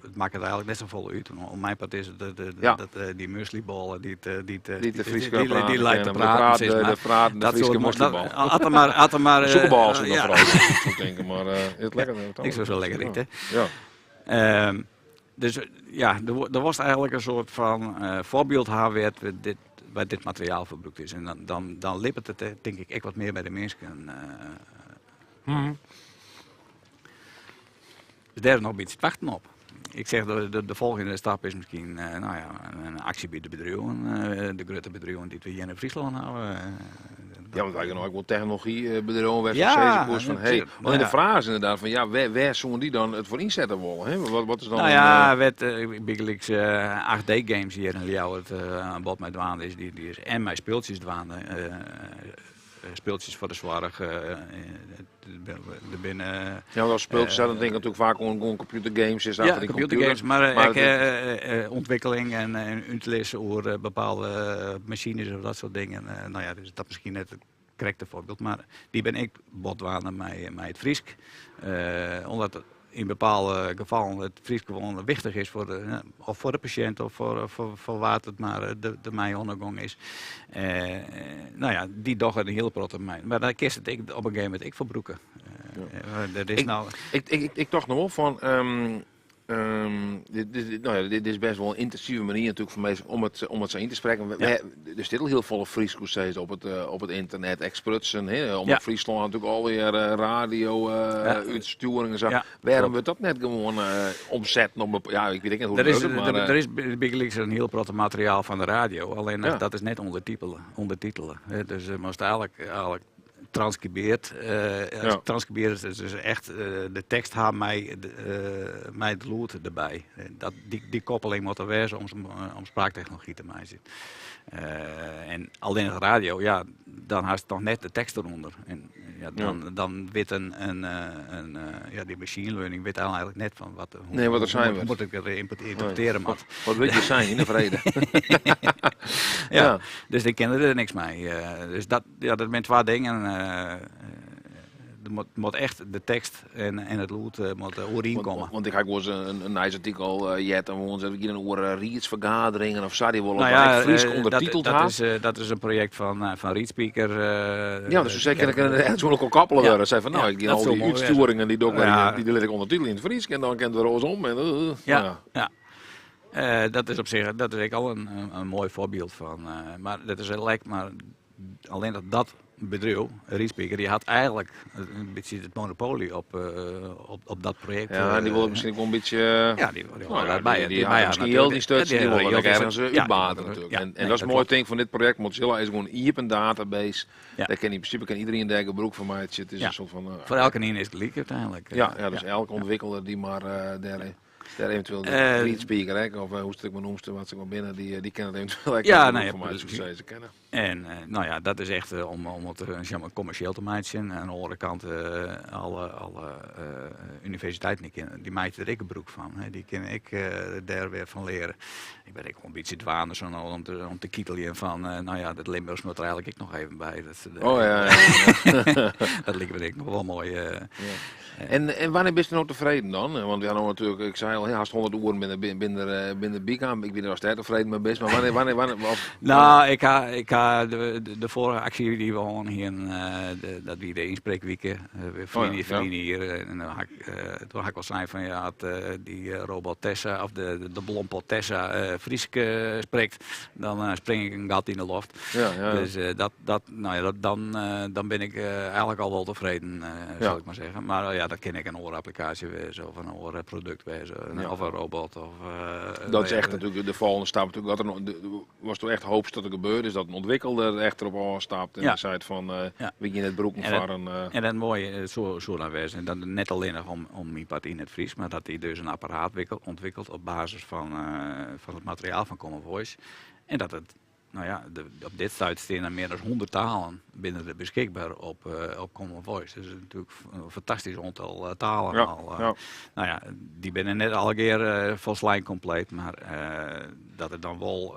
It makket eigenlik net safolle út. Om myn part is it dat dy mueslibôle dy't Dy't de Fryske dy't leit te praten, praten, sis mar. de praten, de Dat Fryske soort mueslibôle. dat, at er mar, at er mar, Sûkerbôle soe ik ja. dan foaral soe tinke, mar it lekker, Ik soe sa lekker ite. Ja. Dus ja, der was eigenlik in soart fan foarbyld ha wêr't we dit, wêr't dit materiaal foar brûkt is. En dan libbet it tink ik ek wat mear by de minsken. Dus dêr is noch in bytsje te wachten op. Ik zeg, de folgjende stap is miskien no ja, in aksje by de bedriuwen, de grutte bedriuwen dy't we hjir yn Fryslân hawwe. Ja, want wy kinne ek wol technologybedriuwen wêr't sizze koest fan, hey, want de fraach is ynderdaad fan, ja, wêr soene dy dan it foar ynsette wolle? Hè? Wat is dan No in, ja, wêr't bygelyks 8D Games hjir yn Ljouwert in bot mei dwaande is, dy is en mei spultsjes dwaande, spultsjes foar de soarch. Der binne, Ja, want as spultsjes, dan tink ik natuerlik faak oan gewoan computergames, is dat Ja, achter dy computergames, computer. mar Maar ek, it ûntwikkeling en útlis oer bepaalde masines of dat soart dingen. No ja, dus dat miskien net it krekte foarbyld, mar dy bin ek bot dwaande mei it Frysk. Omdat yn bepaalde gefallen it Frysk gewoan wichtich is foar de, of foar de pasjint of foar wa't it mar dermei oan de gong is. No ja, dy dogge in hiele protte mei. Mar dêr kinst it ek op in gegeven momint ek foar brûke. Dat is no Ik tocht noch wol fan, dit, no ja, dit is bêst wol in yntinsive manier natuerlik foar minsken om it sa yn te sprekken. Der sit al hiel folle Frysk, hoe sizze, op it ynternet, ek sprutsen, hè, om Fryslân natuerlik allegear radio, útstjoeringen en sa. Wêrom wurdt dat net gewoan omsetten op, ja, ik wit ek net hoe Der it wurket, mar, is bygelyks in hiel protte materiaal fan de radio, allinnich dat is net ûndertitele. Hè, dus moatst eigenlik transkribeard, transkribeard is dus echt de tekst ha mei it lûd derby. Dy koppeling moat der wêze om spraaktechnology te meitsjen. En allinnich radio, ja, dan hast noch net de tekst derûnder. En ja, dan wit in, ja, dy machine learning wit eigenlik net fan wat, hoe, Nee, wat der sein hoe wurdt. moat ik dat ynterpretearje moat. Wat wurdt je sein yn de frede? Ja, dus dy kinne der niks mei. Dus dat, ja, dat binne twa dingen. Der moat echt de tekst en it lûd moat oerienkomme. Want ik ha wolris in nijsartikel heard en wonen ze in oer riedsfergaderingen of sa, dy wolle Nou dat ja, ek Frysk ûndertiteld ha. Dat is in projekt fan ReadSpeaker. Ja, dus se kinne it soe ek koppele wurde. Sei fan, no, ik gean Dat al soe dy moai wêze. útstjoeringen dy doch ik dy lit ik ûndertitelje yn it Frysk en dan kin it wer oarsom. En, nou ja. Ja. Dat is op sich, dat is ek al in moai foarbyld fan. Mar dat is lek, mar Alleen dat bedriuw, ReadSpeaker, dy hat eigenlik in bytsje it monopoly op, op dat projekt. Ja, en dy wolle miskien ek wol in bytsje... Ja, dy wolle nou ja, dat by. Dy ha miskien jild yn stutsen, dy wolle dat ergens útbate natuerlik. En dat is it moaie ding fan dit projekt Mozilla is gewoan iepen database. Dêr kin yn prinsipe kin iderien dêr gebrûk fan meitsje. It is in soart fan... Foar elkenien is it gelyk úteinlik. Ja, ja, dus elke ûntwikkelder dy't mar dêr Dêr eventueel de ReadSpeaker ek, of hoe'tst it ek mar noemst, wat se ek mar binne, dy, dy kinne it eventueel ek Ja, gebrûk nee, fan meitsje, precies. soe se kinne. En nou ja, dat is echt om it zeg maar, kommersjeel te meitsjen. Oan de oare kant, alle universiteiten dy kinne, dy meitsje der ek gebrûk fan. Hè. Dy kinne ek dêr wer fan leare. Ik bin ek wol in bytsje dwaande sa no om te kiteljen fan, nou ja, dat Limburgs moat der eigenlik ek noch even by. Dat, Oh, ja, ja. dat liket my ek noch wol moai. Ja. En wannear bist no tefreden dan? Want we ha no natuerlik, ik sei al, hast 100 oeren binne der bykaam. Ik wit net oftst dêr tefreden mei bist, mar wannear, wannear, wannear, of, Nou, ik ha de foarige aksje dy't we hân hienen, dat wie de ynsprekwike, ferline jier. En dan ha ik, doe ha ik al sein fan ja, as dy robot Tessa, of de blompot Tessa Frysk sprekt, dan spring ik in gat yn de loft. Dus dat, nou ja, dan bin ik eigenlik al wol tefreden, sil ik mar sizze. Mar ja, dat kin ek in oare applikaasje wêze of in oar produkt wêze, of in robot. Of, Dat is echt natuerlik de folgjende stap. Natuerlik, wat der no, de, watsto echt hopest dat der gebeurt, is dat in ûntwikkelder echt derop ôfstapt en seit fan, we gean it brûken foar in... En dat moaie soe dan wêze, dat net allinnich om myn part yn it Frysk, mar dat dy dus in apparaat ûntwikkelt op basis fan it materiaal fan Common Voice. En dat it Nou ja, op dit stuit stean der mear dan 100 talen binne der beskikber op Common Voice. Dus dat is natuerlik in fantastysk oantal talen al. Nou ja, dy binne net allegear folslein kompleet, mar dat it dan wol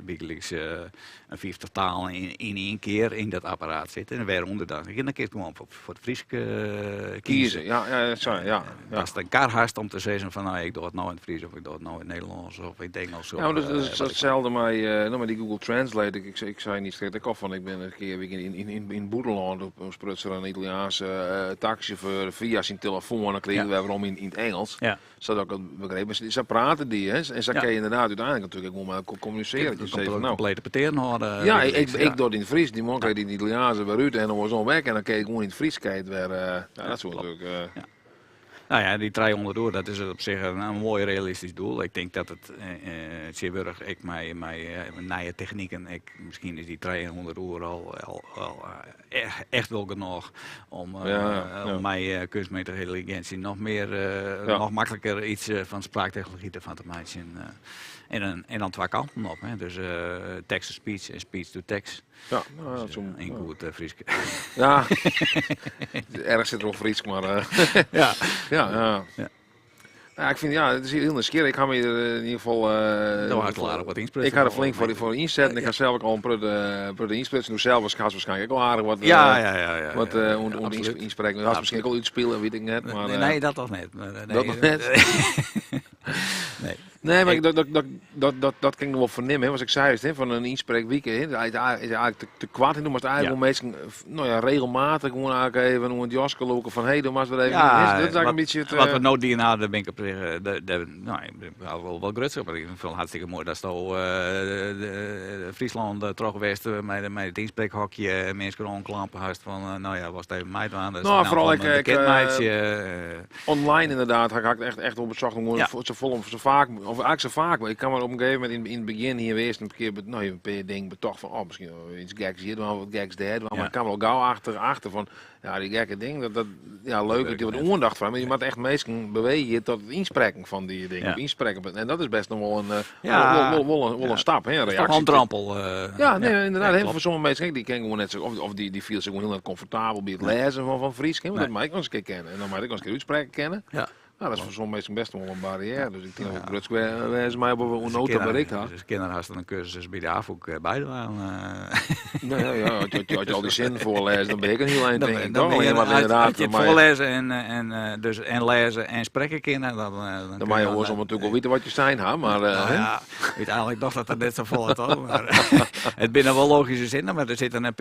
bygelyks in 50 talen yn ien kear yn dat apparaat sit. En wêrûnder dan, dan kinst gewoan foar it Frysk Kieze, kieze. ja, sorry, ja. Ast in kar hast om te sizzen fan, nou, ik doch it no yn it Frysk of ik doch it no yn it Nederlânsk of yn it Ingelsk. Ja, maar dat is wat ik itselde mei, no, mei dy Google Translate. Ik sei net ek al fan, ik bin in kear yn it bûtenlân, doe spruts der in Italiaanske taksysjauffeur fia syn telefoan, dan krige wer werom yn it Ingelsk. Sadat ik it begreep. Mar sa prate dy, hè. En sa kin je ynderdaad úteinlik natuerlik ek gewoan mei elkoar kommunisearje. Dat je sizze fan, no, Komplete petearen hâlde. Ja, ik doch it yn it Frysk, dy man krijt yn it Italiaans wer út en oarsom ek. En dan kin je gewoan yn it Frysk kin je it wer, ja, dat soe natuerlik, Nou ja, dy 300 oer, dat is op sich in moai realistysk doel. Ik tink dat it tsjintwurdich ek mei nije techniken, ek, miskien is dy 300 oer al echt wol genôch om mei keunstmjittige yntelliginsje noch mear, noch makliker iets fan spraaktechnology derfan te meitsjen. En dan twa kanten op, hè. Dus text-to-speech en speech-to-text. Ja, nou ja, dat is In goed Frysk. Ja, ergens sit der wol Frysk, mar ja, ja. Nou, ik fyn, ja, it is hiel nijsgjirrich. Ik ha my der yn ieder gefal, Do hast al aardich wat ynsprutsen. Ik ha der flink foar ynsetten. Ik ha sels ek al in protte ynsprutsen. Do sels hast waarskynlik ek al aardich wat, wat ynsprekken. Do hast miskien ek al útspile, wit ik net. Mar, Nee, nee, dat noch net. Maar, nee. Dat noch net? Nee. Nee, mar dat kin ik noch wol fernimme. Hè, want ik sei it, hè, fan in ynsprekwike, hè, dat is eigenlik te koart. En do moatst eigenlik wol minsken, nou ja, regelmatich gewoan eigenlik even oan it jaske lûke fan, hé, do moatst wer even, Ja, hè, dat is eigenlik wat in bytsje it, wat we no dien ha, dêr bin ik op sich, dêr, nou, ik bin wol wat grutsk op. Ik fyn it hartstikke moai datsto Fryslân troch west mei it ynsprekhokje en minsken oanklampe hast fan, nou ja, wolst even meidwaan? Dat is Nou, in elk foaral gefal ek, bekend meitsje. Online ynderdaad, ha ik echt wol besocht om gewoan sa folle, sa faak, of eigenlik sa faak, mar ik kaam op in gegeven momint yn it begjin hiene we earst in kear, no, in pear dingen betocht fan, oh, miskien iets geks hjir dwaan, wat geks dêr dwaan, mar ik kaam al gau achter fan, ja, dy gekke dingen, dat, ja, leuk dat je wat oandacht foar, mar je moatte echt minsken bewege tot it ynsprekken fan dy dingen, of ynsprekken, en dat is best noch wol in wol in stap, hè, in Dat is toch reaksje. in drompel, Ja, nee, ynderdaad, Ja, hè, klopt. foar sommige minsken ek, dy kinne gewoan net sa, of dy fiele sich gewoan hiel net komfortabel by it lêzen fan Frysk, hè, want dat mei ek noch ris in kear kenne. En dan mei ik ek noch ris in kear útsprekke kinne. Nou, dat is foar sommige minsken best wol in barriêre. Dus ik tink dat we grutsk wêze meie op wat we oant no ta berikt ha. Dus kinne hast in kursus by de Afûk bydwaan. Nou ja, ja, as je al dy sinnen foarlêze, dan bin ik in hiel ein, Dan tink ik. dan Toch? bin je Alleen maar inderdaad, as je it dan mei je foarlêze en dus en lêze en sprekke kinne, dan Dan kun mei je je oarsom natuerlik wol witte wat je sein ha, mar, Nou hè? ja, úteinlik docht dat der net safolle ta, mar it binne wol logyske sinnen, mar der sitte in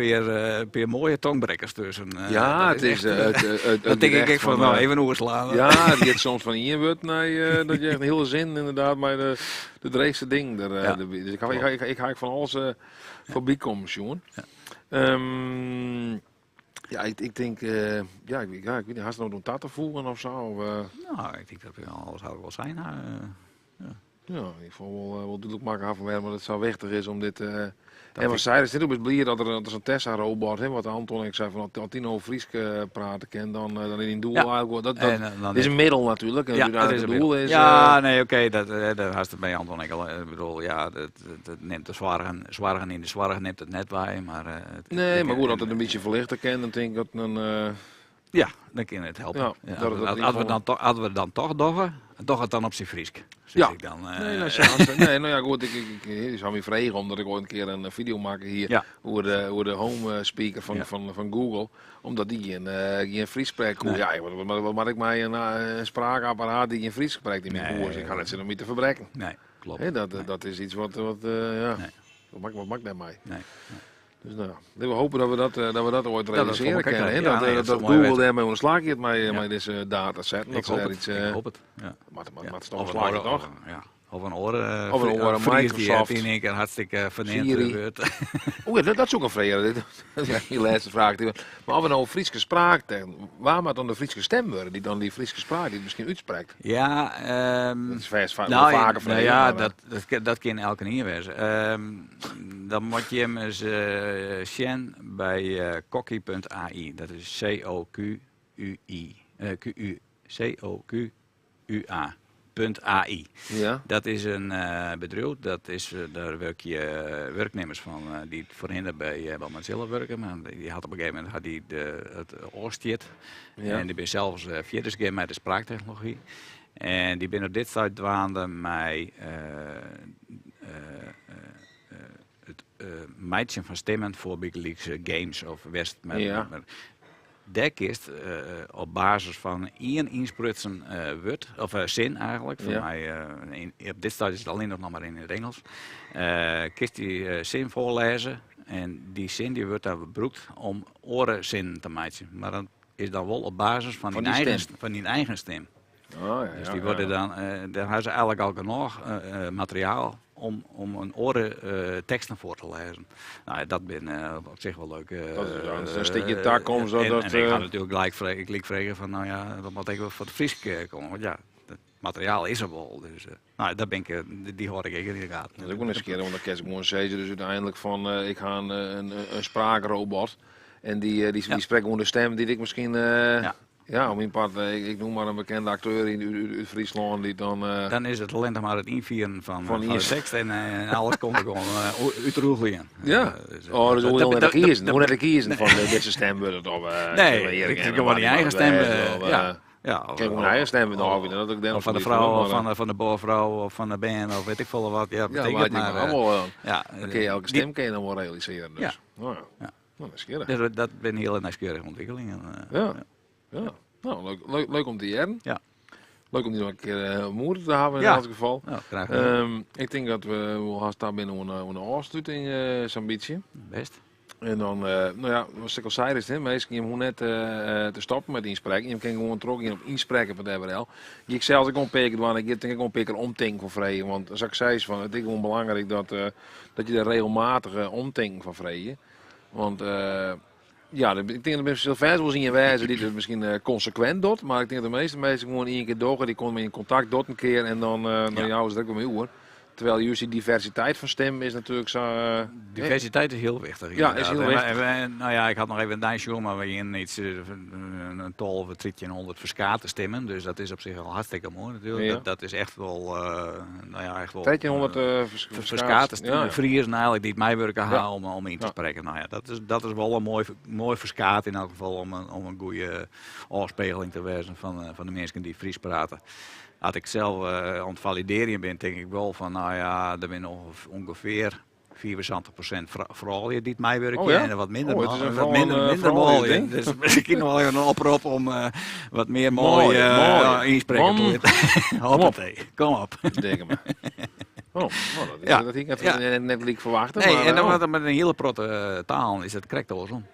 pear moaie tongbrekkers tusken. Ja, Dat it is, is echt, it dat tink ik gerecht ek fan, fan, nou, even oerslaan. Ja, it giet soms soms fan ien wurd nei dat je echt in hiele sin inderdaad mei de dreechste dingen der, derby. Dus ik ha ek fan alles foarby kommen sjoen. Ja, ik tink, ja, ik wit net, hast der noch oan ta te foegen of sa? Of? No, ik tink dat we alles ha wol sein ha. Ja. Ja, yn ieder gefal wol dúdlik makke ha fan wêrom it sa wichtich is om dit. En wat sei, do bist bliid dat der sa'n Tessa-robot, hè, wat Anton ek sei, fan as dy no Frysk prate kin, dan is dyn doel eigentlik wol. Dat En dan is in middel natuerlik, en Ja, dat is it een doel middel. is. Ja, nee, oké, dat hast it by Anton ek al. Ik bedoel, ja, dat nimt de soargen yn de soarch nimt it net wei, mar Nee, mar goed, as it in bytsje ferlichte kin, dan tink ik dat dan. Ja, dan kin it helpe. Ja, Ja, dat het in as ieder we geval- dan toch, as we dan toch dogge, doch it dan op syn Frysk. Sis ik dan. Nee, nou, nee, no ja, goed, ik soe my frege omdat ik oait in kear in fideo makke hie oer de home speaker fan Google, omdat dy gjin Frysk sprekke koe. Nee. Ja, wat moat ik mei in spraakapparaat dy't gjin Frysk sprekt yn myn Nee. hûs? Ik ha net sin om my te ferbrekken. Nee, kloppet. Hè, dat is yts wat, ja. Nee. Wat moat ik dêrmei? Nee. Dus no, we hoopje dat we dat oait Dat we het voor realisearje elkaar kinne. Hè? krijgen. Ja, nee, Dat dat dat zou moai Google wêze. dêrmei oan de slach giet mei dizze dataset. Ik Dat ze hoop dêr it. yts, Ik hoop it. Ja. Moat it toch Of een slagje, oare- toch? Ja. Of in oare Of in oare Fries die Microsoft. in één keer hartstikke ferneamd Siri. wurdt. Oh ja, dat soe ik noch freegje. Dat is myn lêste fraach. Mar as we no Fryske spraak, wa moat dan de Fryske stim wurde, dy't dan dy Fryske spraak dy't miskien útsprekt? Ja, Dat is fêst nou, wol faker nou frege, ja, mar, dat kin elkenien wêze. Dan moat je him ris sjen by Coqui.ai. Dat is C-O-Q-U-I. Q-U, C-O-Q-U-A. Punt AI. Dat is in bedriuw, dêr wurkje wurknimmers fan dy't foarhinne by Mozilla wurken, mar dy hat op in gegeven momint hat dy it ôfstjit. En dy binne sels fierder gien mei de spraaktechnology. En dy binne op dit stuit dwaande mei it meitsjen fan stimmen foar bygelyks games of west. Mar dêr kinst op basis fan ien ynsprutsen wurd, of sin eigentlik, foar my, op dit stuit is it allinnich noch mar yn it Ingelsk, kinst dy sin foarlêze en dy sin dy wurdt dan brûkt om oare sinnen te meitsjen. Mar dat is dan wol op basis fan Fan dyn dy eigen stim. fan dyn eigen stim. Oh, ja, Dus dy wurde dan, dêr ha se eigentlik al genôch materiaal om in oare teksten foar te lêzen. No, dat binne op sich wol leuk. Dat is dan in stikje takomst. Dat, dat, En ik ha natuerlik gelyk frege fan, no ja, dat moat ek wol foar it Frysk komme. Want ja, it materiaal is der wol. Dus no, dêr bin ik, dy hâld ik ek yn de gaten. Dat is ek wol nijsgjirrich, want dan kinst gewoan sizze dus úteinlik fan ik ha in spraakrobot en dy sprekt gewoan de stim dy't ik miskien, ja, om myn part, ik noem mar in bekende akteur út Fryslân dy't dan. Dan is it allinnich mar it ynfieren Fan fan de tekst en alles komt der gewoan útrûgeljen. Dus, Oh, dus hoech je net te kiezen. Hoech net te kiezen Nee. fan dizze stim wurdt it of Nee, Erik ik en gewoan dyn eigen stim, of, ja. Ja, Kin gewoan eigen stim of, dat ik of fan de frou, of fan de buorfrou, of fan de bern, of wit ik folle wat. Ja, Ja, betekent wat je mar, maar allemaal, ja, dan kin je elke stim kin je dan wol realisearje. Dus. Ja. Nou ja. Ja. Nou, nijsgjirrich. Dus dat binne hiele nijsgjirrige ûntwikkelingen. Ja. Ja. No, leuk om te hearren. Leuk om dy noch in kear moete te hawwen yn Ja. elts gefal. Ja, graach gedaan. Ik tink dat we wol hast ta binne oan de ôfsluting sa'n bytsje. Bêst. En dan, no ja, wat ik al sei, is, hè, minsken, je hoege net te stoppen mei ynsprekken. Je kinne gewoan trochgean op ynsprekken.nl. Ik sels ek in pear kear dwaan. Ik tink ek in pear kear omtinken fan freegje. Want sa't ik sei, fan, it is gewoan belangryk dat je dêr regelmatich omtinken fan freegje. Want ja, ik tink dat der fêst wol ien wêze dy't it miskien konsekwint docht. Mar ik tink dat de measte minsken gewoan ien kear dogge. Dy komme yn kontakt docht in kear en dan jouwe se der ek wol mei oer. Terwijl juist die diversiteit fan stimmen is natuerlik sa. Diversiteit is hiel wichtich. Ja, is hiel inderdaad. wichtich. En nou ja, ik ha noch even in dei sjoen, mar we hiene yts in 12, 1300 ferskate stimmen. Dus dat is op sich al hartstikke moai natuerlik. Dat is echt wol, no ja, echt wol, 1300 ferskate stimmen. Friezen eigentlik dy't meiwurke ha om yn te sprekken. No ja, dat is wol in moai ferskaat yn elk gefal om in goede ôfspegeling te wêzen fan de minsken dy't Frysk prate. As ik sels oan it falidearjen bin, tink ik wol fan, no ja, der binne ûngefear 75% froulju dy't meiwurkje Oh ja? en wat minder Oh, it is in wat minder froulju manlju. ding. Dus miskien noch wol even in oprop om wat mear Moai, moai moai. ynsprekke te Man, litten. kom op. Hoppatee, kom op. Denk maar. Oh, nou, dat is, dat hie ik net lyk ferwachte. Nee, mar, en dan oh. met in hiele protte talen is it krekt oarsom.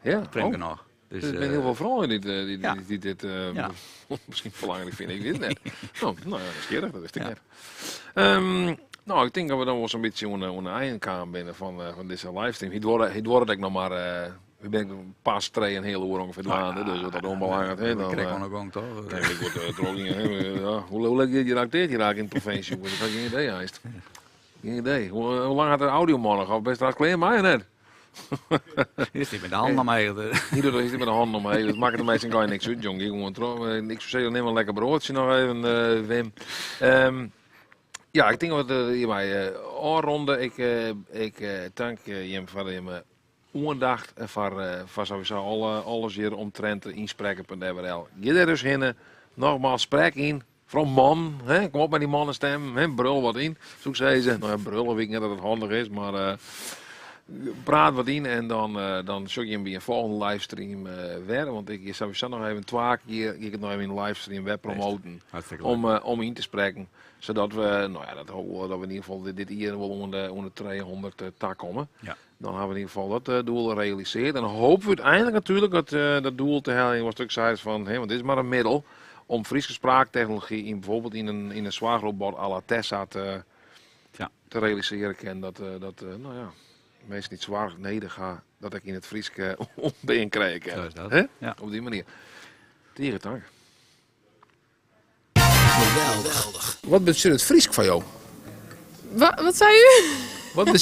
Frjemd genôch. Dus, er zijn heel veel vrouwen die, die, die, die, dit misschien belangrijk vinden, ik weet het net. Nou, nou ja, dat is dat wist ik net. Nou, ik denk dat we dan wel zo'n beetje onder eind kwamen binnen van deze livestream. Het wordt ik nog maar, we ben pas twee en hele uur ongeveer dwaande, dus dat is onbelangrijk. Hè, dan, krijg gewoon ook toch? Nee, ik word uh, hè. Ja. Hoe lang je raakt dit hier in de provincie? Ik heb geen idee, haast. Geen idee. Hoe lang had de audioman nog? Of best straks klaar mij net? Is niet met de handen omheen. Niet is niet met de handen omheen. Dat maakt de meesten gar niks uit, jong. Ik gewoon Ik zou zeggen, neem een lekker broodje nog even, Wim. Ja, ik denk dat we hierbij afronden. Ik dank Jim voor je aandacht en voor sowieso alles hier omtrent inspreken.nl. Ga er dus heen. Nogmaals, spreek in. Vooral man, hè? Kom op met die mannenstem, hè? Brul wat in. Zoek ze. Nou ja, brullen weet ik niet dat het handig is, maar praat wat in en dan zoek je hem bij een volgende livestream weer. Want ik sowieso nog even twee keer, ik het nog even in de livestream web promoten. Om in te spreken. Zodat we, nou ja, dat we in ieder geval dit hier wel onder de 200 tak komen. Ja. Dan hebben we in ieder geval dat doel gerealiseerd. En dan hopen we uiteindelijk natuurlijk dat dat doel te halen. Was ook zei van, hè, want dit is maar een middel om Friese spraaktechnologie in bijvoorbeeld in een zwaarrobot à la Tessa te realiseren. En dat nou ja, mensen niet zwaar neder gaan, dat ik in het Fries om krijg. Zo is dat. Hè? Ja. Op die manier. Tegen dank. Geweldig. Wat betekent het Fries voor jou? Wat zei u? Wat